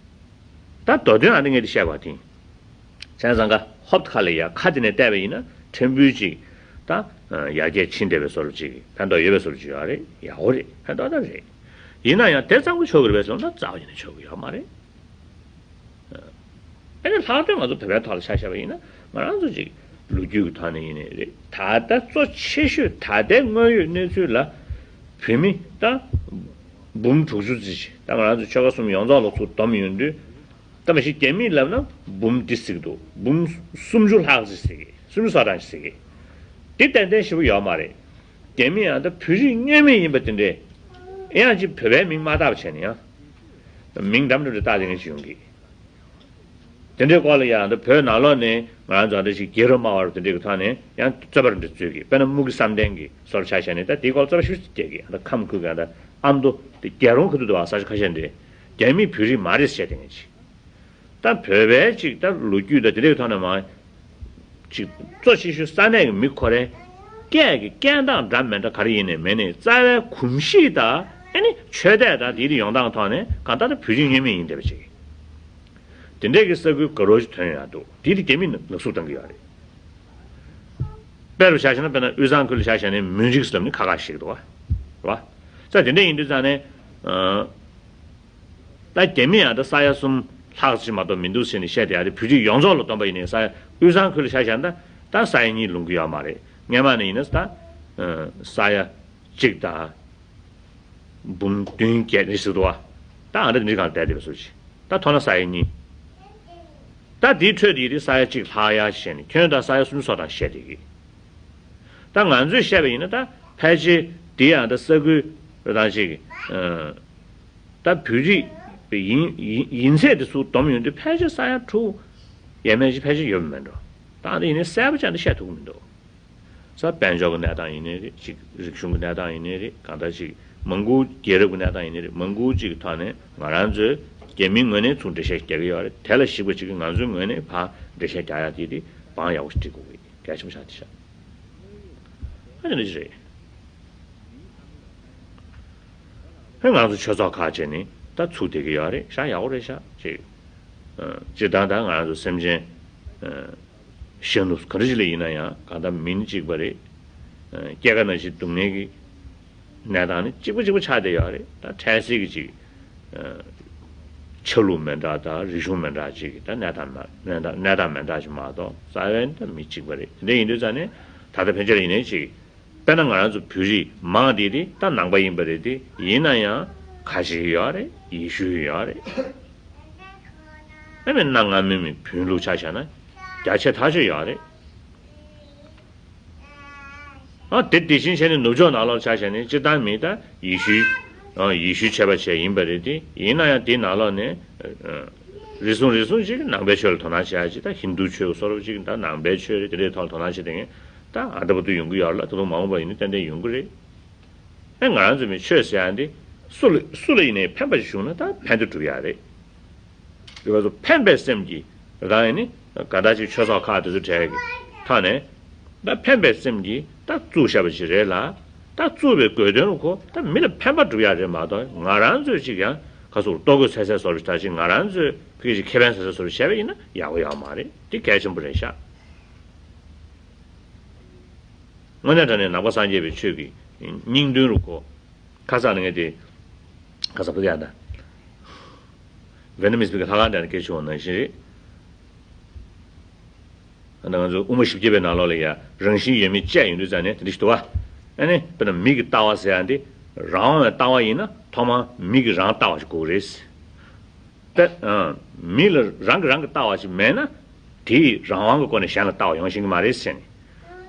ད་མདོ་དོན་ཨ་ནི་ངས་འདི་བཤད་པ་དེ། བྱས་ཙང་ཀ་ཧོབ་ཁ་ལ་ཡ་ཁ་དེ་ནས་བལྟས་པ་ཡིན་ན་ཕྲན་བུ་ཅིག་ད་ཡར་རྒྱས་ཕྱིན་བསྡད་པའི་བཟོ་འདྲ་ཅིག་ཕན་ཐོགས་ཡོད་པའི་བཟོ་འདྲ་ཅིག་ཡོད་རེད། ཡག་པོ་རེད། ཕན་ཐོགས་ད་རེད། ཡིན་ན་ཡང་དེ་ཙམ་གྱིས་ཆོག་གི་རེད་པས་ཟེར་ན་ད་རྩ་བ་ཉིད་ནས་ཆོག་གི་ཡོད་མ་རེད། ཨ་ནི་ལྷག་དོན་ང་ཚོ་བོད་པའི་ཐོག་ལ་ཆ་བཞག་པ་ཡིན་ན་ང་རང་ཚོ་ཅིག་ལོ་རྒྱུས་ཀྱི་ཐོག་ནས་ཡིན་ནའི་རེད། ད་ལྟ་གཙོ་ཆེ་ཤོས་ད་ལྟའི་དངོས་ཡོད་གནས་ཚུལ་ལ་བོད་མི་ད་འབུམ་དྲུག་ཅུ་ཙམ་ཞིག་ད་ང་རང་ཚོ་ཆོལ་ཁ་གསུམ་ཡོངས་རྫོགས་ལ་ཚུར་བསྡོམས་ཡོང་དུས། ད་མ་གཞི་རྒྱ་མིས་ལབ་ན་འབུམ་འདི་ཟིག་འདུག་འབུམ་སུམ་ཅུ་ལྷག་ཅིག་ཟེར་གི། སུམ་ཅུ་སོ་གྲངས་ཤིག་ཟེར་གི། འདི་ཏན་ཏན་ཞེ་པོ་ཡོད་མ་རེད། རྒྱ་མི་ཡང་ད་བོད་རིགས་དངོས་མེད་ཡིན་པ་དེ་འདྲས། ཡང་ཅིག་བོད་པའི་མིང་མ་བཏགས་པ་བྱས་ནས་ཡང་། མིང་འདྲ་མི་འདྲ་བཏགས་དེ་ངས་ཅིག་ཡོང་གི། དེ་འདྲའི་སྐོར་ལ་ཡང་ད་བོད་ནང་ལོགས་ནས་ང་རང་ཚོ་ད་ཅིག་རྒྱལ་རབས་སྨྲ་བ་རུ་དེ་འདྲའི་གི་ཐོག་ནས་ཡང་རྩོད་པ་རུ་འདྲ་རྩོད་གི། དཔེར་ན་དམུ་གི་བསམ་གཏན་གི་བཟོ་འདྲ་ཆ་བཞག་ནས་ད་དེའི་སྐོར་རྩོད་པ་ཞེ་པོ་ཅིག་རྒྱག་གི། ད་ཁམས་ཁུལ་གི་ད་ཨ་མདོ་དེ་རྒྱལ་རོང་ཁུལ་དུ་འདུག་བ། ས་ཆ་ཁ་ཤས་འདྲ། རྒྱ་མི་བོད་རིགས་མ་རེད་ཟེར་བཤད་དེ་ངས་ཅིག་ད་བོད་པའི་ཅིག་ད་ལོ་རྒྱུས་དང་དེ་འདྲའི་ཐོག་ནས་མ། ཅིག་གཙོ་ཆེ་ཤོས་ས་གནས་ཀྱི་མི་ཁོ་རའི་སྐད་ཀྱི་སྐད་གདངས་འདྲ་མི་འདྲ་ག་རེ་ཡིན་ནའི་མིན་ནའི་རྩ་བའི་གོམས་གཤིས་དང་ཨ་ནི་ཆོས་དད་དང་དེའི་ཡོང་སྟངས་ཐོག་ནས་གང་ལྟར་ད་བོད་རིགས་དངོས་མེད་ཡིན་བསྡད་པ་ཅིག་དེ་འདྲའི་གི་ས་ཁུལ་དགའ་རབ་ཅིག་ཐོན་ཡོང་ཡ་འདུག་དེ་དེ་རྒྱ་མིས་ནག་བསུབ་བཏང་གི་ཡོད་རེད། དཔེ་རུ་ཆ་བཞག་ན་དཔེར་ན་དབུས་གཙང་ཁུལ་ལ་ཆ་བཞག་ན་མུན་རི་ཟེར་ལབ་ནི་ཁ་ཁ་ཞིག་འདུག་བ། རེད་བ། ས་དེ་འདྲ་ཡིན་དུས་ཙང་ནས། ཨ། ད་རྒྱ་མི་ཡང་ད་ས་ཡ་གསུམ་ལྷག་ཅིག་མ་གཏོགས་མི་འདུག་ཟེར་ནས་བཤད་བསྡད་ཡ་རེད། བོད་རིགས་ཡོངས་རྫོགས་ལ་བསྡོམས་པ་ཡིན་ནའི་ས་ཡ་དབུས་གཙང་ཁུལ་ལ་ཆ་བཞག་ན་ད་ས་ཡ་གཉིས་ལོངས་ཀྱི་ཡོད་མ་རེད། སྔོན་མ་ནས་ཡིན་ན་ད་ས་ཡ་གཅིག་དང་འབུམ་བདུན་བརྒྱད་ནི་ཟེར་འདུག་བ། ད་ཨ་འདྲ་འདི་གང་བསྡད་བསྡད་པའི་བཟོ་ཅིག་ད་མཐོ་ན་ས་ཡ་གཉིས། ད་དེའི་ཁྲོད་དེ་ཡི་ས་ཡ་གཅིག་ལྷག་ཡ་བྱས་ནས་ཁྱོན་བསྡོམས་ས་ཡ་སུམ་ཅུ་སོ་གྲངས་བཤད་བསྡད་ཀྱི། ད་ང་ཚོས་བཤད་པ་ཡིན་ན་ད་ཕལ་ཆེར་འདི་ཡང་ད་ས་ཁུལ་རང་ཅིག་ད་བོད་རིགས་ཡིན་ཡིན་ཡིན་ཚད་དེ་ཚུར་བསྡོམས་ཡོང་དུས་ཕལ་ཆེར་ས་ཡ་དྲུག་ཡས་མས་ཅིག་ཕལ་ཆེར་ཡོད་མེད་འགྲོ། ད་འདི་ཡིན་ནའི་གསལ་པོ་ཅང་འདི་བཤད་ཐུབ་ཀྱི་མི་འདུག་ས་དཔལ་འབྱོར་གྱི་གནས་སྟངས་ཡིན་ནའི་རེད། ཅིག་རིག་གཞུང་གི་གནས་སྟངས་ཡིན་ནའི་རེད། གང་ལྟར་ཅིག་མང་པོ་རྒྱལ་རབས་ཀྱི་གནས་སྟངས་ཡིན་ནའི་རེད། མང་པོ་ཅིག་གི་ཐོག་ནས་ང་རང་ཚོས་རྒྱ་མིའི་ངོས་ནས་ཚུར་འགྲེལ་བཤད་རྒྱག་གི་ཡོད་རེད། དེ་ལ་གཞིགས་པ་ཅིག་གིས་ང་ཚོའི་ངོས་ནས་ཕར་འགྲེལ་བཤད་རྒྱག་ཡ་དེ་དེ་བང་ཡག་པོ་ཞིག་སྒྲིག་དགོས་ཀྱི་གལ་ཆེན་པོ་ཆགས་བསྡད་ཤག་ཨ་ནི་འདི་རེད། ཧེ་ང་ཚོ་ཆོས་ཚོགས་ཁག་བྱས་ནས་ད་ཚུགས་བསྡད་ཀྱི་ཡོད་རེད་ཤག་ཡག་པོ་རེད་ཤག་ཅིག་ཨ། སྤྱིར་བཏང་ད་ང་རང་ཚོ་སེམས་ཅན། ཨ། གཞོན་ནུ་ག་འདྲ་ཞིག་ལ་ཡིན་ན་ཡང་གང་ལྟར་མི་ནི་གཅིག་པ་རེད། ཨ། སྐྱེ་རྒ་ན་འཆི་སྡུག་བསྔལ་གྱི་གནས་སྟངས་ནི་གཅིག་པ་གཅིག་པ་ཆགས་བསྡད་ཡོད་རེད། ད་འཕྲལ་སེལ་གྱི་ཅིག་ཨ། ཆ་ལུགས་མི་འདྲ་དང་རིག་གཞུང་མི་འདྲ་ཅིག་གི་ད་གནས་སྟངས་མ་གནས་སྟངས་གནས་སྟངས་མི་འདྲ་ཞིག་མ་གཏོགས་རྩ་བའི་ད་མི་གཅིག་པ་རེད། དེ་འདྲ་ཡིན་དུས་ཙང་ནས་ད་ལྟ་ཕན་ཆད་ལ་ཡིན་ནའི་ཅིག་དཔེར་ན་ང་རང་ཚོ་བོད་རིགས་མང་དེ་དེ་ད་ནང་པ་ཡིན་པ་རེད་དེ། ཡིན་ན་ཡང་ཁ་ཆེ་ཡོད་རེད། ཡེ་ཤུ་ཡོད་རེད། ཨ་མི་གནའ་སྔ་མོའི་མི་བོན་ལུགས་ཆ་བཞག་ན་རྒྱ་ཆེ་ཐག་ཆོད་ཡོད་རེད། ཨ་དེ་དེ་བཞིན་བྱས་ནས་ནུབ་ཕྱོགས་ནང་ལོགས་ཆ་བཞག་ནས་སྤྱིར་བཏང་མི་ད་ཡེ་ཤུའི་ཨ་ཡེ་ཤུའི་ཆོས་པ་བྱས་ཡིན་པ་རེད་དེ། ཡིན་ན་ཡང་དེའི་ནང་ལོགས་ནས་ཨ་རེ་ཟུང་རེ་ཟུང་ཅིག་ནང་པའི་ཆོས་ལ་དོ་སྣང་བྱེད་ཡ་ཅིག་ད་ཧིན་དུ་ཆོས་སོགས་ཅིག་ད་ནང་པའི་ཆོས་རེད། དེ་འདྲའི་ཐོག་ལ་དོ་སྣང་བྱེད་དེ་ངས་ད་ཨ་ད་བར་དུ་ཡོང་གི་ཡོད་རེད་ལ། ད་དུང་མ་འོངས་པ་ཡིན་ན་ཏན་ཏན་ཡོང་གི་རེད། ཨེ་ང་རང་ཚོའི་མི་ཆོས་ཟེར་ཡ་འདི་སུ་ལ་སུ་ལ་ཡིན་ནའི་ཕན་པ་ཞིག་བྱུང་ན་ད་ཕན་བདེ་སྒྲུབ་ཡ་རེད། དེ་བས་སུ་ཕན་པའི་སེམས་ཀྱིས་རང་ཡིན་ནི་ག་ད་ཅིག་ཆོས་ཚོགས་ཁག་དེ་ཚོ་གྲས་ཀྱི་ཐོག་ནས་ད་ཕན་པའི་སེམས་ཀྱིས་ད་བཙུགས་བཞག་པ་ཞིག་རེད་ལ། ད་བཙུགས་པའི་དགོས་དོན་ལ་ཁོ་ད་མི་ལ་ཕན་པ་སྒྲུབ་ཡ་རེད་མ་གཏོགས། ང་རང་ཚོས་ཅིག་ཡང་ག་ཚོད་ལྟོ་གོས་འཚོལ་འཚོལ་བཟོ་འདྲ་ཅིག་ང་རང་ཚོས་ཕ་གི་ཅིག་ཁེ་ཕན་འཚོལ་འཚོལ་བཟོ་འདྲ་བྱས་པ་ཡིན་ན་ཡག་པོ་ཡོད་མ་རེད། དེ་གལ་ཆེན་པོ་རེད་ཤག་དངོས་གནས་དྲང་གནས་ནང་པ་སངས་རྒྱས་པའི་ཆོས་ཀྱི་སྙིང་དོན་རུ་གོ། ཁ་སང་ནས་ངས་དེ་ཁ་སང་ཕ་གི་ཡང་ན་ཝེ་ནམ་མི་སི་ཕ་གི་ལྷ་ཁང་དེ་ནས་སྐད་ཆ་བྱུང་བ་ནང་བཞིན་རེད། ཨ་ནི་ང་ཚོ་དབུ་མ་བཞི་བརྒྱ་པའི་ནང་ལོགས་ལ་ཡ་རང་བཞིན་ཡོད་མེད་དཔྱད་ཡོང་དུས་ཙང་ནས་དེ་འདྲ་ཞིག་འདུག་བ། ཨ་ནི་དཔེར་ན་མིག་གི་ལྟ་བ་ཟེར་ཡ་འདི་རང་དབང་བའི་ལྟ་བ་ཡིན་ན་ཐོག་མར་མིག་གི་རང་ལྟ་བ་ཞིག་དགོས་རེད། ད་ཨ་མི་ལ་རང་གི་རང་གི་ལྟ་བ་ཞིག་མེད་ན་དེའི་རང་དབང་གི་སྒོ་ནས་གཞན་ལ་ལྟ་བ་ཡོང་ཤེས་ཀྱི་མ་རེད་ཟེར་ནས།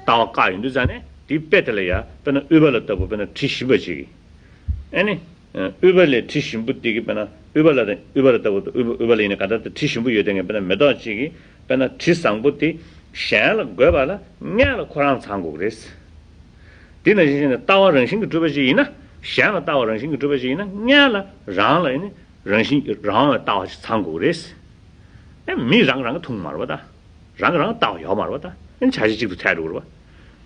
ལྟ་བ་བཀག་ཡོང་དུས་ཙང་ནས་དེའི་དཔེ་དེ་ལ་ཡ་དཔེར་ན་ཨུཏྤ་ལ་ལྟ་བུ་དཔེར་ན་དྲི་ཞིམ་པ་ཅིག་གིས། ཨ་ནི་ཨུཏྤ་ལའི་དྲི་ཞིམ་པོ་དེ་གིས་དཔེར་ན་ཨུཏྤ་ལ་དང་ཨུཏྤ་ལ་ལྟ་བུ་དང་ཨུཏྤ་ཨུཏྤ་ལ་ཡིན་ན་ག་ད་ལྟ་དྲི་ཞིམ་པོ་ཡོད་དེ་ངས་དཔེར་ན་མེ་ཏོག་ཅིག་གིས་དཔེར་ན་དྲི་བཟང་པོ་དེ་གཞན་ལ་འགོས་པ་ལ་སྔོན་ལ་ཁོ་རང་ཚང་དགོས་ཀྱི་རེད། དེ་ནང་བཞིན་བྱས་ནས་ལྟ་བ་རང་བཞིན་གྱིས་གྲུབ་པ་ཞིག་ཡིན་ན་གཞན་ལ་ལྟ་བ་རང་བཞིན་གྱིས་གྲུབ་པ་ཞིག་ཡིན་ན་སྔོན་ལ་རང་ལ་ཨ་ནི་རང་བཞིན་རང་དབང་བའི་ལྟ་བ་ཞིག་ཚང་དགོས་རེད། ཨེ་མི་རང་རང་གི་མཐོང་མ་རེད་པ་ད། རང་གི་རང་ལྟ་བ་ཡོད་མ་རེད་པ་ད། ཨེ་བྱ་བྱེད་གཅིག་ཏུ་ཐལ་འགྲོ་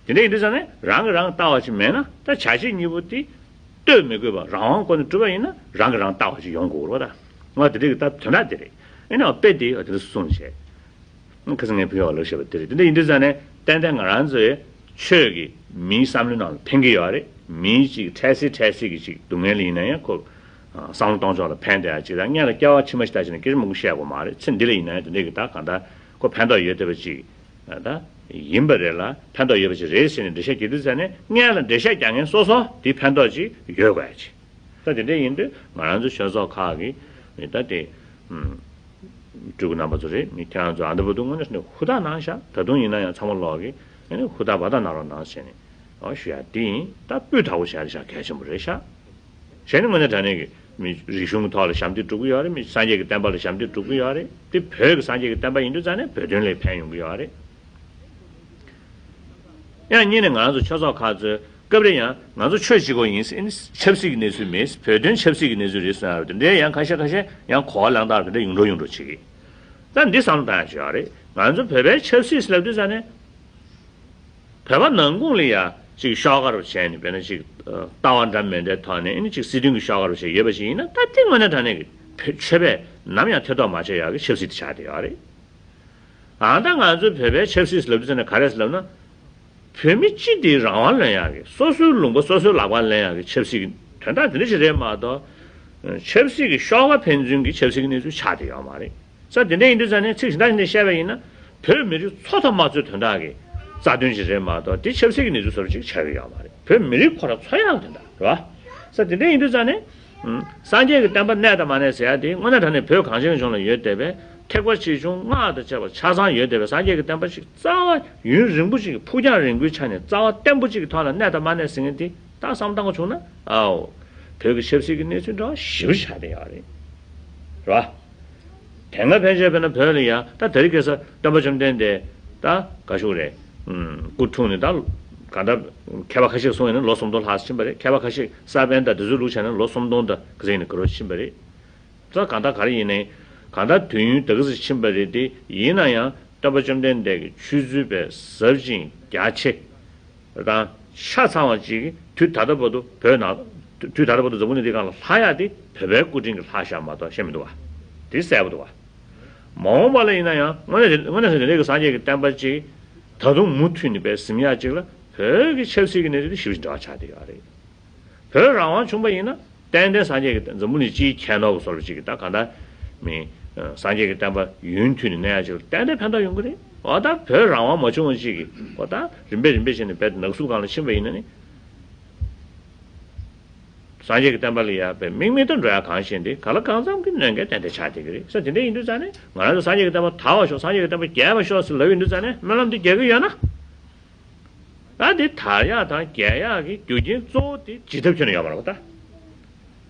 གི་རེད་པ། དེ་འདྲ་ཡིན་དུས་ཙང་ནས་རང་གི་རང་ལྟ་བ་ཞིག་མེད་ན་ད་བྱ་བྱེད་གཉིས་པོ་དེ་ལྟོས་མི་དགོས་པ་རང་དབང་སྒོ་ནས་གྲུབ་པ་ཡིན་ན་རང་གི་རང་ལྟ་བ་ཞིག་ཡོང་དགོས་རེད་པ་ད། ང་དེ་འདྲ་གི་ད་དོན་དག་དེ་རེད། ཨེ་ན་དཔེ་དེ་དེ་འདྲ་གསུངས་བྱས། ཁ་སང་ངས་ཕུལ་བ་ལབ་བཞག་པ་དེ་རེད། དེ་འདྲ་ཡིན་དུས་ཙང་ནས་ཏན་ཏན་ང་རང་ཚོའི་ཆོས་ཀྱིས་མིའི་བསམ་བློའི་ནང་ལ་ཕན་གྱི་ཡོད་རེད། མིའི་ཅིག་འཕྲལ་སེལ་འཕྲལ་སེལ་གྱི་ཅིག་སྡུག་བསྔལ་ལ་ཡིན་ན་ཡང་ཁོ་བསམ་བློ་གཏོང་ཕྱོགས་ལ་ཕན་བསྡད་ཡ་ཅིག་དང་སྔོན་ལ་སྐྱེ་བ་ཕྱི་མ་ཞིག་ལྟ་བྱས་ནས་སྐད་ཆ་མང་པོ་བཤད་དགོས་མ་རེད། ཚེ་འདི་ལ་ཡིན་ན་ཡང་དེ་འདྲ་གི་ད་གང་ལྟར་ཁོ་ཕན་ཐོགས་ཡོད་བསྡད་པ་ཅིག་ད་ཡིན་པ་རེད་ལ། ཕན་ཐོགས་ཡོད་པ་ཅིག་རེད་ཟེར་ནས་འགྲེལ་བཤད་རྒྱག་དུས་ཙང་ནས་སྔོན་ལ་འགྲེལ་བཤད་རྒྱག་མཁན་སོ་སོ་དེ་ཕན་ཐོགས་ཅིག་ཡོད་དགོས་ཡ་ཅིག་ད་དེ་འདྲ་ཡིན་དུས་ང་རང་ཚོ་ཆོས་ཚོགས་ཁག་གི་མི་ད་དེ་ཨུམ་སྤྲུལ་སྐུ་རྣམ་པ་ཚོ་རེད། མི་ཁྱེད་རང་ཚོ་ཨ་འདི་བར་དུ་དངོས་གནས་ནས་ཧུར་ཐག་གནང་ཤག་ད་དུང་ཡིན་ན་ཡང་ཚང་མ་ལོག་གི་ཨ་ནི་ཧུར་ཐག་བར་ཐག་གནང་རོགས་གནང་ཟེར་ནས་ཨ་ཞུ་ཡ་དེ་ཡིན། ད་སྤུས་དག་པོ་བྱས་རེད་ཤག་གལ་ཆེན་པོ་རེད་ཤག་གཞན་ནི་དངོས་གནས་དྲང་གནས་ཀྱི་མི་རིག་གཞུང་གི་ཐོག་ལ་ཞབས་འདེགས་སྒྲུབ་ཀྱི་ཡོད་རེད། མི་སངས་རྒྱས་ཀྱི་བསྟན་པ་ལ་ཞབས་འདེགས་སྒྲུབ་ཀྱི་ཡོད་རེད། དེ་བོད་ཀྱི་སངས་རྒྱས་ཀྱི་བསྟན་པ་ཡིན་དུས་ཙང་ནས་བོད་དོན་ལ་ཕན་ཡོང་གི་ཡོད་རེད། ཡང་གཉིས་ནས་ང་རང་ཚོ་ཆོས་ཚོགས་ཁག་ཚོས་སྐབས་རེ་ཡང་ང་ཚོ་ཆོས་བྱེད་དགོས་ཡིན་ཟེར་ནས་ཆབ་སྲིད་ཀྱི་གནས་ཚུལ་མེད། བོད་དོན་ཆབ་སྲིད་ཀྱི་གནས་ཚུལ་རེད་ཟེར་ཡ་དེ་འདྲའི་ཡང་ཁ་ཤས་ཁ་ཤས་ཡང་གོ་བ་ལེན་སྟངས་དེ་འདྲ་ཡོང་འགྲོ་ཡོང་འགྲོ་བྱེད་ཀྱི། ད་འདི་བསམ་བློ་བཏང་ཡ་ཞིག་ཡོད་རེད། ང་ཚོ་བོད་པའི་ཆབ་སྲིད་ཟེར་ལབ་དུས་ཙང་ནས་བོད་པ་ནང་ཁུལ་ལ་ཡ་ཅིག་ཤོག་ཁ་རུ་བྱས་ནས་དཔེར་ན་ཅིག་ལྟ་བ་འདྲ་མི་འདྲའི་ཐོག་ནས་ཨ་ནི་ཅིག་སྲིད་དོན་གྱི་ཤོག་ཁ་རུ་བྱས་ཡོད་པ་ཞིག་ཡིན་ན་ད་དེ་དངོས་གནས་དྲང་གནས་ཀྱི་བོད་ཆོས་པས་ནམ་ཡང་ཐེ་གཏོགས་མ་བྱས་ཡག་གི་ཆབ་སྲིད་དེ་ཆགས་བསྡད་ཡོད་རེད། ཨ་ད་ང་ཚོའི་བོད་པའི་ཆབ་སྲིད་ལབ་དུས་ཙམ་ནས་ག་རེ་ཟེར་ལབ་ན། བོད་མི་སྤྱི་དེའི་རང་དབང་ལེན་ཡག་གི་སོ་སོའི་ལུང་པ་སོ་སོའི་ལག་པར་ལེན་ཡག་གི་ཆབ་སྲིད་ཀྱི་དོན་དག་དེ་འདྲ་ཞིག་རེད་མ་གཏོགས། ཆབ་སྲིད་ཀྱི་ཤོག་ཁ་ཕན་ཚུན་གྱི་ཆབ་སྲིད་ཀྱི་གནས་ཚུལ་ཆགས་བསྡད་ཡོད་མ་རེད། ས་དེ་འདྲ་ཡིན་དུས་ཙང་ནས་ཚིག་གཞན་དག་ཞིག་ནས་བཤད་པ་ཡིན་ན། བོད་མི་རིགས་འཚོ་ཐབས་མ་འཚོའི་དོན་དག་གི་རྩ་དོན་ཞིག་རེད་མ་གཏོགས་དེ་ཆབ་སྲིད་ཀྱི་གནས་ཚུལ་བཟོ་འདྲ་ཅིག་ཆགས་ཀྱི་ཡོད་མ་རེད། བོད་མི་རིགས་ཁོ་རང་འཚོ་ཡག་གི་དོན་དག་རེད་བ། ས་དེ་འདྲ་ཡིན་དུས་ཙང་ནས། ཨུམ། སངས་རྒྱས་ཀྱི་བསྟན་པ་གནས་དང་མ་གནས་ཟེར་ཡ་དེ་དངོས་གནས་དྲང་གནས་བོད་གངས་ཅན་གྱི་ལྗོངས་ལ་ཡོད་བསྡད་པའི་ཐེག་པ་ཆེ་ཆུང་སྔགས་དང་བཅས་པ་ཆ་ཚང་ཡོད་བསྡད་པའི་སངས་རྒྱས་ཀྱི་བསྟན་པ་ཞིག་རྩ་བ་ཡུན་རིང་པོ་ཞིག་ཕུགས་རྒྱང་རིང་པོའི་ཆ་ནས་རྩ་བ་བརྟན་པོ་ཅིག་གི་ཐོག་ལ་གནས་དང་མ་གནས་ཟེར་མཁན་དེ་ད་བསམ་བློ་བཏང་དགོས་བྱུང་ན་ཨའོ། བོད་ཀྱི་ཆབ་སྲིད་ཀྱི་གནས་ཚུལ་འདྲ་བ་ཞེ་པོ་ཆགས་བསྡད་ཡོད་རེད། རེད་བ། དེ་སྔ་ཕལ་ཆེར་དཔེར་ན་བོད་ལ་ཡ་ད་དེ་རིང་ཁ་སང་སྟོན་པ་བཅོམ་ལྡན་འདས་ད་ག་ཞུ་རེད། ཨུམ། སྐུ་འཁྲུངས་ནས་ད་ག་ད་མཁས་པ་ཁ་ཤས་གསུངས་ཡིན་ན་ལོ་སུམ་སྟོང་ལྷག་ཕྱིན་པ་རེད། མཁས་པ་ཁ་ཤས་ས་པཎ་དང་དེ་ཚོའི་ལུགས་བྱས་ན་ལོ་སུམ་སྟོང་དང་ག་ཚོད་ཡིན་ན་ག་རོ་ཕྱིན་པ་རེད། ད་གང་ལྟར་ག་རེ་ཡིན་ནའི་གང་ལྟར་དུས་ཡུན་ད་ག་ཚོད་ཕྱིན་པ་རེད་དེ། ཡིན་ན་ཡང་སྟོན་པ་བཅོམ་ལྡན་འདས་ཀྱི་ཆོས་ཚུལ་དཔེ་ཟབ་ཅིང་རྒྱ་ཆེ། དང་ཆ་ཚང་བ་ཅིག་དུས་ད་ལྟ་བར་དུ་བོད་ནང་དུས་ད་ལྟ་བར་དུ་འཛམ་བུ་གླིང་འདིའི་སྒང་ལ་ལྷག་ཡག་དེ་བོད་པའི་སྐུ་དྲིན་གྱིས་ལྷག་བཞག་མ་གཏོགས་ཤེས་མི་འདུག་བ། དེ་གསལ་པོ་འདུག་བ། མ་འོངས་པ་ལ་ཡིན་ན་ཡང་དངོས་གནས་དེ་དངོས་གནས་དེ་འདྲའི་གི་སངས་རྒྱས་ཀྱི་བསྟན་པ་ཅིག་ད་དུང་མུ་མཐུད་ནས་དཔེ་ཟིན་ཡག་ཅིག་ལ་བོད་ཀྱི་ཆབ་སྲིད་ཀྱི་གནས་ཚུལ་དེ་ཞེ་པོ་ཅིག་འབྲེལ་བ་ཆགས་བསྡད་ཡོད་རེད། བོད་རང་དབང་བྱུང་བ་ཡིན་ན་ཏན་ཏན་སངས་རྒྱས་ཀྱི་འཛམ་བུ་གླིང་སྤྱིའི་ཁྱད་ནོར་གྱི་བཟོ་འདྲ་ཅིག་གི་ད་གང་ལྟར་མི་སངས་རྒྱས་ཀྱི་བསྟན་པ་ཡུན་མཐུད་ནས་གནས་ཡག་ཅིག་ལ་ཏན་ཏན་ཕན་ཐོགས་ཡོང་གི་རེད། འོ་ད་བོད་རང་དབང་མ་བྱུང་བ་ཅིག་གི་འོ་ད་རིམ་པས་རིམ་པས་བྱས་ནས་བོད་ནག་གསུབ་སྒང་ལ་ཕྱིན་པ་ཡིན་ན་ནི། སངས་རྒྱས་ཀྱི་བསྟན་པ་ལ་ཡ་དཔེ་དམིགས་མེད་དུ་འགྲོ་ཡ་གང་ཞིག་འདི་ག་ལ་གང་འཚམ་གྱི་གནོད་འགལ་ཏན་ཏན་ཆགས་བསྡད་ཀྱི་རེད་ཟེར། དེ་འདྲ་ཡིན་དུས་ཙང་ནས་ང་རང་ཚོ་སངས་རྒྱས་ཀྱི་བསྟན་པ་དར་བར་ཤོག་སངས་རྒྱས་ཀྱི་བསྟན་པ་རྒྱས་པར་ཤོག་ཟེར་ལབ་ཡོང་དུས་ཙང་ནས་སྨོན་ལམ་འདི་རྒྱག་གི་ཡོད་ན། ད་འདི་དར་ཡག་དང་རྒྱས་ཡག་གི་རྒྱུ་རྐྱེན་གཙོ་བོ་དེ་བྱེད་ཐབས་ཁྱོན་ནས་ཡོད་མ་རེད་པ་ད།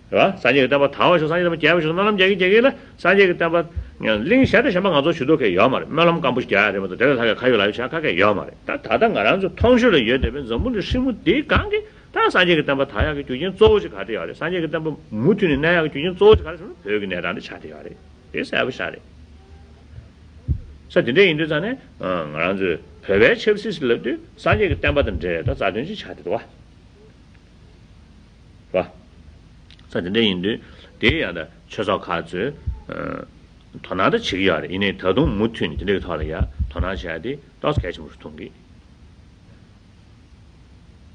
རེད་བ། སངས་རྒྱས་ཀྱི་བསྟན་པ་དར་བར་ཤོག་སངས་རྒྱས་བསྟན་པ་རྒྱས་པར་ཤོག་སྨོན་ལམ་རྒྱག་གི་རྒྱག་གི་ལ་སངས་རྒྱས་ཀྱི་བསྟན་པ་གླེང་བཞག་དེ་གཞན་པ་ང་ཚོ་ཞུ་གཏུག་གི་ཡོད་མ་རེད། སྨོན་ལམ་སྐམ་པོ་ཞིག་རྒྱག་ཡག་རེད་མ་གཏོགས་དེ་ལས་ལྷག་གི་ཁ་ཡོད་ལག་ཡོད་བྱ་ཁ་གི་ཡོད་མ་རེད། ད་ད་ལྟ་ང་རང་ཚོ་མཐོང་ཆོས་ལ་ཡོད་བསྡད་པའི་འཛམ་བུ་གླིང་ཧྲིལ་མོ་འདིའི་སྒང་གི་ད་སངས་རྒྱས་ཀྱི་བསྟན་པ་དར་ཡག་གི་རྒྱུ་རྐྱེན་གཙོ་བོ་ཞིག་ག་རེ་ཡོད་རེད། སངས་རྒྱས་ཀྱི་བསྟན་པ་མུ་མཐུད་ནས་གནས་ཡག་གི་རྒྱུ་རྐྱེན་གཙོ་བོ་ཞིག་ག་རེ་ཟེར་ན་བོད་ཀྱི་གནས་སྟངས་འདི་ཆགས་བསྡད་ཡོད་རེད། དེ་གསལ་པོ་ཤར་རེད། ས་དེ་འདྲ་ཡིན་དུས་ཙང་ནས་ང་རང་ཚོས་བོད་པའི་ཆབ་སྲིད་ཟེར་ལབ་དུས་སངས་རྒྱས་ཀྱི་བསྟན་པ་དང་འབྲེལ་ད་རྩ་དོན་ཅིག་ཆགས་བསྡད་འདུག་བ། བ། ས་དེ་འདྲ་ཡིན་དུས་དེ་ཡང་ད་ཆོས་ཚོགས་ཁག་ཚོས་དོ་སྣང་ད་བྱེད་ཀྱི་ཡོད་རེད། ཡིན་ནའི་ད་དུང་མུ་མཐུད་ནས་དེ་འདྲའི་ཐོག་ལ་ཡ་དོ་སྣང་བྱས་ཏེ་ཏོག་ཙམ་གལ་ཆེན་པོ་ཞིག་མཐོང་གི།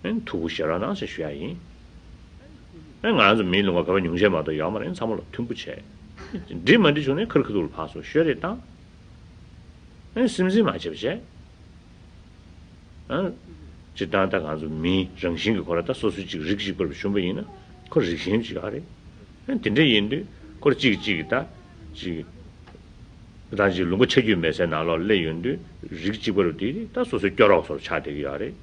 ཨེ་ཐུགས་ཁུར་བཞེས་རོགས་གནང་ཞེས་ཞུ་ཡ་ཡིན། ཨེ་ང་རང་ཚོ་མིའི་ལུང་པ་བོད་པ་ཉུང་ཤས་མ་གཏོགས་ཡོད་མ་རེད། ཚང་མ་ལ་མཐུན་པོ་བྱས། འགྲིག་མ་འགྲིག་བྱུང་ནས་ཁ་རི་ཁ་ཐུག་ལ་ཕར་ཚུར་ཤོད་རེས་བཏང་། ཨེ་སེམས་འཛིན་མ་བྱེད་པ་བྱས། ཨ་སྤྱིར་བཏང་ད་ང་ཚོ་མིའི་རང་བཞིན་གྱི་ཁོ་ར་ད་སོ་སོའི་གཅིག་རིགས་གཅིག་པར་བྱུང་བ་ཡིན་ན་ཁོ་རིགས་ཞེན་ཅིག་ཡོད་རེད། ཨ་དེ་འདྲ་ཡིན་དུས་ཁོ་ར་གཅིག་གིས་གཅིག་གི་ད་གཅིག་ད་གཅིག་ལུང་པ་ཆ་རྒྱུས་མེད་སའི་ནང་ལོགས་སླེབས་ཡོང་དུས་རིགས་གཅིག་པར་དེ་ད་སོ་སོའི་སྐྱོ་རོགས་སོགས་ཆགས་བསྡད་ཀྱི་ཡོད་རེད།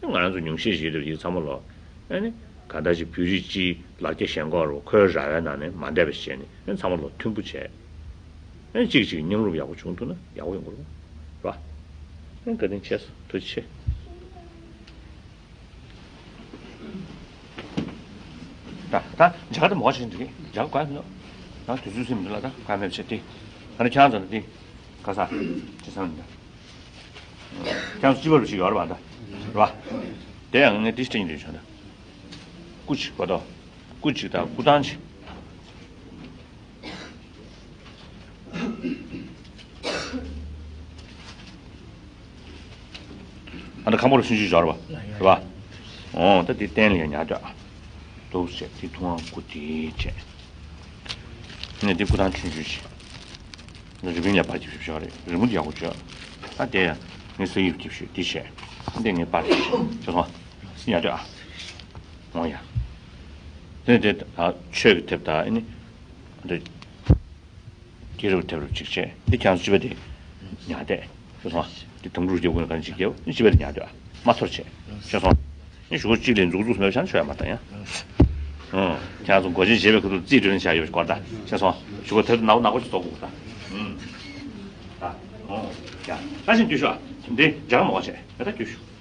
ང་རང་ཚོ་ཉུང་ཤས་ཤིག་རེད་ཡིན་ཚང་མ་ལོ། ཨ་ནི་གང་ལྟར་ཅིག་བོད་རིགས་སྤྱིའི་ལ་རྒྱ་ཞེན་ཁོག་རུ་ཁོའི་ར་བའི་ནང་ནས་མ་འདས་པ་བྱས་ནས་ཨ་ཚང་མ་ལོ་མཐུན་པོ་བྱས། ཨ་གཅིག་གཅིག་མཉམ་རུབ་ཡག་པོ་བྱུང་ཐུབ་ན་ཡག་པོ་ཡོང་གི་རེད་བ། ཨ་བཀའ་དྲིན་ཆེ་སོང་། ཐུགས་རྗེ་ཆེ། ད་ད་མཇལ་ཁ་དེ་མོ་ཆེ་འདི་མཇལ་ཁ་ག་ནོ། ང་དུས་ཚོད་སེམས་འདི་ལ་ད་ག་མེད་བྱས་ཏེ་ང་ནི་ཁྱང་ཚ་ན་འདི་ག་ས་ཅི་སང་འདི། ཁྱང་ཚ་སྤྱི་པར་ཞིག་ཡོད་རེད་བ་ད་རེད་བ། དེ་ཡང་ངས་འདི་སྤྲིང་འདི་བྱོན་ད། སྐུ་ཅིག་གོ་ད། སྐུ་ཅིག་དང་སྐུ་ཐང་ཅིག་ཨ་ནི་ཁམ་བུ་ར་ཆུང་ཆུང་ཞོར་བ་རེད་བ། འོ་ད་དེ་སྟན་ལ་ཡང་ཉར་འདོད་ཨ། འདུག་བྱས་དེ་ཐུང་བ་སྐུ་དེ་བྱས། ནས་དེ་སྐུ་ཐང་ཆུང་ཆུང་ཞིག་ང་རི་བིང་ལ་པར་ཅིག་ཞིག་ཞོར་རེད། རི་མོ་དེ་ཡག་པོ་བྱོས། ཨ་དེ་ཡང་ངས་ས་ཡིབ་ཅིག་ཞུས་དེ་བྱས། ཨ་དེ་ངས་པར་ཅིག་ཞུས་ཅོ་སོང་། སི་ཉར་འདོད་ཨ། འོ་ཡ། དེ་ནས་དེ་ཆོས་ཀྱི་དེབ་དང་ཨ་ནི། དེ། དེ་རུབ་དེ་རུབ་ཅིག་བྱས། འདི་ཁྱང་སྤྱི་པ་དེ་ཉར་བསྡད། ཤེས་སོང་། འདི་དམ་ཕྲུག་རྒྱབ་ཀུན་གང་ཅིག་རྒྱབ་ནི་སྤྱི་པ་དེ་ཉར་བསྡད། མ་ཚོར་བྱས། ཤེས་སོང་། ནི་གཞུག་གུ་གཅིག་ལས་འཛུགས་འཛུགས་མེད་པ་བྱ་ཆོག་ཡ་མ་བཏང་ཡ། ཨང་། ཁྱང་ཚོ་མགོ་ཆེན་བྱེད་པའི་ཁ་ཐུག་རྩིས་སྤྲོད་ནས་བྱ་ཡོད་སྐོར་ད། ཤེས་སོང་། གཞུག་གུ་དེ་ཚོ་ནག་པོ་ནག་པོ་ཞིག་བཟོ་དགོས་ད། ཨང་། ད། ཨང་། ཡ། ད་ཕྱིན་རྒྱུ་ཤོག་ཨ། དེ་འདྲའི་འཇག་མ་བ་བྱས། ད་ལྟ་རྒྱུ་ཤོག